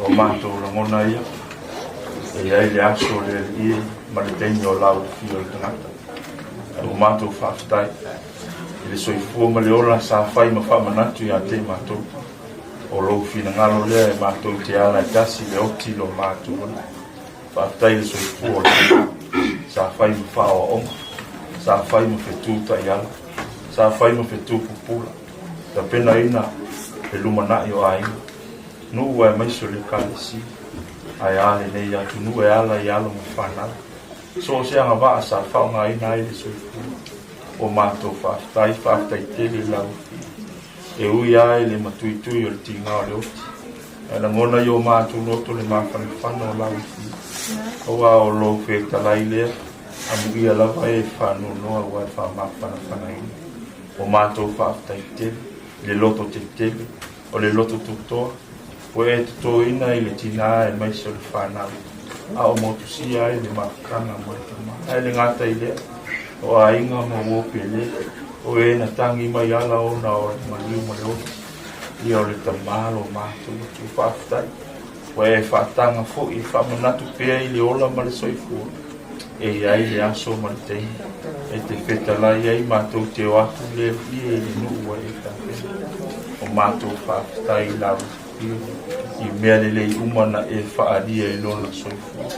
o matou lagona ia, e i ai le aso o le Alii e ma le taimi o lau afio o le tagata. Ae ua matou faafetai i le soifua ma le ola sa fai ma faamanatu ia te matou. O lou finagalo lea e matou te ala e tasi le oti lo matou ola. Faafetai i le soifua o le Tama sa fai ma faaoaoga, sa fai ma fetu taiala, sa fai ma fetu pupula, tapenaina le lumanai o aiga, nuu aemaise o le Ekalesia, ae a lenei atunuu e ala i alo ma fanau, so o se agavaa sa faaaogaina ai le soifua. O matou faafetai, faafetai tele i lau Afioga. E ui lava i le matuitui o le tiga o le oti, ae lagona i o matou loto le mafanafana o lau Afioga. Aua o lou fetalai lea, amuia lava e faanoanoa ua e faamafanafanaina. O matou faafetai tele i le loto tetele, o le loto totoa, ua e totoina i le tina aemaise o le fanau, a o motusia ai le mafutaga ma le tama. Ae le gata i lea, o aiga ma uo pele, o e na tagi mai ala ona o le maliu ma le oti, ia o le tama lo matou Atua. Faafetai, ua e faataga foi e faamanatu pea i le ola ma le soifua, e i ai le aso ma le taimi e te fetalai ai matou te o atu le Alii i le nuu ua e tapena. O matou faafetai i lau Afio i mea lelei uma na e faaalia i lona soifua,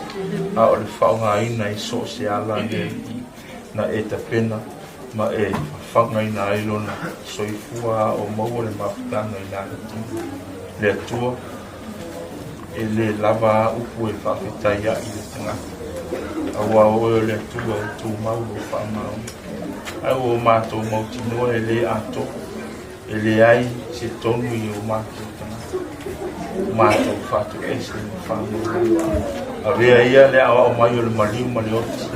a o le faaaogaina i so o se ala le Alii na e tapena ma e fafagaina ai lona soifua a o maua le mafutaga i lana tino. Le Atua, e le lava a upu e faafetai ai i le tagata, aua o oe o le Atua e tumau lou faamaoni. Ae ua o matou mautinoa e le atoa, E leai se tonu i o matou tagata, o matou faatoese ma faanoanoa. Avea ia le aoao mai o le maliu ma le oti,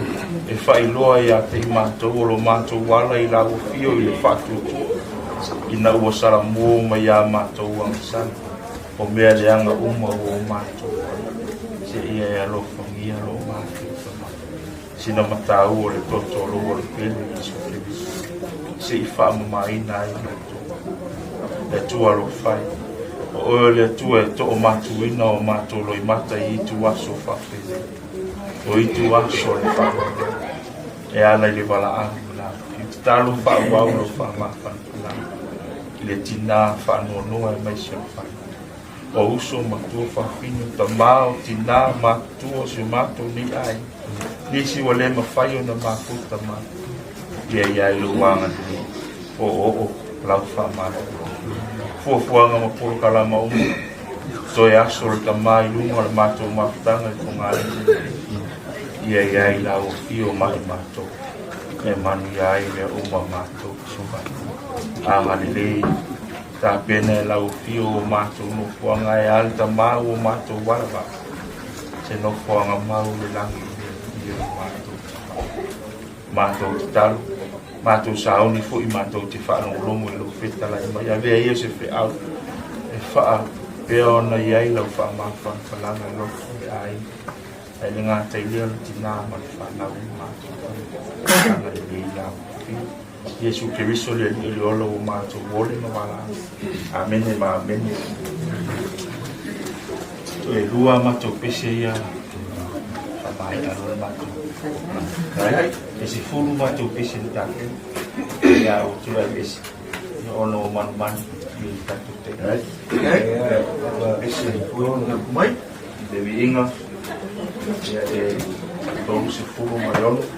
e faailoa ia te i matou o lo matou ala i lau afio i le faatuatua, ina ua salamuo mai iā matou agasala, o mea leaga uma ua o matou faia. Seia e alofagia lo matou tama. Sina matau o le toto o lou alopele Iesu Keriso, se i faamamaina ai matou. Le Atua alofa e, o oe o le Atua e toomatuina o matou loimata i itu aso faapenei, o itu aso o le faanoanoa, e ala i le valaau i lau Afio. Tatalo faaauau lou faamafanafanaga i le tina faanoanoa aemaise o le fanau. O uso, matua, fafine, tama, o tina, matutua o si o matou nei aiga, nisi ua le mafai ona mafuta mai, ia i ai lou agalelei, o oo lau faamalolo. Fuafuaga ma polokalama uma, toe aso le tama i luga o le matou mafutaga i Fogaale, ia i ai lau afio mai matou, e manuia ai mea uma matou fesoasoani. Agalelei. Tapena e lau afio o matou nofoaga e a le tama ua matou valavala se nofoaga mau i le lagi i le Alii o matou tama. Matou tatalo, matou sauni foi matou te faalogologo i lou fetalai mai. Avea ia se feau e faapea ona i ai lau faamafanafanaga i loto o le aiga. Ae le gata i lea o le tina ma le fanau i matou tama. Agalelei lau afio. Iesu Keriso le Alii o le ola ua matou ole ma valaau. Amene ma amene. Toe lua matou pese ia faamaea loa le matou. Right? E 10 matou pese na tatou. Ia ua tulai ese. Ia ona ua manumanu i le tatou taimi. Right? Pese mai le viiga ia e 36.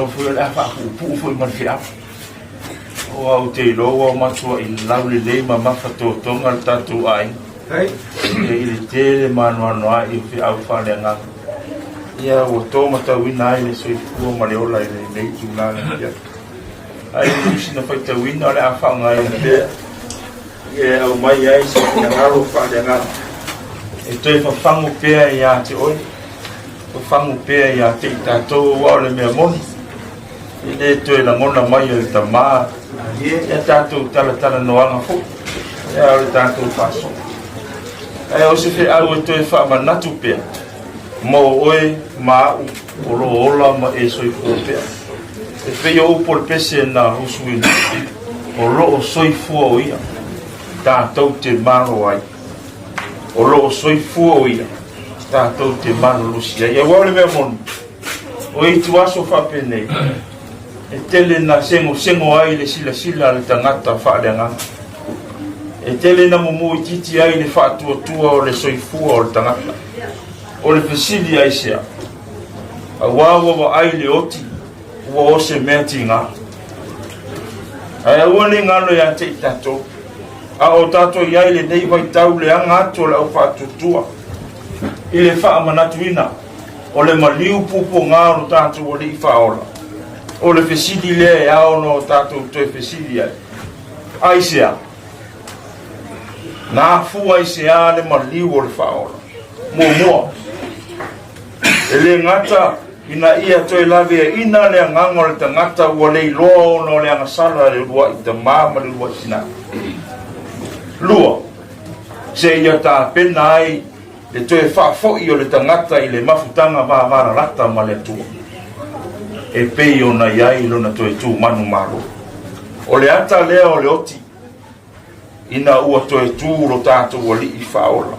iloa foi o le a faapuupuu foi ma le feau. Aua ou te iloa ua matuai laulelei ma mafatotoga le tatou aiga i le tele ma anoanoai o feau faaleagaga. Ia ua to matauina ai le soifua ma le ola i lenei itula afiafi. Ae o nisi na faitauina o le a faaaogaina pea e aumai ai se finagalo faaleagaga e toe fafagu pea ia te oe, fafagu pea ia te i tatou, aua o le mea moni e le toe lagona mai e le Tama ia tatou talatalanoaga foi, ia o le tatou faasoa. Ae o se feau e toe faamanatu pea mo oe ma au o lo o ola ma e soifua pea. E pei o upu o le pese na usuina, o lo o soifua o ia, tatou te malo ai. O lo o soifua o ia, tatou te malolosi ai. Aua o le mea moni, O ituaso faapenei, e tele na segosego ai le silasila a le tagata faaleagaga. E tele na mumu itiiti ai le faatuatua o le soifua o le tagata. O le fesili aisea? Aua ua vaai le oti, ua o se mea tiga. Ae aua ne i galo ia te i tatou, a o tatou i ai i lenei vaitau le aga atu o le au faatuatua i le faamanatuina o le maliu pupuga o lo tatou Alii Faaola. O le fesili lea e ao ona o tatou toe fesili ai, Aisea? Na afua aisea le maliu o le Faaola? Muamua, e le gata ina ia toe laveaina le agaga o le tagata ua le iloa ona o le agasala a le uluai tama ma le uluai tinā. Lua, seia tapena ai le toe faafoi o le tagata i le mafutaga vavalalata ma le Atua, e pei ona i ai lona toe tu manumalo. O le ata lea o le oti, ina ua toe tu lo tatou Alii Faaola.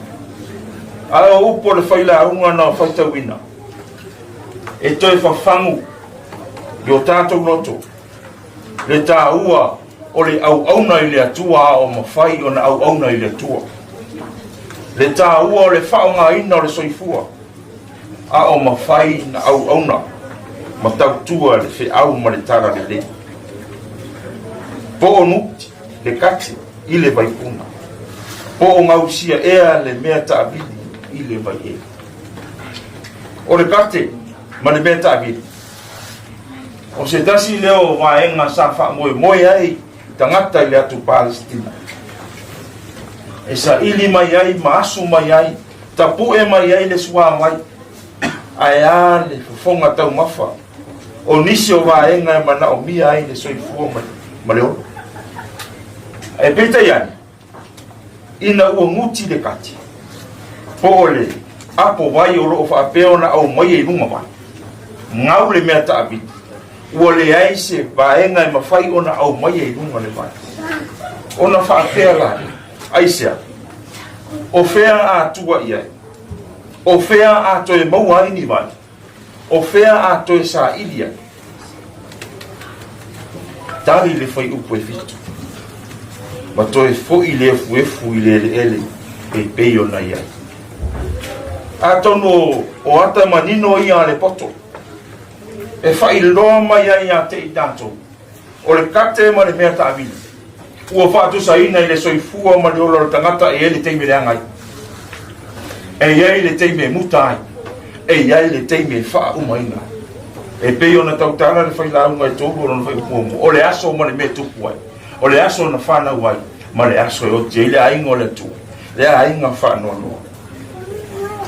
A o upu o le failauga na faitauina, e toe fafagu i o tatou loto le taua o le auauna i le Atua a o mafai ona auauna i le Atua. Le taua o le faaaogaina o le soifua a o mafai na auauna ma tautua le feau ma le tala lelei. Po o nuti le kati i le vaipuna, po o gausia ea le mea taavili i le vaiee. O le kate ma le mea taavili, O se tasi lea o vaega sa faamoemoe ai tagata i le atu Palesitina e saili mai ai ma asu mai ai, tapue mai ai le suavai, ae a le fofoga taumafa o nisi o vaega e manaomia ai le soifua ma le ola. Ae peitai ane, ina ua guti le kati, po o le apo vai o lo o faapea ona aumaia i luga vai, gau le mea taavili, ua leai se vaega e mafai ona aumaia i luga le vai. Ona faapea la, aisea, o fea a tua i ai? O fea a toe maua ai ni vai? O fea a toe saili ai? Tali le fuaiupu e fitu, ma toe foi le efuefu i le eleele e pei ona i ai. Atonu o ata manino ia a le poto, e faailoa mai ai ia te i tatou, o le kate ma le mea taavili, ua faatusaina i le soifua ma le ola o le tagata e i ai le taimi e leaga ai, e i ai le taimi e muta ai, e i ai le taimi e faaumaina ai. E pei ona tautala le failauga e tolu o lona fuaiupu muamua, o le aso ma le mea e tupu ai, o le aso na fanau ai, ma le aso e oti ai le aiga o le Atua, le aiga faanoanoa,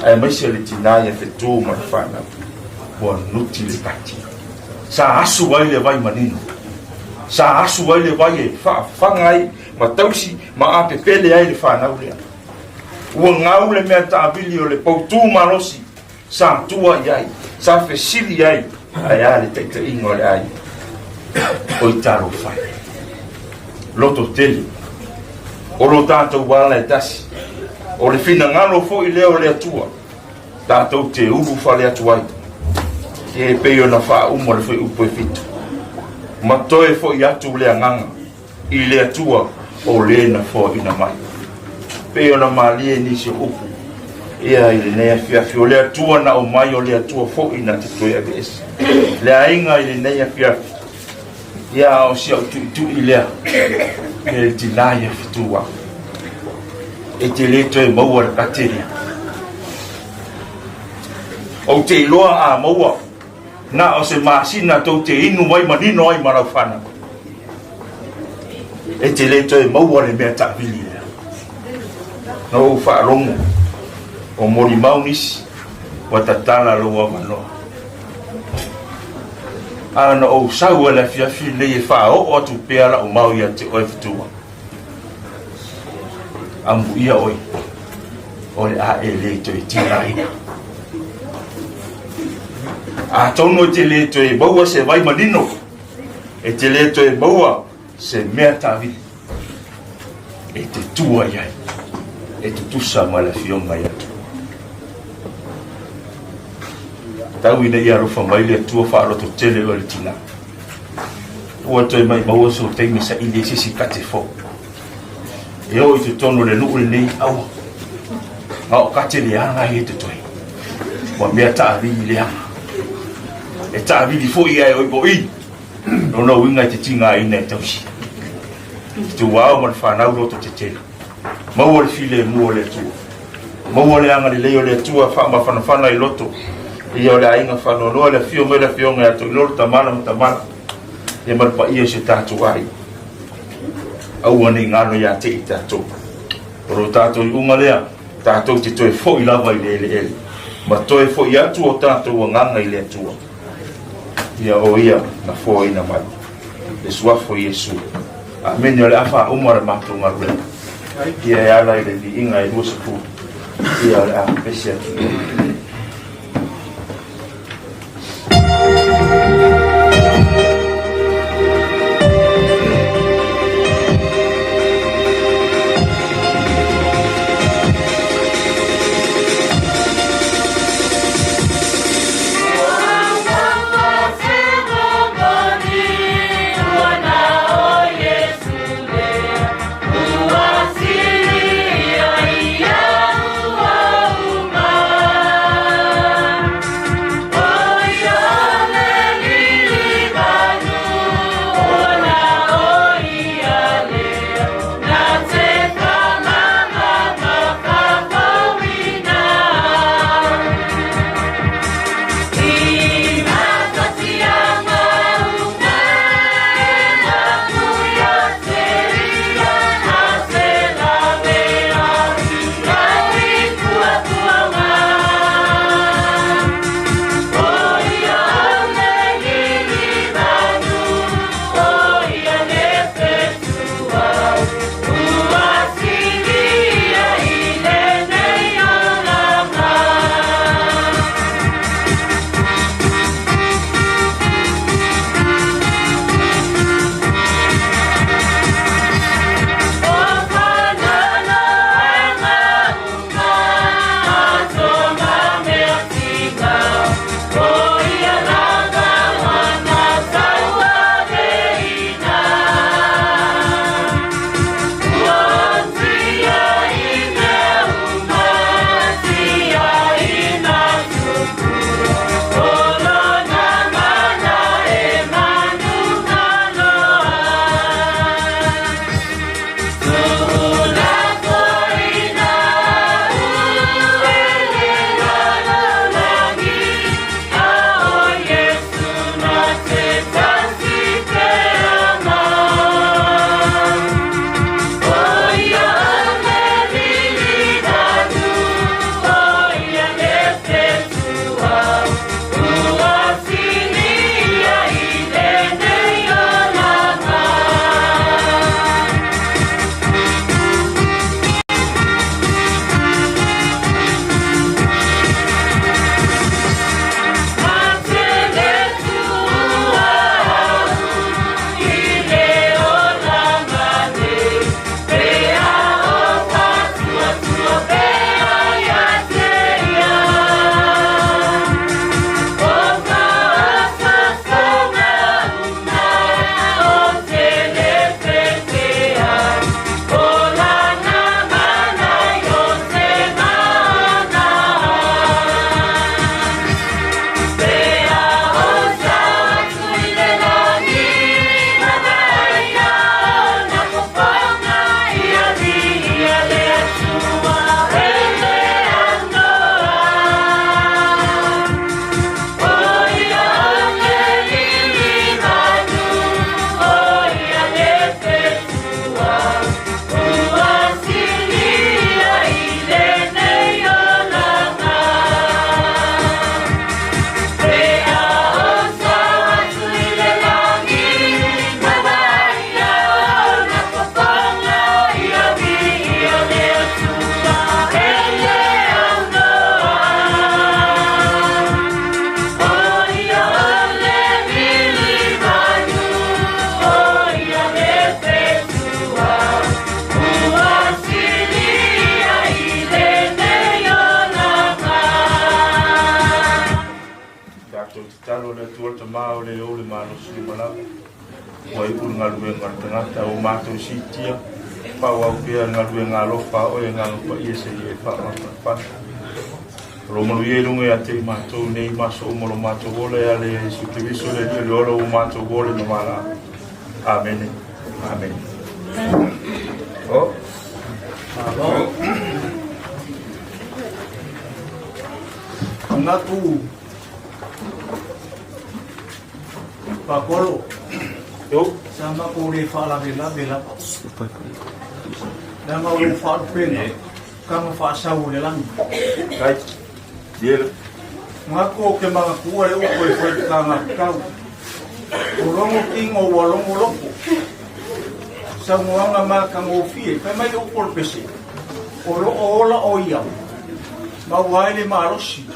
aemaise le tinā ia Fetu ma le fanau, ua nuti le pati. Sa asu ai le vai manino. Sa asu ai le vai e faafaga ai ma tausi ma apepele ai le fanau lea. Ua gau le mea taavili o le poutū malosi sa tua i ai, sa fesili i ai, ae a le taitaiga o le aiga. Oi talofa e, loto tele, o lo tatou ala e tasi, o le finagalo foi lea o le Atua, tatou te ulufale atu ai, e pei ona faauma le fuaiupu e fitu, ma toe foi atu le agaga i le Atua o le na foaina mai. Pei ona malie nisi o upu. Ia i lenei afiafi, o le Atua na aumai, o le Atua foi na te toe aveese. Le aiga i lenei afiafi, ia a o si au tuitui lea, e le tinā ia Fetuao. E te le toe maua le kate lea. Ou te iloa a maua, na o se masina tou te inu ai manino ai ma lau fanau. E te le toe maua le mea taavili lea. Na ou faalogo o molimau nisi ua tatala lou avanoa. A na ou sau ai le afiafi lenei e faaoo atu pea lau mau ia te oe Fetua. Amuia oe, o le a e le toe tigaina. Atonu e te le toe maua se vai manino, e te le toe maua se mea taavili e te tua i ai, e tutusa ma le Afioga i Atua. Tau ina ia alofa mai le Atua faalototele oe le tinā. Ua toe maimau sou taimi saili ai se isi kate fou. E oo i totonu o le nuu lenei, aua. A o kate leaga ia e totoe. Ua mea taavili leaga. E taavili foi ae oi o i. Lona uiga e te tigaina e tausi. Te tuau ma le fanau loto tetele. Maua le filemu o le Atua. Maua le agalelei o le Atua faamafanafana i loto. Ia o le aiga faanoanoa le afio mai le afioga ia Toilolo Tamala ma Tamala. Ia ma le paia o si o tatou aiga. Aua ne i galo ia te i tatou. O lo tatou iuga lea, tatou te toe foi lava i le eleele. Ma toe foi atu o tatou agaga i le Atua. Ia o ia na foaina mai. Le suafa o Iesu. Amene, o le a faauma le matou galuega. Ia e ala i le viiga e 20. Ia o le a pese atu. le galuega a le tagata, ua matou siitia, faaauau pea le galuega alofa a oe Agaga Paia seia e faamafanafana. O lo manuia i luga ia te i matou nei ma aso uma o lo matou ola e ala ia Iesu Keriso le Alii o le ola ua matou ole ma valaau. Amene. Amene. Oh. Malo. Manatu Pakolo. Yo. Sa matou le faalavelave lava. Leaga o lou faalupega kama faasau o le lagi. Kai. Diela. Manatu ou te manatua le upu e fai takagatau. O logo tino ua logo loko. Saunoaga matagofie. Fai mai le upu o le pese. O lo o ola o ia. Maua ai le malosi.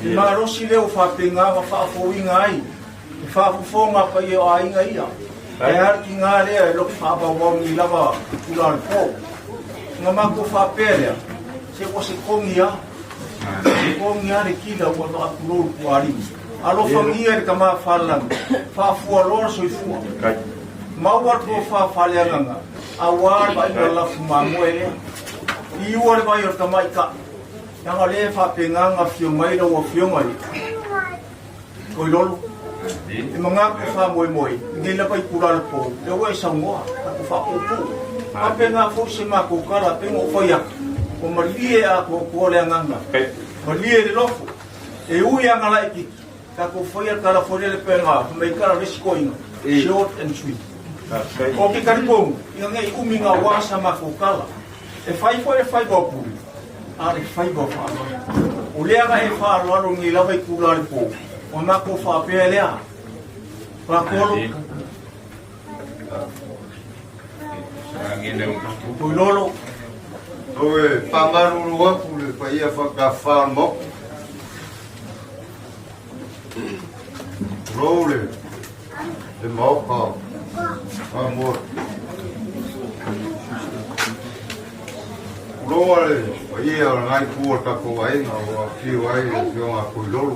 Le malosi lea ua faapena ma faafouina ai le faafofoga a paia o aiga ia. Ae a le tiga lea e loto faavauvau nei lava tula o le po. Ona matou faapea lea, se ua se kogi a. Se kogi a le kila ua vaatulou le puaalii. Alofagia le tama falelagi, faafua loa le soifua. Maua le tofa faaleagaga, aua le vaaiga lafu mamoe lea. Iua le vai o le tamaitai, leaga o lea e faapena ona afio mai lau Afioga i Toilolo. E manatu faamoemoe i lenei lava itula o le po, lea ua e saunoa, tatou faapuupuu. Faapena foi se matou tala pei ona ou fai atu, ua malie atoatoa le agaga, malie le lofo. E ui lava na laitiiti, tatou faia le tala foi lele pei ona fai mai tala o le isi toeaina, short and sweet. Ou te talitonu, ina ne i umi gaua sa matou tala. E fai foi le faiva o pule, a o le faiva o faaaloalo. O lea na e faaaloalo nei lava i tula o le po, ona matou faapea lea, Pakolo, Puilolo. Toe faamalulu atu le paia faatafafa o le Maota. Tulou le le Maota o Samoa. Tulou le paia o lena itu o le tatou aiga ua afio ai le Afioga a Puilolo.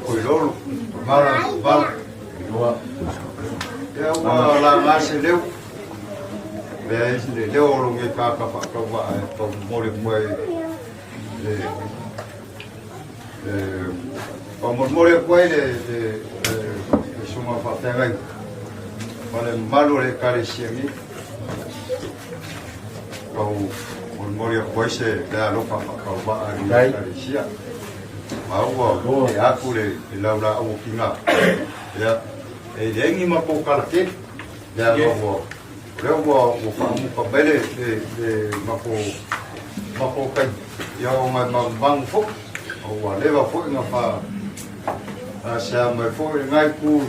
Puilolo, Mala, Mala. Ia ua laga se leo. Lea le leo o lo nge kaka whaakawa e tau momoli mai le faamolemole atu ai le susuga faafeagai ma le mamalu o le Ekalesia nei. Tau molimoli atu ai se alofa faatauvaa i le Ekalesia. Ma ua tea atu le laulaau o Kina. Ia, e leai ni matou tala tele. Leaga ua O lea ua ua faamuta mai le le le matou matou taimi ia ona e magumagu foi a ua leva foi na fa asea mai foi lenā itu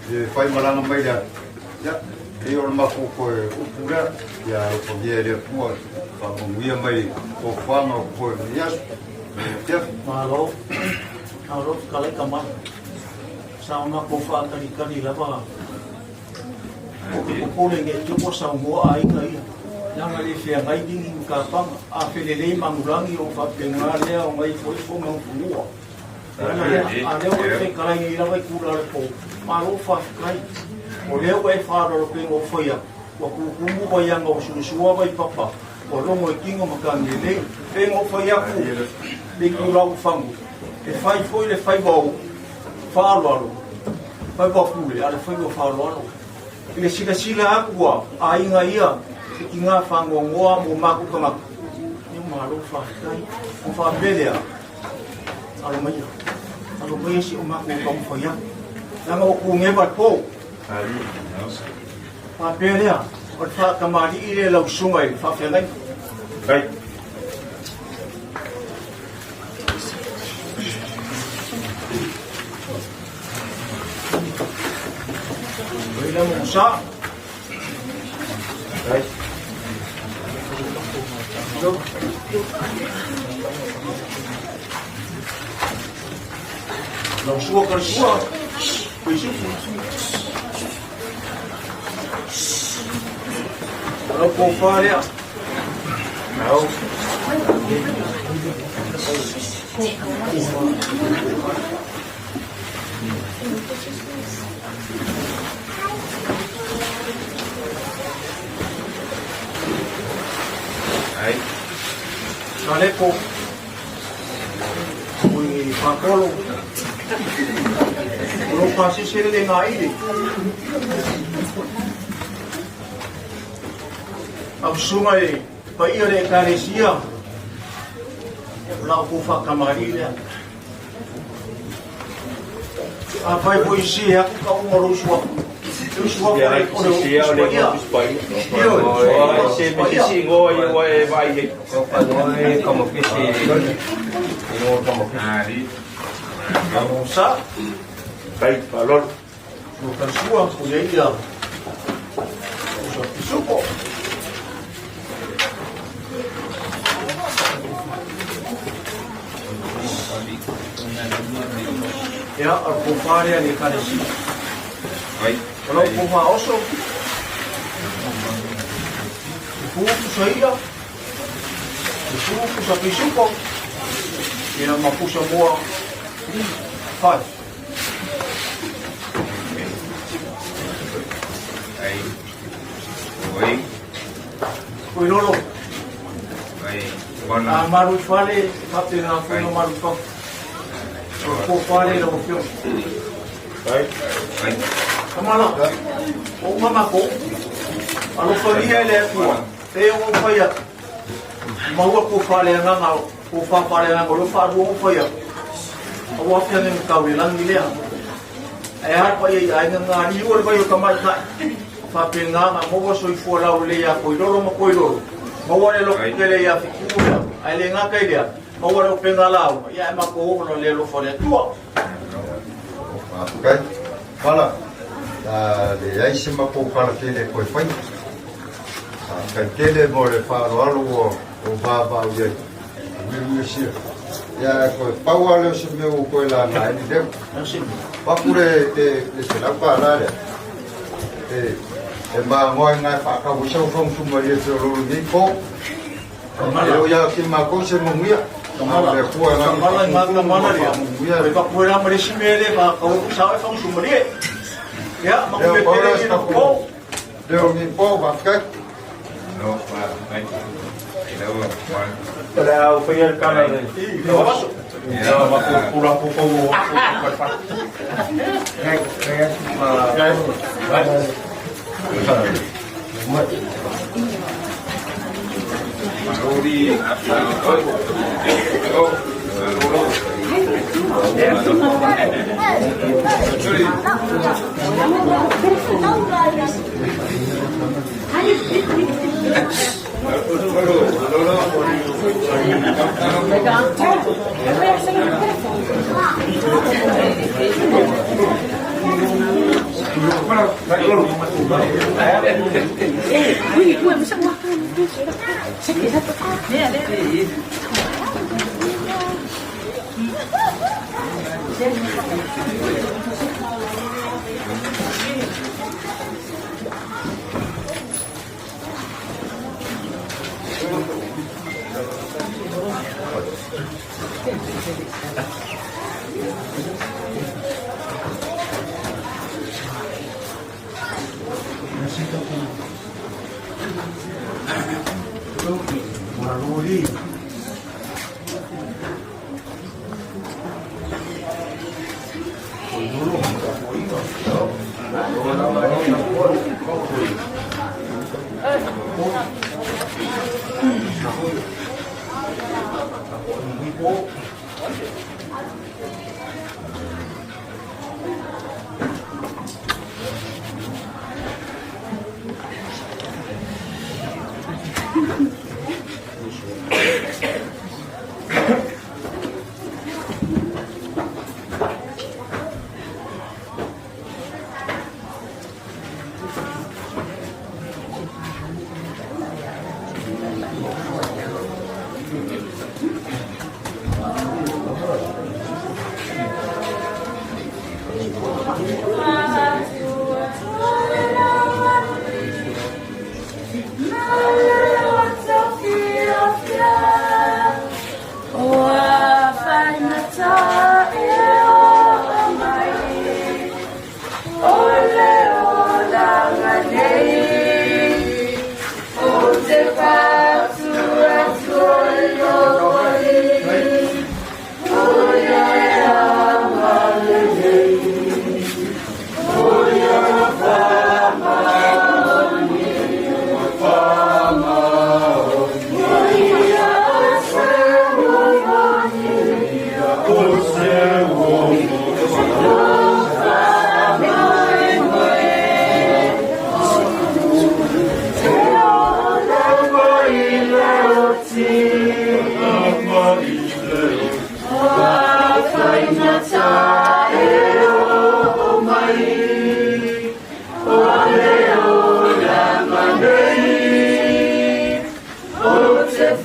i le faimalaga mai le atu ia pei o le matou toe upu lea ia alofagia e le Atua faamanuia mai tofaga o totoe o lenei aso. Afiafi. Malo, malo fetalai Kamala. Sa o matou faatalitali lava Ou te popole nei te ua saunoa aiga ia, leaga le feagai ligi ma kapaga, a felelei manulagi o faapena lea ona ifoifo ma fanua. Leaga lea, a lea ua e fetalai nei lava i tula o le po, malo faafetai. O lea ua e faaaloalo pei ona ou fai atu, ua tutumu vaiaga ua suasua vaipapa, ua logo e tino ma tagelelei. Pei ona ou fai atu i tula ua fagu, e fai foi le faiva o faaaloalo, faiva pule, a o le faiva faaaloalo. I le silasila atu a aiga ia se tiga faanoanoa mo matou tagata, ia malo faafetai. Ona faapea lea, alo maia, alo maia si o matou taumafai atu. Leaga ua kugeva le po. Faapea lea, o le faatamalii lea lau susuga i le faafeagaiga. Lau sua ka sua. Lau kofa lea. Lau. Ai. Salepo. Ui Pakolo. O lou pasese le le gaili. Au susuga i paia o le Ekalesia, o la outou faatamalii lea. Afai foi sese atu tauga o lou suafa, lou suafa o le Tusi Paia. Ioe, Se me se si ngoa ia ua e vaai ai. Sa. Kai faalolo. Lo talasua o i ai ia uso pisupo. Ia, o le kofa lea le Ekalesia. O lau kofa oso, i pū pusa ia, i pū pusa pisupo, ia ma pusa moa, 5. Oi lolo. A malu i fale, e faapena foi ona malu i fafo. O le pō fale lau afioga. Tamala, o uma matou. Alofagia e le Atua, e o fai atu. Maua ko faaleagaga ko faa-faaleagaga o lea ua faalua ona fai atu. Aua feagaiga tau i le lagi lea. Ae a le paia i aiga galiu o le vai o tamaitai. Faapena ona maua soifua laulelei ia Koilolo ma Koilolo. Maua le loto tele ia Fitu lea. Ae le gata i lea, maua le upega lauga, ia ae matou oo ona le alofa o le Atua. Faafetai. Pala, a leai se matou tala tele e toe faia. Faafetai tele mo le faaaloalo ua ou vaavaau i ai. Uiuiusia. Ia, ae toe pau lava lea o se mea ua toe laga ai le leo. Avatu le $100 lea, e magoa ai na e faatau ai sau fagusumalie e feoloolo i nei po. E le o ia te matou se manuia. Tamala, tamala i ngā tamala lea. E papu e la ma le isi mea lea faatau ai sao e fagusumalie. Ia, ma kupe pele i le po. Leo ni po, faafetai. O le a ou faia le tala le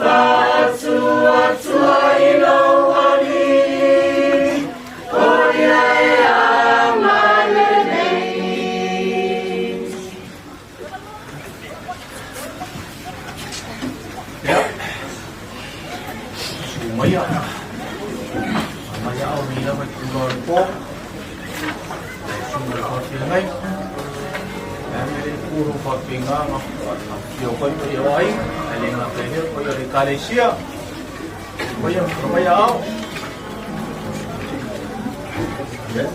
faatuatua i lou alii, o ia e agalelei. Ia, susu maia. Mai ao nei lava i tula o le pō. Susu mai le whawhengai. Ia me le kuro whawhenga nga fio kai pai o ai. Ai le ngā kai hea pai o le kalesia. Pai o mai ao. Ia.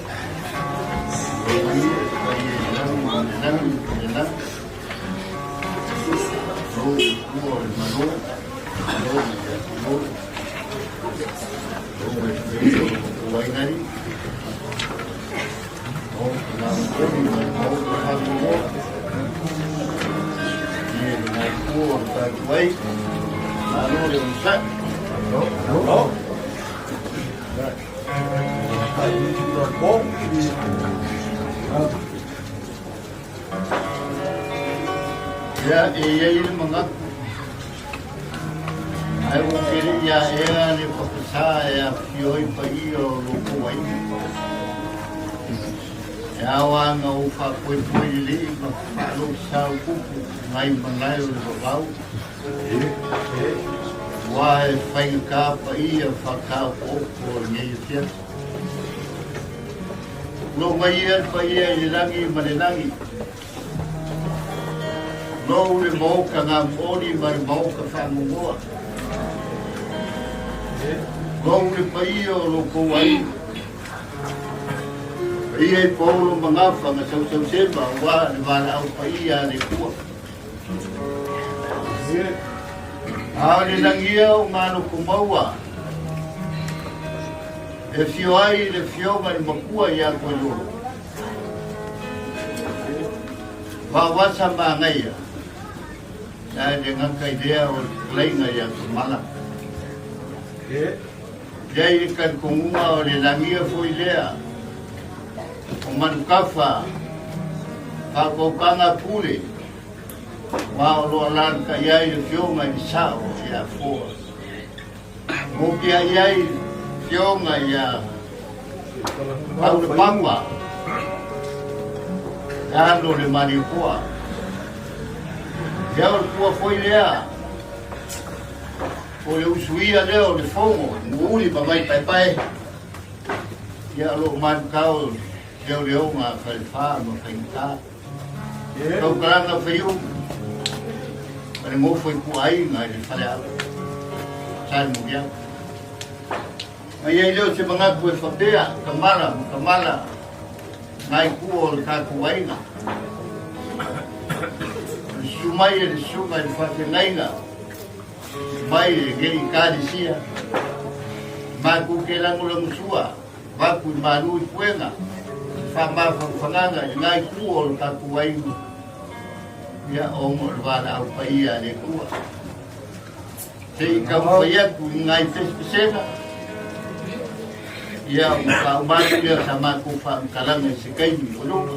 Ia, e i ai le manatu, ae ua te le i aea le papasā e afifio ai paia o lo outou aiga. E ao lava ona ou faapoepoe lelei ma faaloosaopupu nai malae o le vavau, aua e faigata paia faataopo'opo o lenei afiafi. Tulou mai ia le paia i le lagi ma le lagi. Tulou le maota gamuoli ma le maota faagogoa. Tulou le paia o lo outou aiga. Paia i Paulo ma Gafa ma Sausausema aua le valaau paia a le Atua. A o le lagia o maloko maua e afio ai le Afioga i le Makua ia Koilolo. Vaoasa ma Agaia, sa le gata i lea o le fetalaiga ia Tamala. Ia i le talitonuga o le lagia foi lea o Manukafa, faautautaga pule, ma o lo o alalatai ai le Afioga i le Sao ia Foa. Mopiai ai le Afioga ia Paulepaua, le alo o le Malietoa. Ia o le pua foi lea, o le usuia lea o le fono, muuli ma vai paepae. Ia o lo o manukau leoleoga a Falefa ma Faigata. Taukalanga faiumu ma le nofo i Puaaiga i le faleaoga Salemuliaga. Ma i ai lea o se manatu e faapea, Kamala ma Kamala, ngai kua o le tatou aiga. O le susu mai e le susuga i le faafeagaiga mai lenei Ekalesia, matou te lagolagosua Vaku i malu i puega, se faamafanafanaga i lena itu o le tatou aiga, ia ona o le valaau paia a le Atua. Se i taumafai atu i nai pesepesega, ia ona faauma atu lea o sa matou faamatalaga i se taimi o luma.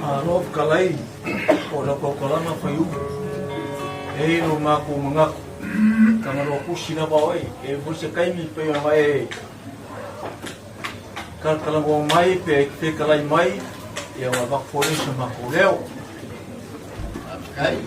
Malo fetalai o lau tautalaga faiumu, e i lo matou manatu. Tagaloa pusi lava oe, e foi se taimi pei ona e talatalanoa mai pe e fetalai mai, ia ua avatu foi lea se matou leo. Faafetai.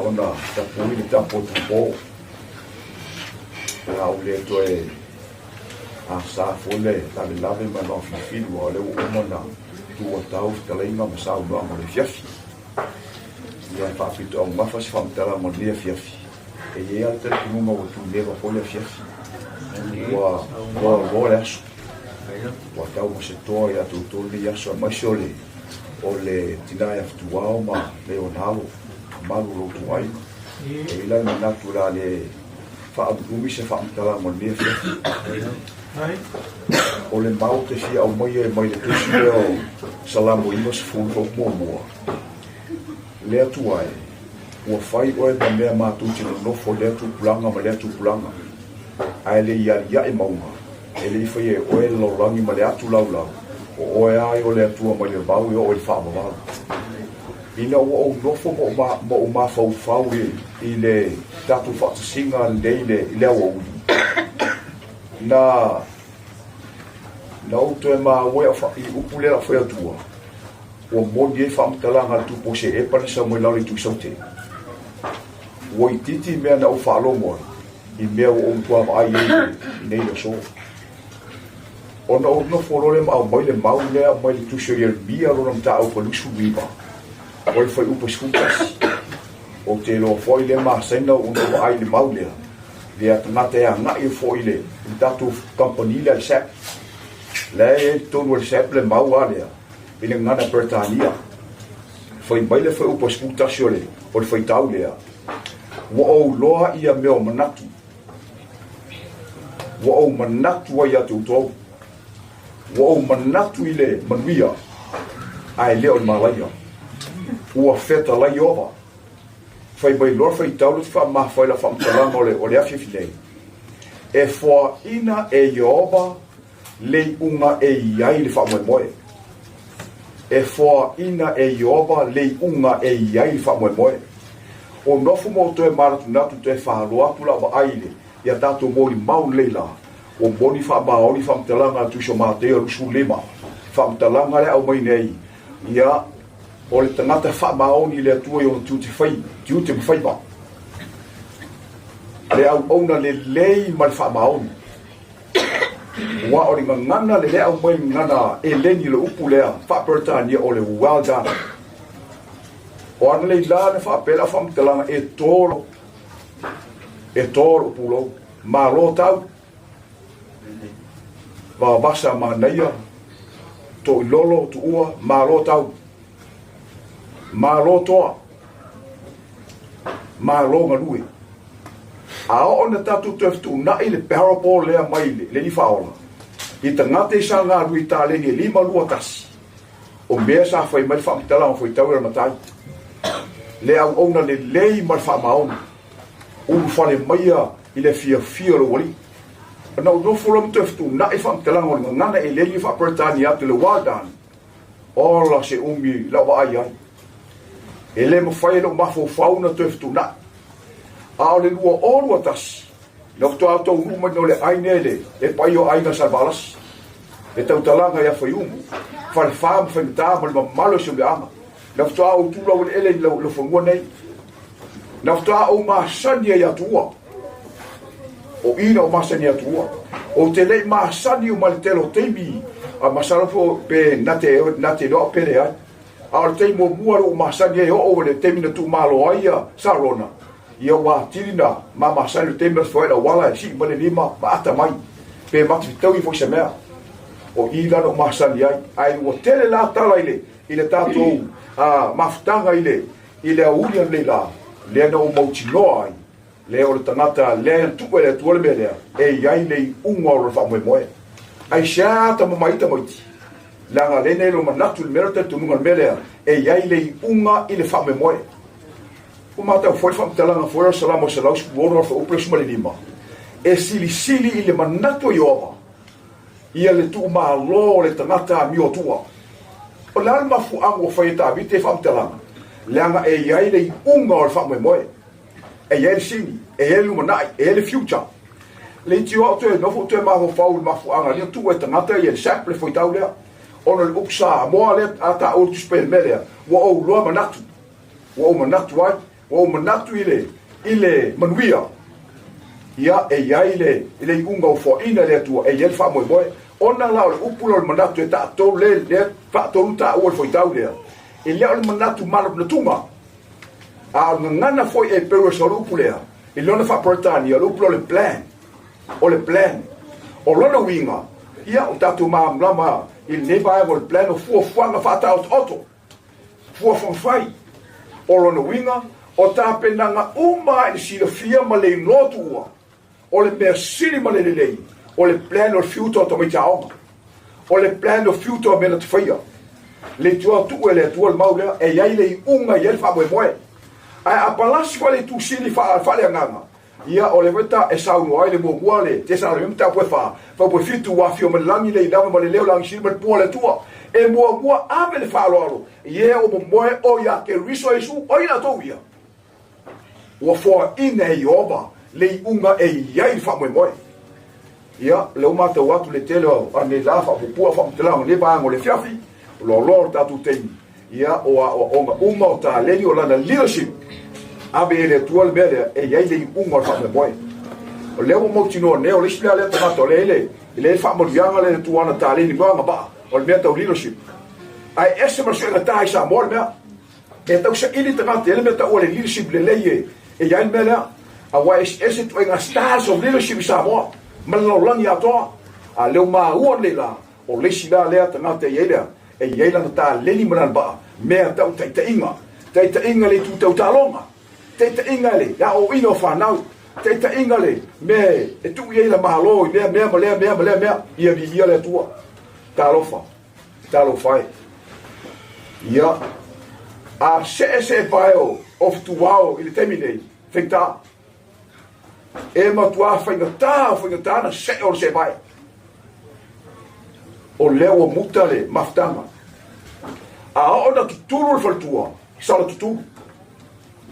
ona tapui le tapo tapo. O le a ou le toe asa foi le lavelave ma le maofilifili aua o lea ua uma ona tuuatau fetalaiga ma saunoaga o le afiafi. Ia e faapitoaugafa se faamatalaga o lenei afiafi. E i ai lava le talitonuga ua tuileva foi le afiafi. Ua loaloa le aso. Ua tau ma se toa ia te outou lenei aso aemaise o le o le tina ia Fetuao ma le ona alo, mamalu o lo outou aiga. E i ai la le manatu o le a le faaumiumi se faamatalaga o lenei afiafi. O le mau te fia aumaia mai le tusi lea o Salamo 90 fuaiupu muamua, Le Atua e, ua fai oe ma mea matou te nonofo i lea tupulaga ma lea tupulaga, ae le i aliae mauga, e le i faia e oe le lalolagi ma le atu laulau, o oe lava o le Atua mai le vavau e oo i le faavavau. Ina ua ou nofo ma ou mafaufau i le tatou faatasiga lenei i le aoauli, na na ou toe maua i upu lea o lau fai Atua, ua moni ai faamatalaga a le tupu o Seepa na sau mai lalo i Tuisaute. Ua itiiti mea na ou faalogo ai i mea ua ou matua vaai ai i nei aso. Ona ou nofo loa lea ma aumai le mau lea mai le tusi o Ieremia lona mataupu 29, o le fuaiupu 11. Ou te iloa foi lea masani na ou vaai i le mau lea, lea tagata e agai foi i le tatou kamupani lea a le SAP. La e i ai i totonu o le SAP le mau a lea i le gagana Peretania. Fai mai le fuaiupu 11 o le, o le faitau lea, ua ou loa ia mea o manatu, ua ou manatu ai ia te outou, ua ou manatu i le manuia, ae le o le malaia. Ua fetalai Ieova. Fai mai loa le faitau lea te faamamafa ai lau faamatalaga o le, o le afiafi nei. E foaina e Ieova le iuga e i ai le faamoemoe. E foaina e Ieova le iuga e i ai le faamoemoe. O nofo ma ou toe manatunatu toe faaloa atu lau vaai i le i a tatou molimau lelei la, ua moni faamaoni faamatalaga a le Tusi o Mateo 25, faamatalaga lea aumai nei, ia, o le tagata faamaoni i le Atua i ona tiute fai, tiute ma faiva. Le auauna lelei ma le faamaoni. Aua o le gagana le lea aumai le gagana eleni le upu lea faa-Peretania o le well done. O ana lei la na faapea lau faamatalaga e to e to lou pulou. Malo tau. Vavasa manaia, toilolo tuua, malo tau. Malo toa. Malo galue. A oo ina tatou toe fetuunai le parable lea mai le Alii Faaola i tagata i sa galue i taleni e 5, 2, 1, o mea sa fai mai le faamatalaga o fuaitau e le matai, le auauna lelei ma le faamaoni, ulufale maia i le fiafia o lou alii. Ona ou nofo loa ma toe fetuunai le faamatalaga o le gagana e lelei faa-Peretania atu le well done, Ola se umi lau vaai ai. E le mafai e lou mafaufau ona toe fetuunai. A o le 2021, na faatoa taunuu mai o le aiga e le e paia o aiga Salevalasi, le tautalaga ia Faiumu, Falefa ma Faigata ma le mamalu o si ou leaga. Na faatoa ou tu laueleele i lau fanua nei. Na faatoa ou masani ai ia Tuua. O i na ou masani ia Tuua. Ou te le i masani uma i le tele o taimi, a masalo po pe na te, na te iloa au pe leai. A o le taimi muamua lea ua ou masani ai, oo i le taimi na tuumalo ai ia Sarona, ia ua atili na ma masani i le taimi na feoai le auala e sii mai le lima ma ata mai, pe mate fetaui foi se mea. O i la na ou masani ai. Ae ua tele la tala i le, i le tatou mafutaga i le, I le aoauli anei lā, lea na ou mautinoa ai, lea o le tagata lea e tuu e le Atua le mea lea, e i ai le iuga o lona faamoemoe. Aisea tama mai tamaiti? Leaga lea nei lou manatu i le mea lea o le talitonuga o le mea lea, e i ai le iuga i le faamoemoe. Ua matau foi le faamatalaga foi o le Salamo 116 fuaiupu 15, e silisili i le manatu o Ieova, ia le tuumalo o le tagata amio atua. O le a le mafuaaga ua fai e Tavita ia faamatalaga? Leaga e i ai le iuga o le faamoemoe, e i ai le sini, e i ai le lumanai, e i ai le future. Le iti o au toe nofo toe mafaufau i le mafuaaga lea tuu e tagata ia le sap le fuaitau lea. Ona o le upu Samoa lea a taua i le Tusi Paia i le mea lea, ua ou loa manatu, ua ou manatu ai. Ua ou manatu i le, i le manuia, ia, e i ai le, i le iuga ua foaina e le Atua, e i ai le faamoemoe. Ona la o le upu lea o le manatu e taatolu, le, lea faatolu taua le fuaitau lea, e le o le manatu manatunatuga, a o le gagana foi e peris o le upu lea, i lona faa-Peretania, o le upu lea o le plan, o le plan. O lona uiga, ia, o tatou malamalama i lenei vaega o le plan o fuafuaga faataotooto. Fuafuaga fai. O lona uiga, o tapenaga uma i le silafia ma le iloa tuua, o le mea sili ma le lelei, o le plan o le future o tamaiti aoga. O le plan o future o mea na te faia. Le itioa tuu e le Atua le mau lea, e i ai le iuga, e i ai le faamoemoe. Ae a palasi foi le itu sili faaleagaga, Ia, o le weta e saunoa ai le muamua le Tesalomia mataupu e fa, faupu e fitu, ua afio mai le lagi le ilava ma le leo lagisili ma le pua o le Atua. E muamua ave le faaaloalo i e o momoe o iā Keriso Iesu, o i latou ia. Ua foaina e Ieova le iuga e i ai le faamoemoe. Ia, lea ua matau atu le tele o anei la faapuapua faamatalaga o lenei vaega o le afiafi, o loaloa o le tatou taimi. Ia, o aoaoga uma o taleni o lana leadership, ave e le Atua le mea lea e i ai le iuga o le faamoemoe. O lea ua mautinoa nei, o le isi lea lea tagata o lea i le, i le faamanuiaga lea le Atua ana taleni mo agavaa o le mea tau leadership. Ae ese ma le suega ta i Samoa le mea. E tau saili tagata e le mea taua le leadership lelei e, e i ai le mea lea. Aua e eseese ituaiga styles of leadership i Samoa ma le lalolagi atoa. A lea ua maua nei la, O le isi la lea tagata e i ai lea, e i ai lana taleni ma lana vaa, mea tau taitaiga, taitaiga le itu tau taaloga, taitaiga le aoaoina o fanau, taitaiga le mea e tuu i ai le Malo i lea mea ma lea mea ma lea mea, ia viia le Atua. Talofa, talofa e. Ia, a seese pae o fetuao i le taimi nei, faigata. E matuā faigata o faigata na see o le seevae. O lea ua muta le mafutaga. A oo na tutulu le faletua, sala tutulu.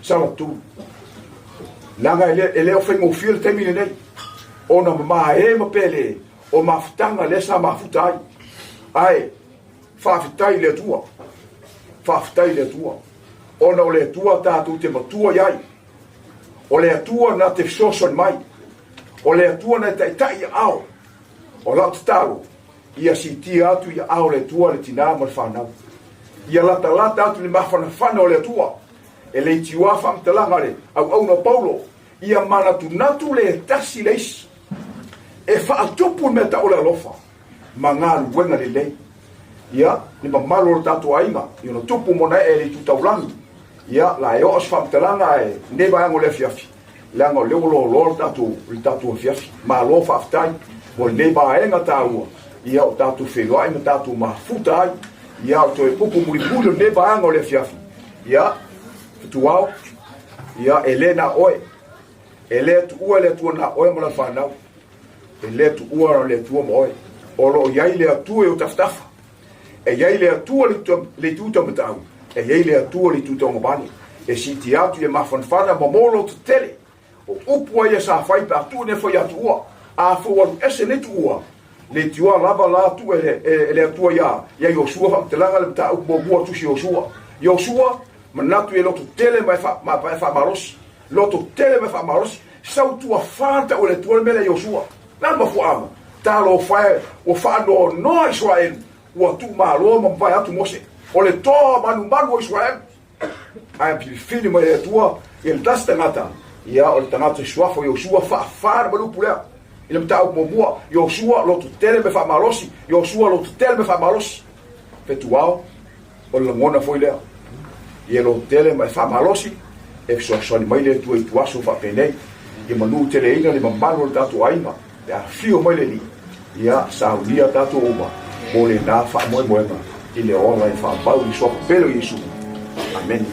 Sala tutulu. Leaga e le, e le o faigofie le taimi lenei. Ona mamae ma pele o mafutaga lea sa mafuta ai. Ae, faafetai i le Atua. Faafetai i le Atua. Ona o le Atua tatou te matua i ai. O le Atua na te fesoasoani mai. O le Atua na e taitai i aao. O lau tatalo, ia siitia atu i aao o le Atua le tinā ma le fanau. Ia latalata atu le mafanafana o le Atua. E leitioa faamatalaga a le auauna o Paulo, ia manatunatu le tasi le isi. E faatupu le mea tau o le alofa ma galuega lelei. Ia, le mamalu o le tatou aiga, i ona tupu ma ona ee i le itu taulagi. Ia, la e oo se faamatalaga ae lenei vaega o le afiafi, leaga o lea ua loaloa le tatou, le tatou afiafi. Malo faafetai mo lenei vaega taua, ia o tatou feiloai ma tatou mafuta ai. Ia, o toe upu mulimuli o lenei vaega o le afiafi, ia, fetuao, ia, e le na oe, e le tuua le Atua na oe ma lau fanau, e le tuua le Atua ma oe. O lo o i ai le Atua i ou tafatafa. E i ai le Atua le itu taumatau, e i ai le Atua le itu taugavale, e siitia atu ia mafanafana ma mo loto tele. O upu a ia sa fai pe a tuu nei fai ia Tuua. A fou alu ese nei Tuua, leitioa lava la tuu e, e, e le Atua ia, ia Iosua faamatalaga le mataupu muamua tusi Iosua. Iosua, manatu ia loto tele ma e, fa, ma, ma e faamalosi. Loto tele ma e faamalosi. Sau tua fa tau e le Atua le mea lea Iosua. Le a le mafuaaga? Talofa e, ua faanoanoa Isaraelu, ua tuumalo ma mavae atu Mose, o le toa malumalu o Isaraelu. Ae filifili mai le Atua ia le tasi tagata, ia o le tagata i suafa o Iosua, faafa le malupu lea. I le mataupu muamua, Iosua loto tele me faamalosi, Iosua loto tele me faamalosi. Fetuao, O le lagona foi lea, ia lototele ma e faamalosi, e fesoasoani mai le Atua i tuaso faapenei, ia manuteleina le mamalu o le tatou aiga, pe afifio mai le Alii, ia saunia tatou uma mo lena faamoemoega i le ola e faamau i le Suafa pele o Iesu. Amene.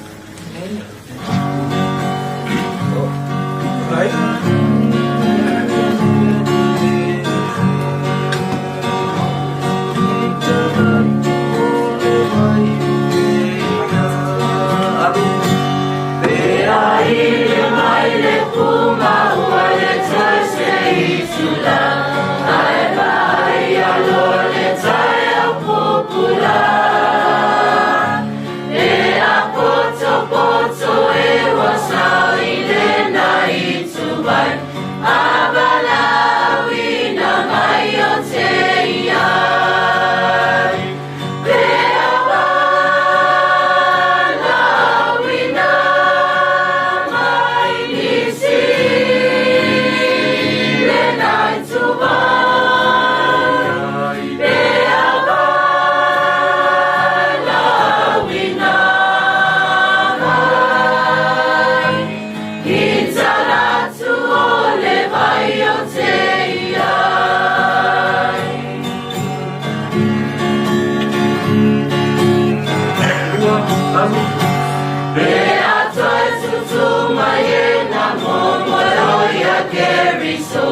Keriso,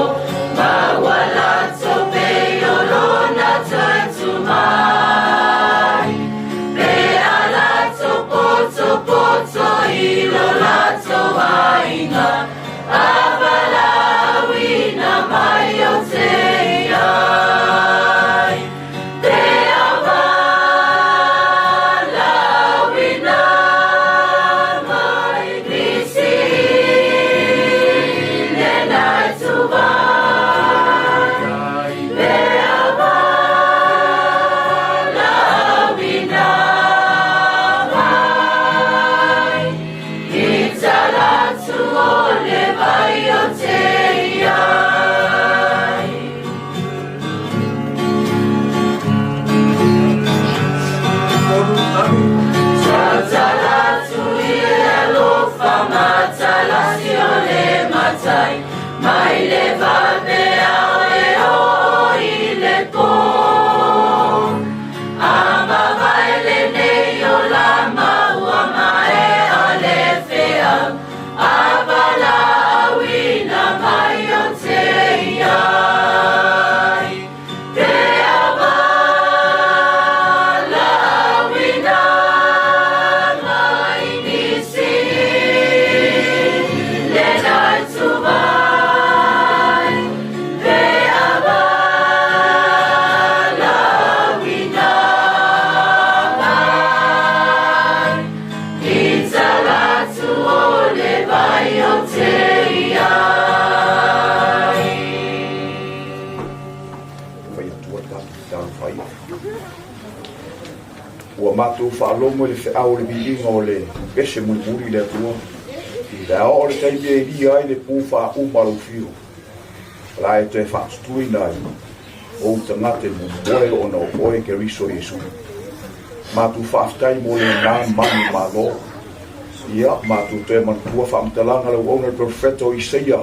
ma ua latou pei o lona toe tu mai. Pe a latou potopoto i lo latou aiga, a valaauina mai o te i ai. Pe a valaauina mai nisi i lena ituvai. Pe a valaauina mai i talatu o le vai o te i ai. Tautala atu i le alofa matalasi o le matai, mai le vaveao e oo i le po. A mavae lenei ola ma ua maea le feau, a valaauina mai o te i ai. Pe a valaauina mai nisi i lena ituvai. Pe a valaauina mai i talatu o le vai o te i ai. Fai atua tatou tatalo fai. Ua matou faalogo i le feau o le viiga o le pese mulimuli i le Atua, pe a oo le taimi e ilia ai le pu faauma a lou fiu, o la e toe faatutuina ai ou tagata e momoe ona o oe Keriso Iesu. Matou faafetai mo lena manu malo. Ia, matou toe manatua faamatalaga a le auauna le perofeta o Isaia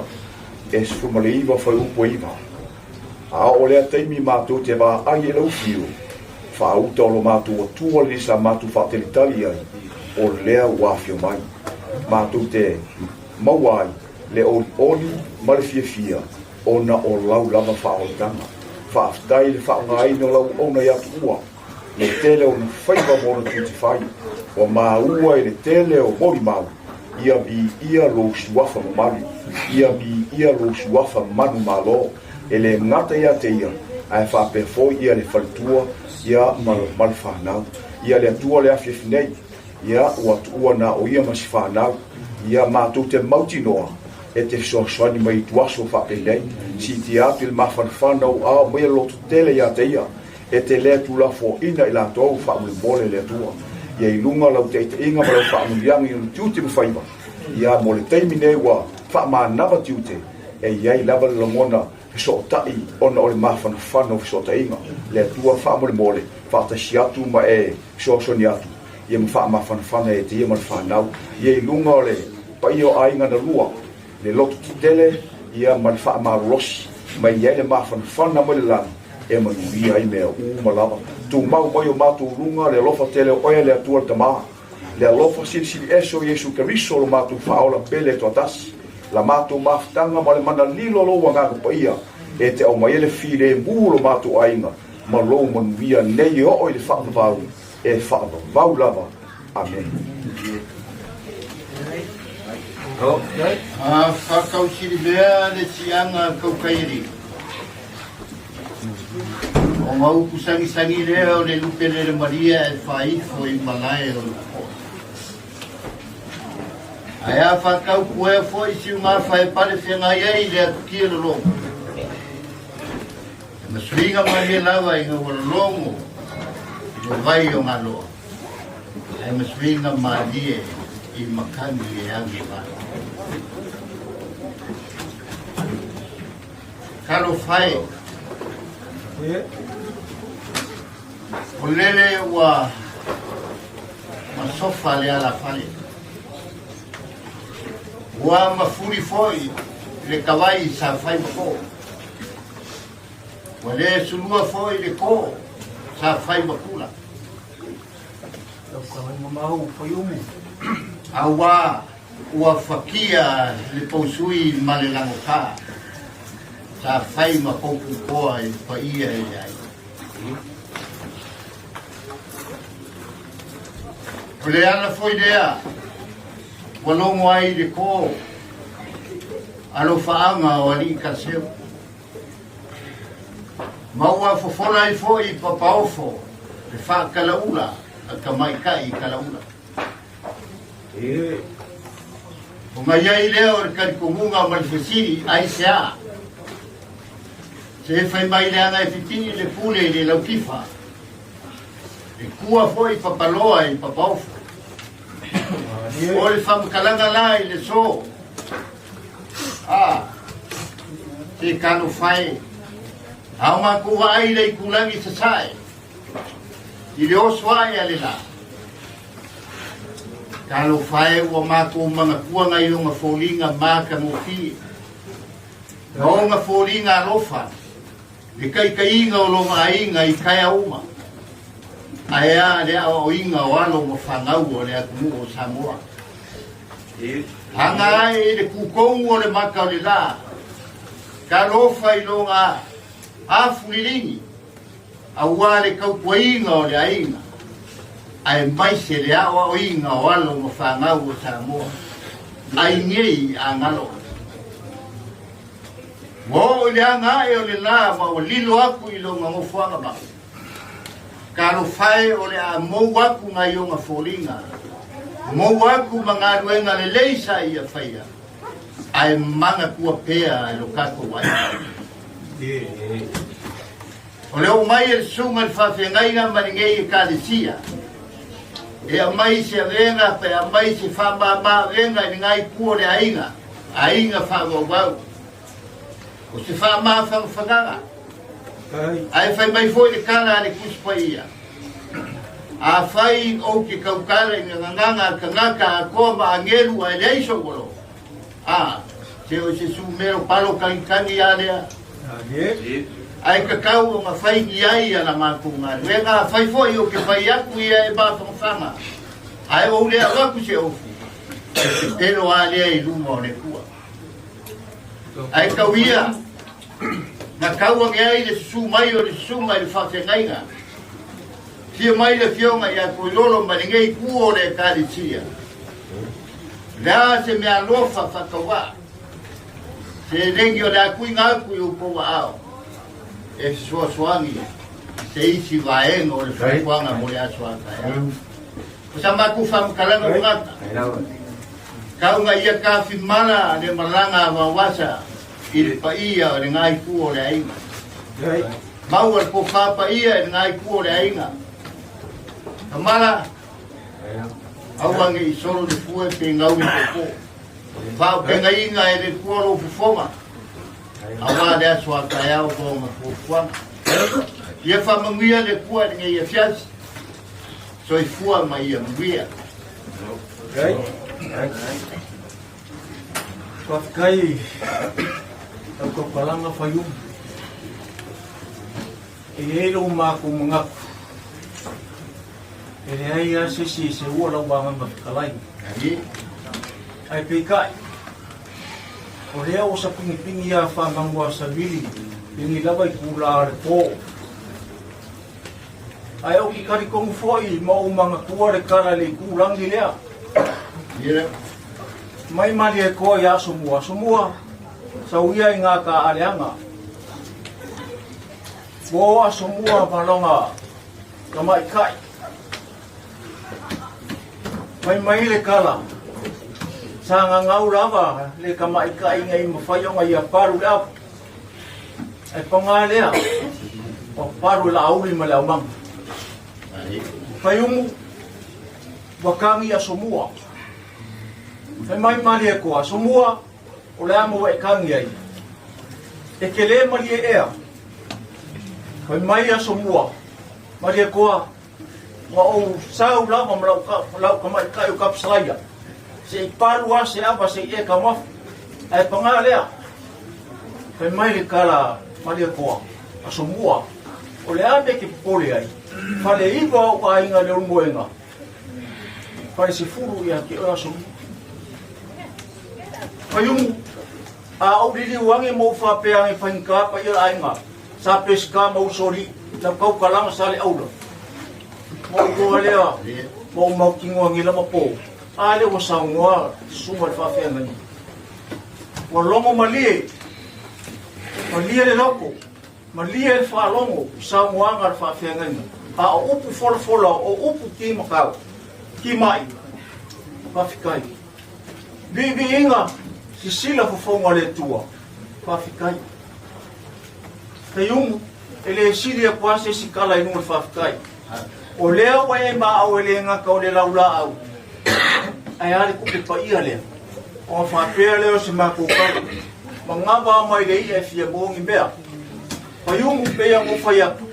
e 19 fuaiupu e 9. A oo lea taimi matou te vaai i lau fiu, faauta o lo matou Atua lenei sa matou faatalitali ai, o lea ua afio mai. Matou te maua ai le olioli ma le fiafia ona o lau lava faaolataga. Faafetai i le faaaogaina o lau auauna ia Tuua, le tele o ona faiva ma ona tiute fai. Ua maua i le tele o molimau, ia viia lou suafa mamalu, ia viia lou suafa manumalo, e le gata ia te ia, ae faapea foi ia le faletua, ia ma, ma le fanau. Ia le Atua le afiafi nei, ia ua tuua na o ia ma si fanau, ia matou te mautinoa, e te fesoasoani mai i tuaso faapenei, siitia atu i le mafanafana o ao maia loto tele ia te ia, E te le tulafoaina i latou faamolemole le Atua. Ia i luga lau taitaiga ma lau faamanuiaga i ona tiute ma faiva. Ia mo le taimi nei ua faamanava tiute, e i ai lava le lagona fesootai ona o le mafanafana o fesootaiga. Le Atua faamolemole, faatasi atu ma e fesoasoani atu, ia ma faamafanafana e te ia ma le fanau. Ia i luga o le paia o aiga na lua, le loto tetele ia ma le faamalolosi mai i ai le mafanafana mai le lagi e manuia ai mea uma lava. Tumau mai o matou luga le alofa tele o oe le Atua le Tama, le alofa silisili ese o Iesu Keriso lo matou Faaola pele toatasi, la matou mafutaga ma le mana lilo o lou Agaga Paia e te aumai ai le filemu o lo matou aiga ma lou manuia nei e oo i le faavavau e faavavau lava. Amene. A whakausirimea le tianga kaukaialii. O ngā upu sangisangi lea o le lupe lele maria e whaifo i malae o le po. Ae a whakau puea foi si ngā whae pale whengai ai le atukia le longo. E masuiga mai e lava i ngā walongo i le vai o ngā loa. Ae masuiga malie i makani e agi vai. Talofa e. O lele ua masofa le alafale. Ua mafuli foi le tawai sa fai ma kō. Ua le sulua foi le kō sa fai ma kula. Auā. Ua fakia le pousui ma le lagotā, sa fai ma poupupoa i le paia i le aiga. O le ala foi lea ua logo ai le kō alofaaga o alii Kaleseu. Ma ua fofola ai foi Papaofo le faakalaula a tamaitai kalaula. Ona i ai lea o le talitonuga ma le fesili, Aisea? Se fai mai leaga e fitini le pule i le lautifa, e kua foi papaloa i papaofo. O le faamatalaga la i le so, a, se talofa e, a o matou vaai i le itulagi sasae, I le oso ae a le la. Talofa e ua matou manatua nai ona foliga matagofie, ma ona foliga alofa, le taitaiga o lona aiga i taeao uma, ae a le aoaoina o alo ma fanau o le atunuu o Samoa. Aga ae i le tutonu o le mata o le la, talofa i lona afu liligi, aua le tautuaina o le aiga, aemaise le aoaoina o alo ma fanau o Samoa, ai nei a galo. Ua oo i le aga ae o le la ma ua lilo aku i lona nofoaga mau. Talofa e o le a mou aku nai ona foliga, mou aku ma galuega lelei sa ia faia, ae manatua pea e lo tatou aiga. O le oo mai e le susuga i le faafeagaiga ma lenei Ekalesia, e aumai se avega pe aumai se faamama avega i lena itu o le aiga, aiga faavauvau. O se faamafangafanaga. Ae fai mai foi le tala a le Tusi Paia, Afai ou te tautala i na gagana a le tagata atoa ma agelu ae leai sou alofa, a, se o se sumelo palo tagitagi a lea. Ae tatau ona fai ni ai a la matou galuega, afai foi ou te fai atu ia e mafanafana, ae ou le avatu se ofu, e pepelo a lea i luma o le Atua. Ae tau ia, na tau ane ai le susu mai o le susuga i le faafeagaiga, Afio mai le Afioga ia Toilolo ma lenei itu o le Ekalesia. O le a se meaalofa faatauvaa, seleni o le a tuuina atu i outou aao e fesoasoani i se isi vaega o le fuafuaga mo le aso a taeao. O sa matou faamatalaga tagata, tau na ia tafimala le malaga a Vaoasa i le paia o lena itu o le aiga. Maua le tofa paia i lena itu o le aiga. Tamala, aua ne i solo le fue pe gau le popo. Faaupegaiga e le Atua lou fofoga, aua le aso a taeao ma ona fuafuaga. Ia faamanuia le Atua i lenei afiafi. Soifua ma ia manuia. Faafetai lau tautalaga Faiumu. E i ai lou matou manatu, e leai lava se isi e seua lau agaga fetalai. Ae peitai, o lea ua sapigipigi lava Faamanuasavili lenei lava itula o le po. Ae ou te talitonu foi ma ou manatua le tala i le itulagi lea. Mai Malietoa ia Asomua. Asomua, sau ia i ngā tāaleaga. Ua o Asomua ma lona tamaitai. Fai mai le tala, sa gagau lava le tamaitai ina ia mafai ona ia palu le apu. Ae paga lea, ua palu e Laauli ma le aumaga. Faiumu, ua tagi Asomua. Fai mai Malietoa, Asomua, o le a mo e tagi ai? E te lē malie ea. Fai mai Asomua, Malietoa, Ua ou sau lava ma lau tamaitai o Kapsalaia, se i palu lava se ava se i e taumafa. Ae paga lea, fai mai le tala Malietoa, Asomua, o le a mea e te popole ai? Faleiva ou aiga i le Ulumoega, falesefulu ia te oe Asomua. Faiumu, a ou liliu age ma ou faapea age faigata paia o le aiga sa Peseta ma Usoalii, lau taukalaga sa le aula. Ma ou iloa lea ma ou mautinoa nei lava po, a lea ua saunoa le susuga i le faafeagaiga. Ua logo malie, malie le loto, malie le faalogo i saunoaga a le faafeagaiga, a o upu folafola, o upu timatau, timai. Faafetai. Viiviiga, sisila fofoga o le Atua. Faafetai. Taiumu, e le sili atu lava se isi tala i luga o le faafetai. O lea ua e maau e le gata o le laulaau, ae a le tupe paia lea? Ona faapea lea o se matou tala, manava mai le i'a e fia maua ni mea. Faiumu pei ona ou fai atu,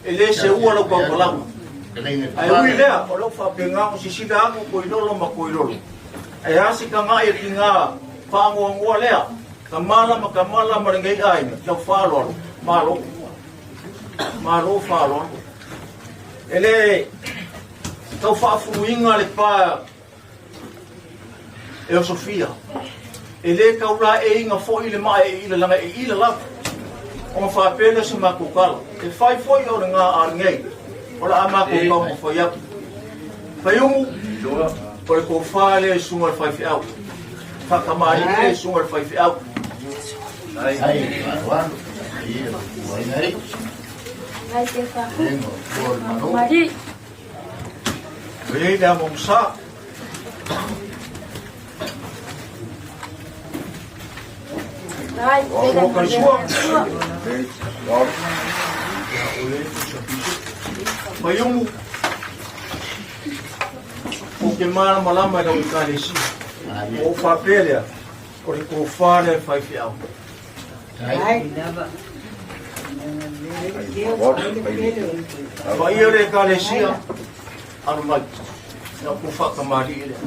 e le seua lau tautalaga. Ae ui lea, o lau faapena ona sisila atu Koilolo ma Koilolo. Ae a se taga'i e tiga faanoanoa lea, Tamala ma Tamala ma lenei aiga, lau faaaloalo, malo. Malo faaaloalo. E le tau faafuluina le pa e osofia. E le tau laeiina foi le maa e ila laga e ila lava. Ona faapea lea o se matou tala. E fai foi o le ga a lenei, o le a matou taumafai atu. Faiumu, o le tofa lea i susuga i le faifeau. Faatamalii lea i susuga i le faifeau. Oi le amo sa. Faiumu, ou te malamalama i lau ekalesia. Ua ou faapea lea, o le tofa lea e faifeau. Paia o le ekalesia, alo mai. Lau ku faatamalii lea.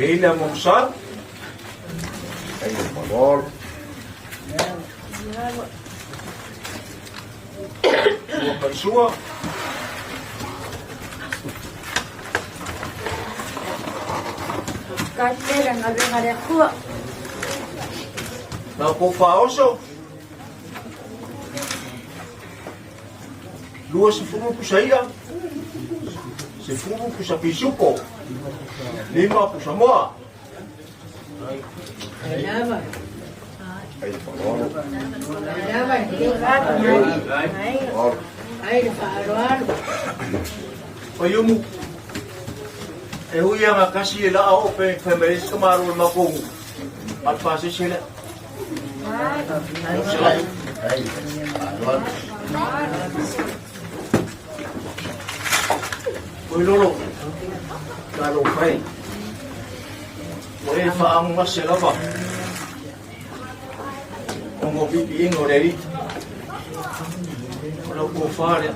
Ei le amo sa. Sua paisua. Na ko whaoso. 20 pusa ia, 10 pusa pisupo, 5 pusa moa. Faiumu, e ui anga kasi e laa o pe fai mai isi ka malo le makongu, a le pasese lea. Oi lolo, talo fai. Ua e faagugase lava. Ona o pipiiga o le alii. O lau tofa lea.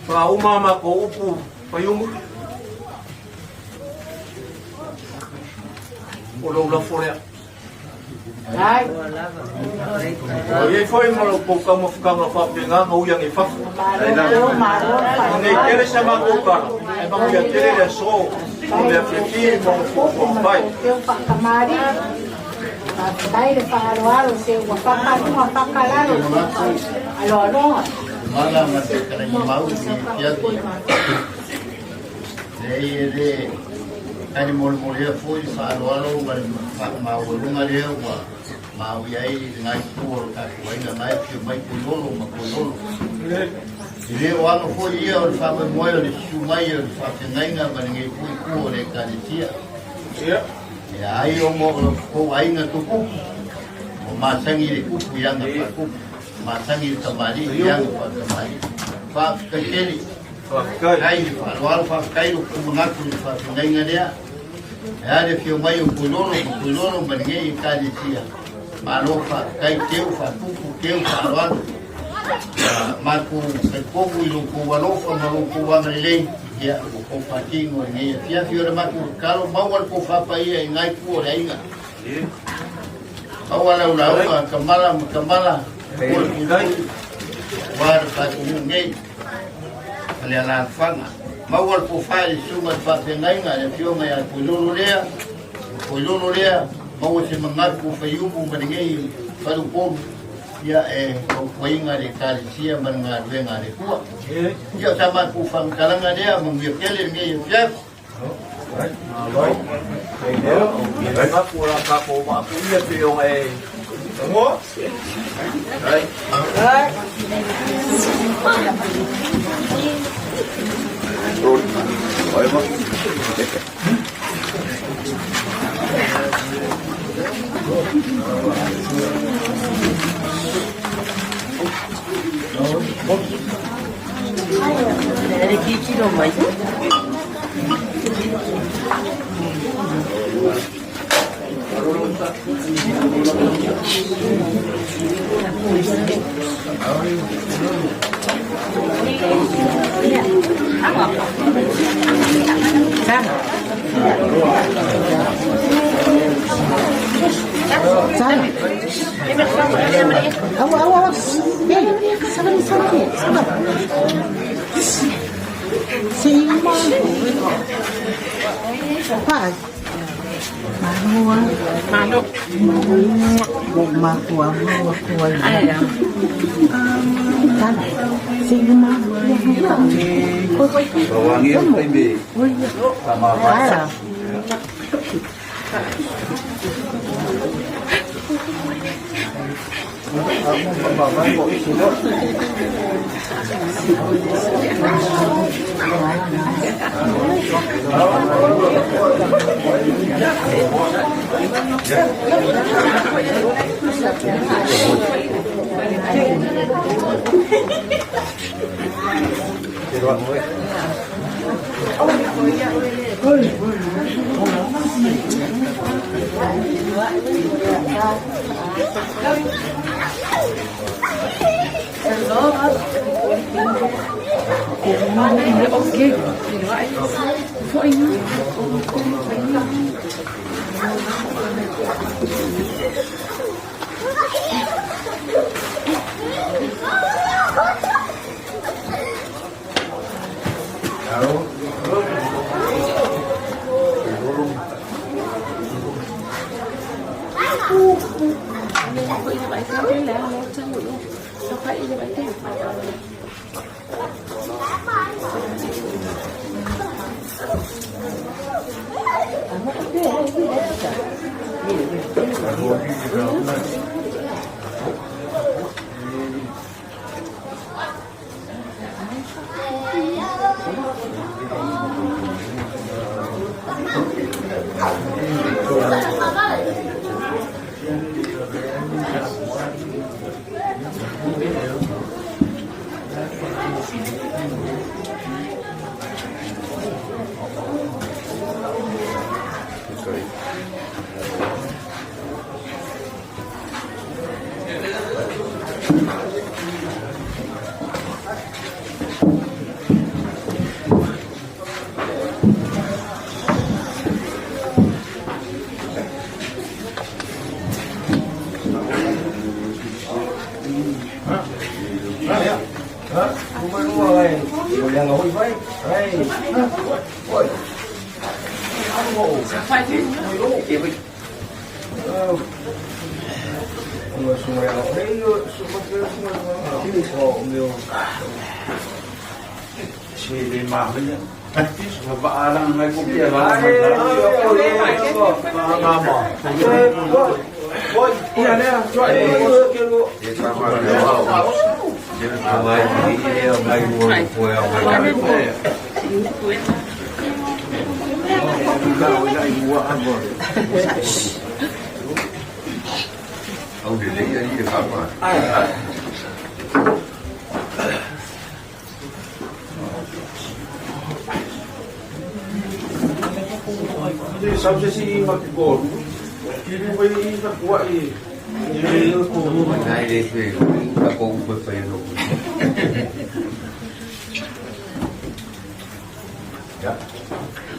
Faauma a matou upu Faiumu. O lou lafo lea. Ua i ai foi ma lo tou taumafataga faapena na ui ane i fafo. Nei tele sa matou tala, ae manuia tele le aso o mea fiafia ma o fuafuaga fai. Faafetai le faaaloalo se ua fakaluga fakalalo aloaloga. Mala ma te kalagi mau i fiafi. Leai e le tali molemoleina foi le faaaloalo ma le faamaualuga lea ua maui ai lena itu o le tatou aiga na e afio mai Koilolo ma Koilolo. E le o aga foi ia o le faamoemoe o le susu mai o le faafeagaiga ma lenei foi itu o le Ekalesia. E ai ona o lo tou aiga tupupu, ua masani le tupu i aga faatupu, masani le tamalii i aga faatamalii. Faafetai tele. Faafetai le faaaloalo, faafetai lo kou manatu i le faafeagaiga lea. E a le afio mai o Koilolo ma Koilolo ma lenei Ekalesia. Malo faafetai, teu faatupu, teu faaaloalo. Matou talitonu i lo outou alofa ma lo outou agalelei, ia, ua tou faatino i lenei afiafi. O le matou tatalo, maua le tofa paia i lena itu o le aiga. Maua lau lauga a Kamala ma Kamala, o le puipui, aua le tatou nuu nei ma le alaalafaga. Maua le tofa i le susuga i le faafeagaiga, le afioga ia Puilolo lea, Puilolo lea, maua se manatu o faiumu ma lenei faleupolu, ia e fautuaina le Ekalesia ma le galuega a le Atua. Ia o sa matou faamatalaga lea, manuia tele lenei afiafi.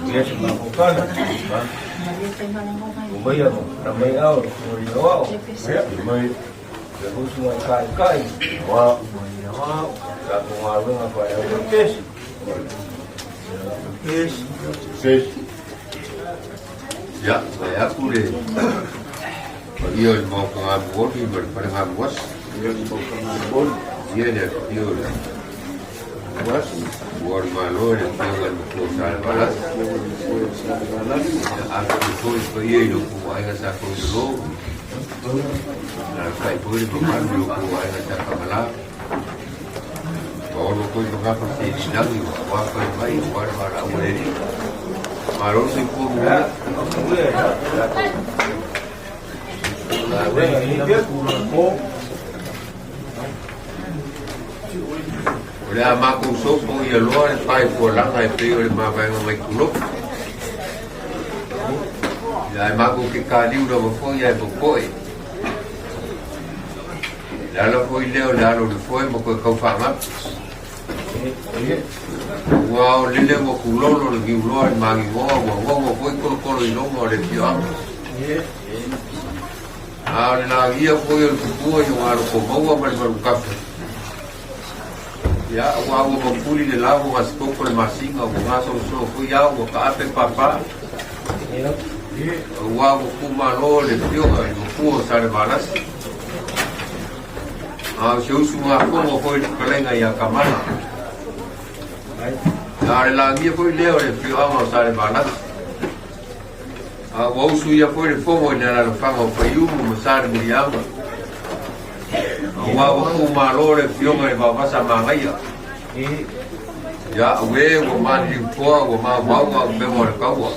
Ia se mafaufala. Umaia mo, na mai ao, o i ao. Mai. Le husu ngai kai kai. Wa. Ka ko ngā runga whai au pesi. Pesi. Pesi. Ia, mai aku le paia o le maoka gamuoli ma le fale gamuasi. Ia le maoka gamuoli. Ia le afifio o le Muasi. Ua o le Malo le afioga i le Matua o Salevalasi. Ia afifio foi le paia i lo outou aiga sa Koilolo. Alalatai foi le mamalu i lo outou aiga sa Kamalā. Ua ono foi magafa se lilagi ua aua fai mai aua le valaau a le Alii. Malo le soifua manuia. O le a makou sopo ia loa le pae fualaga e pei o le mavaega mai Kuloku. Ia ae makou ke kaliu lava foi ae popoe. Le ala foi lea o le alo o le foe ma koe kau faagapu. Ua ao lele ua kulolo le niuloa i magigoa ua gogo foi kolokolo i loma o le afioaga. A o le lagia foi o le tupua i o galoko maua ma le malukafe. Ia, ua ua maupuli le lavo gasikoko le masina ua gasogasoa foi ao ua kaape papa. Ua ua kumalo le afioga i mapua o Salevalasi. A o se usugafono foi le fetalaiga ia Kamala. A o le lagia foi lea o le afioaga o Salevalasi. A ua usu ia foi le fono i le alalafaga o Faiumu ma Salemuliaga. Aua ua kumalo le afioga i le Vaovasa Magaia. Ia auē ua maliliutoa ua maumau aupega o le kaua.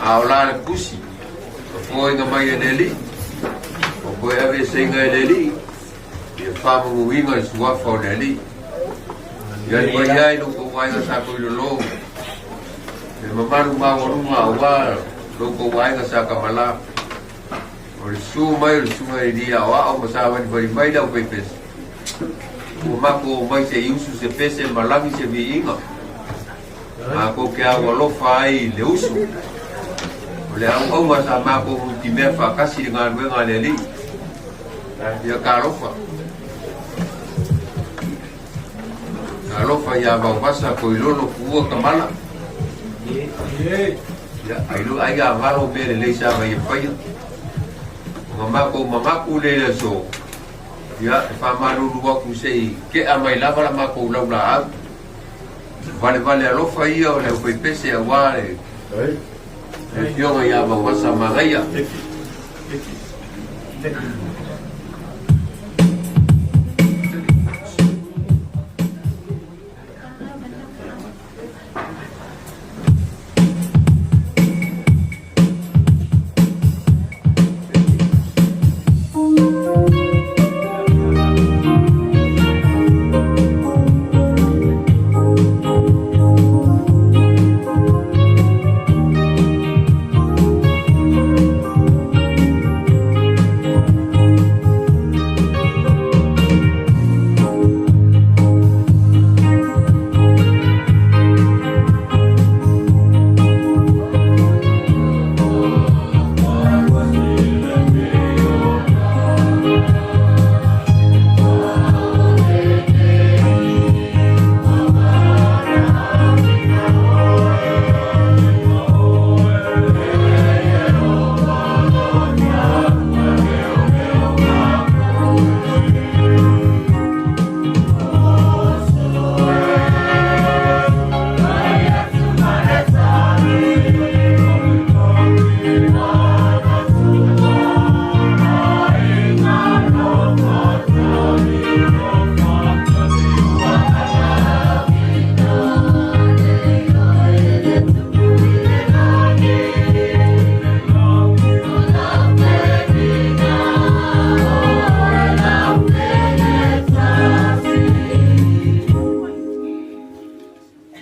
A o la le pusi, na foaiga mai e le Alii, ua toe aveeseiga e le Alii, ia faamanuiga i suafa o le Alii. Ia le paia ai lo tou aiga sa Toilolo, le mamalu maualuga aua lo tou aiga sa Kamalā. O le susu mai o le susuga i le aoao ma savalivali mai le aufaipese, ua matou omai se i usu se pese ma lagi se viiga. Matou te aualofa ai i le usu. O le auauna sa matou nutimea faatasi i le galuega a le Alii. Ia talofa. Talofa ia Vaovasa, Koilolo, Kuua, Kamala. Ia, ai ai a galo mea lelei sa ngai e faia. O nga matou manatu le le aso, ia, e faamalulu atu se i kea mai lava la matou laulaau. Valevale alofa ia o le aufaipese aua le afioga ia Vaovasa Magaia.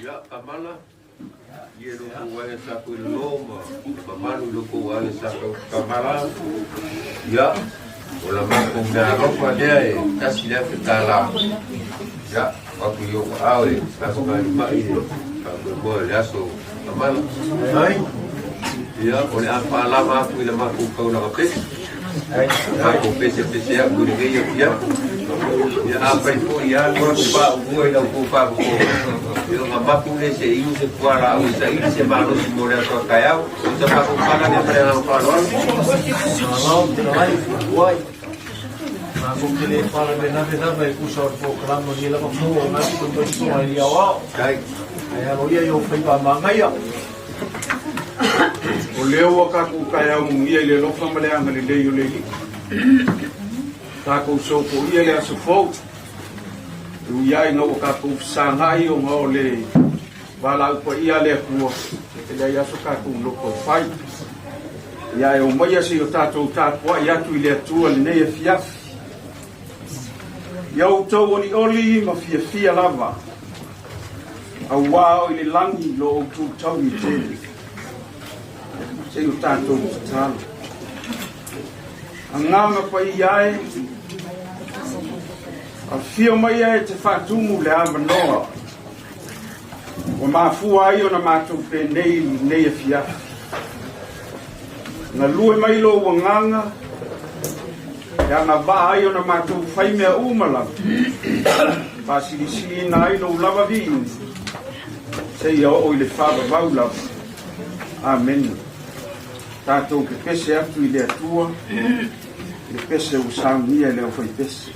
Ia, Kamala, ia lo kou aiga sa koe lolo ma le mamalu i lo kou aiga sa Kamala. Ia, o la matou mea alofa lea e $1,000. Ia, o atu i ou aao e tafagalumai le faamoemoe o le aso. Amala. Ia, o le a faalava atu i le matou taulaga pese. Matou pesepese atu i lenei afiafi. Ia, afai foi ia alu atu faaumua i la outou faafofoga, ia ona mapu lea se i inu se fualaau e saili se malosi mo le aso a taeao. O se matou tala lea ma le agaga faaaloalo. Malo, fetalai, tuai. Matou te le faalavelave lava e tusa o le polokalame o lenei lava po o gasu i tosoga i le aoao. Ae aloaia i ou faiva manaia. O lea ua tatou taeao munia i le alofa ma le agalelei o le Alii. Tatou sofoia le aso fou. E ui ai ina ua tatou fesagai ona o le valaau paia a le Atua, e leai lava so tatou loto e fai. Ia e omaia se i o tatou tapuai atu i le Atua lenei afiafi. Ia outou olioli ma fiafia lava, auā o i le lagi lo outou taui tele. Se i o tatou tatalo. Agaga paia e, afio mai e te faatumu le avanoa Ua mafua ai ona matou penei i lenei afiafi. Galue mai lou agaga e agavaa ai ona matou fai mea uma lava, faasilisiliina ai lou lava viiga, seia oo i le faavavau lava. Amene. Tatou pepese atu i le Atua i le pese ua saunia e le aufaipese.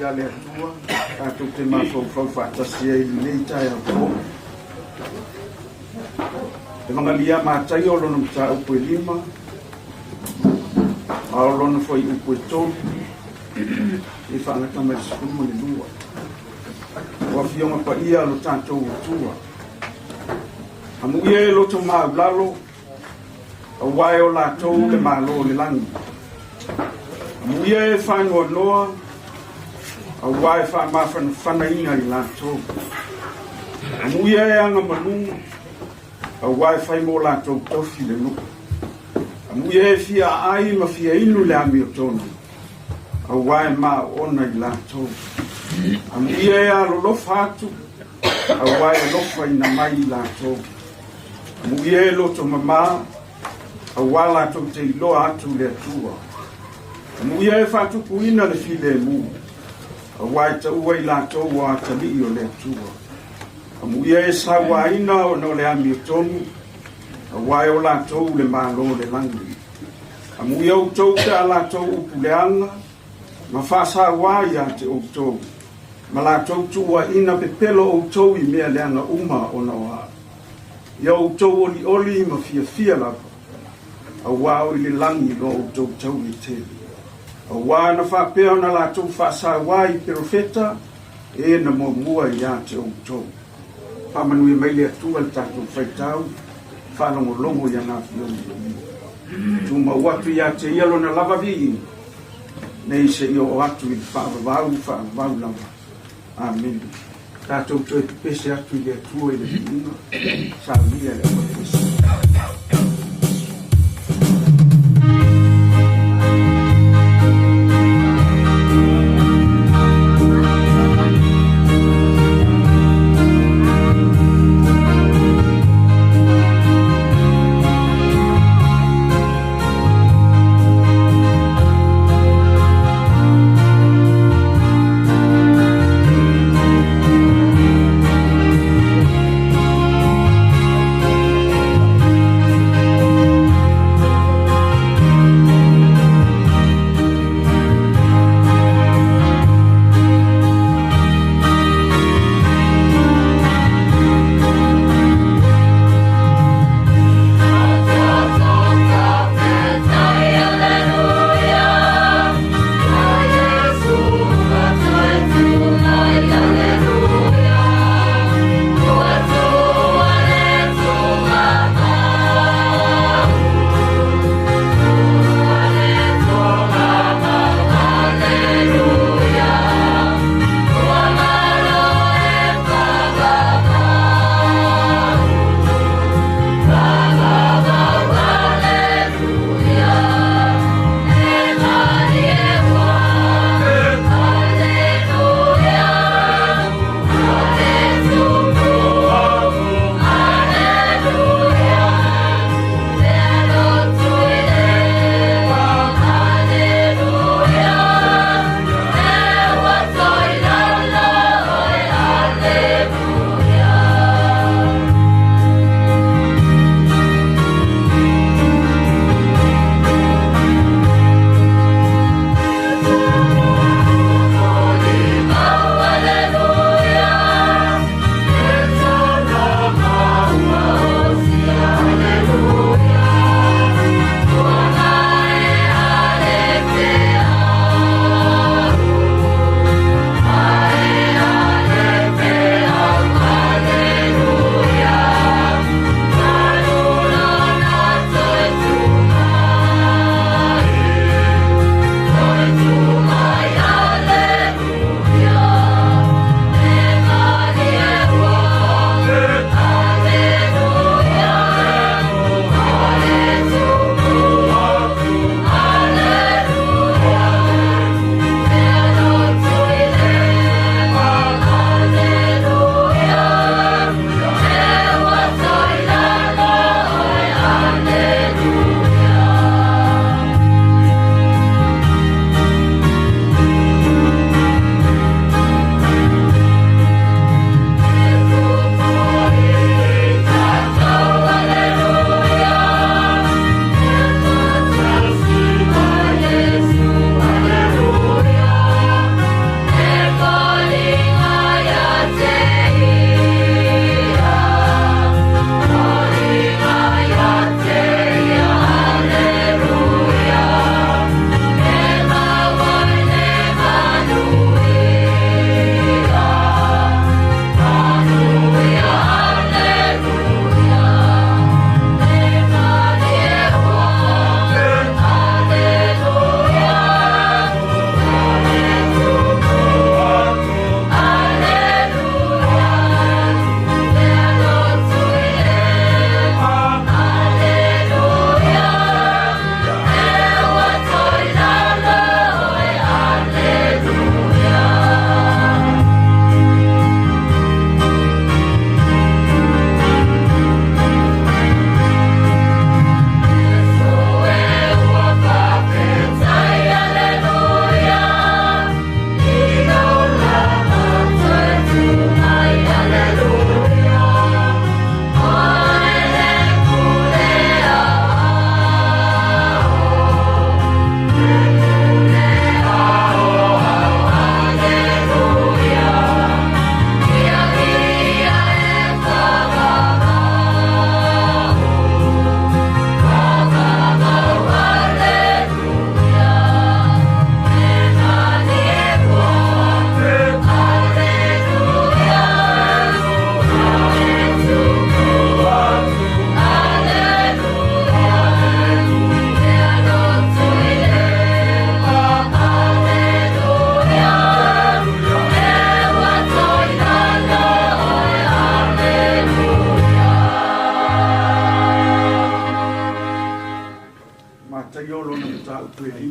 Paia a le Atua, tatou te mafaufau faatasi ai i lenei taeao fou. Evagalia a Mataio o lona mataupu e 5, a o lona fuaiupu e 3, e faagata mai le 12. O afioga paia a lo tatou Atua. Amuia e loto maulalo, auā e o latou le Malo o le lagi. Amuia e faanoanoa, auā e faamafanafanaina i latou. Amuia e agamalu, auā e fai mo latou tofi le nuu. Amuia e fia aai ma fia inu le amiotonu, auā e maoona i latou. Amuia e alolofa atu, auā e alofaina mai i latou. Amuia e loto mamā, auā latou te iloa atu le Atua. Amuia e faatupuina le filemu, auā e taua i latou o atalii o le Atua. Amuia e sauāina ona o le amiotonu, auā e o latou le Malo o le lagi. Amuia outou pe a latou upu leaga, ma faasauā ia te outou, ma latou tuuaina pepelo outou i mea leaga uma ona o au. Ia outou olioli ma fiafia lava, auā o i le lagi lo outou taui tele. Auā na faapea ona latou faasauā i perofeta, e na muamua ia te outou. Faamanuia mai le Atua le tatou faitau, faalogologo i ana afioga paia. Tumau atu ia te ia lona lava viiga, nei seia oo atu i le faavavau faavavau lava. Amene. Tatou toe pepese atu i le Atua i le viiga, saunia le auapese.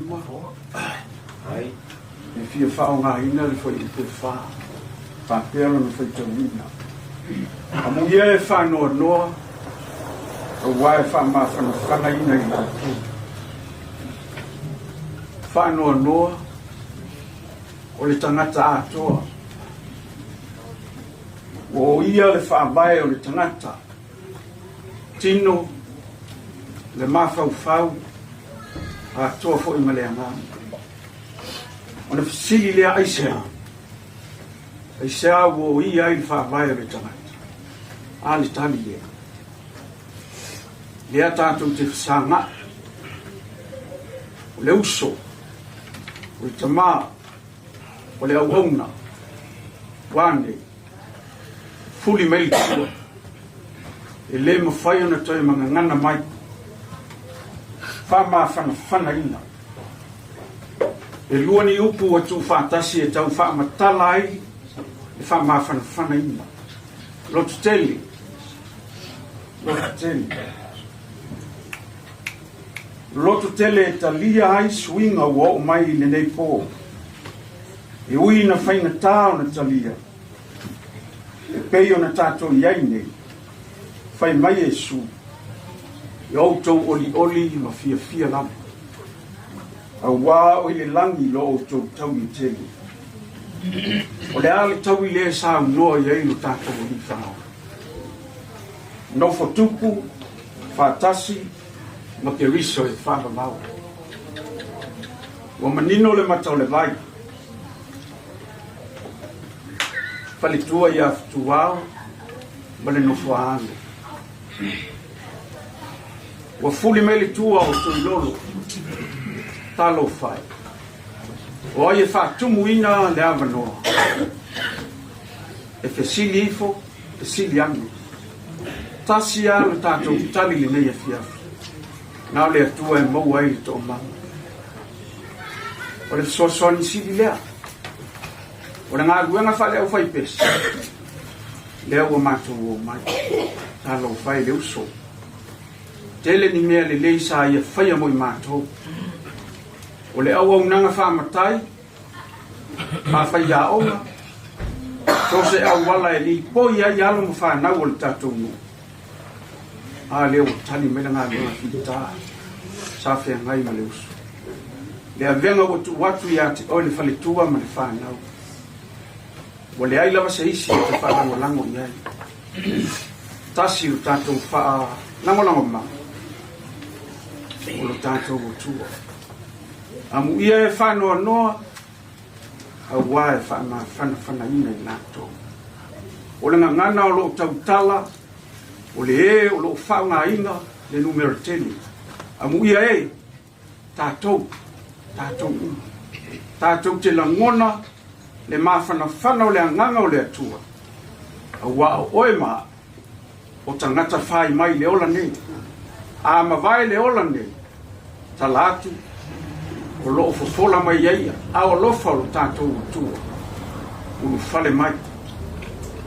5, e fia faaaogaina le fuaiupu e 4, faapea lona faitauina. Amuia e faanoanoa, aua e faamafanafanaina i latou. Faanoanoa, o le tagata atoa. Ua oia le faavae o le tagata, tino, le mafaufau, atoa foi ma le agaga. Ona fesili lea aisea? Aisea ua oia ai le faavae o le tagata? A le tali lea. Lea tatou te fesagai. O le uso, o le tamā, o le auauna, ua ane, fuli mai le tua, e le mafai ona toe magagana mai, faamafanafanaina. E lua ni upu ua tuufaatasi e tau faamatala ai le faamafanafanaina. Loto tele, loto tele. Loto tele e talia ai suiga ua oo mai i lenei pō. E ui ina faigata ona talia, e pei ona tatou i ai nei, fai mai Iesu, E outou olioli ma fiafia lava, auā o i le lagi lo outou taui e tele. O le a le taui lea e saunoa i ai lo tatou Alii Faaola? Nofo tupu, faatasi ma Keriso e faavavau. Ua manino le mata o le vai. Faletua ia Fetuao ma le nofoaalo. Ua fuli mai le tua o Tuilolo. Talofa e. O ai e faatumuina le avanoa? E fesili ifo, fesili ane. Tasi lava lo tatou tali lenei afiafi. Na o le Atua e maua ai le toomaga. O le fesoasoani sili lea. O le galuega faale-aufaipese, lea ua matou o mai. Talofa e le uso. Tele ni mea lelei sa ia faia mo i matou. O le auaunaga faamatai, faafaiaoga, so se auala e lipoi ai alo ma fanau o le tatou nuu. A lea ua tali mai le galuega fita sa feagai ma le uso. Le avega ua tuu atu ia te oe le faletua ma le fanau. Ua leai lava se isi e te faalagolago i ai. Tasi lo tatou faalagolagomau o lo tatou Atua. Amuia e faanoanoa auā e faamafanafanaina i latou. O le gagana o lo o tautala, o le e o lo o faaaogaina le numera tele. Amuia e, tatou, tatou uma. Tatou te lagona le mafanafana o le agaga o le Atua, auā o oe ma au, o tagata fai mai le ola nei. A mavae le ola nei, tala atu, o lo o fofola mai ai ao alofa o lo tatou Atua. Ulufale mai,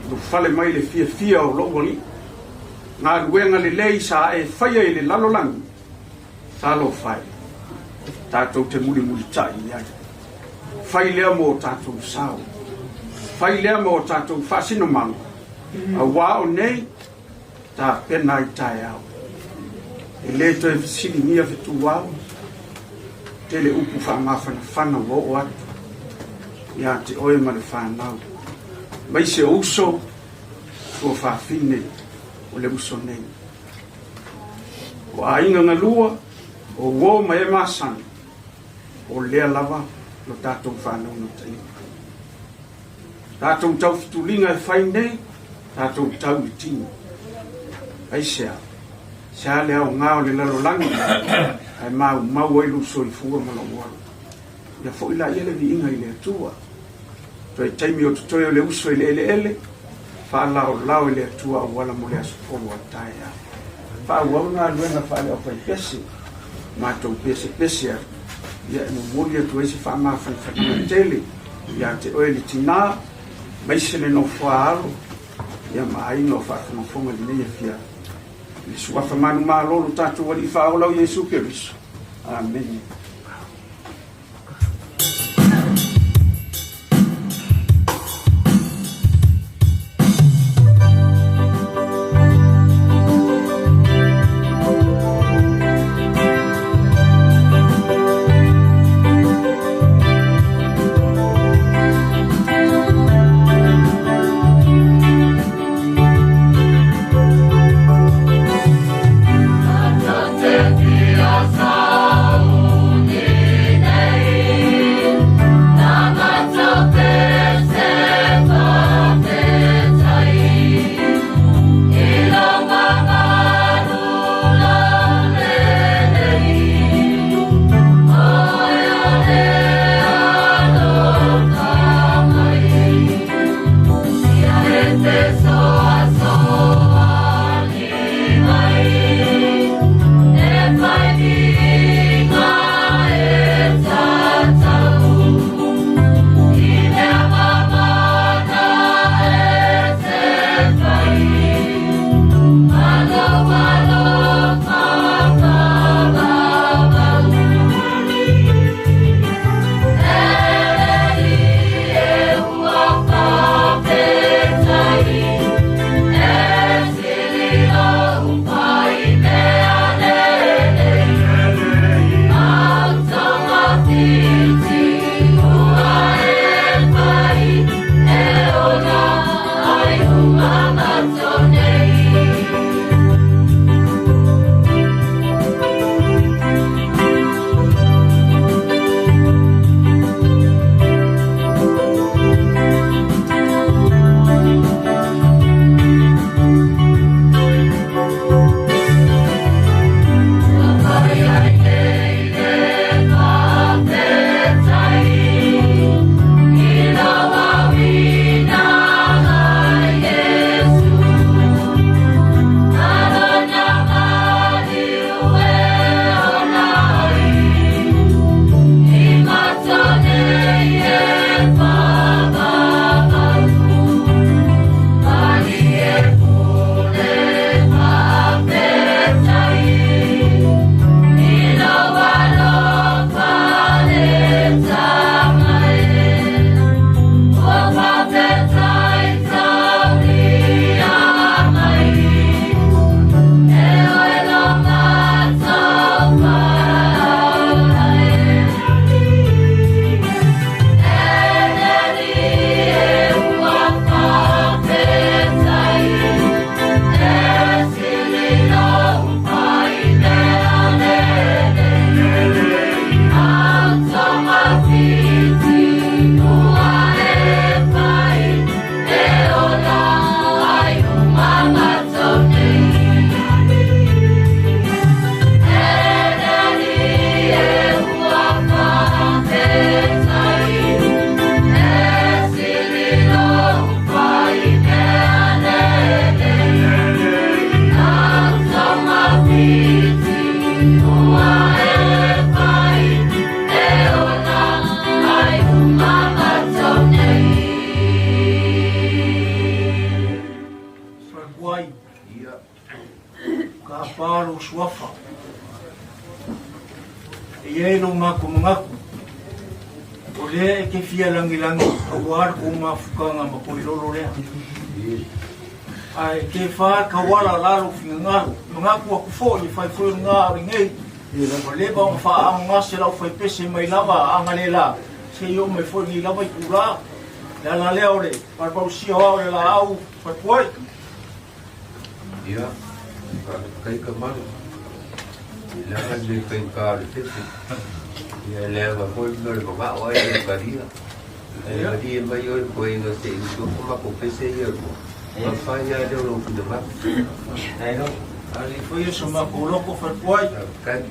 ulufale mai le fiafia o lou Alii. Galuega lelei sa e faia i le lalolagi, Talofa e, tatou te mulimulitai i ai. Fai lea mo o tatou sao. Fai lea mo o tatou faasinomaga, auā o nei, tapena ai taeao. E le toe fesiligia fetuao, tele upu faamafanafana ua oo atu ia te oe ma le fanau, maise o uso, tuafafine o le uso nei. O aiga galua, o uo ma e masani, o lea lava lo tatou faanaunautaiga. Tatou taufetuliga e fai nei, tatou tau i tino. Aisea? Se a le aoga o le lalolagi ae maumau ai lou soifua ma lou ola. Ia foi laia le viiga i le Atua. Toe taimi o totoe o le uso i le eleele, faalaolao i le Atua auala mo le aso fou a taeao. Faaauau le galuega faale-aufaipese, matou pesepese atu, ia e momoli atu ai se faamafanafanaga tele ia te oe le tinā, maise le nofoa alo, ia ma aiga o faafogafoga i lenei afiafi. I le suafa manumalo o lo tatou Alii Faaola o Iesu Keriso. Amene. suafa. E i ai lo matou manatu, o lea e te fia lagilagi aua le kou mafutaga ma Toilolo lea. Ae te fa tauala la lou finagalo, manatu atu foi e fai foi o lena a o lenei, ua leva ona faaagogase lau faipese mai lava agalelā, seia oo mai foi i lenei lava itulā. Le ala lea o le palupalusia o ao le laau falepuai. Ia, faafetai Kamalu. I leaga le faigata o le pepe. Ia, leaga foi le mea o le manao ai e talia. Ae malie mai oe koe se i usu atu matou pese ia lua. Mafai lava lea o lou finagalo. Alii foi ia so matou loto falepuai. Faafetai.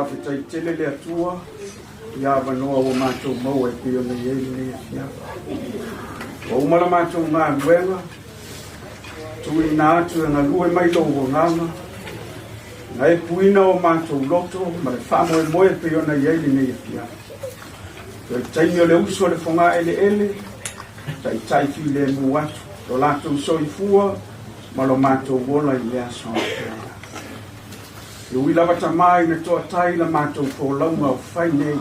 Faafetai tele le Atua i avanoa ua matou maua e pei ona i ai lenei afiafi. Ua uma la matou galuega, tuuina atu e galue mai lou agaga, na e puina o matou loto ma le faamoemoe e pei ona i ai lenei afiafi. O le taimi o le usu o le fogaeleele, taitai filemu atu lo latou soifua ma lo matou ola i le aso atoa. E ui lava Tama ina toatai la matou folauga o fai nei,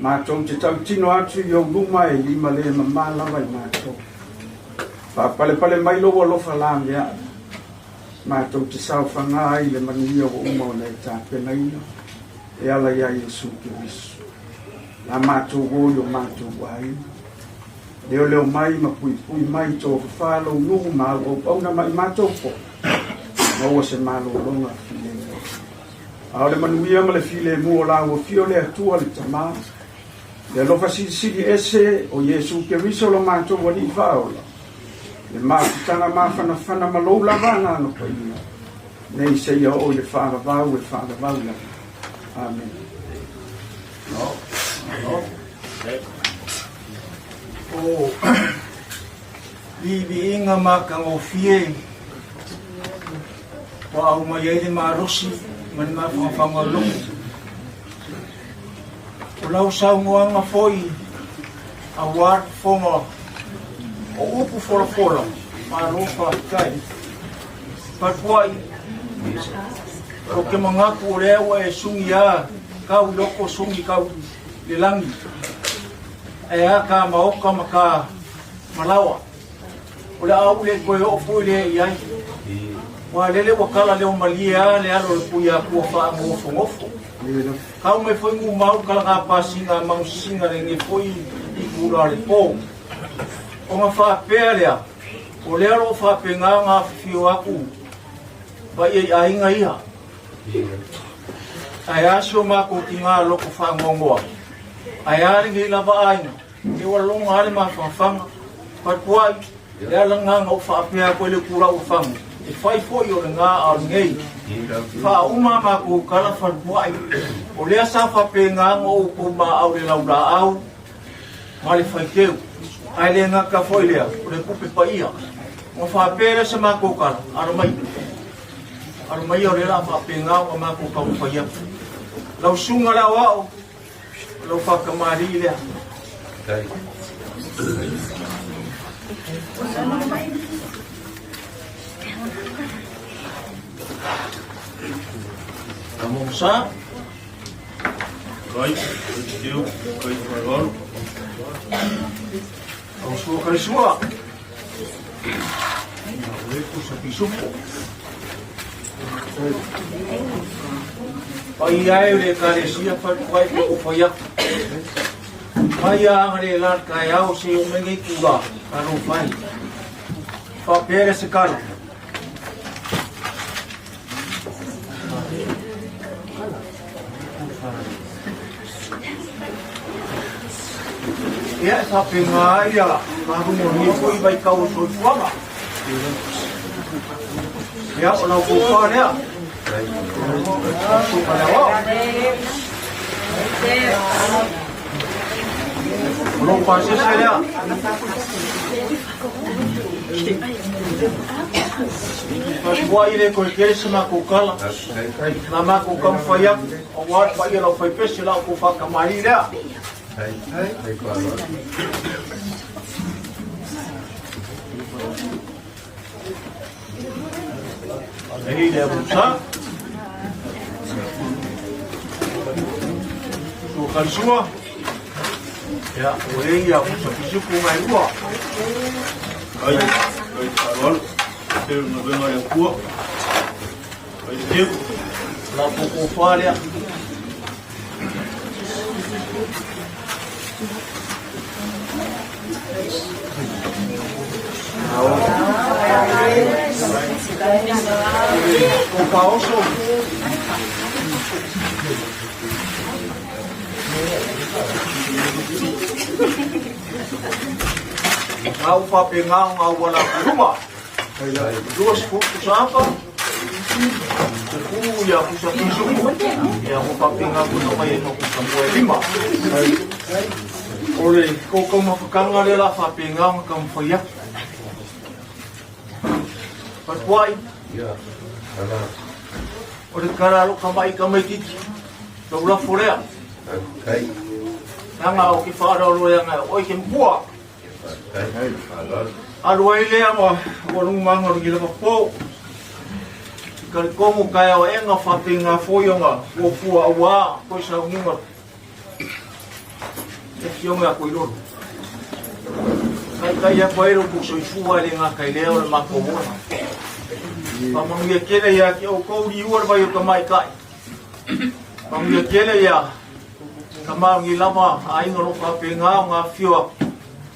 matou te tautino atu i ou luma e lima le mamā lava i matou. Faapalepale mai lou alofa laveai, matou te saofaga ai i le manuia ua uma ona e tapenaina e ala iā Iesu Keriso. La matou o i o matou aiga. Leoleo mai ma puipui mai, tofafa lou nuu ma au auauna ma i matou foi, maua se malologa filemu. A o le manuia ma le filemu o la ua fio le Atua le Tama, le alofa silisili ese o Iesu Keriso lo matou Alii Faaola, le mafutaga mafanafana ma lou lava Agaga Paia, nei seia oo i le faavavau e faavavau lava. Amene. O viiviiga matagofie ua aumai ai le malosi ma le mafagafaga o le loto. O lau saunoaga foi aua le fofoga o upu folafola, malo faafetai. Faatuai, ou te manatu o lea ua e suni a kau i loko suni kau i le lagi. Ae a ka maota ma ka malaoa. O le a ou le toe oo foi lea i ai. Ua lele ua kala leo malie a le alo o le Puiakua faanofonofo. Kau mai foi gumau kalaga pasina manusina lenei foi itula o le po. Ona faapea lea, o lea o lo o faapena ona afifio atu paia i aiga ia. Ae a si o matou tina loto faanoanoa? Ae a lenei lava aiga? E ua lona lava le mafanafana. Fatuai, le ala lena na ou faapea atu ai le tulaga ua fagu, e fai foi o lena a o lenei. Faauma a matou tala fatuai, o lea sa faapena ona outou maau i le laulaau ma le faiteu. Ae le gata foi lea, o le tupe paia. Ona faapea lea sa matou tala, alo mai. Alo mai o lea o le a faapena ona matou taumafai atu. Lau susuga le aoao, o lau faatamalii lea. Namo sa. Kai, kai teu, kai whaiwaro. Au sua kai sua. Ua e pusa pisupo. Paia e o le Ekalesia whatuai ko o whai atu. Mai a anga le lan kai ao se o mengei kula, ka no whai. Whapere se karo. Ia, e faapena ai a malumalu foi vaitau o le soifuaga. Ia, o lau tofa lea. Suka le aoao. O lou pasese lea. Ua i le toe tele se matou tala. Na matou taumafai atu, aua le paia o le aufaipese, la outou faatamalii lea. Nei le amusa. Sua kalisua. Ia, o e ia musa pisuku ngai ua. Ai, ai wharoalo. Te runga venga le kua. Ai te teu. La poko wharea. O Paoso. Ngā uwha pe ngā ngā wala kuruma. 20 pusa apa. 10 ia pusa pisuku, ia ua faapena atu ona mai ai ma pusa mua e lima. O le koukaumafakaga lea o le a faapena ona taumafai atu. Falepuai, o le tala a lou tama'i tamaitiiti, lou lafo lea. Leaga ou te faaaloaloeaga e oe te matua. Alu ai lea ma ua lumaga o lenei lava po. I talitonu taeao aega faapena foi ona fuafua auā toe sauniga le Afioga ia Koilolo. Taitai atu ai lo outou soifua e le gata i lea o le matou ola. Faamanuia tele ia te outou liua le vai o tamaitai. Manuia tele ia tama o lenei lava aiga o lo o faapena ona afifio atu.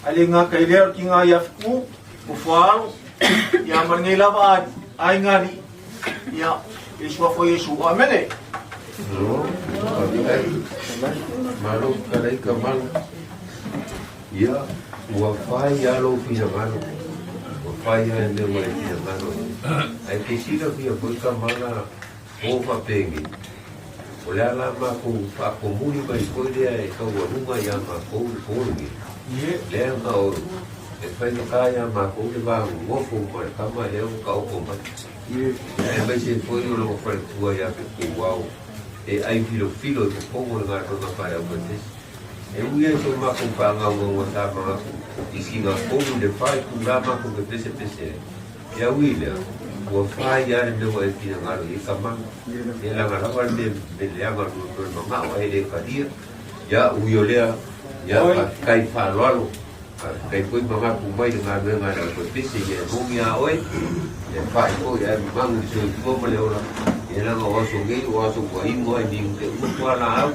Ae le gata i lea o le tina ia Fitu, o Fuaalo, ia ma lenei lava aiga alii, ia, i le suafa o Iesu. Amene. Malo fetalai malo. Ia, ua fai lava lou finagalo, ua fai lava le mea ua e finagalo ai. Ae te silafia foi Kamala O faapenei, o le a la makou faakomuli mai foi lea e taualuga iā makou le po lenei, leaga o e faigata iā makou le va nonofo ma le tama lea ua taoto mai, aemaise foi o lona faletua iā Pepouao e ai filofilo i totonu o le galuega faale-aufaipese. E ui ai so makou faagaugauga sa manatu i sina tolu i le fa itula makou te pesepese ai. Ia ui lea, ua fai lava le mea ua e finagalo i ai ka mana. E laga lava le mea me leaga no le manao ae le talia. Ia ui o lea, ia faafetai faaaloalo, faafetai foi manatu mai le galuega a le aufaipese ia e moni a oe, ia fai foi ae mamalu le soifua ma le ola, ia leaga o aso nei o aso ua inu ai minute uma fualaau,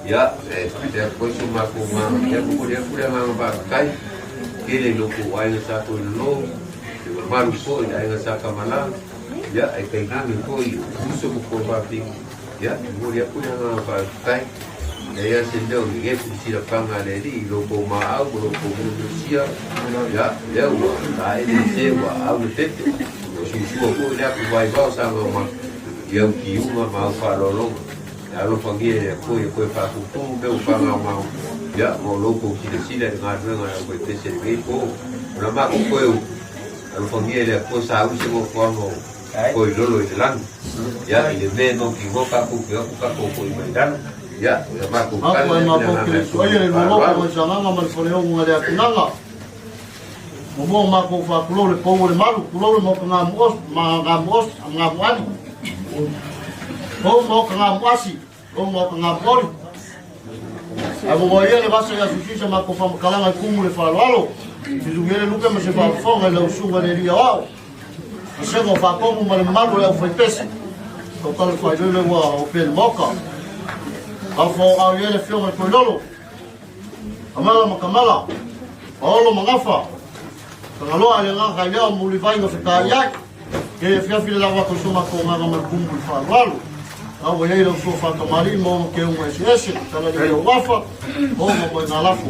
ia e faapea atu ai so matou agaga, ia momoli atu le agaga faafetai tele i lo outou aiga sa toe lolo. Le mamalu foi le aiga sa Kamala, ia e tainane foi uso ma tuafafine, ia e momoli atu le agaga faafetai. E leai lava se mea o nenefu i le silafaga a le Alii i lo outou maau ma lo outou musumusia, ia lea ua taele le se ua aau le pepe, ua suasua foi le atu vaivao sa maumau i au tiuga ma au faaaloaloga. E alofagia e le Atua ia toe faatutumu mea ua faagaogao, ia, ma o lo outou silasila i le galuega a le aufaipese i lenei po. O la matou toe upu, alofagia e le Atua saui se nofoaga o Toilolo i le lagi, ia, i le mea e mautinoa tatou te o atu tatou foi mai lalo, ia, o la matou tala lea ma le agaga e toe faaaloalo. Muamua matou faatulou le pou o le malu, tulou le maota gamuos, ma gamuos, gamuali. Pou maota gamuasi, tulou maota gamuoli. Ae ua ia le vasa ia susisa matou faamatalaga e tumu le faaaloalo. Susugi ai le lupe ma se faafofoga i lau susuga le alii aoao. Vasega o faatomu ma le mamalu o le aufaipese. Tautala le faailoilo ua opea i le maota. Taufao au i ai le afioga i le Toilolo. Kamala ma Kamala, Paolo ma Gafa, Tagaloa le agaga i lea o Mulivai na fetai ai. Ke afiafi le lava atu i so matou agaga ma le kumu i le faaaloalo. A ua i ai lau sua faatamalii ma ona keuga eseese, tala lelei o Gafa, ona mai ngā lafo.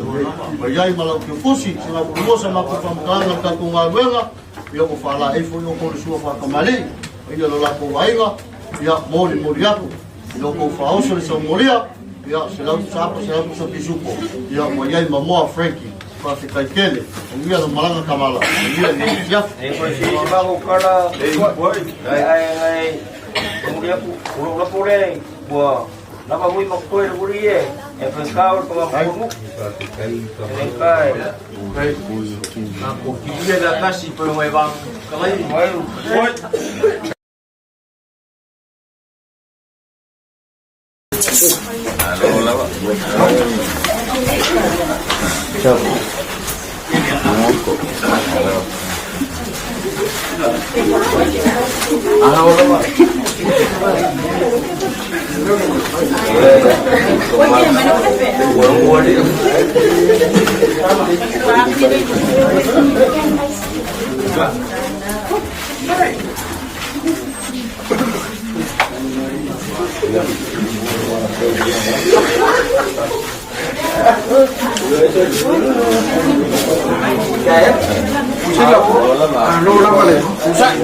Ua i ai ma lau keufusi, se ngā mulua sa matou faamatalaga i le tatou galuega, ia ua faalaei foi outou le sua faatamalii, paia lo latou aiga, ia molimoli atu. I lo kou faaoso le saumolia, ia, 100 tusa apa, 100 tusa pisupo. Ia, ua i ai ma moa Frankie. Faafetai tele. Manuia lau malaga Kamala. Manuia lenei afiafi. E koe se isi mago kala ai ai ai muli aku ulo ula pole ua lava hui ma koe le uri e e fai kau le panga punu e kai Na ko ki ia la kasi pe mai vang kalai. Malo lava le pusai.